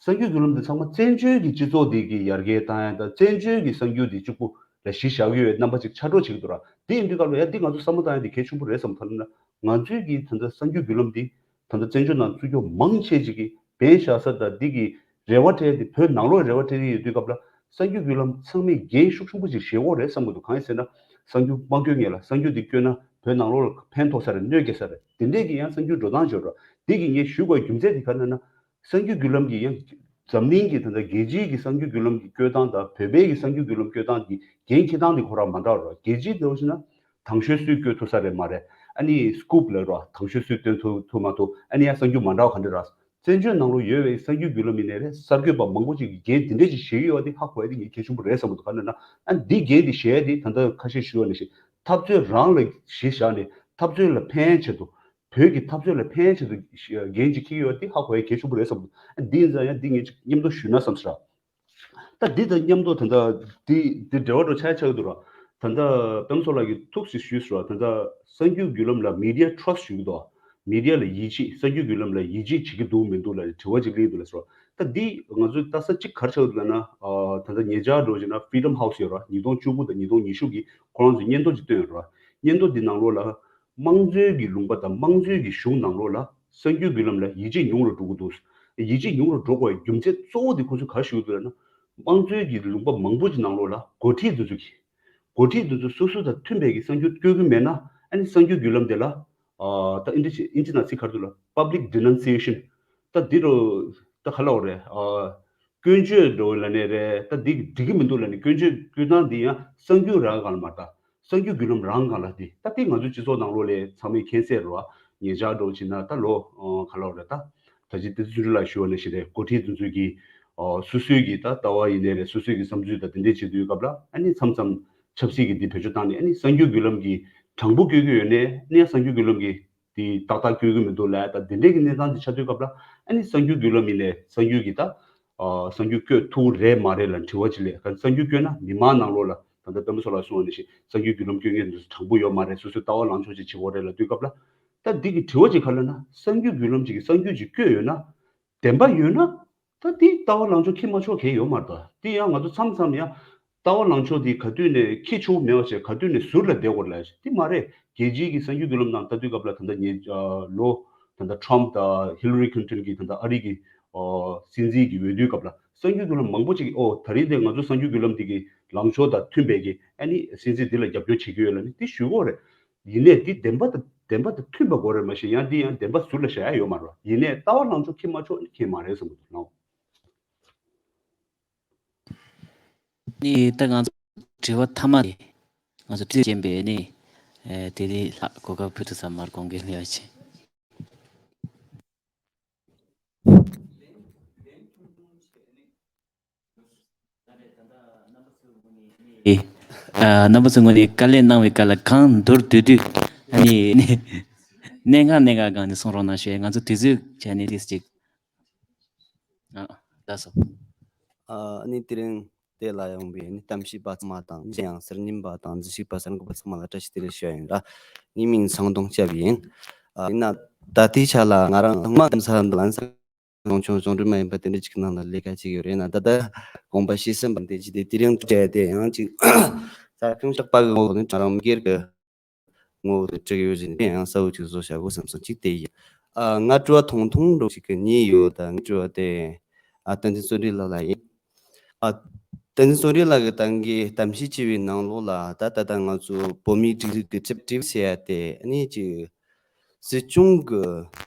གསར་འགྱུར་བརྒྱུད་ལམ་འདི་ཚང་མ་བཙན་བྱོལ་གྱི་སྤྱི་ཚོགས་འདི་གི་ཡར་རྒྱས་བཏང་ཡ་དང་བཙན་བྱོལ་གྱི་གསར་འགྱུར་འདི་གཅིག་པུ་ལ་གཞི་བཞག་ཡོད་པའི་རྣམ་པ་ཅིག་ཆགས་འགྲོ་བྱེད་ཀྱི་འདུག་ར། དེ་ཡིན་དུས་སྐབས་ལ་ཡ་འདི་ང་ཚོ་བསམ་བློ་བཏང་ཡ་འདི་གལ་ཆེན་པོ་རེད་བསམ། ཐ་ན་ང་ཚོའི་གི་ད་ལྟ་གསར་འགྱུར་བརྒྱུད་ལམ་འདི་ད་ལྟ་བཙན་བྱོལ་ནང་བཙུགས་རྒྱུ་མང་ཆེ་ཅིག་གི་འབེན་བཞག་ས་དང་འདི་གི་རེ་བ་སྤྲད་དེ་བོད་ནང་ལོགས་རེ་བ་སྤྲད་ཀྱི་ཡོད་དུས་སྐབས་ལ་གསར་འགྱུར་བརྒྱུད་ལམ་ཚང་མས་འགན་ཤུགས་ཆེན་པོ་ཅིག་བཞེས་དགོས་རེད་བསམ་གྱི་འདུག་གང་ཡིན་ཟེར་ན་གསར་འགྱུར་མ་བཀོད་སྔོན་ལ་གསར་འགྱུར་འདི་བཀོད་ན་བོད་ནང་ལོགས་ལ་ཕན་ཐོགས་ས་རེད། གནོད་སྐྱེལ་ས་རེད། དེ་འདྲས་ཀྱི་ཡང་གསར་འགྱུར་འགྲོ་སྟངས་བརྗོད་རོགས། འདི་གི་ངས་ཞུ་དགོས་རྒྱུ་མཚན་དེ་ག་རེ་ན་གསར་འགྱུར་བརྒྱུད་ལམ་གྱི་ཡང་འཛམ་གླིང་གི་ད་ལྟ་རྒྱལ་སྤྱིའི་གི་གསར་འགྱུར་བརྒྱུད་ལམ་གྱི་བཀོད་སྟངས་དང་བོད་པའི་གི་གསར་འགྱུར་བརྒྱུད་ལམ་བཀོད་སྟངས་ཀྱི་འགན་འཁྱེར་སྟངས་དེ་ཁོ་རང་མ་འདྲ་བ་རེད། རྒྱལ་སྤྱིའི་འདྲ་བོ་ཞིག་ན་དང་ཤོས་སུས་བཀོད་ཐུབ་ས་རེད་མ་རེད། ཨ་ནི་སི་ཀུབ་ལབ་རོགས། དང་ཤོས་སུས་བཏོན་ཐུབ་ཐུབ་མ་ཐུབ། ཨ་ནི་ཡང་གསར་འགྱུར་མ་འདྲ་བ་ག་འདྲ་ར། བཙན་བྱོལ་ནང་ལོགས་ཡོད་པའི་གསར་འགྱུར་བརྒྱུད་ལམ་ཡིན་ནའི་རེད། གསར་འགོད་པ་མང་པོ་ཅིག་གིས་འགན་དེ་འདྲས་ཅིག་བཞེས་ཀྱི་ཡོད་པ་དེ་ཧ་གོ་ཡ་དེ་ངས་གལ་ཆེན་པོ་རེད་བསམ་གྱི་འདུག་ག་རེ་ན་ཨ་ནི་འདིའི་འགན་དེ་བཞེས་ཡ་དེ་ད་ལྟ་ཁ་ཤས་ཞུས་པ་ནང་བཞིན་འཐབ་རྩོད་རང་ལ་གཞི་བཞག་ནས་འཐབ་རྩོད་ལ་ཕན་ཆེད་དུ་བོད་ཀྱི་འཐབ་རྩོད་ལ་ཕན་ཆེད་དུ་འགན་ཅིག་འཁྱེར་གྱི་ཡོད་པ་དེ་ཧ་གོ་ཡ་གལ་ཆེན་པོ་རེད་བསམ་གྱི་འདུག་ཨ་ནི་འདི་ཡིན་ཙང་ཡང་འདི་ངས་ཅིག་མཉམ་དུ་ཞུས་ན་བསམ་ཟེར། ད་འདི་དང་མཉམ་དུ་ད་ལྟ་འདི་འདི་འབྲེལ་བ་འགྲོ་ཆགས་ཆགས་ཀྱི་འདུག་ར། ད་ལྟ་པད་མ་མཚོ་ལགས་ཀྱིས་ཐུགས་སུ་ཞུས་སོང་ར། ད་ལྟ་གསར་འགྱུར་བརྒྱུད་ལམ་ལ་མི་ཌི་ཡ་ཊྲ་སི་ཊི་ཞུ་གི་འདུག་མི་ཌི་ཡ་ལ་ཡིད་ཆེས། གསར་འགྱུར་བརྒྱུད་ལམ་ལ་ཡིད་ཆེས་བྱེད་ཀྱི་འདུག་མི་འདུག་ལ་དྲི་བ་ཅིག་སླེབས་འདུག་ལ་ཟེར་ར། ད་འདི་ང་ཚོས་ལྟ་ས་གཅིག་ག་རེ་ཆགས་ཀྱི་འདུག་ལབ་ན། ཨ་ད་ལྟ་ཉེ་ཆར་འགྲོ་བྱས་ན་Freedom House་ཡོད་ར། ཉིས་སྟོང་བཅུ་དགུ་དང་ཉིས་སྟོང་ཉི་ཤུ་གི་ཁོ་རང་ཚོས་སྙན་ཐོ་ཅིག་བཏོན་ཡོད་ར། སྙན་ཐོ་འདི་ནང་ལོགས་ལ་དམངས་གཙོའི་གི་ལུང་པ་དང་དམངས་གཙོའི་གི་གཞུང་ནང་ལོགས་ལ་གསར་འགྱུར་བརྒྱུད་ལམ་ལ་ཡིད་ཆེས་ཉུང་རུ་འགྲོ་གི་འདུག་ཡིད་ཆེས་ཉུང་རུ་འགྲོ་དགོས་པའི་རྒྱུ་མཚན་གཙོ་བོ་དེ་ཁོ་ཚོས་ག་རེ་ཞུ་གི་འདུག་ལབ་ན། དམངས་གཙོའི་གི་ལུང་པ་མང་པོ་ཅིག་ནང་ལོགས་ལ་འགོ་ཁྲིད་དེ་ཚོ་གིས་འགོ་ཁྲིད་དེ་ཚོ་སོ་སོ་དང་མཐུན་པའི་གི་གསར་འགྱུར་བཀོད་ཀྱི་མེད་ན། ཨ་ནི་གསར་འགྱུར་བརྒྱུད་ལམ་དེ་ལ་ཨ་ད་ཨིན་ཇི་ཨིན་ཇི་ནང་ཚིག་ག་རེ་འདུག་ལབ། Public Denunciation། ད་འདི་རུ་ད་ག་ལབ་དགོས་རེད། ཨ་སྐྱོན་བརྗོད་འགྲོ་ལབ་ནའི་རེད། ད་འདི་འགྲིག་གི་མི་འདུག་ལབ་ནས་སྐྱོན་བརྗོད་བཀོད་སྟངས་འདི་ཡང་གསར་འགྱུར་རང་སྒང་ལ་མ་རེད། ད་གསར་འགྱུར་བརྒྱུད་ལམ་རང་སྒང་ལ་འདི་ད་འདི་ང་ཚོའི་སྤྱི་ཚོགས་ནང་ལོགས་ལ་ཚང་མས་མཁྱེན་གསལ་རེད་བ། ཉེ་ཆར་འགྲོ་བྱས་ན་ད་ལོ་ཨ་ག་ལབ་དགོས་རེད། ད་ད་ཅི་དེ་ཚོ་ལ་ཞུ་བ་ནང་བཞིན་རེད། འགོ་ཁྲིད་དེ་ཚོ་གིས་ཨ་སོ་སོའི་གི་ད་ལྟ་བ་ཡིན་ནའི་རེད། སོ་སོའི་གི་བསམ་ཚུལ་དང་དེ་འདྲས་བྱེད་དུས་སྐབས་ལ་ཨ་ནི་མཚམས་མཚམས་ཆབ་སྲིད་ཀྱི་འདི་བེད་སྤྱོད་བཏང་ནས་ཨ་ནི་གསར་འགྱུར་བརྒྱུད་ལམ་གྱི་དྲང་པོ་བཀོད་ཀྱི་ཡོད་ནའི་ཨ་ནི་གསར་འགྱུར་བརྒྱུད་ལམ་གྱི་དེ་ཏག་ཏག་བཀོད་ཀྱི་མི་འདུག་ལབ། ད་དེ་འདྲས་ཀྱི་གནས་སྟངས་དེ་ཆགས་དུས་སྐབས་ལ་ཨ་ནི་གསར་འགྱུར་བརྒྱུད་ལམ་ཡིན་ནའི་གསར་འགྱུར་གྱི་ད་ཨ་གསར་འགྱུར་བཀོད་ཐུབ་རེད་མ་རེད་ལ་དྲི་བ་ཅིག་སླེབས། ག་གསར་འགྱུར་བཀོད་ན་མི་མང་ནང་ལོགས་ལ་ད་ལྟ་པད་མ་མཚོ་ལགས་གསུངས་པ་ནང་བཞིན་གསར་འགྱུར་བརྒྱུད་ལམ་བཀོད་མཁན་དེ་ཚོ་དྲང་པོ་ཡོད་མ་རེད། སོ་སོའི་ལྟ་བ་ལངས་ཕྱོགས་ཅིག་བྱེད་དགོས་རེད་ལབ་དུས་སྐབས་ལ་ ད་འདི་གི་དྲི་བ་ཅིག་ག་ལབ་ན། གསར་འགྱུར་བརྒྱུད་ལམ་ཅིག་གིས་གསར་འགྱུར་ཅིག་བསྐྱོད་ཡོད་ན། བདེན་པ་ཡོད་ན། ད་འདི་ལྟ་བ་ལངས་ཕྱོགས་འཁྱེར་མ་ཆོག་གང་ཡང་ཡོད་མ་རེད་ད། འདི་ཡང་ང་ཚོ་མཚམས་མཚམས་ཡང་ལྟ་བ་ལངས་ཕྱོགས་འདི་ག་དུས་ནས་འཁྱེར་ཆོག་མེད་པ་བྱས། ག་དུས་ནས་ཟུར་ལ་བསྡད་དགོས་རེད་ལབ་ཡ་ཅིག་འདི་མ་རེད། རྒྱལ་སྤྱིའི་གི་གསར་འགྱུར་བརྒྱུད་ལམ་ནང་ལྟ་དུས་སྐབས་ལ། ད་ལྟ་ཉེ་ལོ་ད་ལྟ་ཊམ་དང་ཧི་ལ་རི་ཁིན་ཊོན་གྱི་ད་ལྟ་ཨ་རི་གི་སྲིད་འཛིན་གྱི་འོས་བསྡུའི་སྐབས་ལ་གསར་འགྱུར་བརྒྱུད་ལམ་མང་པོ་ཅིག་གིས། ཨོ། ད་རིང་དེ་ང་ཚོ་གསར་འགྱུར་བརྒྱུད་ལམ་འདི་གི་ལངས་ཕྱོགས་དང་མཐུན་པའི་གི་ཨ་ནི་སྲིད་འཛིན་འདི་ལ་རྒྱབ་སྐྱོར་བྱེད་ཀྱི་ཡོད་ལབ་ནས་འདི་ཞུ་གི་ཡོད་རེད། ཡིན་ནའི་འདི་བདེན་པ་དང་བདེན་པ་དང་མཐུན་པ་དགོས་རེད། མ་གཞི་ཡང་འདི་ཡང་བདེན་པ་ཟུར་ལ་བཞག་ཡ་ཡོད་མ་རེད། ཡིན་ནའི་ལྟ་བ་ལངས་ཕྱོགས་འཁྱེར་མ་ཆོག་ནི་འཁྱེར་མ་རེད་བསམ་གྱི་འདུག་ལགས། ནི་ད་ང་ཚོ་དྲི་བ་མཐའ་མ་དེ། ང་ཚོ་དྲི་རྒན་པས་ནི། ཨེ། དེ་རིང་ལྷག་གོ་སྐབས་ཕུལ་ཐུབ་ས་མ་རེད། དགོངས་འགལ་མེད་པ་བྱས། ཨ། རྣམ་པ་ཚོའི་ངོས་ནས་བཀའ་ལན་གནང་བའི་སྐབས་ལ་གང་མདོར་བསྡུས་བསྡུས། ཨ་ནི། གནད་འགག་གནད་འགག་སྒང་ནས་གསུང་རོགས་གནང་ཞུ། ང་ཚོ་དུས་ཚོད་བྱས་ནས་ཏོག་ཙམ་ཅིག་ཨ། ལགས་སོ། ཨ་ནི་དེ་རིང་དེ་ལ་ཡོང་བའི་ནི་གཏམ་བཤད་པ་ཚང་མ་དང་། གཞན་ཡང་གསར་རྙིང་པ་དང་འཛུལ་ཞུགས་པ་གསར་འགོད་པ་ཚང་མ་ལ་བཀྲ་ཤིས་བདེ་ལེགས་ཞུ་ཡ་ཡིན་ར། ངའི་མིང་སང་གདོང་སྐྱབས་ཡིན། ཨ། ཡིན་ན་ད་ལྟའི་ཆ་ལ་ང་རང་ཚང་མ་གཏམ་ས་འདི་ལ་ནི་ས་གང་བྱུང་བྱུང་འབྲེལ་མ་ཡིན་པ་དེ་འདྲ་ཅིག་ནང་ལ་ལས་ཀ་བྱེད་ཀྱི་ཡོད་རེད། ན་ད་ལྟ་དགོངས་པ་བཞེས་ཟིན་པ་འདི་ཅི་སྟེ་དེ་རིང་སྤྲད་དེ་ཡང་ཅིག་ས་ཁང་གཤགས་པ་གི་ངོ་བོ་ནི་ང་རང་མི་སྒེར་གྱི་ངོ་བོ་དེ་སྤྲད་ཀྱི་ཡོད་ཟིན་དེ་ཡང་གསལ་བོ་ཅིག་བཟོ་བྱ་དགོས་བསམ་སོང་། གཅིག་དེ་ཡིན། ཨ། ང་དྲི་བ་ཐུང་ཐུང་འདྲ་ཅིག་གི་གཉིས་ཡོད། ད་ངའི་དྲི་བ་དེ། ཨ། བསྟན་འཛིན་བརྩོན་འགྲུས་ལགས་ལ་ཡིན། ཨ། བསྟན་འཛིན་བརྩོན་འགྲུས་ལགས་ཀྱིས་ད་གིན་གཏམ་བཤད་བྱས་པའི་ནང་ལོགས་ལ། ད་ད་ལྟ་ང་ཚོ་བོད་མིའི་སྒྲིག་འཛུགས་ཀྱི་ཊི་བི་ཊི་བི་ཟེར་ཡ་དེ་ཨ་ནི་ཅིག་སྲིད་སྐྱོང་གི་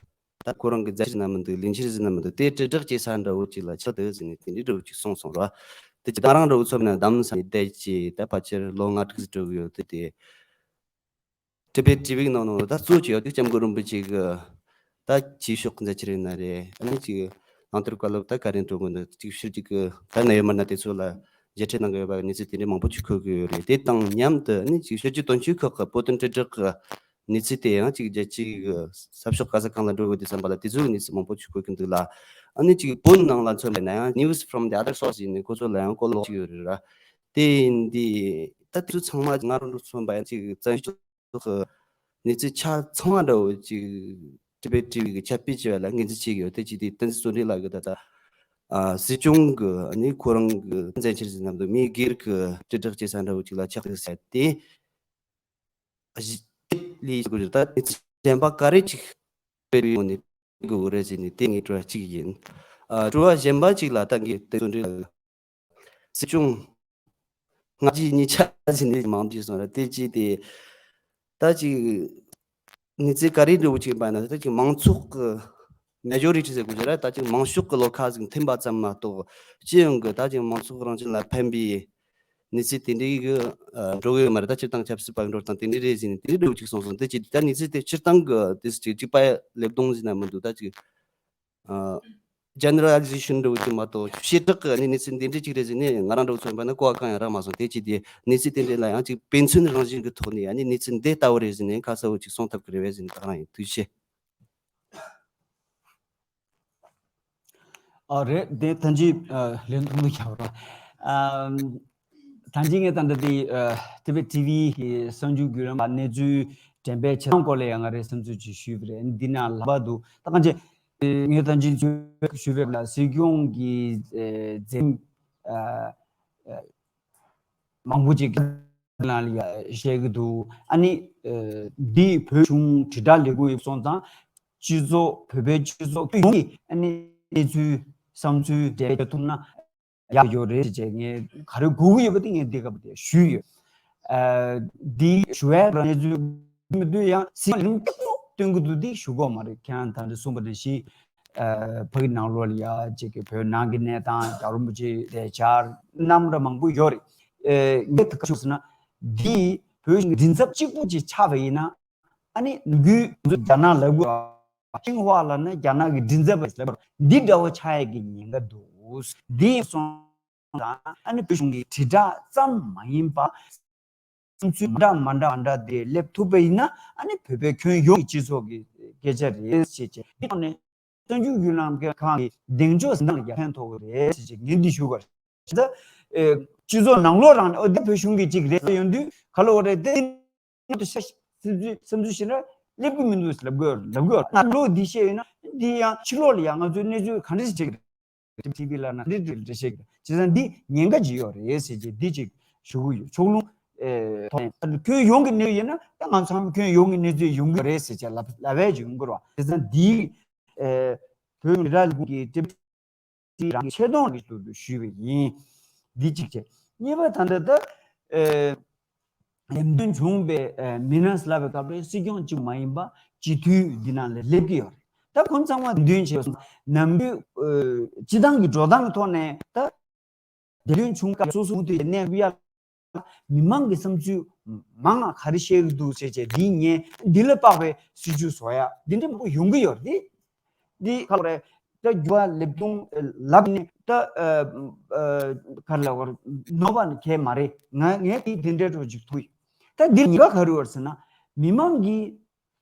ད་ཁོ་རང་གི་མཛད་རྗེས་ཟེར་ན་མི་འདུག་ལས་འཆར་ཟེར་ན་མི་འདུག་དེ་དྲིལ་བསྒྲགས་བྱེད་ས་འདྲ་བོ་ཅིག་ལ་ཆགས་འདུག་ཟེར་ནས་དེ་འདྲའི་འདྲ་བོ་ཅིག་གསུངས་སོང་ར། དེ་ཅི་ད་རང་འདྲ་བོ་ཚོ་ན་གདམ་ས་ནས་བསྡད་ཀྱི་ད་ཕལ་ཆེར་ལོ་ལྔ་དྲུག་ཙམ་འགྲོ་གི་ཡོད་དེ། དེ་ཊི་བི་ཊི་བི་གི་ནང་ནང་ད་གཙོ་ཆེ་བ་དེ་སྐྱབས་མགོན་རིན་པོ་ཆེ་གི་ད་ཆོས་ཕྱོགས་གི་མཛད་རྗེས་རེད་ན་རེད། ཨ་ནི་ཅིག་ནང་དོན་བཀའ་སློབ་ད་ག་རེ་འགྲོ་དགོས་འདུག་ཅིག་ཕྱི་རྒྱལ་གི་ད་ནད་ཡོད་མ་ན་དེ་ཚོ་ལ་མཇལ་འཕྲད་གནང་གི་ཡོད་པ་གི་གནས་ཚུལ་དེ་འདྲའི་མང་པོ་ཅིག་འཁོད་གི་ཡོད་རེད། དེ་དང་མཉམ་དུ་ཨ་ནི་ཅིག་སྤྱི་སྤྱོད་དོན་གཅོད་ཁག་གི་བོད་དོན་དྲིལ་བསྒྲགས་གི་གནས་ཚུལ་དེ་ཡང་ཅིག་རྒྱལ་སྤྱིའི་གི་ས་ཕྱོགས་ག་ས་གང་ལ་འགྲོ་དགོས་དུས་ཙམ་པ་ལ་དེ་ཚོའི་གནས་ཚུལ་མང་པོ་ཅིག་འཁོད་ཀྱི་འདུག་ལ། ཨ་ནི་ཅིག་བོད་ནང་ལ་མཚོན་པ་ཡིན་ན་ཡང་news from the other source ཡིན་ནི་ཁོ་ཚོ་ལ་ཡང་བཀོད་ལོག་ཅིག་ཡོད་རེད་ར། དེ་ཡིན་དུས་ད་དེ་ཚོ་ཚང་མ་ང་རང་ཚོ་མཚོན་པ་ཡང་ཅིག་བཙན་བྱོལ་སྤྱི་ཚོགས་ཀྱི་གནས་ཚུལ་ཆ་ཚང་བ་འདྲ་བོ་ཅིག་ཊི་བི་ཊི་བི་གི་ཁྱབ་སྤེལ་བྱེད་པ་ལ་ངོས་འཛིན་བྱེད་ཀྱི་ཡོད། དེ་ཅིག་དེ་བསྟན་འཛིན་བརྩོན་འགྲུས་ལགས་ཀྱིས་ད་ལྟ་ཨ་སྲིད་སྐྱོང་གི་ཨ་ནི་ཁོ་རང་གི་མཛད་འཆར་ཟེར་ན་མི་འདུག་མི་སྒེར་གྱི་དྲིལ་བསྒྲགས་བྱེད་ས་འདྲ་བོ་ཅིག་ལ་ཆགས་འདུག་ཟེར་ཏེ། གཞི་ལས་དགོས་རེད། ད་གནས་ཚུལ་གཞན་པ་ག་རེ་ཅིག་སྤེལ་བའི་ངོས་ནས་དགོས་རེད་ཟེར་ནས་དེ་ངའི་དྲི་བ་གཅིག་ཡིན། ཨ། དྲི་བ་གཞན་པ་ཅིག་ལ་ད་གིན་བསྟན་འཛིན་བརྩོན་འགྲུས་ལགས། སྲིད་སྐྱོང་སྔ་རྗེས་གཉིས་ཆ་ཟེར་ནས་མང་དུ་སོང་ར། དེ་ཅིག་དེ་ད་ཅིག་གནས་ཚུལ་ག་རེ་འདྲ་བོ་ཅིག་ཡིན་པ་ན། ད་ཅིག་མང་ཚོགས་ཀྱི་མེ་ཇོ་རི་ཊི་ཟེར་དགོས་ཀྱི་རེད། ད་ཅིག་མང་ཤོས་ཀྱི་བློ་ཁ་ཟིག་འཐེན་པ་ཙམ་མ་གཏོགས་སྤྱི་ཡོངས་ཀྱི་ད་ཅིག་མང་ཚོགས་རང་བཞིན་ལ་ཕན་པའི་གནས་ཚུལ་དེ་འདྲའི་གི་ཨ་འགྲོ་གི་ཡོད་མ་རེད། ད་སྤྱིར་བཏང་ཆབ་སྲིད་པ་འགྲོ་སྟངས་དེ་འདྲའི་རེད་ཟེར་ནས་དེ་འདྲའི་འདྲ་བོ་ཅིག་གསུངས་སོང་། དེ་ཅིག་ད་གནས་ཚུལ་དེ་སྤྱིར་བཏང་གི་དེ་ཅིག་གཅིག་པ་ལེབ་སྡོང་ཟེར་ན་མི་འདུག་ད་ཅིག་ཨ་ཇེ་ནེ་ར་ལི་ཟེ་ཤན་འདྲ་བོ་ཅིག་མ་གཏོགས་བྱེ་བྲག་གི་ཨ་ནི་གནས་ཚུལ་འདི་འདྲ་ཅིག་རེད་ཟེར་ནས་ང་རང་འདྲ་བོ་ཚོ་ཡིན་པ་ན་གོ་བ་གང་ཡང་རག་མ་སོང་། དེ་ཅིག་དེ་གནས་ཚུལ་དེ་འདྲ་ལ་ཡང་ཅིག་དཔེ་མཚོན་རང་བཞིན་གྱི་ཐོག་ནས་ཨ་ནི་གནས་ཚུལ་འདི་ལྟ་བུ་རེད་ཟེར་ནས་ཁ་གསལ་བོ་ཅིག་གསུང་ཐུབ་ཀྱི་རེད་པས་ཟེར་ནས་ད་ག་རང་ཡིན། ཐུགས་རྗེ་ཆེ། ཨ། རེད། དེ་ཐམས་ཅད་ཨ་ལན་ཐུང་ཐུང་རྒྱག་རོགས། ཨ། ཐམས་ཅད་ངས་ད་ལྟ་དེ་ཨ་ཊི་བི་ཊི་བི་གི་གསར་འགྱུར་བརྒྱུད་ལམ་ལ་གནས་ཚུལ་འགྲེམས་སྤེལ་བྱེད་སྟངས་སྐོར་ལ་ཡང་ང་རས་བསམ་ཚུལ་ཅིག་ཞུས་པ་རེད། འདི་ནང་ལབ་པ་འདུག་ད་གང་ཅི་ངས་ཐམས་ཅད་ཞུས་པ་ལ་སྲིད་སྐྱོང་གི་ཨ་མཛད་ཨ་ཨ་མང་པོ་ཅིག་ནང་ལ་ཡ་བཤད་ཀྱི་འདུག་ཨ་ནི་ཨ་འདི་བོད་གཞུང་དྲིལ་བསྒྲགས་ལས་ཁུངས་སོང་ཙང་སྤྱི་ཚོགས་བོད་པའི་སྤྱི་ཚོགས་ཡོངས་ཀྱིས་ཨ་ནི་གནས་ཚུལ་བསམ་ཚུལ་འགྲེལ་བཤད་ཐུབ་ན་ཡག་ཡོད་རེད་ཅེས་ངས་ག་རེ་དགོས་ཀྱི་ཡོད་པ་དེ་ངས་འདི་སྐབས་དེ་ཞུས་ཡོད། ཨ་འདི་ཞུ་བའི་གནས་ཚུལ་མི་འདུག་ཡང་སྲིད་ལམ་སྟེགས་སྟོན་གྱི་འདུག་འདི་ཞུ་དགོས་མ་རེད། ཁྱེད་རང་ད་ལྟ་གསུངས་པ་ནང་བཞིན་ཨ་ཕ་གི་ནང་ལོགས་ལ་ཡ་ཅིག་གི་བོད་ནང་གི་གནས་སྟངས་རྒྱལ་བ་རིན་པོ་ཆེའི་ལས་འཆར་རྣམ་གྲངས་མང་པོ་ཡོད་རེད། ཨེ་ངས་ད་ག་ཞུ་ཟེར་ན་འདི་བོད་གཞུང་གི་མགྲིན་ཚབ་གཅིག་པུ་ཅིག་ཆགས་པ་ཡིན་ན། ཨ་ནི་ནམ་རྒྱུན་ང་ཚོ་རྒྱ་ནག་ལབ་དགོས། ཤིན་ཧྭ་ལབ་ན་རྒྱ་ནག་གི་མགྲིན་ཚབ་པ་ཞིག་ལབ་དགོས། འདི་འདྲ་བོ་ཆགས་ཡས་ཀྱི་ཉེན་ཁ་འདུག་འདི་སོང་ཙང་ཨ་ནི་བོད་གཞུང་གི་དྲིལ་བསྒྲགས་ཙམ་མ་ཡིན་པ་བསམ་ཚུལ་མ་འདྲ་མ་འདྲ་མ་འདྲ་དེ་སླེབས་ཐུབ་པ་ཡིན་ན་ཨ་ནི་བོད་པའི་ཁྱོན་ཡོངས་ཀྱི་སྤྱི་ཚོགས་ཀྱི་སྐད་ཆ་རེད་ཅེས་བྱས། འདི་ཐོག་ནས་གསར་འགྱུར་བརྒྱུད་ལམ་ཁང་གི་གདེང་འཇོག་འཛིན་སྟངས་ལ་ཡང་ཕན་ཐོགས་ཀྱི་རེད་ཅེས་ངས་འདི་ཞུ་དགོས་རེད། ད་ཨེ་སྤྱི་ཚོགས་ནང་ལོགས་རང་ནས་ཨོ་འདི་བོད་གཞུང་གི་ཅིག་རེད་ཟེར་ཡོང་དུས་ག་ལ་འོ་རེད་དེ། ང་ཚོ་ཤ་སེམས་ཚུལ་སེམས་ཚུལ་ཞིག་ན་ སླེབས་ཀྱི་མི་འདུག་ལབ་དགོས་ལབ་དགོས། ང་ལོ་འདི་བཤད་ཡོད་ན་འདི་ཡང་ཕྱི་ལོགས་ལ་ཡང་ང་ཚོའི་གནས་ཚུལ་ག་འདྲ་ཞིག་བྱེད་ཀྱི་རེད། ཊི་ཝི་ལ་ན་འདི་འདྲ་འདྲ་བཤད་ཀྱི་རེད། བྱས་ཙང་འདི་ཉེན་ཁ་ཅིག་ཡོད་རེད་ཟེར་གྱི་འདི་ཅིག་ཞུ་གི་ཡོད། ཕྱོགས་ལྷུང་ཨེ་ཐོག་ནས་ཁྱོན་ཡོངས་ཀྱི་གནས་ཚུལ་ཡིན་ན་ད་ང་ཚོ་ཚང་མ་ཁྱོན་ཡོངས་ཀྱི་གནས་ཚུལ་ཡོང་གི་རེད་ཟེར་བྱས་ལབ་ལབ་ཡས་ཅིག་ཡོང་གི་རེད་བ། བྱས་ཙང་འདི་ཨེ་བོད་མི་རིགས་ལས་ཁུངས་ཀྱི་ཊི་ཝི་ཊི་རང་གི་ཆེ་མཐོང་གི་ཐོག་ཏུ་ཞུས་པ་ཡིན། འདི་གཅིག་བྱས། གཉིས་པ་ད་ལྟ་ད་ཨེ་འདེམས་ཐོན་བྱུང་བའི་ཨེ་མི་སྣ་ལབ་པའི་སྐབས་ལ་སྲིད་སྐྱོང་གཅིག་མ་ཡིན་པ་སྤྱི་འཐུས་འདི་ནང་ལ་སླེབས་ཀྱི་ཡོད་རེད། ད་ཁོང་ཚང་མ་འདེམས་ཐོན་བྱས་སོང་ནམ་རྒྱུན་ཨེ་སྤྱི་བཏང་གི་འགྲོ་སྟངས་ཀྱི་ཐོག་ནས་ད་འདེམས་ཐོན་བྱུང་སྐབས་སོ་སོ་མུ་མཐུད་གནས་སྐབས་ཡར་མི་མང་གི་བསམ་ཚུལ་མང་ང་ག་རེ་བཤད་ཀྱི་འདུག་ཟེར་བྱས་འདི་ཉན་འདི་ལ་དཔག་པའི་སྲིད་ཇུས་བཟོ་ཡ་འདི་འདྲ་མང་པོ་ཡོང་གི་ཡོད་རེད། འདི་ཁ་ལོ་རེད། ད་འགྱུར་བ་ལེབ་ཏུང་ལབ་ནས་ད་ཨ་ཨ་ག་རེ་ལབ་དགོས་རེད། ནོར་བ་ནི་གས་མ་རེད། ང་ངས་དེ་དེ་འདྲའི་འགྲོ་ཅིག་ཐུག་ཡིན། ད་འདིར་ཉེན་ཁ་ག་རེ་ཡོད་ཟེར་ན་མི་མང་གིས་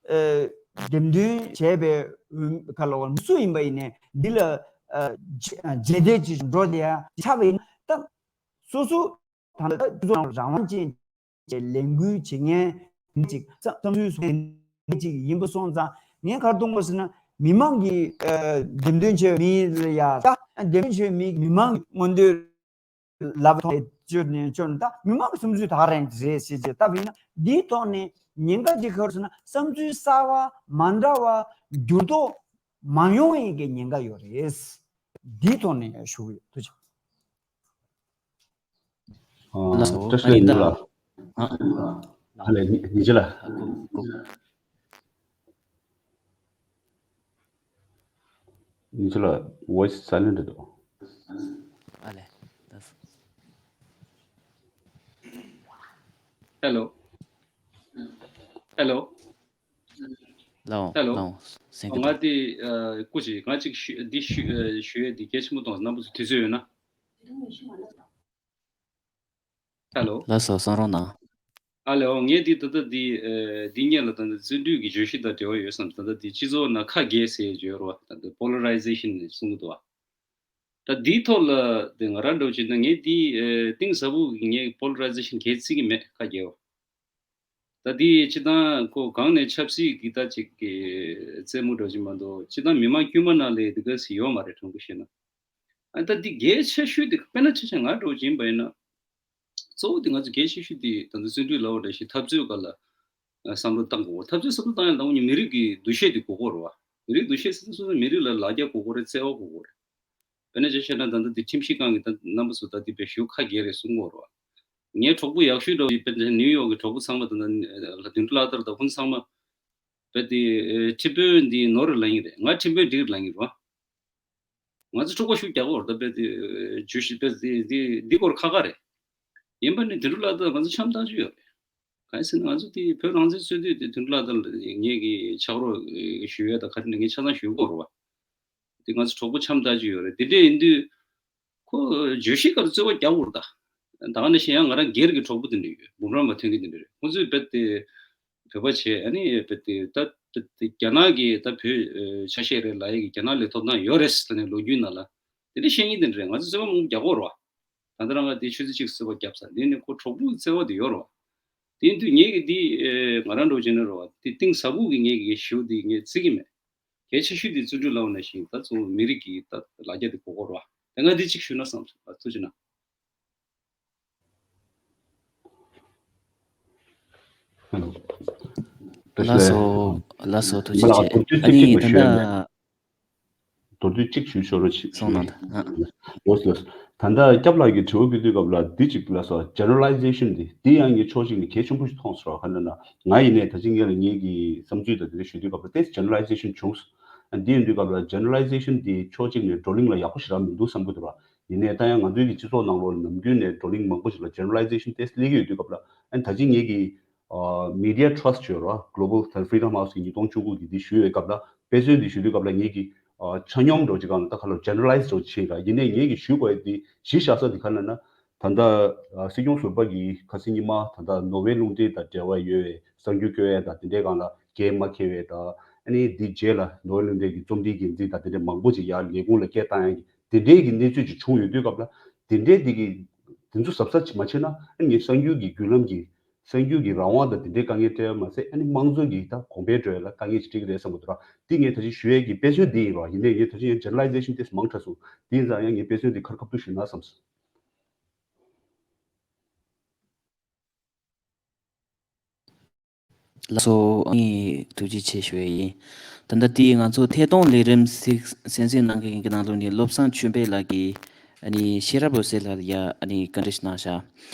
ཨ་འདེམས་ཐོན་བྱས་པའི་འོས་ག་ལབ་དགོས་རེད། མི་སུ་ཡིན་པ་ཡིན་ནའི་འདི་ལ་ཨ་རྗེས་འདེད་ཅིག་འགྲོ་བསྡད་ཡ་ཆགས་པ་ཡིན་ན་ད་སོ་སོ་ད་ལྟ་སྤྱི་ཚོགས་ནང་རང་དབང་ཅན་གྱི་ལས་འགུལ་བྱེད་མཁན་ཅིག་བསམ་བསམ་ཚུལ་བཟོ་མཁན་ཅིག་ཡིན་པ་སོང་ཙང་ངས་ག་རེ་གཏོང་དགོས་ཟེར་ན་མི་མང་གིས་ཨ་འདེམས་ཐོན་བྱས་པའི་མི་ལ་ཡ་ད་འདེམས་ཐོན་བྱས་པའི་མི་མི་མང་གི་མངོན་འདོད་ལབ་ཐོག་ནས་བཅོས་ནས་བཅོས་ནས་ད་མི་མང་གི་བསམ་ཚུལ་ད་ག་རང་རེད་ཟེར་བྱས་ལྟ་བུ་ཡིན་ན་འདིའི་ཐོག་ནས་ཉེན་ཁ་ཅིག་ག་རེ་ཟེར་ན་བསམ་ཚུལ་གསར་བ་མ་འདྲ་བ་འགྱུར་ལྡོག་མ་ཡོང་ཡས་ཀྱི་ཉེན་ཁ་ཡོད་རེད། འདིའི་ཐོག་ནས་ཞུ་གི་ཡོད། ཐུགས་རྗེ་ཆེ། ལགས་སོ། བཀྲ་ཤིས་བདེ་ལེགས། ཨ་ལགས་ཉི་ཇི་ལགས། ཉི་ཇི་ལགས་voice silent་རེད་འདུག་ཨ་ལས། ལགས་སོ། Hello. Hello. ལའོ། Hello. ལའོ། སེང་གེ་ང་དང་། དེ་ཨ་སྐུ་མཁྱེན་ང་གཅིག་ཞུ་འདི་ཞུ་ཨ་ཞུ་ཡས་འདི་གལ་ཆེན་པོ་མཐོང་སོང་། རྣམ་པ་ཚོ་དུས་ཚོད་ཡོད་ན། Hello. ལགས་སོ། གསུང་རོགས་གནང་། ཨ་ལེ། འོ་ངས་འདི་ད་ལྟ་འདི་ཨ་འདི་སྔོན་ལ་ད་ལྟ་བརྩོན་འགྲུས་ཀྱི་བརྗོད་གཞི་དང་འབྲེལ་བ་ཡོད་བསམ། ད་ལྟ་འདི་སྤྱི་ཚོགས་ནང་ཁ་གྱེས་ཟེར་བརྗོད་རོགས། ད་ལྟ་polarization་ནས་གསུང་གི་འདུག་བ། ད་འདིའི་ཐོག་ལ་དེ་ང་རང་འདྲ་བོ་བྱས་ན་ངས་འདི་ཨ་གཏིང་ཟབ་པོ་གི་ངས་polarization་གས་བརྩི་གི་མེད། ཁ་གྱེས་པ། ད་འདི་སྤྱི་བཏང་ཁོ་གང་ནས་ཆབ་སྲིད་ཀྱི་ད་ཅིག་གི་རྩེད་མོ་འདྲ་བོ་ཅིག་མ་གཏོགས་སྤྱི་བཏང་མི་མང་དཀྱུས་མ་ནང་ལ་འདི་ག་ཟིག་ཡོད་མ་རེད། དྲང་པོ་བཤད་ན། ཨ་ད་འདི་གལ་ཆེ་ཤོས་དེ་དཔེར་ན་ཆ་བཞག་ང་འདྲ་བོ་ཅིག་ཡིན་པ་ཡིན་ན། གཙོ་བོ་དེ་ང་ཚོ་གལ་ཆེ་ཤོས་དེ་ད་ལྟ་བརྩོན་འགྲུས་ལབ་པ་འདྲ་ཞིག་འཐབ་རྩོད་སྒང་ལ་བསམ་བློ་བཏང་དགོས། འཐབ་རྩོད་བསམ་བློ་བཏང་ཡ་ལ་འོ་ནི་མི་རིགས་ཀྱི་འདུ་ཤེས་དེ་དགོས་ཀྱི་རེད་བ། མི་རིགས་འདུ་ཤེས་ཟེར་ན་སོ་སོ་མི་རིགས་ལ་ལ་རྒྱ་དགོས་ཀྱི་རེད། བརྩེ་བ་དགོས་ཀྱི་རེད། དཔེར་ན་ཆ་བཞག་ན་ད་ལྟ་དེ་ཁྲིམས་ཞིབ་ཁང་གི་ད་རྣམ་པ་ཚོ་ད་དེ་བས་ཞེ་པོ་ཁ་གྱེས་རེད་གསུང་གི་ཡོད་རེད་བ། ངའི་གྲོགས་པོ་ཡག་ཤོས་འདྲ་བོ་དཔེར་ན་ནིའུ་ཡོག་གི་གྲོགས་པོ་ཚང་མ་ད་ལྟ་དོན་གྲུབ་ལགས་ལྟར་ད་ཁོང་ཚང་མ་དཔེ་དེ་ཁྲིམས་དཔོན་འདི་ནོར་རེད་ལབ་ཡིན་རེད། ང་ཁྲིམས་དཔོན་འགྲིག་རེད་ལབ་ཡིན་རེད་བ། ང་ཚོ་འཁྲུག་པ་ཤུགས་རྒྱག་གི་ཡོད་རེད། ད་དཔེ་དེ་བརྗོད་གཞི་དཔེ་དེ་དེ་འདི་སྐོར་ཁག་ཁག་རེད། ཡིན་པ་ནི་དོན་གྲུབ་ལགས་དང་ང་ཚོ་འཆམ་ཐག་ཆོད་ཡོད་རེད། གང་ཡིན་ཟེར་ན་ང་ཚོ་དེ་བོད་རང་བཙན་རྩོད་དུས་དེ་དོན་གྲུབ་ལགས་དང་ངེད་ཀྱི་ཕྱག་རོགས་ཞུ་ཡས་དང་ག་རེ་ནས་ངས་ཆ་ཚང་ཞུ་གི་ཡོད་རེད་བ། དེ་ང་ཚོ་གྲོགས་པོ་འཆམ་ཐག་ཆོད་ཡོད་རེད། དེ་འདྲ་ཡིན་དུས་ཁོ་བརྗོད་གཞི་སྐབས་རྩོད་པ་རྒྱག་དགོས་རེད་ད། ད་ག་ནང་བཞིན་ཡང་ང་རང་སྒེར་གྱི་གྲོགས་པོ་དེ་འདྲ་ཡོད། འབུམ་རམས་པ་ཐོན་གྱི་དེ་འདྲ་རེད། ཁོང་ཚོས་རྦད་དེ་བོད་པ་བྱས། ཨ་ནི་རྦད་དེ་ད་རྒྱ་ནག་གི་ད་བོད་ཆ་ཤས་རེད་ལབ་ཡས་ཀྱི་རྒྱ་ནག་ལ་ཐོབ་ཐང་ཡོད་རེད་ཟེར་ནས་ལོ་རྒྱུས་ནང་ལ་དེ་འདྲ་བཤད་མཁན་དེ་འདྲ་རེད། ང་ཚོ་རྩོད་པ་མང་པོ་རྒྱག་གི་ཡོད་རེད་བ། ད་ལྟ་རང་ག་དེ་ཆུ་ཚོད་གཅིག་རྩོད་པ་བརྒྱབ་ཚར། དེ་ནི་ཁོ་གྲོགས་པོའི་བརྩེ་བ་དེ་ཡོད་རེད་བ། དེ་ཡིན་དུས་ངེད་ཀྱི་འདི་ཨེ་ང་རང་འདྲ་བོ་བྱས་ན་རེད་བ། དེ་གཏིང་ཟབ་པོ་གི་ངེད་ཀྱི་ཞུ་དེ་ངས་བརྩི་གི་མེད། གལ་ཆེ་ཤོས་དེ་བརྩོན་འགྲུས་ལབ་པ་ནང་བཞིན་ད་གཙོ་བོ་མི་རིགས་ཀྱི་ད་ལ་རྒྱ་དེ་དགོས་ཀྱི་རེད་བ། དེ་ང་འདི་གཅིག་ཞུས་ན་བསམ་སོང་། ཐུགས་རྗེ་གནང་། ལགས་སོ། ལགས་སོ། ཐུགས་རྗེ་ཆེ། ཨ་ནི་ད་ལྟ། མདོར་བསྡུས་གཅིག་ཞུ་ཆོག་རོགས་བྱེད། གསུངས་གནང་དང་། ལགས་སོ། ད་ལྟ་སྐྱབས་ལགས་ཀྱིས་དྲི་བ་བཀོད་དུས་སྐབས་ལ་འདི་གཅིག་ལ་སོགས་generalization་འདི་འདི་ཡང་ངས་ཕྱོགས་གཅིག་ནས་གལ་ཆེན་པོ་ཞིག་མཐོང་སོང་། ག་རེ་ན་ང་ཡིན་ནའི་ད་ཅི་ངས་ལ་ངེད་ཀྱི་བསམ་ཚུལ་དང་དེ་འདྲ་ཞུ་དུས་སྐབས་ལ་ཏོག་ཙམ་generalization་བྱུང་སོང་། འདི་ཡིན་དུས་སྐབས་ལ་generalization་འདི་ཕྱོགས་གཅིག་ནས་བགྲོ་གླེང་ལ་ཡག་པོ་ཞེ་དྲག་མི་འདུག་བསམ་གྱི་འདུག་ར། ཡིན་ནའི་ད་ཡང་ང་ཚོའི་གི་སྤྱི་ཚོགས་ནང་ལོགས་ལ་ནམ་རྒྱུན་ནས་བགྲོ་གླེང་མང་པོ་ཞིག་ལ་generalization་ཏོག་ཙམ་སླེབས་ཀྱི་ཡོད་དུས་སྐབས་ལ་ཨ་ནི་ད་ཅི་ངེད་ཀྱི་Media Trust་ཞུ་ར། Global Freedom House་གི་ཉིས་སྟོང་བཅུ་དགུ་གི་འདི་ཞུས་པའི་སྐབས་ལ་དཔེ་མཚོན་འདི་ཞུ་དུས་སྐབས་ལ་ངེད་ཀྱི་ཨ་ཆ་སྙོམས་འདྲ་བོ་ཅིག་གང་ལ་ད་ག་ལ་generalize་འདྲ་བོ་ཅིག་བྱས་ར། ཡིན་ནའི་ངེད་ཀྱི་ཞུ་དགོས་ཡ་འདི་གཞི་བཞག་ས་འདི་ག་ལ་ན་ད་ལྟ་ཨ་སྲིད་སྐྱོང་ཟུར་པ་གིས་ཁ་སང་ཉི་མ་ད་ལྟ་ནོར་ཝེ་རླུང་འཕྲིན་དང་འབྲེལ་བ་ཡོད་པའི་གསར་འགྱུར་བཀོད་ཡ་དང་དེ་འདྲའི་སྒང་ལ་འགན་མ་འཁྱེར་བའི་དང་ཨ་ནི་འདི་རྗེས་ལ་ནོར་ཝེ་རླུང་འཕྲིན་གྱི་རྩོམ་སྒྲིག་འགན་འཛིན་དང་དེ་འདྲའི་མང་པོ་ཅིག་ཡར་ལས་ཁུངས་ལ་སྐད་བཏང་ཡ་གི་དེ་འདྲའི་གི་གནས་ཚུལ་ཅིག་བྱུང་ཡོད་དུས་སྐབས་ལ་དེ་འདྲའི་འདི་གི་དེ་ཚོ་གཟབ་གཟབ་ཅིག་མ་བྱས་ན་ཨ་ནི་གསར་འགྱུར་གྱི་བརྒྱུད་ལམ་གྱི་ གསར་འགྱུར་གྱི་རང་དབང་དང་དེ་འདྲའི་དཀའ་ངལ་འཕྲད་ཡ་མ་ཟད། ཨ་ནི་དམངས་གཙོ་གི་ད་གོང་འཕེལ་འགྲོ་ཡ་ལ་དཀའ་ངལ་ཞིག་འཕྲད་ཀྱི་རེད་བསམ་གྱི་འདུག་ར། འདི་ངས་ད་ཅི་ཞུ་ཡས་ཀྱི་དཔེ་མཚོན་འདི་ཡིན་ར། ཡིན་ནའི་ངས་ད་ཅི་ཡང་ཇེ་ནེ་ར་ལའི་ཟེ་ཤན་ཏོག་ཙམ་མང་དྲགས་སོང་། དེ་ཡིན་ཙང་ཡང་ངས་དཔེ་མཚོན་འདི་ག་རེ་ཁ་ཐུག་ཞུས་ན་བསམ་སོང་། ལགས་སོ། ཨ་ནི་ཐུགས་རྗེ་ཆེ་ཞུ་ཡས་ཡིན། ད་ལྟ་དེ་ང་ཚོ་ཐད་གཏོང་ལས་རིམ་གཟིགས་གསན་གཟིགས་གནང་མཁན་གྱི་ནང་ལོགས་ནས་བློ་བཟང་ཆོས་འཕེལ་ལགས་ཀྱིས་ཨ་ནི་ཤེས་རབ་འོད་ཟེར་ལགས་ལ་ཡ་ཨ་ནི་བཀའ་འདྲི་ཞིག་གནང་ཤག་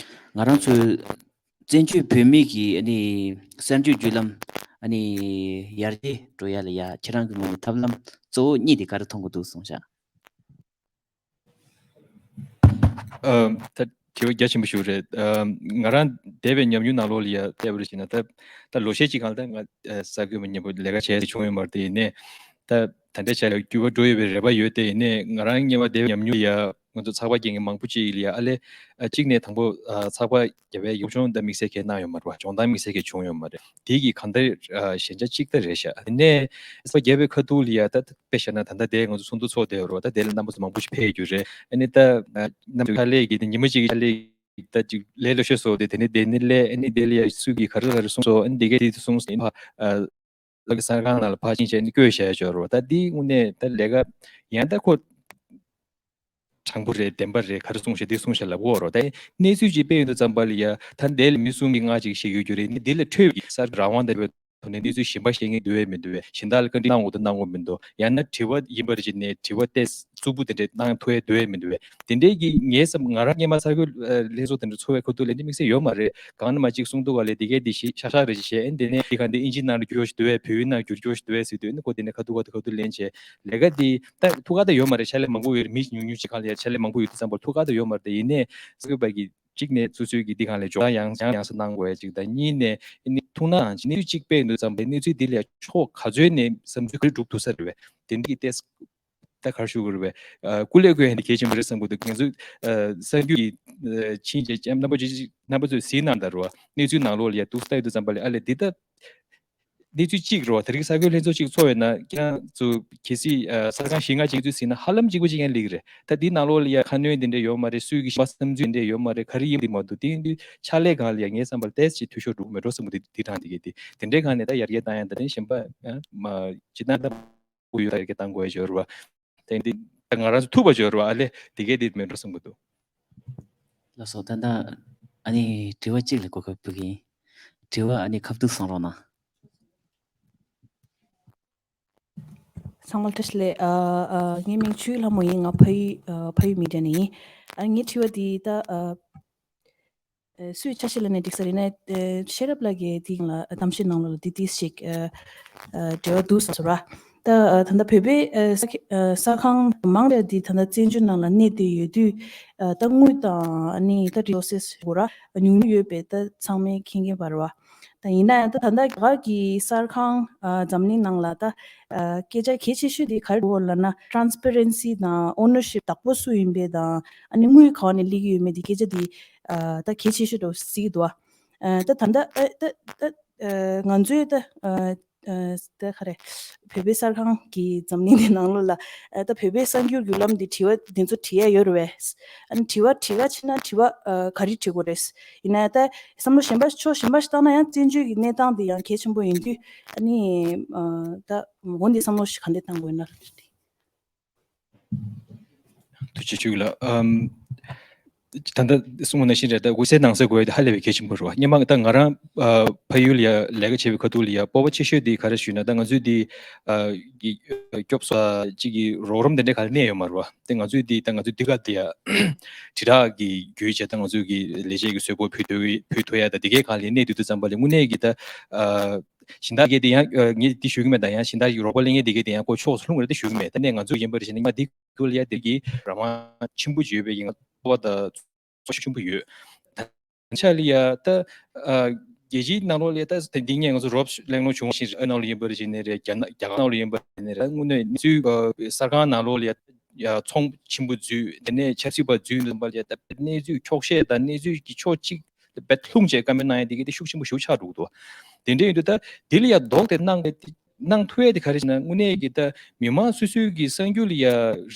ང་རང་ཚོའི་བཙན་བྱོལ་བོད་མི་གི་ཨ་ནི་གསར་འགྱུར་བརྒྱུད་ལམ་ཨ་ནི་ཡར་རྒྱས་འགྲོ་ཡ་ལ་ཡ་ཁྱེད་རང་གི་ངོས་ནས་ཐབས་ལམ་གཙོ་བོ་གཉིས་དེ་ག་རེ་མཐོང་གི་འདུག་གསུངས་ཤག་ཨ། ད་དྲི་བ་རྒྱ་ཆེན་པོ་ཞིག་རེད། ཨ། ང་རང་འདས་པའི་ཉམས་མྱོང་ནང་ལོགས་ལ་ཡ་བལྟས་པ་རེད་བྱས་ན། ད་ད་ལོ་ཤས་ཅིག་སྒང་ལ་ད་ང་ཨ་གསར་འགོད་པ་མཉམ་པོ་ལས་ཀ་བྱས་བྱུང་ཡོད་མ་རེད་དེ། ཡིན་ནའི་ད་ད་ལྟའི་ཆ་ལ་འགྱུར་བ་འགྲོ་ཡོད་པའི་རེ་བ་ཡོད་དེ། ཡིན་ནའི་ང་རང་སྔོན་མ་འདས་པའི་ཉམས་མྱོང་ལ་ཡ་ང་ཚོ་ཚགས་པར་སྐྱེལ་མཁན་མང་པོ་ཅིག་ལ་ཡ་ཨ་ལས་ཨ་གཅིག་ནས་དང་པོ་ཨ་ཚགས་པར་རྒྱབ་པའི་ཡོ་བྱང་ད་དམིགས་བསལ་གང་ཡང་གནང་ཡོད་མ་རེད་པ། སྦྱོང་བརྡར་དམིགས་བསལ་གང་ཡང་བྱུང་ཡོད་མ་རེད། དེ་གི་གང་ལྟར་ཨ་ཞན་ཆ་གཅིག་ད་རེད་ཤག་དེ་ནས་ཚགས་པར་རྒྱབ་པའི་ཁ་ཐུག་ལ་ཡ་ད་དཔེ་བཞག་ན་ད་ལྟ་དེ་ང་ཚོ་ཚོགས་འདུ་ཚོགས་བསྡད་ཡོད་རེད་པ། ད་དེ་ལ་རྣམ་པ་ཚོ་མང་པོ་ཞིག་ཕེབས་ཡོད་རྒྱུ་རེད། ཨ་ནི་ད་ཨ་རྣམ་པ་ཚོ་ཕྱག་ལས་ཀྱི་དེ་ཉི་མ་གཅིག་གི་ཕྱག་ལས་ཀྱི་ད་ཅིག་ལས་སླ་ཤོས་བཟོ་དེ། དེ་ནས་དེ་ནས་སླེབས། ཨ་ནི་དེ་ལ་ཡ་སུ་གིས་ག་རེ་ག་རེ་གསུངས་སོང་། ཨ་ནི་དེ་གས་དེ་གསུངས་སོང་། ཕ་ཨ་ལ་གསར་ཁང་ནང་ལ་ཕར་ཕྱིན་བྱས་ཨ་ནི་བཀོད་བཞག་ཡ་ཅིག་ཡོད་རེད་པ། ད་དེ་དངོས་གནས་ད་ལས་ཀ་ཡང་ད་ཁོ་དྲང་པོ་རེད། བདེན་པ་རེད། ག་རེ་གསུངས་བཞག་དེ་གསུངས་བཞག་ལབ་ཀྱི་ཡོད་རེད་པ། ད་གནས་ཚུལ་ཅིག་སྤེལ་ཡོང་དུས་ཙམ་པ་ལ་ཡ་ད་འདི་ལ་མི་གསུམ་གྱིས་ལྔ་ཅིག་བཤད་ཡོད་རྒྱུ་རེད། ཨ་ནི་འདི་ལས་འཕྲོས་པའི་གསར་རང་དབང་དང་འབྲེལ་བའི་ཐོག་ནས་གནས་ཚུལ་གཞན་པ་བཤད་མཁན་འདུག་གས་མི་འདུག་གས། གཞན་དག་ལ་བཀའ་འདྲི་གནང་དགོས་འདུག་གནང་དགོས་མི་འདུག་གས། ཡང་ན་དྲི་བ་ཡིན་པ་རེད་བྱས་ནས་དྲི་བ་ཏོག་ཙམ་རྩུབ་པོ་དེ་འདྲ་གནང་ཐུབ་ཡ་འདུག་གས་མི་འདུག་གས། དེ་འདྲའི་གི་ངའི་བསམ་ང་རང་སྔོན་མ་གསར་འགོད་ཨ་ལྷན་ཚོགས་དེ་འདྲ་ཚོགས་པའི་ཁ་ཐུག་ལ་འདི་དམིགས་བསལ་ཡོད་མ་རེད། གང་ན་མ་གཅིག་གསུང་འདུག་ག་ལས་དེ་གས་དེ་ཤ་ཤ་རེ་བྱས་བྱས། ཨ་ནི་དེ་ནས་དེ་ག་འདི་ཨིན་ཇིའི་ནང་ལ་བསྒྱུར་ཡོད་ཞིག་འདུག་གས། བོད་ཡིག་ནང་བསྒྱུར་ཡོད་ཞིག་འདུག་གས་ཟེར་དུས། ཨ་ནི་ཁོ་དེ་ནས་ཁ་ཐུག་ཁ་ཐུག་ཁ་ཐུག་ལེན་བྱས། ལས་ཀ་འདི་ད་ཐུགས་ཁག་ད་ཡོད་མ་རེད། ཕྱག་ལས་མང་པོ་ཡོད་རེད། མི་ཉུང་ཉུང་ཅིག་སྒང་ལ་ཡ་ཕྱག་ལས་མང་པོ་ཡོད་དུས་ཙམ་པ་ཐུགས་ཁག་ད་ཡོད་མ་རེད། དེ་ཡིན་ནའི་གསར་འགོད་པ་གི་གཅིག་ནས་སོ་སོའི་གི་འདི་སྒང་ལ་སྦྱོང་བརྡར་ཡང་ཡང་ཡང་སེ་གནང་དགོས་ཡ་གཅིག་དང་། གཉིས་ནས་ཨ་ནི་ཐུགས་སྣང་གནས་ཚུལ་གཅིག་སྤེལ་དུས་ཙམ་པ་གནས་ཚུལ་འདི་ལ་ཕྱོགས་ག་ཚོད་ནས་བསམ་ཚུལ་ག་རེ་གྲུབ་ཐུབ་ས་རེད་པས། དེ་འདི་གི་ཏོག་ཙམ་ད་ག་རེ་ཞུ་དགོས་རེད་པས། ཨ་སྐུ་ལས་བསྐོས་ཡ་འདི་གལ་ཆེན་པོ་རེད་བསམ་གྱི་འདུག་ང་ཚོ་ཨ་གསར་འགོད་ཀྱི་ཨ་ཕྱིན་བྱས་རྣམ་པ་ཚོས་རྣམ་པ་ཚོས་གཟིགས་གནང་དང་རེད་པ། གནས་ཚུལ་ནང་ལོགས་ལ་ཡ་འདུག་སེ་ལྟ་ཡོང་དུས་ཙམ་པ་ལ་ཨ་ལས་འདི་ད་གནས་ཚུལ་གཅིག་རེད་པ། དེ་རིང་གསར་འགོད་ལྷན་ཚོགས་གཅིག་ཚོགས་ཡོད་ན་ཁྱེད་རང་ཚོ་གལ་སྲིད་ཨ་གསར་ཁང་བཞི་ལྔ་ཅིག་ཚུར་གཟིགས་ན་ཧ་ལམ་གཅིག་པ་གཅིག་རྐྱང་སླེབས་ཀྱི་རེད། ད་འདི་ནང་ལོགས་ལ་ཡ་ཁ་སྣོན་དེ་འདྲ་ཡོད་མ་རེད། སུས་ཀྱི་ཞིབ་པ་བསམ་ཚུལ་དེ་འདྲ་ཡོད་མ་རེད། ག་རེ་ཡིན་འདི་མ་འདུག་དེ་ཡིན་དུས་ཕྱག་ལས་སྒང་ལ་ཡ་ངའི་བསམ་པར་ཏོག་ཙམ་འཐུས་ཤོར་འགྲོ་གི་མེད་འགྲོ་བསམ་གྱི་འདུག་དེ་དེ་དྲང་དེ་གས་དེ་དེ་འདྲའི་སྒང་ནས་ད་ཡར་རྒྱས་བཏང་ཡ་ད་དེ་གཞན་པ་ཨ་མ་སྤྱིར་བཏང་ད་ཕུགས་ཡུལ་ད་ཡར་རྒྱས་གཏང་དགོས་ཡ་ཅིག་ཡོད་རེད་པ། དེ་འདི་ད་ང་རང་ཚོ་ཐུབ་པ་ཅིག་ཡོད་རེད་པ། ཨ་ལས་དེ་གས་དེ་མེད་འགྲོ་བསམ་གྱི་འདུག་ལགས་སོ། ད་ལྟ་ཨ་ནི་དྲི་བ་གཅིག་ལ་གོ་སྐབས་ཕུལ་གྱི་ཡིན། དྲི་བ་ཨ་ནི་ཁ་ཐུག་གསུང་རོགས་གནང་། ཚང་མ་ལ་བཀྲ་ཤིས་བདེ་ལེགས། ཨ་ཨ་ངའི་མིང་ཆོས་ལྷ་མོ་ཡིན། ང་ཕ་ཡུལ་ཨ་ཕ་ཡུལ་མི་ཌི་ཡ་ནས་ཡིན། ཨ་ངའི་དྲི་བ་འདི་ད་ཨ་ཨ་སུས་ཆ་ཤས་ལབ་ན་འགྲིག་ས་རེད། ན་ཨ་ཤེས་རབ་ལགས་ཀྱིས་དེའི་སྒང་ལ་ཨ་གཏམ་བཤད་ནང་ལོགས་ལ་འདི་ཏོག་ཙམ་ཞིག་ཨ་ཨ་འབྲེལ་བ་འདུག་བསམ་སོང་ར། ད་ཨ་ད་ལྟ་བོད་པའི་ཨ་ས་ཨ་གསར་ཁང་མང་ཆེ་འདི་ད་ལྟ་བཙན་བྱོལ་ནང་ལ་གནས་བསྡད་ཡོད་དུས་ཨ་ད་དངུལ་དང་ཨ་ནི་ད་རི་སོ་སི་སི་འདྲ་པོ་ར་ཉུང་ཉུང་ཡོད་པས་ད་ཚང་མས་མཁྱེན་མཁྱེན་པ་རེད་པ། ད་ཡིན་ན་ཡང་ད་ད་ལྟ་རྒྱ་གར་གྱི་གསར་ཁང་ཨ་འཛམ་གླིང་ནང་ལ་ད་ཨ་སྐད་ཆ་གལ་ཆེ་ཤོས་དེ་ག་རེ་འདུག་ལབ་ན། ཊ་རན་སི་པེ་རེན་སི་དང་ཨོ་ནར་ཤིབ་བདག་པོ་སུ་ཡིན་པས་དང་ཨ་ནི་དངུལ་ག་པ་ནས་སླེབས་ཀྱི་ཡོད་མེད་དེ་སྐད་ཆ་དེ་ཨ་ད་གལ་ཆེ་ཤོས་འདྲ་པོ་བརྩི་གི་འདུག་པ། ཨ་ད་ད་ལྟ་ཨ་ད་ད་ཨ་ང་ཚོའི་ད་ཨ་ཨ་ད་ག་རེ་བོད་པའི་གསར་ཁང་གི་འཛམ་གླིང་འདི་ནང་ལོགས་ལ་ཨ་ད་བོད་པའི་གསར་འགྱུར་བརྒྱུད་ལམ་འདི་དྲི་བ་འདི་ཚོ་དྲི་ཡ་ཡོད་རེད་པས། ཨ་ནི་དྲི་བ་དྲི་ག་ཕྱིན་ན་དྲི་བ་ཨ་ག་རེ་དྲི་དགོས་རེད། ཡིན་ན་ད་བསམ་བློ་གཞན་པ་ཕྱོགས་གཞན་པ་ཞིག་བཏང་ན་ཡང་བཙན་བྱོལ་གྱི་གནས་སྟངས་འདི་ཡང་གལ་ཆེན་པོ་ཡིན་དུས་ཨ་ནི་ཨ་ད་འོ་འདི་བསམ་བློ་ཞིག་ག་འདྲ་བཏང་དགོས་ན་ལབ་དེ། ཐུགས་རྗེ་ཆེ་ལགས། ཨམ། ད་ལྟ་གསུངས་པ་ནང་བཞིན་རེད། ད་འོད་གསལ་ནང་གསལ་དགོས་ཡ་དེ་ཧ་ལས་པའི་གལ་ཆེན་པོ་རེད་པ། སྔོན་མ་ད་ང་རང་ཨ་ཕ་ཡུལ་ལ་ཡ་ལས་ཀ་བྱེད་པའི་ཁ་ཐུག་ལ་ཡ་སྤོབས་པ་ཆེ་ཤོས་དེ་ག་རེ་ཞུས་ན། ད་ང་ཚོའི་དེ་ཨ་གི་སྐྱོབ་གསོ་ཅིག་གི་རོགས་རམ་དེ་འདྲ་ག་ལ་གནས་ཡོད་མ་རེད་པ། དེ་ང་ཚོའི་དེ་ད་ང་ཚོའི་དུས་སྐབས་དེ་ཡ་དྲིལ་བསྒྲགས་ཀྱི་བརྒྱུད་བྱས་ད་ང་ཚོའི་གི་ལས་བྱེད་ཀྱི་གསོལ་ཕོགས་ཕུལ་ཐུབ་ཕུལ་ཐུབ་ཡ་ད་དེ་གའི་ག་ལ་གནས་དུས་དུས་ཙམ་པ་ལ་དངོས་གནས་ཀྱི་ད་ཨ་སྦྱིན་བདག་གིས་དེ་ཡང་ཨ་ངས་དེ་ཞུ་གི་མེད། ད་ཡང་སྦྱིན་བདག་གི་རོགས་པ་ལེན་མཁན་དེ་གས་དེ་ཡང་ཁོ་ཕྱོགས་སུ་ལྷུང་བ་རེད་དེ་ཞུ་གི་མེད། ད་ནས་ང་ཚོ་ཡིན་པར་བྱས་ན་ཉི་མ་འདི་ཁུལ་ལ་ཡ་དེ་གི་རང་དབང་ཆེན་པོ་ཅིག་ཡོད་པའི་གི་ང་ཚོ་བ་ད་ཚོར་ཤུགས་ཆེན་པོ་ཡོད། ད་ཆ་ལ་ཡ་ད་ཨ་རྒྱལ་སྤྱིའི་ནང་ལོགས་ལ་ཡ་ད་འདི་ངས་ང་ཚོ་རོབ་གླེང་སློང་བྱུང་བ་བཞིན་ཨ་ནང་ལ་ཡིན་པར་བྱས་ནས་རེད། རྒྱ་ནག་རྒྱ་གར་ནང་ལ་ཡིན་པར་བྱས་ནས་རེད། དངོས་གནས་གནས་ཚུལ་ཨ་གསར་ཁང་ནང་ལོགས་ལ་ཡ་ཡ་ཚོང་ཆེན་པོ་འཛུལ། དེ་ནས་ཆབ་སྲིད་པ་འཛུལ་ནས་པ་ལ་ཡ་ད་གནས་ཚུལ་འཁྱོག་བཤད་དང་གནས་ཚུལ་གྱི་ཕྱོགས་གཅིག་རྦད་ལྷུང་བྱས་བཀའ་མོལ་གནང་ཡ་དེ་གི་དེ་ཤུགས་ཆེན་པོ་ཞེ་པོ་ཆགས་འགྲོ་གི་འདུག་དེ་འདྲ་ཡིན་དུས་ད་དེ་ལ་ཡ་ལྡོག་དེ་གནང་སྟེ་ གནང་ཐུབ་ཡ་དེ་ག་རེ་ཞེ་ན། དངོས་གནས་ཀྱི་ད་མི་མང་སོ་སོའི་གི་གསར་འགྱུར་ལ་ཡ་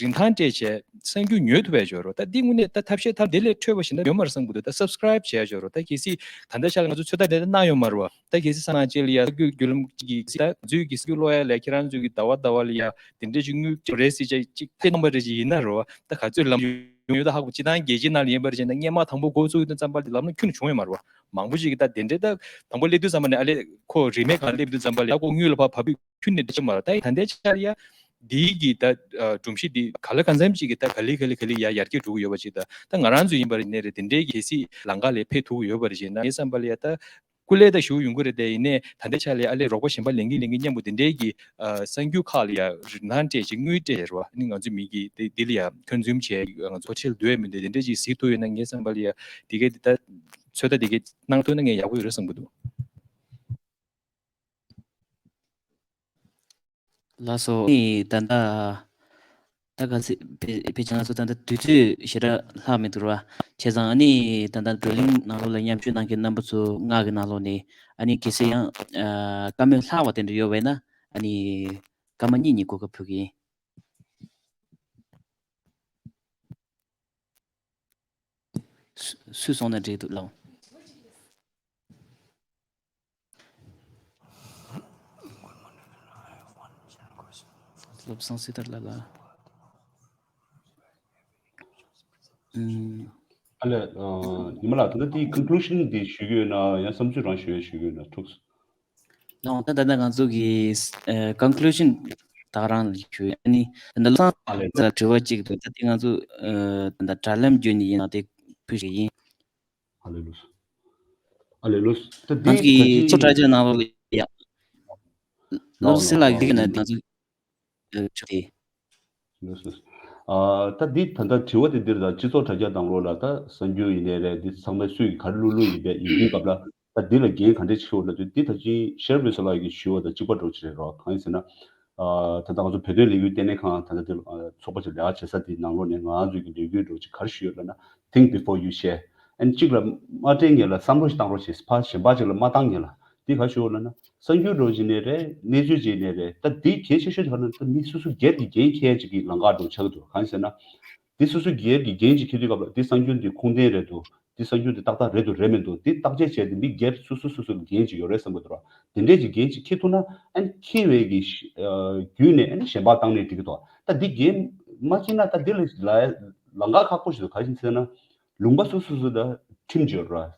རིན་ཐང་སྤྲད་བྱས་གསར་འགྱུར་ཉོ་ཐུབ་པའི་ཞོར་རོ། ད་འདི་དངོས་གནས་ད་ཐབས་ཤེས་ཐབས་དེ་ལས་འཕྲོས་པ་ཞིག་ན་ཡོད་མ་རེད་བསམ་གི་འདུག་ད་སབ་སི་ཀ་རའིབ་བྱས་ཞོར་རོ། ད་གལ་སྲིད་ད་ལྟ་ཆ་ལ་ང་ཚོ་ཚོད་ལྟ་དེ་འདྲ་གནང་ཡོད་མ་རེད་བ། ད་གལ་སྲིད་ས་ནང་ཅིག་ལ་ཡ་གསར་འགྱུར་བརྒྱུད་ལམ་གཅིག་གིས་ད་ང་ཚོའི་གི་གསར་འགྱུར་ཀློག་ཡ་ལ་ཁྱེད་རང་ཚོའི་གི་ཟླ་བ་ཟླ་བ་ལ་ཡ་དེ་འདྲས་ཅིག་དངུལ་རེད་ཟེར་བྱས་ཅིག་ཐེབས་གནང་པ་རེད་ཅིག་ཡིན་ན་རོ། ད་ག་ཚོད་ལམ་ཡོང་ཡོད་ད་ཧ་གོ། སྤྱིར་བཏང་རྒྱལ་སྤྱིའི་ནང་ལ་ཡིན་པ་རེད་ཅེ་ན། སྔོན་མ་དང་པོ་འགོ་བཙུགས་དུས་ཙམ་པ་ལ་ལམ་ལྷོང་ཁྱོན་ནས་བྱུང་ཡོད་མ་རེད་བ། མང་པོ་ཞིག་གིས་ད་དེ་འདྲའི་ད་དང་པོ་སླེབས་དུས་ཙམ་པ་ནས་ཨ་ལས་ཁོ་རིན་མེད་གང་སླེབས་དུས་ཙམ་པ་ལ་ཡ་ཁོ་དངུལ་ལ་ཕར་བབས་དུས་ཁྱོན་ནས་འགྲིག་ཆ་མ་རེད། ད་ད་ལྟའི་ཆར་ཡ་འདིའི་གི་ད་སྒྲོམ་གཞི་འདི་ག་ལ་གང་འཚམ་ཅིག་གི་ད་ག་ལེ་ག་ལེ་ག་ལེ་ཡ་ཡར་རྒྱས་འགྲོ་གི་ཡོད་པ་ཅིག་ད་ད་ང་རང་ཚོ་ཡིན་པ་རེད་ནས་རེད། དེ་འདྲའི་གལ་སྲིད་ལམ་ཁ་ལ་ཕེབས་ཐུབ་ཀྱི་ཡོད་པ་རེད་ཅེ་ན། ངའི་བསམ་པ་ལ་ཡ་ད་སྐུ་ལས་ད་ཞུ་ཡོང་གི་རེད་དེ། ཡིན་ནའི་ད་ལྟའི་ཆ་ལ་ཡ་ཨ་ལས་རོགས་པ་གཞན་པ་ལེན་གིན་ལེན་གིན་མཉམ་པོ་དེ་འདྲའི་གི་གསར་འགྱུར་ཁག་ལ་ཡ་རིན་ཐང་སྤྲད་ཅིག་དངུལ་སྤྲད་རེད་བ། ཨ་ནི་ང་ཚོ་མི་གི་དེ་འདི་ལ་ཡ་ཁོན་སིའུམ་བྱས་ང་ཚོ་ཁྲལ་བསྡུ་ཡ་མི་འདུག་དེ་འདྲའི་ཅིག་གཟིགས་ཐུབ་ཡོད་ན་ངའི་བསམ་པ་ལ་ཡ་དེ་གའི་དེ་ད་ཚོད་ལྟ་དེ་གའི་གནང་ཐུབ་ན་ངས་ཡག་པོ་ཡོད་རེད་བསམ་གི་འདུག་ལགས་སོ། ཨ་ནི་ད་ལྟ་ད་ག་ཚོད་ཕལ་ཕལ་ཆེར་ང་ཚོ་ད་ལྟ་དུས་ཚོད་ཞེ་དྲག་ལྷག་མི་འདུག་ར། བྱས་ཙང་ཨ་ནི་ད་ལྟ་བགྲོ་གླེང་ནང་ལོགས་ལ་མཉམ་ཞུགས་གནང་མཁན་རྣམ་པ་ཚོ་ལྔ་གི་ནང་ལོགས་ནས་ཨ་ནི་གལ་སྲིད་ཡང་ཨ་བཀའ་མོལ་ལྷག་པ་དེ་འདྲ་ཡོད་པ་ཡིན་ན་ཨ་ནི་སྐར་མ་གཉིས་གཉིས་གོ་སྐབས་ཕུལ་གི་ཡིན། སུ་སུ་སོང་ན་འགྲིག་འདུག་ལགས། བློ་བཟང་སྲི་ཐར་ལགས་ལ། ཨུམ། ཨ་ལས། ཨ། ཉི་མ་ལགས། ད་ལྟ་དེའི་ཀོན་ཀུ་ལུ་ཤན་འདི་ཞུ་གི་ཡོད་ན། ཡང་བསམ་ཚུལ་རང་ཞུ་ཡ་ཞུ་གི་ཡོད་ན་ཐུགས། ལགས། ད་ད་ལྟ་ང་ཚོ་གི་ཨ་ཀོན་ཀུ་ལུ་ཤན་ད་ག་རང་ཞུ་ཡ། ཨ་ནི་ད་ལྟ་བློ་བཟང་ཨ་ལས། ལགས་དྲི་བ་གཅིག་འདུག་ད་དེ་ང་ཚོ་ཨ་ད་ལྟ་དྲ་ལམ་བརྒྱུད་ནས་ཡིན་ན་དེ་ཕུལ་ཞིག་ཡིན། ཨ་ལས་ལགས། ཨ་ལས་ལགས། ད་ང་འདི་ཚོ་གི་ད་སྤྱི་ཚོགས་དྲ་རྒྱ་ནང་ལོགས་ལ་ཡ། ལགས་སོ། སྲིད་ལགས་ཀྱིས་ན་ང་ཚོ་ཨ་ཆོག་དེ། ལགས་སོ། ཨ་ད་འདི་ད་ལྟ་དྲི་བ་དེ་འདིར་ད་སྤྱི་ཚོགས་དྲ་རྒྱ་ནང་ལོགས་ལ་ད་གསར་འགྱུར་ཡིན་ནའི་རེད། འདི་ཚང་མས་སུས་ག་རེ་བླུགས་བླུགས་ཡིན་པས་ཡིན་དུས་སྐབས་ལ། ད་འདི་ལ་འགན་ག་འདྲས་ཆེ་བ་ལབ་དུས། འདི་ད་ཅི་ཤེར་བྷེ་སི་ལགས་ཀྱིས་ཞུས་པ་དང་གཅིག་པ་འདྲ་བོ་ཅིག་རེད་རོ། གང་ཡིན་ཟེར་ན། ཨ་ད་ལྟ་ང་ཚོ་བོད་དོན་ལས་འགུལ་ལྟེ་གནས་ཁང་ད་ལྟ་འདི་ཨ་ཚོགས་པ་ཅིག་ལས་ཀ་བྱེད་ས་དེའི་ནང་ལོགས་ནས་ང་ཚོའི་གི་ལས་འགུལ་འདྲ་བོ་ཅིག་ག་རེ་ཞུས་ཡོད་ལབ་ན། Think before you share. ཨ་ནི་གཅིག་ལ་མ་སྤྲད་སྔོན་ལ་བསམ་བློ་ཞིག་བཏང་རོགས་བྱེད། ཕར་གཞན་པ་ཅིག་ལ་མ་བཏང་སྔོན་ལ། འདི་ག་ཞུ་ལབ་ན། གསར་འགྱུར་འདྲ་བོ་ཅིག་ནས་རེད། གནས་ཚུལ་ཅིག་ནས་རེད། ད་འདི་གལ་ཆེ་ཤོས་དེ་ག་རེ་ལབ་ན། ད་མི་སོ་སོ་སྒེར་གྱི་འགན་འཁྱེར་ཅིག་གི་ལམ་ཁ་འདྲ་བོ་ཆགས་ཀྱི་འདུག་གང་ཡིན་ཟེར་ན། འདི་སོ་སོ་སྒེར་གྱི་འགན་ཅིག་འཁྱེར་དུས་སྐབས་ལ་འདི་གསར་འགྱུར་འདི་ཁུངས་ལྡན་རེད་འདུག་འདི་གསར་འགྱུར་འདི་ཏག་ཏག་རེད་འདུག་རེད་མི་འདུག་འདི་བརྟག་དཔྱད་བྱས་ཏེ་མི་སྒེར་སོ་སོ་སོ་སོ་ལ་འགན་ཅིག་ཡོད་རེད་བསམ་གྱི་འདུག་ར། དེ་འདྲས་ཀྱི་འགན་ཅིག་འཁྱེར་ཐུབ་ན། ཨ་ནི་འཁྱེར་བའི་གི་ཨ་བརྒྱུད་ནས་ཨ་ནི་གཞན་པ་བཏང་ནས་འགྲིག་གི་འདུག་ད་འདི་འགན་མ་འཁྱེར་ན་ད་འདི་ལ་ལ་ལམ་ཁ་ཁག་པོ་ཞིག་འདུག་ག་རེ་ཡིན་ཟེར་ན། ལུང་པ་སོ་སོ་སོ་ད་ཁྲིམས་ཅིག་ཡོད་ར། ཨ་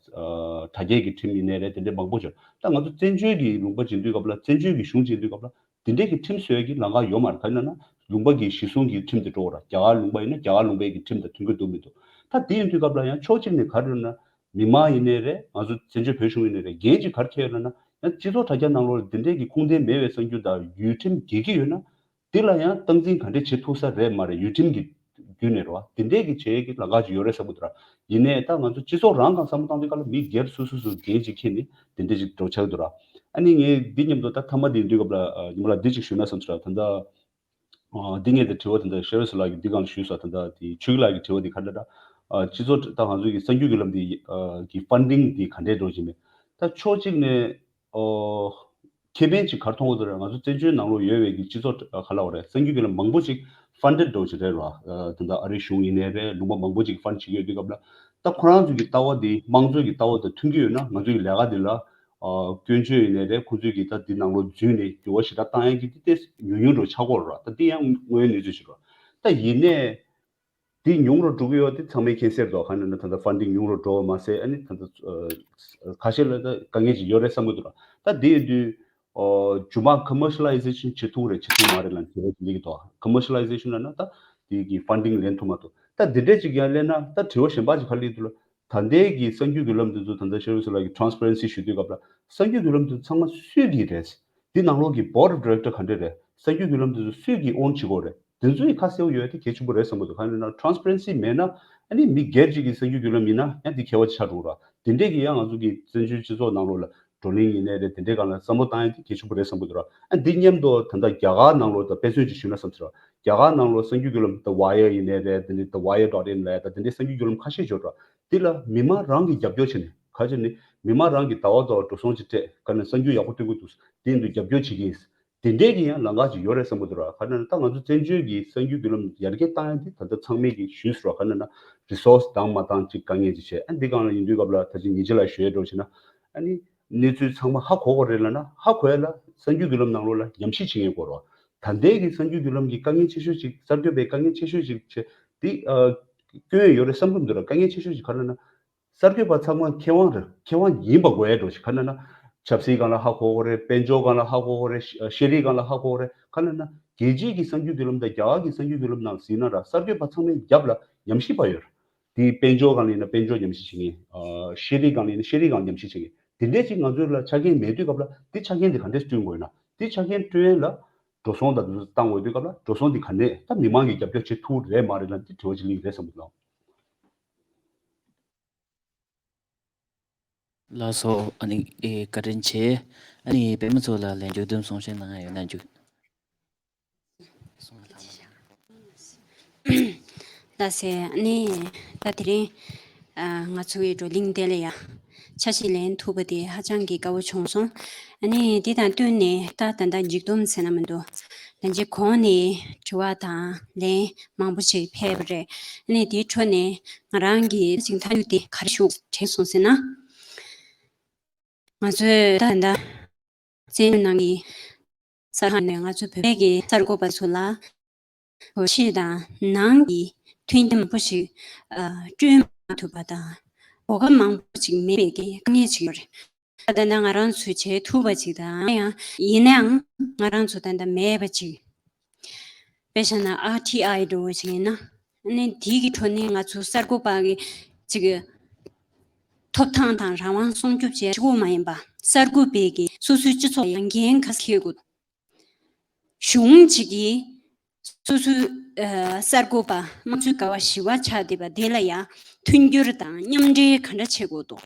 དྲ་རྒྱའི་གི་ཁྲིམས་ཡིན་ནའི་རེད། དེ་འདྲས་མང་པོ་ཅིག་ད་ང་ཚོ་བཙན་བྱོལ་གྱི་ལུང་པ་ཅིག་ཡིན་དུས་སྐབས་ལ། བཙན་བྱོལ་གྱི་གཞུང་ཅིག་ཡིན་དུས་སྐབས་ལ། དེ་འདྲས་ཀྱི་ཁྲིམས་བཟོ་ཡ་གི་ལམ་ཁ་ཡོད་མ་རེད། ག་རེ་ཡིན་ན་ལུང་པ་གི་གཞི་བཟུང་གི་ཁྲིམས་དེ་འགྲོ་དགོས་ར། རྒྱ་གར་ལུང་པ་ཡིན་ན་རྒྱ་གར་ལུང་པའི་གི་ཁྲིམས་དང་མཐུན་གྱི་འདུག་མི་འདུག་ད་དེ་ཡིན་དུས་སྐབས་ལ་ཡང་ཕྱོགས་གཅིག་ནས་ག་རེ་ལབ་ན། མི་མང་ཡིན་ནའི་རེད། ང་ཚོ་བཙན་བྱོལ་བོད་གཞུང་ཡིན་ནའི་རེད། འགན་ཅིག་ག་རེ་འཁྱེར་ཡོད་ལབ་ན། ཡང་སྤྱི་ཚོགས་དྲ་རྒྱ་ནང་ལོགས་ལ་དེ་འདྲས་ཀྱི་ཁུངས་ལྡན་མེད་པའི་གསར་འགྱུར་དང་ཡུལ་ཁྲིམས་འགལ་གྱི་ཡོད་ན། དེ་ལ་ཡང་སྟངས་འཛིན་ག་འདྲས་བྱེད་ཐུབ་ས་རེད་མ་རེད། ཡུལ་ཁྲིམས་ཀྱི་བརྒྱུད་ནས་རེད་བ། དེ་འདྲས་ཀྱི་བྱེད་ཡས་ཀྱི་ལམ་ཁ་ཅིག་ཡོད་རེད་བསམ་གྱི་འདུག་ར། ཡིན་ནའི་ད་ང་ཚོ་སྤྱི་ཚོགས་རང་གང་བསམ་བློ་བཏང་དུས་སྐབས་ལ་མི་སྒེར་སོ་སོ་སོ་འགན་ཅིག་འཁྱེར་ནས་དེ་འདྲས་ཅིག་འགྲོ་ཆགས་འདུག་ར། ཨ་ནི་ངས་འདི་མཉམ་དུ་ད་མཐའ་མ་དེ་ཡིན་དུས་སྐབས་ལ་ཨ་ཉི་མ་ལགས་འདི་ཅིག་ཞུས་ན་བསམ་སོང་ར། ད་ལྟ་ཨ་འདི་ངས་ད་དྲི་བ་ད་ལྟ་ཤེར་བྷེ་སི་ལགས་ཀྱིས་འདི་སྒང་ལ་ཞུས་སོང་། ད་ལྟ་དེ་ཆོས་སྐྱིད་ལགས་ཀྱི་དྲི་བ་འདི་ག་འདྲ་འདྲ། ཨ་སྤྱི་ཚོགས་ད་ང་ཚོ་གི་གསར་འགྱུར་བརྒྱུད་ལམ་འདི་ཨ་གི་ཕན་ཌིང་འདི་ག་འདྲས་འགྲོ་གི་མེད། ད་ཕྱོགས་གཅིག་ནས་ཨོ། ཁེ་ཕན་ཅིག་ག་རེ་མཐོང་གི་འདུག་ར། ང་ཚོ་བཙན་བྱོལ་ནང་ལོགས་ཡོད་པའི་གི་སྤྱི་ཚོགས་ག་ལབ་དགོས་རེད། གསར་འགྱུར་བརྒྱུད་ལམ་མང་པོ་ཅིག་ཕན་ཌེཌ་འདྲ་བོ་ཅིག་རེད་ར། ད་ལྟ་ཨ་རིའི་གཞུང་ཡིན་ནའི་རེད། ལུང་པ་མང་པོ་ཅིག་ཕན་བྱེད་ཀྱི་ཡོད་དུས་སྐབས་ལ། ད་ཁོ་རང་ཚོ་གི་ལྟ་བ་འདི་དམངས་གཙོ་གི་ལྟ་བ་དང་མཐུན་གྱི་ཡོད་ན། ང་ཚོ་གི་ལས་ཀ་འདི་ལ་ཨ་སྐྱོན་བརྗོད་ཡིན་ནའི་རེད། ཁོ་ཚོས་གི་ད་འདི་ནང་ལོགས་འཛུལ་ནས་འགྱུར་བ་ཞེ་དྲག་བཏང་ཡ་གི་འདི་ཏོག་ཙམ་ཉུང་ཉུང་འདྲ་བོ་ཆགས་ཀྱི་ཡོད་རེད་ར། ད་འདི་ཡང་དངོས་ཡོད་གནས་ཚུལ་ཅིག་རེད། ད་ཡིན་ནའི། དེ་ཉུང་རུ་འགྲོ་གི་ཡོད་དེ་ཚང་མས་མཁྱེན་གསལ་རེད་དོ། གང་ཡིན་ན་ད་ལྟ་ཕན་ཌིང་ཉུང་རུ་འགྲོ་བ་མ་ཟད། ཨ་ནི་ད་ལྟ་ཨ་ཁ་ཤས་ལ་ད་དཀའ་ངལ་ཅིག་ཡོད་རེད་བསམ་གྱི་འདུག་ར། ད་དེ་ཡིན་དུས་ཨོ་རྒྱུ་མ་ཀོ་མར་ཤི་ལའི་ཟེ་ཤན་བྱེད་ཐུབ་རེད་བྱེད་ཐུབ་མ་རེད་ལབ་དྲི་བ་ཅིག་སླེབས་ཀྱི་འདུག་ཀོ་མར་ཤི་ལའི་ཟེ་ཤན་ལབ་ན་ད་དེ་གི་ཕན་ཌིང་ལེན་ཐུབ་མ་ཐུབ། ད་དེ་འདྲས་ཅིག་ཡང་སླེབས་ན། ད་དྲི་བ་གཞན་པ་ཅིག་ག་རེ་སླེབས་འདུག་ལབ། ད་ལྟའི་གི་གསར་འགྱུར་བརྒྱུད་ལམ་དེ་ཚོ་ད་ལྟ་ཤེར་བྷེ་སི་ལགས་ཀྱིས་ཊ་རན་སི་པེ་རན་སི་ཞུ་དུས་སྐབས་ལ། གསར་འགྱུར་བརྒྱུད་ལམ་དེ་ཚོ་ཚང་མ་སུས་ཀྱི་རེད། འདི་ནང་ལོགས་ཀྱི་བྷོཌ་ཨོཕ་ཌི་རེག་ཊར་ག་འདྲས་རེད། གསར་འགྱུར་བརྒྱུད་ལམ་དེ་ཚོ་སུས་ཀྱི་ཨོན་བྱེད་ཀྱི་ཡོད་རེད། དེ་ཚོ་ཡི་ཁ་གསལ་པོ་ཡོད་ཡ་དེ་གལ་ཆེན་པོ་རེད་བསམ་གྱི་འདུག་གང་ཡིན་ན་ཊ་རན་སི་པེ་རན་སི་མེད་ན། ཨ་ནི་མི་སྒེར་གཅིག་གི་གསར་འགྱུར་བརྒྱུད་ལམ་ཡིན་ན་ཡང་དེ་གལ་བ་ཆགས་འགྲོ་ར། དེ་འདྲས་ཀྱི་ཡང་ང་ཚོ་གི་བཙན་བྱོལ་སྤྱི་ཚོགས་ནང་ལོགས་ལ་བགྲོ་གླེང་ཡིན་ནའི་རེད། དེ་འདྲས་སྒང་ལ་བསམ་བློ་བཏང་ཡ་དེ་གལ་ཆེན་པོ་རེད་བསམ་གྱི་འདུག་ར། ཨ་འདི་མཉམ་དུ་ད་ལྟ་རྒྱ་གར་ནང་ལོགས་ད་དཔེ་མཚོན་ཅིག་ཞུས་ན་བསམ་ཚུལ་ར། རྒྱ་གར་ནང་ལོགས་གསར་འགྱུར་བརྒྱུད་ལམ་ད་ཝའི་ཡར་ཡིན་ནའི་རེད། དེ་ནས་ད་ཝའི་ཡར་ཌོཊ་ཨིན་ལབ་ཡ་ད་དེ་འདྲའི་གསར་འགྱུར་བརྒྱུད་ལམ་ཁ་ཤས་ཡོད་ར། དེ་ལ་མི་མང་རང་གིས་རྒྱབ་སྐྱོར་བྱས་ནས། ག་རེ་བྱས་ནས་མི་མང་རང་གིས་ཟླ་བ་ཟླ་བ་འགྲོ་སོང་ཅིག་སྤྲད། ག་ནས་གསར་འགྱུར་ཡག་པོ་སྟོན་གྱི་འདུག་དེ་ཡིན་དུས་རྒྱབ་སྐྱོར་བྱེད་ཀྱི་ཡིན། དེ་འདྲའི་གི་ཡང་ལམ་ཁ་ཅིག་ཡོད་རེད་བསམ་གི་འདུག་ར། ག་རེ་ན་ད་ང་ཚོ་བཙན་བྱོལ་གྱི་གསར་འགྱུར་བརྒྱུད་ལམ་ཡར་རྒྱས་བཏང་ཡ་དེ་ད་ལྟ་ཚང་མས་ཀྱི་ཞུས་སོང་ར། ག་རེ་ན་རི་སོར་སི་དང་མ་བཏང་ཅིག་དཀའ་ངལ་ཅིག་བྱས། ཨ་འདི་སྒང་ལ་ཡིན་དུས་སྐབས་ལ་ད་ཅི་ཉེ་ཆར་ལ་ཞུ་ཡ་འགྲོ་བྱས་ན། ཨ་ནི་གནས་ཚུལ་ཚང་མ་ཧ་གོ་གི་རེད་ལབ་ན་ཧ་གོ་ཡ་ལ་གསར་འགྱུར་བརྒྱུད་ལམ་ནང་ལོགས་ལ་ཉམས་ཞིབ་བྱེད་མཁན་དགོས་ར། ད་ལྟའི་གི་གསར་འགྱུར་བརྒྱུད་ལམ་གྱི་དཀའ་ངལ་ཆེ་ཤོས་ཅིག་གསར་འགོད་པའི་དཀའ་ངལ་ཆེ་ཤོས་ཅིག་བྱས་དེ་ཨ་སྐྱོན་ཡོད་རེད་བསམ་གི་མི་འདུག་ར། དཀའ་ངལ་ཆེ་ཤོས་ཅིག་ག་རེ་ན། གསར་འགོད་པ་ཚང་མ་མཁས་དབང་རེད། མཁས་དབང་ཡིན་པ་དགོས་ཡ་འགྲོ་ཞིག་ག་རེ་ན། ཆབ་སྲིད་སྒང་ལ་ཧ་གོ་གི་རེད། དཔལ་འབྱོར་སྒང་ལ་ཧ་གོ་གི་རེད། ཤེས་རིག་སྒང་ལ་ཧ་གོ་གི་རེད། ག་རེ་ན་རྒྱལ་སྤྱིའི་གི་གསར་འགྱུར་བརྒྱུད་ལམ་དང་རྒྱ་གར་གྱི་གསར་འགྱུར་བརྒྱུད་ལམ་ནང་གཟིགས་ན་ར་གསར་འགོད་པ་ཚང་མའི་རྒྱབ་ལ་ཉམས་ཞིབ་པ་ཡོད་རེད། དེ་དཔལ་འབྱོར་སྒང་ལ་ཡིན་ན་དཔལ་འབྱོར་ཉམས་ཞིབ་བྱེད་མཁན། ཤེས་རིག་སྒང་ལ་ཡིན་ན་ཤེས་རིག་སྒང་ཉམས་ཞིབ་བྱེད་མཁན། དེ་འདྲས་ཅིག་ང་ཚོའི་ལ་ཆ་རྐྱེན་མེད་དུས་སྐབས་ལ་དེ་ཆ་རྐྱེན་དེ་ག་འདྲས་བསྐྲུན་དགོས་ན། དེ་ཆ་རྐྱེན་བསྐྲུན་ཡ་ལ་འགྲོ་སོང་དང་དེ་ཚོ་བཏང་དགོས་དུས་སྐབས་ལ་འགྲོ་སོང་དེ་ག་ནས་ད་མི་མང་གི་རྒྱབ་སྐྱོར་བྱེད་ཐུབ་རེད་མ་རེད་ལ་འདི་དྲི་བ་ཅིག་སླེབས་ཡོད་རེད་བསམ་གི་འདུག་ལགས་སོ། ཨ་ནི་ཨེ་བཀའ་དྲིན་ཆེ། ཨ་ནི་པད་མ་མཚོ་ལགས་ལན་མཇུག་བསྡོམས་གསུང་བཤད་གནང་ཡ་ཡོད་ན་མཇུག་ལགས་སེ། ཨ་ནི་ད་དེ་རིང་ཨ་ང་ཚོ་གི་བགྲོ་གླེང་དེ་ལ་ཡ་ཆ་ཤས་ལེན་ཐུབ་པ་དེ་ཧ་ཅང་གི་དགའ་བོ་བྱུང་སོང་། ཨ་ནི་དེ་དང་བསྟུན་ནས་ད་ད་ལྟ་མཇུག་བསྡོམས་ཟེར་ན་མི་འདུག་ད་ཅི་གོང་ནས་དྲི་བ་དང་ལན་མང་པོ་ཞིག་ཕེབས་པ་རེད། ཨ་ནི་དེའི་ཁྲོད་ནས་ང་རང་གི་ཅིག་མཐའ་མཇུག་དེ་ག་རེ་ཞུ་དྲན་སོང་ཟེར་ན། ང་ཚོས་ད་ལྟ་བཙན་བྱོལ་ནང་གི་གསར་ཁང་ནས་ང་ཚོ་བོད་པའི་གི་གསར་འགོད་པ་ཚོ་ལ་ཕྱི་དང་ནང་གི་མཐུན་རྐྱེན་མང་པོ་ཞིག་ཨ་བསྐྲུན་མ་ཐུབ་པ་དང་གོ་སྐབས་མང་པོ་ཞིག་མེད་པའི་གི་དཀའ་ངལ་ཅིག་ཡོད་རེད། ད་ལྟ་ང་རང་ཚོས་བྱེད་ཐུབ་པ་ཅིག་དང་ཡང་ཡིན་ནའང་ང་རང་ཚོ་ད་ལྟ་མེད་པ་ཅིག་དཔེ་བཞག་ན་ཨར་ཊི་ཨའི་འདྲ་བོ་ཞིག་ཡིན་ན། ཨ་ནི་དེའི་གི་ཁྲོད་ནས་ང་ཚོ་གསར་འགོད་པ་གི་ཅིག་ཐོབ་ཐང་དང་རང་དབང་སྲུང་སྐྱོབ་བྱེད་གཅིག་པོ་མ་ཡིན་པ་གསར་འགོད་པའི་གི་སོ་སོའི་སྤྱི་ཚོགས་ཡང་འགན་ག་ཚོད་འཁྱེར་དགོས། གཞུང་གཅིག་གིས་སོ་སོའི་ཨ་གསར་འགོད་པ་དམངས་གཙོའི་ཀ་བ་བཞི་པ་ཆགས་བསྡད་པ་དེ་ལ་ཡང་མཐུན་འགྱུར་དང་མཉམ་འབྲེལ་ག་འདྲ་བྱེད་དགོས་འདུག་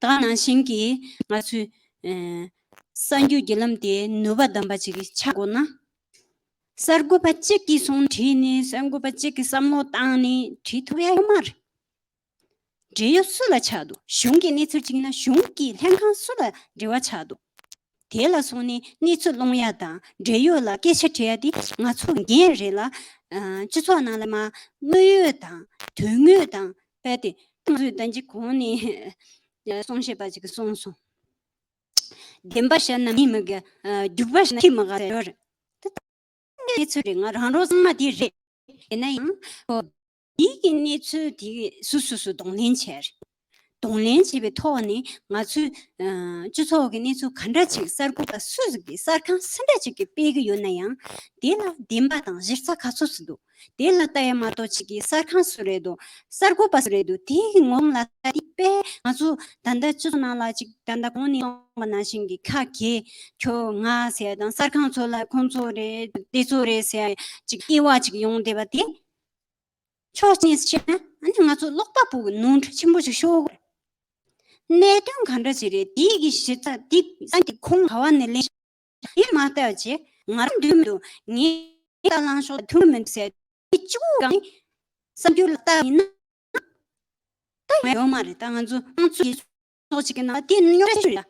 ད་ག་ནང་བཞིན་གྱི་ང་ཚོའི་ཨ་གསར་འགྱུར་བརྒྱུད་ལམ་དེ་ནུས་པ་ལྡན་པ་ཅིག་ཆགས་དགོས་ན། གསར་འགོད་པ་གཅིག་གིས་སོང་བྲིས་ནས་གསར་འགོད་པ་གཅིག་གིས་བསམ་བློ་བཏང་ནས་བྲིས་ཐུབ་ཡ་ཡོད་མ་རེད། འབྲེལ་ཡོད་སུ་ལ་ཆགས་འདུག་གཞུང་གི་གནས་ཚུལ་གཅིག་ན་གཞུང་གི་ལྷན་ཁང་སུ་ལ་འབྲེལ་བ་ཆགས་འདུག་དེ་ལ་སོང་ནས་གནས་ཚུལ་སློང་ཡ་དང་འབྲེལ་ཡོད་ལ་སྐད་ཆ་དྲི་ཡ་དེ་ང་ཚོ་འགན་རེད་ལ། ཨ་སྤྱི་ཚོགས་ནང་ལ་མ་དངོས་ཡོད་དང་དོན་དངོས་དང་རྦད་དེ་ང་ཚོས་ད་ཅི་གོང་ནས་གསུང་བཤད་པ་ཅིག་གིས་གསུངས་སོང་། བདེན་པ་བཤད་ན་མི་མི་དགའ། ཨ་རྒྱུག་པ་བཤད་ན་ཁྱི་མི་དགའ་ཟེར་ཡོད་རེད། ད་གནས་ཚུལ་རེད། ང་རང་རོགས་ཚང་མ་དེ་རེད། ཡིན་ན་ཡང་ཁོ་འདི་གི་གནས་ཚུལ་དེ་སུ་སུ་སུ་གདོང་ལེན་བྱས་རེད། གདོང་ལེན་བྱས་པའི་ཐོག་ནས་ང་ཚོས་ཨ་སྤྱི་ཚོགས་ཀྱི་གནས་ཚུལ་ག་འདྲ་ཅིག་གསར་འགོད་པ་སུ་ཟིག་གིས་གསར་ཁང་སུ་འདྲ་ཅིག་གིས་སྤེལ་གི་ཡོད་ན་ཡང་དེ་ལ་བདེན་པ་དང་གཞི་རྩ་ག་ཚོད་ཅིག་འདུག་དེ་ལ་ལྟ་ཡ་མ་གཏོགས་ཅིག་གིས་གསར་ཁང་སུ་རེད་འདུག་གསར་འགོད་པ་སུ་རེད་འདུག་དེ་གི་ངོ་ལ་ལྟ་དེ་དཔེ་ང་ཚོ་ད་ལྟ་སྤྱི་ཚོགས་ནང་ལ་ཅིག་ད་ལྟ་གོང་ནས་གསུངས་པ་ནང་བཞིན་གྱི་ཁ་གྱེས་ཁྱོད་ང་ཟེར་ཡ་དང་གསར་ཁང་ཚོ་ལ་ཁོང་ཚོ་རེད་དེ་ཚོ་རེད་ཟེར་ཡ་ཅིག་དབྱེ་བ་ཅིག་ཡོང་བསྡད་པ་དེ། ཕྱོགས་གཅིག་ནས་བཤད་ན་ཨ་ནི་ང་ཚོ་ཀློག་པ་པོ་གི་ནོར་འཁྲུལ་ཆེན་པོ་ཞིག་ཤོར་གི་རེད། གནད་དོན་ག་འདྲ་ཅིག་རེད། དེ་གི་གཞི་རྩ་དེ་ས་དེ་ཁུངས་ག་བ་ནས་ལེན། དེ་མ་ལྟ་བྱས་ང་རང་འདུག་མི་འདུག་ངས་ལྟ་ལང་ཤོག་ཐུབ་མི་འདུག་ཟེར་དེ་གཅིག་པུ་གང་ནས་བསམ་རྒྱུ་ལ་ལྟ་ཡིན་ན་ལྟ་ཡོད་མ་རེད། ད་ང་ཚོ་དམངས་གཙོ་ཡི་ཚོགས་གཅིག་གི་ནང་དེ་རྙོག་དྲ་ཆེ་ཤོས་རེད།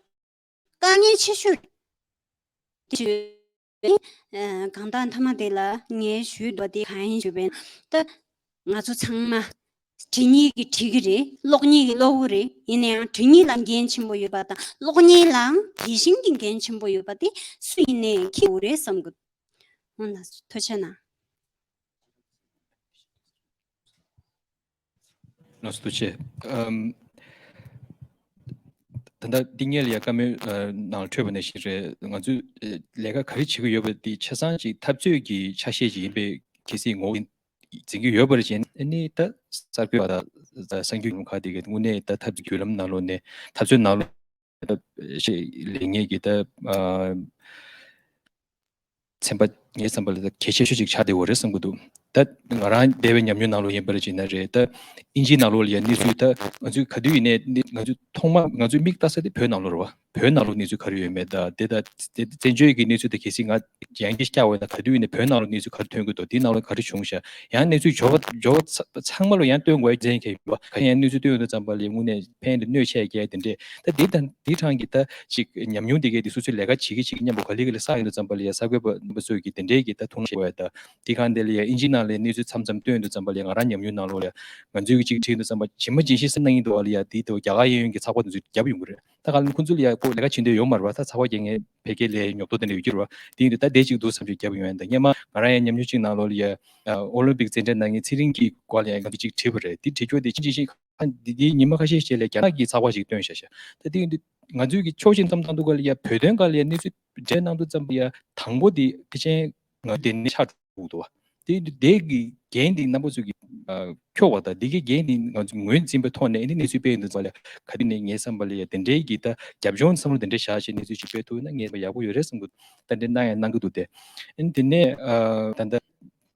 དཀའ་ངལ་ཆེ་ཤོས་རེད། དེ་ཞུ་ཨ་གང་ལྟར་མཐའ་མ་དེ་ལ་ངས་ཞུས་འདུག་པ་དེ་གང་ཡིན་ཞུས་པས་ན། ད་ང་ཚོ་ཚང་མ་འབྲི་མཁན་གྱིས་འབྲི་གི་རེད། ཀློག་མཁན་གྱིས་ཀློག་གི་རེད། ཡིན་ན་ཡང་འབྲི་མཁན་ལ་འགན་ཆེན་པོ་ཡོད་པ་དང་ཀློག་མཁན་ལའང་དེ་བཞིན་གྱི་འགན་ཆེན་པོ་ཡོད་པ་དེ་སུ་ཡིན་ནའི་ཁྱེད་འོ་རེད་བསམ་གི་འདུག་འོ་ན་ཐུགས་རྗེ་གནང་། ལགས་སོ་ཐུགས་རྗེ་ཆེ། ཨམ། ད་ལྟ་འདི་སྔོན་ལ་ཡ་བཀའ་མོལ་ཨ་ནང་ལ་འཕྲོས་པ་ནང་བཞིན་རེད། ང་ཚོས་ཨ་ལས་ཀ་ག་རེ་བྱེད་ཀྱི་ཡོད་པ་འདི་ཆ་ཚང་ཅིག་འཐབ་རྩོད་ཀྱི་ཆ་ཤས་ཅིག་ཡིན་པའི་གལ་སྲིད་ངོ་བོ་འཛིན་གྱི་ཡོད་པར་བྱས་ན་ཨ་ནི་ད་གསར་འགོད་པ་དང་གསར་འགྱུར་ཁག་དེ་གའི་དངོས་གནས་ད་འཐབ་རྩོད་བརྒྱུད་ལམ་ནང་ལོགས་ནས་འཐབ་རྩོད་ནང་ལོགས་ད་ལས་ངན་གྱི་ད་ཨ། ཚན་པ་ངའི་བསམ་པ་ལ་གལ་ཆེ་ཤོས་ཅིག་ཆགས་བསྡད་ཡོད་རེད་བསམ་གྱི་འདུག་ད་ང་རང་འདས་པའི་ཉམས་མྱོང་ནང་ལོགས་ཡིན་པར་བྱས་ན་རེད། ད་ཨིན་ཇིའི་ནང་ལོགས་ལ་ཡ་གནས་ཚུལ་ད་ང་ཚོས་ག་དུས་ཡིན་ནའི་ང་ཚོས་ཐོག་མ་ང་ཚོས་མིག་ལྟ་ས་དེ་བོད་ནང་ལོགས་རེད་བ། བོད་ནང་ལོགས་གནས་ཚུལ་ག་རེ་ཡོད་མེད་ད་དེ་ད་དེ་བཙན་བྱོལ་གྱི་གནས་ཚུལ་ད་གལ་སྲིད་ང་ཡང་གི་བསྐྱར་བ་ན་ག་དུས་ཡིན་ནའི་བོད་ནང་ལོགས་གནས་ཚུལ་ག་རེ་ཐོན་གྱི་འདུག་དེའི་ནང་ལོགས་ག་རེ་བྱུང་ཤག་ཡང་གནས་ཚུལ་འབྱོར་བ་འབྱོར་བ་ཚ་ཚང་མ་ལོ་ཡང་སྟོན་དགོས་ཡ་མཚན་ཁེལ་ཡོད་པ། ག་ཡང་གནས་ཚུལ་སྟོན་ཡོང་དུས་ཙམ་པ་ལ་དངོས་གནས་ཕན་ལ་གནོད་ཆེ་རྒྱལ་དེ་འདྲས་ད་དེ་དང་དེ་གྲངས་ཀྱི་ད་ཅིག་ཉམས་མྱོང་དེ་གས་དེ་སོ་སོའི་ལས་ཀ་བྱེད་ཀྱི་བྱེད་ཀྱི་མཉམ་པོ་ག་ལེ་ག་ལེ་བསགས་ཡོང་དུས་ཙམ་པ་ལ་ཡ་གསར་འགོད་པ་རྣམ་པ་ཚོས་ཀྱི་དེ་འདྲས་ཀྱི་ད་ཐུགས་སྣང་བྱེད་དགོས་ཡ། ད་དེ་གང་དེ་ལ་ཡ་ཨིན་ཇི་ནང་ལ་གནས་ཚུལ་མཚམས་མཚམས་སྟོན་དུས་ཙམ་པ་ལ་ཡ་ང་རང་ཉམས་མྱོང་ནང་ལོགས་ལ་ཡ་ང་ཚོའི་གི་ཅིག་བྲིས་དུས་ཙམ་པ་ཇི་མ་ཇི་བཞིན་སེམས་ནང་ཡིན་འདུག་བ་ལ་ཡ་དེ་དུ་རྒྱ་གར་གཡས་གཡོན་གྱི་ཚགས་པར་དེ་ཚོས་རྒྱབ་ཡོང་གི་རེད། ད་ག་ལ་ཁོང་ཚོ་ལ་ཡ་ཁོ་ལས་ཀ་བྱེད་འདོད་ཡོད་མ་རེད་བ། ད་ཚགས་པར་རྒྱག་མཁན་ཕལ་སྐད་ལས་ཉོབ་ཏོ་དེ་འདྲ་ཡོད་ཀྱི་རེད་བ། དེ་ཡིན་དུས་ད་དེ་ཅིག་འདུག་བསམ་བྱས་རྒྱབ་ཡོང་ཡ། ད་སྔོན་མ་ང་རང་ཡ་ཉམས་མྱོང་ཅིག་ནང་ལོགས་ལ་ཡ་ཨོ་ལིམ་པིག་འཛིན་གྲྭའི་ནང་གི་ཚེ་རིང་གི་སྐོར་ལ་ཡ་ང་ཚོ་ཅིག་བྲིས་པ་རེད། དེ་བྲིས་ཀྱོག་དེ་ཕྱིན་ཅི་ཕྱིན་ཁ་འདི་འདི་ཉི་མ་ཁ་ཤས་ཤིག་ལ་རྒྱ་ནག་གི་ཚགས་པར་ཞིག་བཏོན་བཞག་ཤག་ད་དེ་ང་ཚོས་ཀྱི་ཕྱོགས་གཅིག་བསམ་བཏང་དུས་ག་ལ་ཡ་བོད་དོན་སྒང་ལ་ཡ་གནས་ཚུལ་འགྲེལ་གནང་དུས་ཙམ་པ་ཡ་དང་པོ་དེ་ཕལ་ཆེར་ང་དེ་ནས་ཆགས་འགྲོ་གི་འདུག་བ། དེ་དེ་གི་འགན་དེ་རྣམ་པ་ཚོས་ཀྱི་ཨ་འཁྱོག་པ་དང་དེ་གི་འགན་དེ་ང་ཚོས་ངོས་འཛིན་པའི་ཐོག་ནས་ཨ་ནི་གནས་ཚུལ་སྤེལ་ཡོང་དུས་ཙམ་པ་ལ་ག་དུས་ནས་ངའི་བསམ་པ་ལ་ཡ་དེ་འདྲའི་གི་ད་རྒྱབ་ལྗོངས་བསམ་བློ་དེ་འདྲ་བཞག་བྱས་གནས་ཚུལ་ཞིག་སྤེལ་ཐུབ་ན་ངས་ཡག་པོ་ཡོད་རེད་བསམ་གི་འདུག་ད་འདྲ་གནང་ཡང་གནང་གི་འདུག་སྟེ། ཨ་ནི་དེ་ནས་ཨ་ད་ལྟ།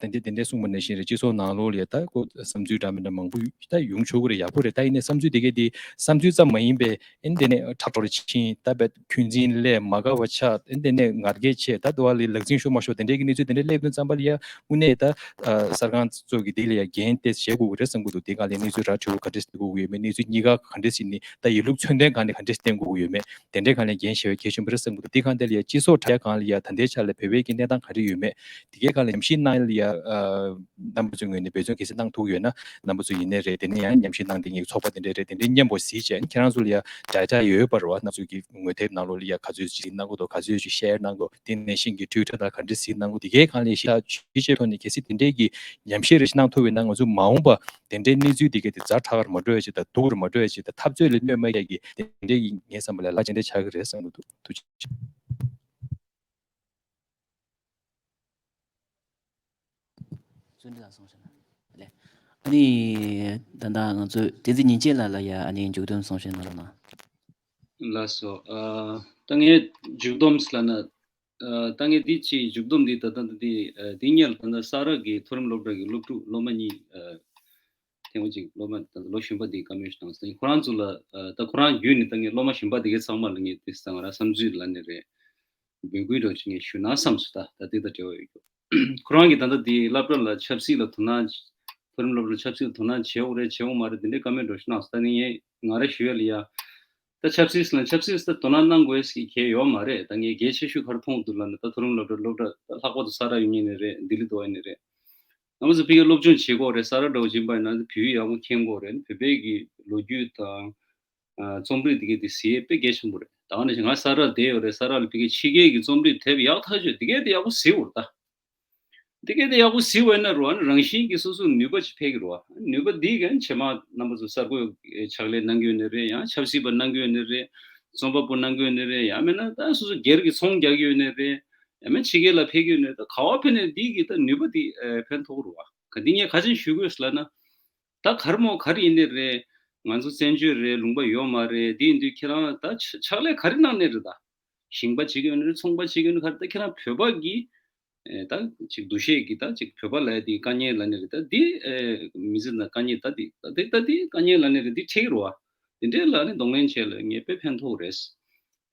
ད་འདི་དེ་འདྲའི་གསུངས་པ་ནང་བཞིན་རེད། སྤྱི་ཚོགས་ནང་ལོགས་ལ་ད་ཁོ་བསམ་ཚུལ་འདྲ་མི་འདྲ་མང་པོ་ད་ཡོང་ཆོག་གི་རེད། ཡག་པོ་རེད། ད་ཡིན་ནའི་བསམ་ཚུལ་དེ་གས་དེ་བསམ་ཚུལ་ཙམ་མ་ཡིན་པའི་ཨེ་འདི་ནས་ཁྲག་ཁྲོག་རེ་ཕྱིན་ད་བས་འཁོན་འཛིན་སླེབས་མ་དགའ་བ་ཆགས་ཨེ་འདི་ནས་ང་རྒྱལ་ཆེ་ད་དུ་བ་ལི་ལག་འཛིང་ཤོར་མ་ཤོར་དེ་འདྲའི་གི་གནས་ཚུལ་དེ་འདྲ་སླེབས་དུས་ཙམ་པ་ལ་ཡ་དངོས་གནས་ད་གསར་ཁང་ཚོ་གི་དེ་ལ་ཡ་འགན་དེ་བཞེས་དགོས་ཀྱི་རེད་བསམ་གི་འདུག་དེ་ག་ལས་གནས་ཚུལ་ར་འཕྲོད་པོ་ག་འདྲས་བསྟན་དགོས་ཀྱི་ཡོད་མེད། གནས་ཚུལ་གཉིས་ཀ་ག་འདྲས་ཟིན་ནི་ད་ཡིན་ལུགས་མཚོན་དོན་ག་ནས་ག་འདྲས་བསྟན་དགོས་ཀྱི་ཡོད་མེད། དེ་འདྲའི་སྒང་ལ་འགན་བཞེས་པའི་གལ་ཆེན་པོ་རེད་བསམ་གི་འདུག་དེ་སྒང་དེ་ལ་ཡ་སྤྱི་ཚོགས་དྲ་རྒྱ་སྒང་ལ་ཡ་ད་ལྟའི་ཆ་ལ་བོད་པའི་གི་གནས་སྟངས་ག་རེ་ཡོད་མེད་དེ་གའི་སྒང་ལ་ཉམས་ཞིབ་གནང་ཡ་ལ་ཡ་ཨ་རྣམ་པ་ཚོའི་ངོས་ནས་འབད་བརྩོན་གལ་སྲིད་གནང་ཐུབ་ཡོད་ན་རྣམ་པ་ཚོ་ཡིན་ནའི་རེད། དེ་ནས་ཡང་ཉམས་ཞིབ་གནང་དེ་ངེད་ཚོགས་པ་དེ་འདྲས་རེད། དེ་འདྲས་མཉམ་པོ་གཟིགས་བྱས་ཁྱེད་རང་ཚོ་ལ་ཡ་data་ཡོད་པ་རེད་བ། རྣམ་ཚོའི་གི་ངོ་དེབ་ནང་ལོགས་ལ་ཡ་ག་ཚོད་ཅིག་གཟིགས་གནང་གི་འདུག་ག་ཚོད་ཅིག་share་གནང་གི་འདུག་དེ་ནས་ཤིང་གི་Twitter་དང་ག་འདྲས་གཟིགས་གནང་གི་འདུག་དེ་གའི་སྒང་ལ་ཞིབ་ཞིབ་ཐོག་ནས་གལ་སྲིད་དེ་འདྲས་ཀྱི་ཉམས་ཞིབ་རེ་ཞིག་གནང་ཐུབ་པ་ཡིན་ན་ང་ཚོ་མ་འོངས་པ་དེ་འདྲའི་གནས་ཚུལ་དེ་གའི་དེ་ཛ་དྲག་གར་མ་འགྲོ་ཡ་ཅིག་དང་སྡུག་རུ་མ་འགྲོ་ཡ་ཅིག་དང་འཐབ་རྩོད་ལ་གནོད་མ་སྐྱེལ་གི་དེ་འདྲའི་གི་ངའི་བསམ་པ་ལ་ལ་ཅི་འདྲ་ཆགས་ཀྱི་རེད་བསམ་གི་འདུག་ཐུགས་རྗེ་ཆེ། བརྩོན་འགྲུས་ལ་སོང་ཤག་ལེ། ཨ་ནི་ད་ལྟ་ང་ཚོས་བསྟན་འཛིན་ཉིན་བྱེད་ལགས་ལ་ཡ་ཨ་ནི་མཇུག་སྡོམ་གསུང་བཤད་གནང་རོགས་གནང་། ལགས་སོ། ཨ་ད་ངས་མཇུག་སྡོམ་ལབ་ན། ཨ་ད་ངས་འདི་ཅིག་མཇུག་སྡོམ་འདི་ད་ལྟ་འདི་འདི་ཨ་འདི་སྔོན་ལ་ད་ལྟ་ས་རཱ་གི་མཐོ་རིམ་སློབ་གྲྭ་གི་སློབ་ཕྲུག་སློབ་མ་གཉིས་ཨ་ཐེངས་པ་ཅིག་སློབ་མ་ད་ལྟ་ལོ་གཞོན་པ་འདི་བཀའ་མོལ་ཞིག་གནང་སོང་། ཁོ་རང་ཚོ་ལ་ཨ་ད་ཁོ་རང་བརྒྱུད་ནས་ད་ངས་སློབ་མ་གཞོན་པ་འདི་གའི་ཚང་མ་ལ་ངས་འདི་ས་ང་རང་བསམ་ཚུལ་ལབ་ནི་རེད། འབོད་སྐུལ་འདྲ་ཅིག་ངས་ཞུ་ན་བསམ་སོང་། ད་ད་འདི་དང་འབྲེལ་བ་ཡོད་རྒྱུ། ཁོ་རང་གིས་ད་ལྟ་འདི་སློབ་གྲྭ་ལ་ཆབ་སྲིད་ལ་དོ་སྣང་མཐོ་རིམ་སློབ་གྲྭ་ལ་ཆབ་སྲིད་ལ་དོ་སྣང་བྱེད་འོ་རེད་བྱེད་འོ་མ་རེད་འདི་འདྲའི་བཀའ་མོལ་འདྲ་ཞིག་གནང་སོང་། ད་ནི་ངས་ང་རང་ཞུ་ཡ་ལ་ཡ། ད་ཆབ་སྲིད་ལ་ཆབ་སྲིད་ལ་དོ་སྣང་གནང་དགོས་ཀྱི་གལ་ཡོད་མ་རེད། ད་ངས་གལ་ཆེ་ཤོས་ག་རེ་མཐོང་འདུག་ལབ་ན་ད་མཐོ་རིམ་སློབ་གྲྭ་སློབ་གྲྭ་ད་ལྷག་པར་དུ་ས་རཱ་ཡོད་ངེས་ནི་རེད། ལྡི་ལི་དུ་བ་ཡིན་ནི་རེད། ང་ཚོ་ཕ་གིར་སློབ་སྦྱོང་བྱེད་དགོས་རེད། ས་རཱ་འདྲ་བོ་ཕྱིན་པ་ཡིན་ན་བོད་ཡིག་ཡག་པོ་མཁྱེན་དགོས་རེད། བོད་པའི་གི་ལོ་རྒྱུས་དང་། ཨ་རྩོམ་རིག་དེ་གའི་དེ་གཟིགས་དཔེ་གལ་ཆེན་པོ་རེད། ད་ག་ནང་བཞིན་ང་ས་རཱ་ལ་བསྡད་ཡོད་རེད། ས་རཱ་ལ་ཕ་གིའི་ཕྱི་རྒྱལ་གྱི་རྩོམ་རིག་དེབ་ཡག་ཐག་ཆོད་དེ་གའི་དེ་ཡག་པོ་གཟིགས་འོ་རེད་ད། དེ་གའི་དེ་ཡག་པོ་གཟིགས་པ་ཡིན་ན་རུ་ཨ་ནི་རང་བཞིན་གྱིས་སོ་སོར་ནུས་པ་ཅིག་འཕེལ་གི་རུ་ཨ། ནུས་པ་འདི་གན་ཕྱི་མ་རྣམ་པ་ཚོ་གསར་འགོད་ཕྱག་ལས་གནང་གི་ཡོད་ནི་རེད། ཡང་ཆབ་སྲིད་པ་གནང་གི་ཡོད་ནི་རེད། རྩོམ་པ་པོ་གནང་གི་ཡོད་ནི་རེད། ཡང་མིན་ན་ད་སོ་སོ་སྒེར་གྱི་ཚོང་རྒྱག་གི་ཡོད་ནི་རེད། ཡང་མིན་ཕྱི་རྒྱལ་ལ་ཕེབས་ཀྱི་ཡོད་ནི་རེད། ད་ག་བ་ཕེབས་ནས་འདི་གི་ད་ནུས་པ་འདི་ཨེ་ཕན་ཐོགས་རུ་བ། ག་འདི་ངས་ག་ཅན་ཞུ་དགོས་ལབ་ན། ད་གར་མོ་གར་ཡིན་ནི་རེད། ང་ཚོ་བཙན་བྱོལ་རེད། ལུང་པ་ཡོད་མ་རེད། འདི་ཡིན་དུས་ཁྱེད་རང་ད་ཕྱག་ལས་ག་རེ་གནང་ནི་རེད། ད་ཞིང་པ་བྱེད་ཀྱི་ཡོད་ནི་རེད། ཚོང་པ་བྱེད་ཀྱི་ཡོད་ནི་ག་རེ། ད་ཁྱེད་རང་བོད་པ་གི་ཨེ་ད་ཅིག་འདུ་ཤེས་ཀྱི་ད་ཅིག་བོད་པ་ལ་ཡ་དེ་དཀའ་ངལ་ལ་ནི་རེད། ད་འདི་ཨེ་མི་ཚེ་ན་དཀའ་ངལ་ད་འདི་ད་འདི་ད་འདི་དཀའ་ངལ་ལ་ནི་རེད། འདི་ཁྲིད་རོ་བ། འདི་འདྲའི་ལ་ནི་གདོང་ལེན་བྱས་ལ་ངས་དཔེ་ཕན་ཐོགས་རེད།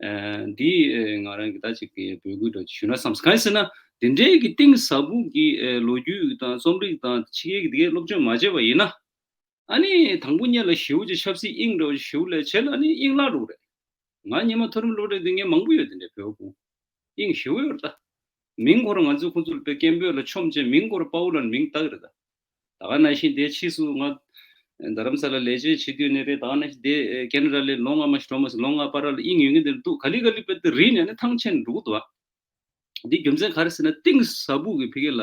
ཨེ་འདི་ཨེ་ང་རང་གི་ད་ཅིག་གི་འབོད་སྐུལ་འདྲ་ཞུ་ན་བསམ། གང་ཡིན་ཟེར་ན་འདི་འདྲའི་གི་གཏིང་ཟབ་པོ་གི་ཨེ་ལོ་རྒྱུས་དང་རྩོམ་རིག་དང་ཕྱི་རྒྱལ་གྱི་འདི་གའི་སློབ་སྦྱོང་མ་བྱས་པ་ཡིན་ན། ཨ་ནི་དང་པོ་ཉིད་ལ་ཞེའུ་ཅིག་ཆབ་སྲིད་དབྱིངས་འདྲ་བོ་ཞེའུ་ལས་བྱས་ལ་ཨ་ནི་དབྱིངས་ལྷག་འགྲོ་གི་རེད། ང་སྔོན་མ་མཐོ་རིམ་སློབ་གྲྭ་དེ་ངས་མང་པོ་ཡོད་དེ་འདྲའི་བོད་ཁུངས། དབྱིངས་ཞེའུ་ཡོད་རེད་ད། མིང་ཁོ་རང་ང་ཚོའི་ཁོང་ཚོ་ལ་དཔེ་སྐད་འབོད་ལ་ཆོམ་བྱས་མིང་ཁོ་རང་དཔའ་བོ་ལ་མིང་བཏགས་རེད་ད། ད་ག་ནང་བཞིན་དེ་ཕྱིས་སུ་ང་རྡ་རམ་ས་ལ་ལས་བྱེད་བྱེད་དུས་ནས་རེད། ད་ག་ནང་བཞིན་དེ་ཁེ་ན་ཌ་ལ་ལོ་ལྔ་མ་ཞིག་འགྲོ་མ་སོང་། ལོ་ལྔ་བར་ལ་དབྱིངས་ཡོད་ངེས་དེ་འདུག་ག་ལེ་ག་ལེ་དཔེ་དེ་རིལ་ནས་ནི་ཐང་ཆད་འགྲོ་གི་འདུག་ཨ། འདི་རྒྱུ་མཚན་ག་རེ་ཟེར་ན་གཏིང་ཟབ་པོ་གི་ཕ་གི་ལ་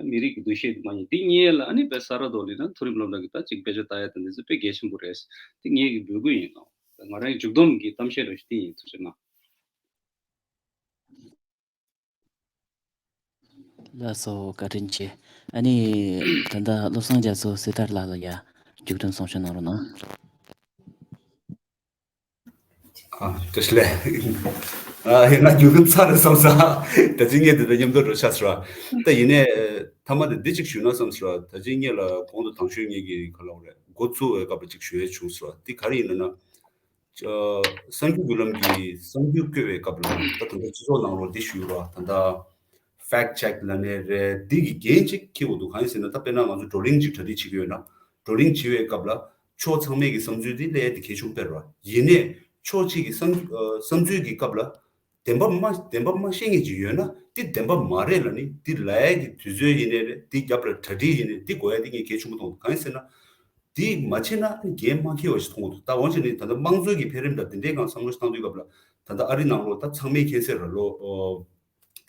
མི་རིགས་ཀྱི་འདུ་ཤེས་དེ་མ་ཡིན། འདི་ངས་ལ་ཨ་ནི་དཔེ་ས་རཱ་དོ་ལི་ན་མཐོ་རིམ་སློབ་གྲྭ་གི་ད་ཅིག་དཔེ་ཆ་ལྟ་ཡ་དང་འདི་ཚོ་དཔེ་གལ་ཆེན་པོ་རེད། འདི་ངས་ཀྱི་འབོད་སྐུལ་ཡིན་ནོ། ང་རང་གི་མཇུག་སྡོམ་གྱི་གཏམ་བཤད་རེ་ཞིག་འདི་ཡིན། ཐུགས་རྗེ་གནང་། ལགས་སོ། བཀའ་དྲིན་ཆེ། ཨ་ནི་ད་ལྟ་བློ་བཟང་རྒྱ་མཚོ་སྲི་ཐར་ལགས་ལ་ཡ་མཇུག་སྡོམ་གསུང་བཤད་གནང་རོགས་གནང་། ཨ་བཀྲ་ཤིས་བདེ་ལེགས། ཨ་ཡིན་ན་རྒྱུན་ལམ་ཚར་རེད་བསམ་ས། ད་ཅི་ངས་འདི་ལྟར་མཉམ་དུ་འགྲོ་ཤག་ཟེར་བ། ད་ཡིན་ནའི་མཐའ་མ་དེ་འདི་གཅིག་ཞུས་ན་བསམ་ཟེར་བ། ད་ཅི་ངས་ལ་གོང་དུ་དང་ཤོས་ངས་ཀྱི་ག་ལ་བ་རེད། འགོ་བཙུགས་པའི་སྐབས་ལ་གཅིག་ཞུ་ཡས་བྱུང་ཟེར་བ། འདི་ག་རེ་ཡིན་ན་ན། ཨ། གསར་འགྱུར་བརྒྱུད་ལམ་གྱི་གསར་འགྱུར་བཀོད་པའི་སྐབས་ལ་ད་ད་ལྟ་སྤྱི་ཚོགས་ནང་ལོགས་འདི་ཞུས་ར། ད་ལྟ་fact check ལབ་ནའི་རེད། འདི་གི་འགན་གཅིག་འཁྱེར་དགོས་འདུག་གང་ཡིན་ཟེར་ན། ད་དཔེར་ན་ང་ཚོ་བགྲོ་གླེང་གཅིག་གྲ་སྒྲིག་བྱེད་ཀྱི་ཡོད་ན། བགྲོ་གླེང་བྱེད་པའི་སྐབས་ལ་ཕྱོགས་ཚང་མའི་གི་བསམ་ཚུལ་འདི་སླེབས་ཡས་དེ་གལ་ཆེན་པོ་དཔེ་རེད་བ། ཡིན་ནའི་ཕྱོགས་གཅིག་གི་བསམ་ཨ། བསམ་ཚུལ་གྱི་སྐབས་ལ་བདེན་པ་མ་བདེན་པ་མ་ཤེས་མཁན་ཅིག་ཡོད་ན། འདི་བདེན་པ་མ་རེད་ལབ་ནི། འདི་ལབ་ཡས་ཀྱི་དུས་ཚོད་ཡིན་ནའི་རེད། འདི་རྒྱབ་ལ་གྲ་སྒྲིག་ཡིན་ནའི་འདི་དགོས་ཡས་འདི་ངས་གལ་ཆེན་པོ་མཐོང་། གང་ཡིན་ཟེར་ན། འདི་མ་བྱས་ན་ཨ་ནི་འགན་མ་འཁྱེར་བ་ཞིག་མཐོང་གི་འདུག་ད་འོན་ཀྱང་ནི་ད་ལྟ་དམངས་གཙོ་གི་འཕེལ་རིམ་དང་འདི་འདྲའི་སྒང་བསམ་བློ་ཞིག་བཏང་དུས་སྐབས་ལ། ད་ལྟ་ཨ་རི་ནང་ལོགས་ད་ཚང་མས་མཁྱེན་གསལ་རེད་ལོ། ཨོ།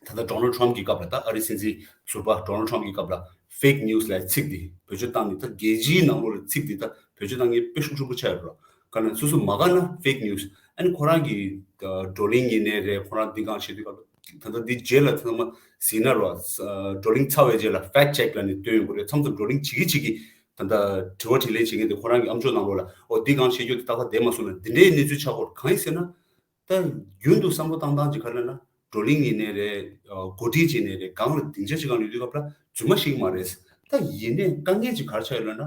ད་ལྟ་Donald Trump གྱི་སྐབས་ལ། ད་ཨ་རི་སྲིད་འཛིན་ཟུར་པ་Donald Trump གྱི་སྐབས་ལ་fake news ལབ་ཚིག་འདི་བེད་སྤྱོད་བཏང་ནས། ད་རྒྱལ་སྤྱིའི་ནང་ལོགས་ལ་ཚིག་འདི་ད་བེད་སྤྱོད་བཏང་མཁན་དཔེ་ཤུགས་ཆེན་པོ་ཆགས་ཡོད་རེད། ག་ནས་སོ་སོ་མ་དགའ་ན་fake news། ཨ་ནི་ཁོ་རང་གི་ཨ། བགྲོ་གླེང་ཡིན་ནའི་རེད། ཁོ་རང་འདི་སྒང་བཤད་དུས་སྐབས་ལ། ད་ལྟ་འདི་རྗེས་ལ་ཚང་མ་གཟིགས་ན་ར། ཨ། བགྲོ་གླེང་ཚར་བའི་རྗེས་ལ་fact check ལབ་ནས་བཏོན་ཡོང་གི་རེད། མཚམས་མཚམས་བགྲོ་གླེང་བྱེད་ཀྱི་བྱེད་ཀྱི་ད་ལྟ་དྲི་བ་དྲིས་ལན་བྱེད་མཁན་དེ་ཁོ་རང་གི་ཨམ་ཅོག་ནང་ལོགས་ལ། ཨོ། འདི་སྒང་བཤད་རྒྱུ་དེ་ཏག་ཏག་བསྡད་མ་སོང་ན། འདི་འདྲའི་གནས་ཚུལ་ཆགས་ཀྱི་ཡོད་རེད། གང་ཡིན་ཟེར་ན། ད་རྒྱུན་དུ་བསམ་བློ་བཏང་སྟངས་ཅིག་ག་རེ་ལབ་ན། བགྲོ་གླེང་ཡིན་ནའི་རེད། ཨ། གོ་སྒྲིག་བྱས་ནའི་རེད། སྒང་ལ་སྡིངས་ཆ་ཅིག་སྒང་ལ་ཡོད་དུས་སྐབས་ལ་རྫུན་མ་བཤད་ཀྱི་མ་རེད། ད་ཡིན་ནའི་དཀའ་ངལ་ཅིག་ག་རེ་ཆགས་ཡོད་ལབ་ན།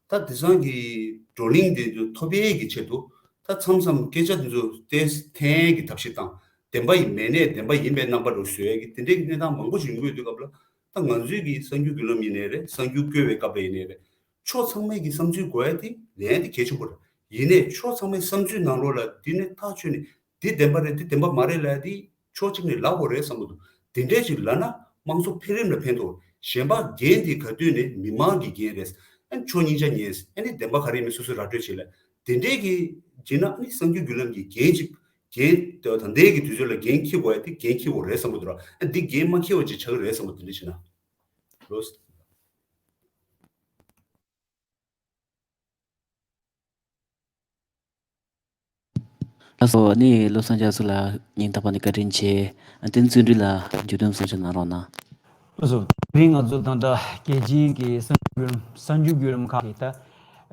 ད་དེང་སང་གི་བགྲོ་གླེང་དེ་ཚོ་ཐོབ་ཡས་ཀྱི་ཆེད་དུ། ད་མཚམས་མཚམས་སྐད་ཆ་དེ་ཚོ་ཏོག་ཙམ་འཐེན་ཡས་ཀྱི་ཐབས་ཤེས་དང་། བདེན་པ་ཡིན་མིན་ནས་བདེན་པ་ཡིན་པའི་རྣམ་པ་ལ་བཟོ་ཡས་ཀྱི་དེ་འདྲའི་གི་གནས་སྟངས་མང་པོ་ཞིག་ཡོང་གི་ཡོད་དུས་སྐབས་ལ། ད་ང་ཚོའི་གི་གསར་འགྱུར་བརྒྱུད་ལམ་ཡིན་ནའི་རེད། གསར་འགྱུར་བཀོད་པའི་སྐབས་ལ་ཡིན་ནའི་རེད། ཕྱོགས་ཚང་མས་ཀྱི་བསམ་ཚུལ་དགོས་ཡ་དེ་ལན་དེ་གལ་ཆེན་པོ་རེད། ཡིན་ནའི་ཕྱོགས་ཚང་མའི་བསམ་ཚུལ་ནང་ལོགས་ལ་འདི་ནས་ཐག་ཆོད་ནས་འདི་བདེན་པ་རེད། འདི་བདེན་པ་མ་རེད་ལབ་ཡ་དེ་ཕྱོགས་གཅིག་ནས་ལབ་དགོས་རེད་བསམ་གྱི་འདུག་དེ་འདྲས་ཅིག་ལབ་ན་དམངས་གཙོ་འཕེལ་རིམ་ལ་ཕན་ཐོགས། གཞན་པ་འགན་དེ་ག་དུས་ནས་མི་མང་གི་འགན་རེད། ཨ་ནི་ཕྱོགས་སྙིང་རྗེ་ཉན། ཨ་ནི་བདེན་པ་ག་རེ་མིན་སོ་སོས་ར་སྤྲོད་བྱེད་ལ། དེ་འདྲས་ཀྱི་བྱས་ན་ཨ་ནི་གསར་འགྱུར་བརྒྱུད་ལམ་གྱི་འགན་ཅིག་འགན་དེ་ད་ལྟའི་གི་དུས་ཚོད་ལ་འགན་འཁྱེར་དགོས་ཡ་དེ་འགན་འཁྱེར་དགོས་རེད་བསམ་གྱི་འདུག་ར། ཨ་འདི་འགན་མ་འཁྱེར་བ་ཅིག་ཆགས་ཀྱི་རེད་བསམ་གྱི་འདུག་དེ་འདྲས་བྱས་ན། ལོས། ལགས་སོ། ནི་བློ་བཟང་རྒྱ་མཚོ་ལགས་སྙིང་ཐག་པ་ནས་བཀའ་དྲིན་ཆེ། ཨ་བསྟན་འཛིན་བརྩོན་འགྲུས་ལགས་མཇུག་སྡོམ་གསུང་བཤད་གནང་རོགས་གནང་། ལགས་སོ། དེ་རིང་ང་ཚོ་ད་ལྟ་རྒྱལ་སྤྱིའི་གི་གསར་འགྱུར་གསར་འགྱུར་བརྒྱུད་ལམ་ཁག་གི་ད་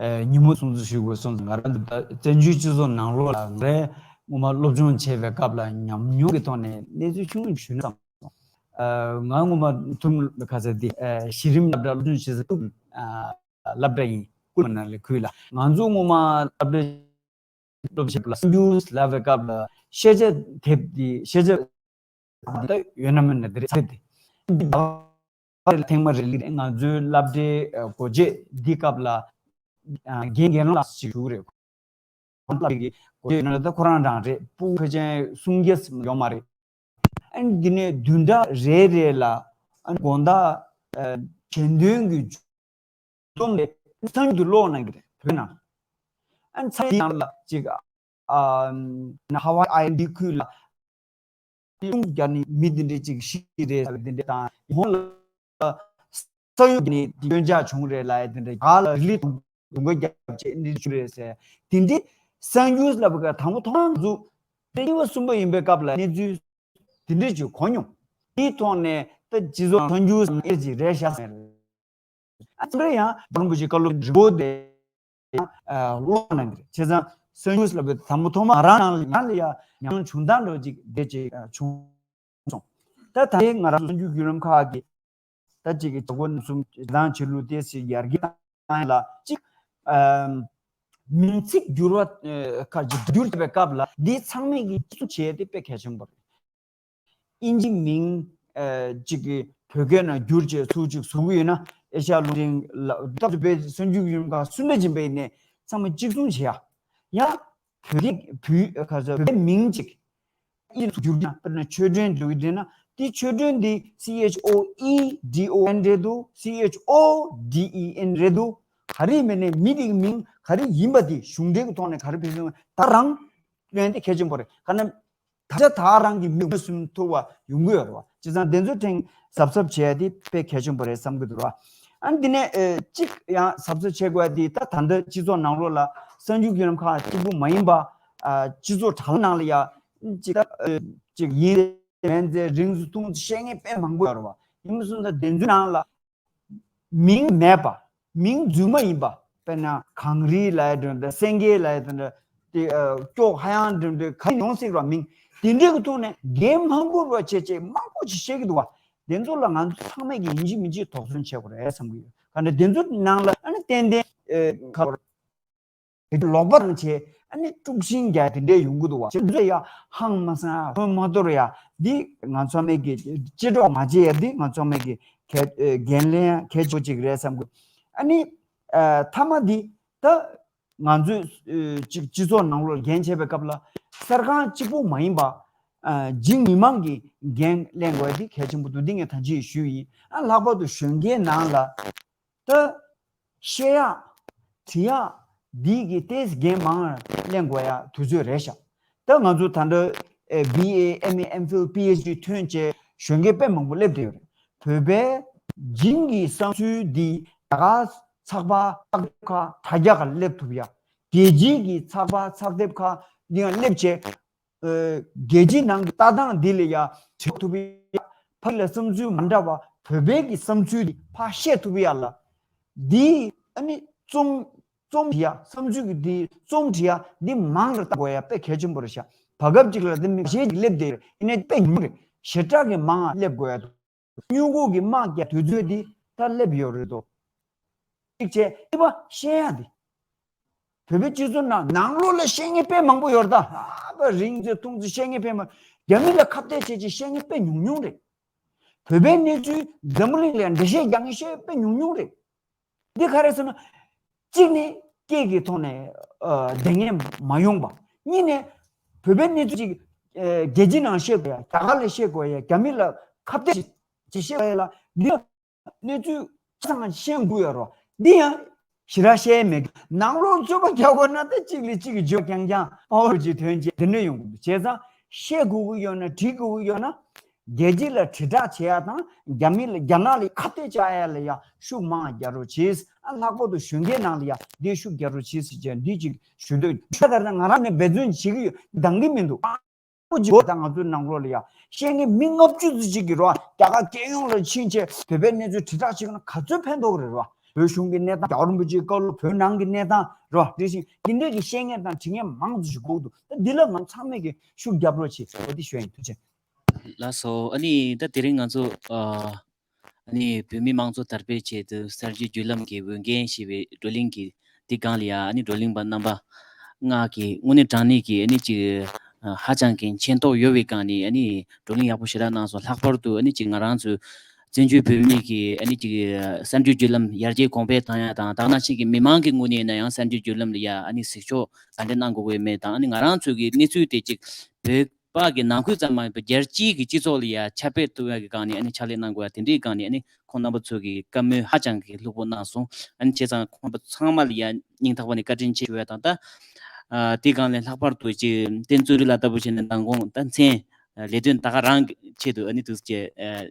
ཨེ་ཉིན་མོ་སྲུང་བརྩི་ཞུ་དགོས་སོང་ཙང་། ང་རང་ད་ལྟ་བཙན་བྱོལ་སྤྱི་ཚོགས་ནང་ལོགས་ལ་ང་རང་སྔོན་མ་སློབ་སྦྱོང་བྱེད་པའི་སྐབས་ལ་ཉམས་མྱོང་གི་ཐོག་ནས་གནས་ཚུལ་ཆུང་ངུ་ཞུས་ན་བསམ་སོང་། ཨ་ང་སྔོན་མ་ཐུམ་ཁ་ས་དེ་ཨ་གཞི་རིམ་སློབ་གྲྭ་སློབ་སྦྱོང་བྱེད་ས་ཐུམ་ཨ་སློབ་གྲྭ་ཡིན། ཀུན་ནང་ལ་ཁུལ་ལ་ང་ཚོ་སྔོན་མ་སློབ་གྲྭ་སློབ་བྱེད་པ་ལ་སང་ཡུལ་ལབ་པའི་སྐབས་ལ་ཤེས་བྱ་དེབ་དེ་ཤེས་བྱ་ད་ཡོད་ན་མེད་ན་དེ་རེད་ཚ་དེབ་དེ་ལ་ཐེངས་མ་རེ་ལ་ང་ཚོའི་སློབ་གྲྭའི་སྒོ་འབྱེད་འདི་སྐབས་ལ་རྒན་རྒན་ལགས་ཅིག་ཞུ་གི་རེད། ཁོང་སློབ་གྲྭའི་སྒོ་འབྱེད་ཡོད་ན་ད་ཁོ་རང་རང་རེད། ཕྲུ་གུ་ཕལ་ཆེར་སུམ་བརྒྱ་ཙམ་ཡོད་མ་རེད། ཨ་ནི་འདི་ནས་བདུན་ཕྲག་རེ་རེ་ལ་ཨ་ནི་དགོང་དག་ཨ་ཞལ་འདོན་གྱི་རྩོམ་དེ་གསར་འགྱུར་དུ་ཀློག་གནང་གི་རེད། བོད་ནང་ཨ་ནི་ཚ་ཡི་ནང་ལ་ཅིག་ཨ་ཧ་ཝའི་ཨའི་ལན་ཌི་ཁུལ་ལ་ཡོང་རྒྱ་ནི་མི་འདི་འདྲས་ཅིག་ཤི་རེད་ཟེར་བ་འདི་འདྲས་དང་། ཡིན་ཧོང་ལ་ས་ཡོམ་ནི་སྐྱོན་ཆག་བྱུང་རེད་ལབ་ཡ་དེ་འདྲ། ག་ལ་རི་ལི་དུང་དུང་དཀར་རྒྱབ་ཆེད་ནི་བྱུང་རེད་ཟེར། དེ་འདྲའི་གསར་འགྱུར་ལབ་པ་དང་པོ་ཐོག་མར་འཛུགས་ཏེ་གཉིས་པ་གསུམ་པ་ཡིན་པའི་སྐབས་ལ་གནས་ཚུལ་དེ་འདྲའི་ཅིག་གོ་མྱོང་། དེའི་ཐོག་ནས་ད་སྤྱི་ཚོགས་གསར་འགྱུར་ཟེར་ཅིག་རེད་ཤག་ཟེར། ཨ་ཙི་རེ་ཡང་རིན་པོ་ཆེ་བཀའ་སློབ་རིང་པོ་དེ་ཡང་ཀློག་གནང་གི་རེད། བྱས་ཙང་གསར་འགྱུར་ལབ་པའི་དང་པོ་ཐོག་མར་ང་རང་ནང་ལ་ཡང་ལ་ཡང་ཉམས་མྱོང་བྱུང་སྟངས་འདྲ་བོ་ཅིག་དེ་ཅིག་བྱུང་སོང་། ད་ད་རེས་ང་རང་གསར་འགྱུར་བརྒྱུད་ལམ་ཁག་གི་ད་ཅིག་གི་བྱ་སྒོ་རྣམ་གསུམ་བྱེད་སྟངས་བྱེད་ལུགས་དེ་ཞིག་ཡར་རྒྱས་བཏང་ཡ་ལ་ཅིག་ཨམ། མིང་ཚིག་བསྒྱུར་བ་ཨ་ཁ་ཅིག་བསྒྱུར་བྱེད་པའི་སྐབས་ལ་འདི་ཚང་མས་ཀྱི་གཅིག་མཚུངས་བྱས་ཏེ་དཔེ་གལ་ཆེན་པོ་རེད། དབྱིན་ཇི་མིང་ཨ་ཅིག་གི་བོད་སྐད་ནང་བསྒྱུར་བྱས་ཚུར་ཅིག་བཟོ་གི་ཡོད་ན། ཨེ་ཤ་ཡ་རླུང་འཕྲིན་ལ་སྟབས་བདེ་བའི་གསར་འགྱུར་ཡུལ་ཁག་གསུམ་པ་ཡིན་པ་ཡིན་ནའི་ཚང་མ་གཅིག་མཚུངས་བྱེད་ཡ། ཡང་བོད་སྐད་བོད་ཁ་ས་བོད་སྐད་མིང་ཅིག་ཨིན་བསྒྱུར་ན། དཔེར་ན་ཆོས་སྒྲོན་འདུག་དེ་ན་དེ་ཆོས་སྒྲོན་འདི་C H O E D O N་རེད་འདུག C H O D E N་རེད་འདུག་ག་རེ་མིན་ནའི་མི་དེ་གི་མིང་ག་རེ་ཡིན་པ་དེ་གཞུང་འབྲེལ་གྱི་ཐོག་ནས་ག་རེ་ཕེབས་སོང་ད་རང་ཡོན་དེ་གལ་ཆེན་པོ་རེད། ག་ནས་ད་ཆ་ད་རང་གི་མིང་གསུམ་ཐུག་པ་ཡོང་གི་ཡོད་རེད་བ། བྱས་ཙང་དེ་ཚོ་ཕྲན་གཟབ་གཟབ་བྱས་ཏེ་དཔེ་གལ་ཆེན་པོ་རེད་བསམ་གྱི་འདུག་ར། ཨ་ནི་འདི་ནས་ཨེ་གཅིག་ཡང་གཟབ་གཟབ་བྱེད་དགོས་ཡ་དེ་ད་ད་ལྟ་སྤྱི་ཚོགས་ནང་ལོགས་ལ་གསར་འགྱུར་བརྒྱུད་ལམ་ཁག་གཅིག་པུ་མ་ཡིན་པ་ཨ་སྤྱི་ཚོགས་དྲ་ལམ་ནང་ལ་ཡ་གཅིག་ད་ཨེ་གཅིག་ཡིན་མིན་ཚེ་རིང་དུ་ཐུང་དུ་བཤད་མཁན་དཔེ་མང་པོ་ཡོད་རེད་བ། ཡིན་མིན་སོང་ད་དེ་ཚོའི་ནང་ལ་མིང་མེད་པ། མིང་རྫུན་མ་ཡིན་པ། དཔེར་ན་གངས་རི་ལབ་ཡ་འདྲ་འདྲ། སེང་གེ་ལབ་ཡ་འདྲ་འདྲ། དེ་ཨ་སྐྱོགས་ཧ་ཡང་འདྲ་འདྲ་ག་ཡིན་ཡོང་སྲིད་ར། མིང་ དེ་འདྲའི་གི་ཐོག་ནས་འགན་མ་འཁུར་བ་བྱས་བྱས་མང་པོ་ཅིག་བཤད་ཀྱི་འདུག་བ། དེ་ཚོ་ལ་ང་ཚོ་ཚང་མས་ཀྱི་ཡིན་གཅིག་མིན་གཅིག་དོགས་ཟོན་བྱེད་དགོས་རེད་བསམ་གྱི་ཡོད། ག་འདྲ་དེ་ཚོ་ནང་ལ་ཨ་ནི་ཏན་ཏན་ཨེ་ཁ་ལོག་པ་དང་བྱས་ཨ་ནི་དཀྲུག་ཤིང་རྒྱག་དེ་འདྲས་ཡོང་གི་འདུག་བ། ཁྱེད་ཚོས་ཡ་ཧང་མ་སང་ཧོན་མ་གཏོར་ཡ་འདི་ང་ཚང་མས་ཀྱི་ཅི་སྒྲོག་མ་བྱེད་ཡ་འདི་ང་ཚང་མས་ཀྱི་གལ་ཨེ་འགན་ལེན་གལ་ཆེ་བོ་ཅིག་རེད་བསམ་གི། ཨ་ནི་ཨ་མཐའ་མ་འདི་ད། ང་ཚོས་ཨ་གཅིག་སྤྱི་ཚོགས་ནང་ལོགས་འགན་བྱེད་པའི་སྐབས་ལ་གསར་ཁང་གཅིག་པུ་མ་ཡིན་པ། ཨ་འཇིགས་མི་མང་གི་འགན་ལེན་དགོས་ཡ་དེ་གལ་ཆེན་པོ་འདུག་འདི་ངས་ད་ཅི་ཞུས་ཡིན། ཨ་ལྷག་པར་དུ་གཞོན་སྐྱེས་ནང་ལ་ད་བཤད་ཡག་བྲིས་ཡག་འདི་གི་ཏོག་ཙམ་འགན་མང་ལེན་དགོས་ཡ་དུས་ཚོད་རེད་ཤག་ད་ང་ཚོ་ད་ལྟ་ཨེ་བི་ཨེ་ཨེམ་ཨེ་ཨེམ་ཕིལ་པི་ཨེཆ་ཌི་ཐོན་བྱས་གཞོན་སྐྱེས་དཔེ་མང་པོ་སླེབས་བསྡད་ཡོད་རེད། བོད་པའི་འཇིགས་ཀྱི་བསམ་ཚུལ་འདི་རྒྱ་གར་ཚགས་པར་ཚགས་དེབ་ཁག་དྲ་རྒྱ་ཁག་སླེབས་ཐུབ་ཡ། རྒྱལ་སྤྱིའི་གི་ཚགས་པར་ཚགས་དེབ་ཁག་འདི་ཡང་སླེབས་བྱས། ཨེ་རྒྱལ་སྤྱིའི་ནང་གི་ལྟ་སྟངས་འདི་ལ་ཡ་བྲིས་ཐུབ་ཡ། ཕ་གི་ལ་བསམ་ཚུལ་མ་འདྲ་བ་བོད་པའི་གི་བསམ་ཚུལ་འདི་ཕར་བཤད་ཐུབ་ཡ་ལ། འདི་ཨ་ནི་རྩོམ་རྩོམ་བྲིས་ཡ་བསམ་ཚུལ་གི་འདི་རྩོམ་བྲིས་ཡ་འདི་མང་རུ་བཏང་དགོས་ཡ་དཔེ་གལ་ཆེན་པོ་རེད་ཤག་བར་སྐབས་ཅིག་ལ་འདི་མི་ཞེ་ཅིག་སླེབས་བསྡད་རེད། ཡིན་ནའི་དཔེ་ཉུང་རེད། ཞེ་དྲག་གི་མང་ང་སླེབས་དགོས་ཡ་འདུག་སྨྱུ་གུ་གི་དམག་རྒྱག་དུས་ཚོད་འདི་ད་སླེབས་ཡོད་རེད་དོ། གཅིག་བྱས་གཉིས་པ་བཤད་ཡ་འདི། བོད་པའི་སྤྱི་ཚོགས་ནང་ནང་ལོགས་ལ་བཤད་མཁན་དཔེ་མང་པོ་ཡོད་རེད་ད། ཨ་ཕ་རིང་ཚེ་ཐུང་ཚེ་བཤད་མཁན་དཔེ་མང་། རྒྱ་མི་ལ་ཁ་གཏད་བྱས་བྱས་བཤད་མཁན་དཔེ་ཉུང་ཉུང་རེད། བོད་པའི་གནས་ཚུལ་འཛམ་བུ་གླིང་ལ་འགྲེལ་བཤད་རྒྱག་མཁན་བཤད་དཔེ་ཉུང་ཉུང་རེད། འདི་ག་རེ་ཟེར་ན། གཅིག་ནི་སྐད་ཀྱི་ཐོག་ནས་ཨ་བདེ་ངན་མ་ཡོང་པ། གཉིས་ནས་བོད་པའི་གནས་ཚུལ་ཅིག་ཨ་རྒྱལ་སྤྱི་ནང་བཤད་དགོས་ཡ། རྒྱ་གར་ལ་བཤད་དགོས་ཡ། རྒྱ་མི་ལ་ཁ་གཏད་ཅིག་བཤད་དགོས་ཡ་ལ་འདི་གནས་ཚུལ་ཆ་ཚང་ཤེས་དགོས་ཡ་རོ། འདི་ཡང་ཞེ་དྲག་བཤད་མེད། ནང་ལོགས་རྩོད་པ་རྒྱག་དགོས་ན་ད་གཅིག་ལས་གཅིག་གི་རྗེས་རྐྱང་རྐྱང་པ་བོར་གྱི་དོན་བྱེད་འདི་འདྲ་ཡོང་གི་འདུག་བྱས་ཙང་བཤད་དགོས་ཀྱི་ཡོད་ན་བྲིས་དགོས་ཀྱི་ཡོད་ན། རྒྱལ་སྤྱི་ལ་དྲིལ་བསྒྲགས་བྱེད་ཡ་དང་རྒྱ་མི་ལ་རྒྱ་ནག་ལ་ཁ་གཏད་བཅག་ཡ་ལ་ཡ་ཤུགས་མང་རྒྱག་རོགས་བྱེད། ཨ་ལྷག་པར་དུ་གཞོན་སྐྱེས་ནང་ལ་ཡ་འདི་ཤུགས་རྒྱག་རོགས་བྱེད་ཟེར་བྱས་འདི་ཅིག་ཞུ་འདོད། ད་ལྟ་ང་རང་ནས་འབད་བརྩོན་བྱེད་ཀྱི་ཡོད། འདང་གི་མི་འདུག་ཨ་ཅིག་གོ་ད་ང་ཚོའི་ནང་ལོགས་ལ་ཡ་བཤད་མཁན་མི་ལྔ་བཅུ་ཙམ་ཅིག་གིས་རོ་རྒྱ་གར་རྒྱལ་ཡོངས་ལ་ཕྱིན་བྱས་བོད་པའི་གནས་ཚུལ་དྲིལ་བསྒྲགས་བྱེད་ཀྱི་ན་ག་ཚོད་ཕན་ཐོགས་ཀྱི་རེད་རོ། བོད་གཞུང་གི་གནས་སྟངས་རྒྱལ་བ་རིན་པོ་ཆེའི་བཀའ་སློབ་བོད་ནང་གི་གནས་སྟངས་རོ་དེ་བཞིན་འདི་འདྲས་ཀྱི་བཤད་མཁན་དང་བྲིས་མཁན་མང་ཙམ་ཞིག་དགོས་འདུག་ད་འདི་ལ་ང་ཚང་མས་ཀྱི་ཤུགས་རྒྱབ་རོགས་བྱེད། འོ་འདི་ཞུ་ཡ་ཡིན། ཐུགས་རྗེ་ཆེ། ལགས་སོ། ཨ་ནི་ད་དེ་རིང་ང་ཚོ་ཨ་ཨ་ནི་བོད་མི་མང་གཙོ་དར་སྤེལ་ཆེད་དུ་གསར་འགྱུར་བརྒྱུད་ལམ་གྱི་འོས་འགན་ཞེས་པའི་བགྲོ་གླེང་གི་འདི་སྒང་ལ་ཡ་ཨ་ནི་བགྲོ་གླེང་པ་རྣམ་པ་ལྔ་གིས་དངོས་གནས་དྲང་གནས་ཀྱི་ཨ་ནི་ཅིག་ཨ་ཧ་ཅང་གི་མཁྱེན་རྟོགས་ཡོད་པའི་སྒང་ནས་ཨ་ནི་བགྲོ་གླེང་ཡག་པོ་ཞེ་དྲག་གནང་སོང་། ལྷག་པར་དུ་ཨ་ནི་ཅིག་ང་རང་ཚོའི་བཙན་བྱོལ་བོད་མི་གི་ཨ་ནི་ཅིག་གསར་འགྱུར་བརྒྱུད་ལམ་ཡར་རྒྱས་གོང་འཕེལ་བཏང་ཡ་དང་ད་ག་ནང་བཞིན་གྱི་མི་མང་གི་ངོས་ནས་ཡིན་ན་ཡང་གསར་འགྱུར་བརྒྱུད་ལམ་ལ་ཡ་ཨ་ནི་གཟིགས་ཕྱོགས་ག་འདྲ་གནང་དགོས་ཀྱི་ཡོད་མེད་དང་ཨ་ནི་ང་རང་ཚོའི་གི་གནས་ཚུལ་དེ་ཅིག་བོད་པ་གི་ནང་ཁུལ་ཙམ་མ་ཡིན་པར་རྒྱལ་སྤྱིའི་གི་སྤྱི་ཚོགས་ལ་ཡ་ཁྱབ་སྤེལ་ཐུབ་ཡ་གི་སྒང་ནས་ཨ་ནི་ཕྱག་ལས་གནང་དགོས་ཡ་དེ་འདྲའི་སྒང་ནས་ཨ་ནི་ཁོང་རྣམ་པ་ཚོ་གི་བཀའ་མོལ་ཧ་ཅང་གི་ལྷུག་པོ་གནང་སོང་། ཨ་ནི་བྱས་ཙང་ཁོང་རྣམ་པ་ཚང་མ་ལ་ཡ་སྙིང་ཐག་པ་ནས་བཀའ་དྲིན་ཆེ་ཞུ་ཡ་དང་ད་ཨ་དེའི་སྒང་ལས་ལྷག་པར་དུ་ཅིག་བསྟན་བཅོས་རིག་ལ་ལྟ་བུ་བྱས་ནས་མདང་དགོང་ད་མཚན་ལས་དོན་ད་ག་རང་གི་ཆེད་དུ་ཨ་ནི་དུས་ཀྱི་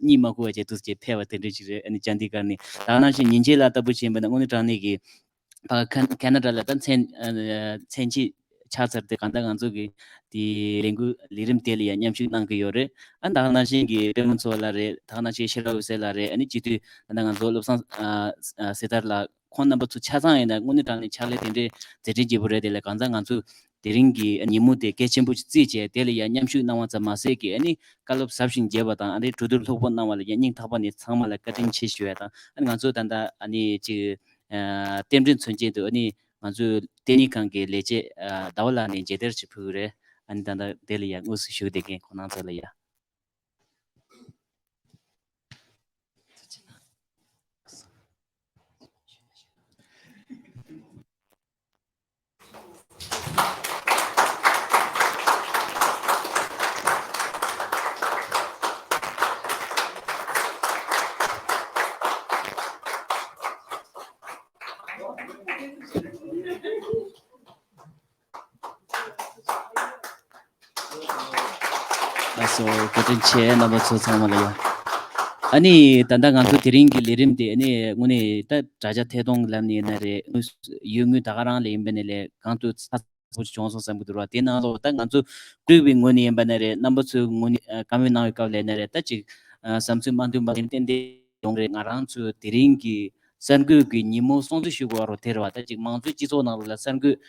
གཉིད་མ་ཁུག་པ་བྱས་དུས་ཀྱི་ཕེབས་པ་དེ་འདྲ་ཞིག་རེད། ཨ་ནི་ཅང་དེའི་སྒང་ནས་ད་ག་ནང་བཞིན་ཉིན་བྱེད་ལ་ལྟ་བུ་བྱས་པ་ན་དངོས་གནས་དྲང་གནས་ཀྱི་ད་ཁ་ཁ་ན་ཌ་ལ་ད་མཚན་ཨ་མཚན་ཕྱེད་ཆགས་ཚར་ཏེ་གང་ལྟར་ང་ཚོ་གི་དེ་ལས་འགུལ་ལས་རིམ་དེ་ལ་ཡང་མཉམ་ཞུགས་གནང་གི་ཡོད་རེད། ཨ་ད་ག་ནང་བཞིན་གྱི་པད་མ་མཚོ་ལགས་རེད། ད་ག་ནང་བཞིན་ཤེས་རབ་འོད་ཟེར་ལགས་རེད། ཨ་ནི་སྤྱི་འཐུས་ད་ལྟ་ང་ཚོ་བློ་བཟང་ཨ་ཨ་སེ་ཐར་ལགས་ཁོང་རྣམ་པ་ཚོ་ཆ་ཚང་ཡིན་ན་དངོས་གནས་དྲང་གནས་ཕྱག་ལས་དེ་འདྲའི་མཛད་འཕྲིན་རྒྱས་པོ་རེད། དེ་ལ་གང་ལྟར་ང་ཚོ་དེ་རིང་གི་ཉིན་མོ་དེ་གལ་ཆེན་པོ་ཞིག་བརྩིས་བྱས་དེ་ལ་ཡང་མཉམ་ཞུགས་གནང་བ་ཙམ་མ་ཟད་ཀྱི་ཨ་ནི་བཀའ་སློབ་ཟབ་ཞིང་རྒྱས་པ་དང་ཨ་ནི་གྲོས་བསྡུར་ལྷུག་པོ་གནང་བ་ལ་ཡང་སྙིང་ཐག་པ་ནས་ཚང་མ་ལ་བཀའ་དྲིན་ཆེ་ཞུ་ཡ་དང་ཨ་ནི་ང་ཚོ་ད་ལྟ་ཨ་ནི་ཅིག་ཨ་རྟེན་འབྲེལ་མཚོན་བྱེད་དུ་ཨ་ནི་ང་ཚོའི་ལྟེ་གནས་ཁང་གི་ལས་བྱེད་ཨ་ཟླ་བ་ལགས་ནས་མཇལ་དར་ཞིག་ཕུལ་གྱི་རེད། ཨ་ནི་ད་ལྟ་དེ་ལ་ཡང་དངོས་སུ་ཞུ་བསྡད་མཁན་ཁོང་རྣམ་ཚོ་ལ་ཡ། ལགས་སོ། བཀའ་དྲིན་ཆེ་རྣམ་པ་ཚོ་ཚང་མ་ལ་ཡ། ཨ་ནི་ད་ལྟ་ང་ཚོ་དེ་རིང་གི་ལས་རིམ་དེ་ཨ་ནི་དངོས་གནས་ད་དྲ་རྒྱ་ཐད་གཏོང་ལམ་ནས་ཡིན་ན་རེད། དངོས་སུ་ཡོད་དངུལ་ད་ག་རང་ལ་ཡིན་པ་ནས་ལས་གང་དུ་ཚ་པོ་བྱུང་སོང་བསམ་གྱི་འདུག་ར། དེ་ནང་ལོགས་ད་ང་ཚོ་ཀུན་པའི་ངོས་ནས་ཡིན་པ་ན་རེད། རྣམ་པ་ཚོའི་ངོས་ནས་ཨ་བཀའ་མོལ་གནང་བའི་སྐབས་ལ་ཡིན་ན་རེད། ད་ཅིག་ཨ་བསམ་ཚུལ་མ་མཐུན་པ་ཡིན་ཏན་ཏན་ཡོང་རེད། ང་རང་ཚོའི་དེ་རིང་གི་གསར་འགོད་ཀྱི་ཉིན་མོ་སྲུང་བརྩི་ཞུ་དགོས་པ་རོ་དེ་རེད་བ། ད་ཅིག་མང་གཙོའི་སྤྱི་ཚོགས་ནང་ལོགས་ལ་གསར་འགོད་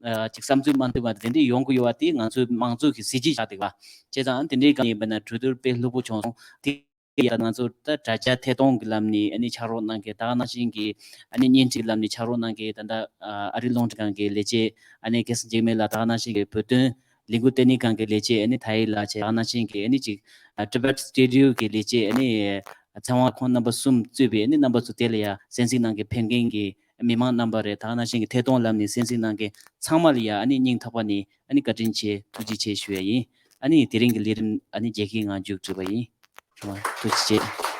ཨ་ཅིག་བསམ་ཚུལ་མ་མཐུན་པ་དེ་འདྲ་ཡོང་གི་ཡོད་པ་དེ་ང་ཚོའི་མང་གཙོ་གི་གཟི་བརྗིད་ཆགས་འདུག་པ། བྱས་ཙང་དེ་འདྲའི་སྒང་ནས་དཔེར་ན་གྲོས་བསྡུར་དཔེ་ལྷུག་པོ་བྱུང་སོང་། དེ་ཡང་ང་ཚོ་ད་དྲ་རྒྱ་ཐད་གཏོང་གི་ལམ་ནས་ཨ་ནི་ཕྱག་རོགས་གནང་མཁན་ད་ག་ནང་བཞིན་གྱི་ཨ་ནི་བརྙན་འཕྲིན་གྱི་ལམ་ནས་ཕྱག་རོགས་གནང་མཁན་ད་ལྟ་ཨ་རི་རླུང་འཕྲིན་ཁང་གི་ལས་བྱེད་ཨ་ནི་རྒྱལ་སྲས་འཇིགས་མེད་ལགས། ད་ག་ནང་བཞིན་གྱི་བོད་དོན་ལས་འགུལ་ལྟེ་གནས་ཁང་གི་ལས་བྱེད་ཨ་ནི་ཐ་ཡི་ལགས་བྱས། ད་ག་ནང་བཞིན་གྱི་ཨ་ནི་ཅིག་ཨ་Tibet Studio གི་ལས་བྱེད་ཨ་ནི་ཚེ་དབང་ཁོང་རྣམ་པ་གསུམ་གཙོས་པའི་ཨ་ནི་རྣམ་པ་ཚོ་དེ་ལ་ཡང་གསན་གཟིགས་གནང་མཁན་ཕེབས་མཁན་གྱི་མི་མང་རྣམ་པ་རེད། ད་ག་ནང་བཞིན་གྱི་ཐད་གཏོང་ལམ་ནས་གསན་གཟིགས་གནང་མཁན་ཚང་མ་ལ་ཡང་ཨ་ནི་སྙིང་ཐག་པ་ནས་ཨ་ནི་བཀའ་དྲིན་ཆེ་ཐུགས་རྗེ་ཆེ་ཞུ་ཡ་ཡིན། ཨ་ནི་དེ་རིང་གི་ལས་རིམ་ཨ་ནི་རྒྱལ་ཁའི་ངང་མཇུག་སྒྲིལ་བ་ཡིན། ཐུགས་རྗེ་ཆེ།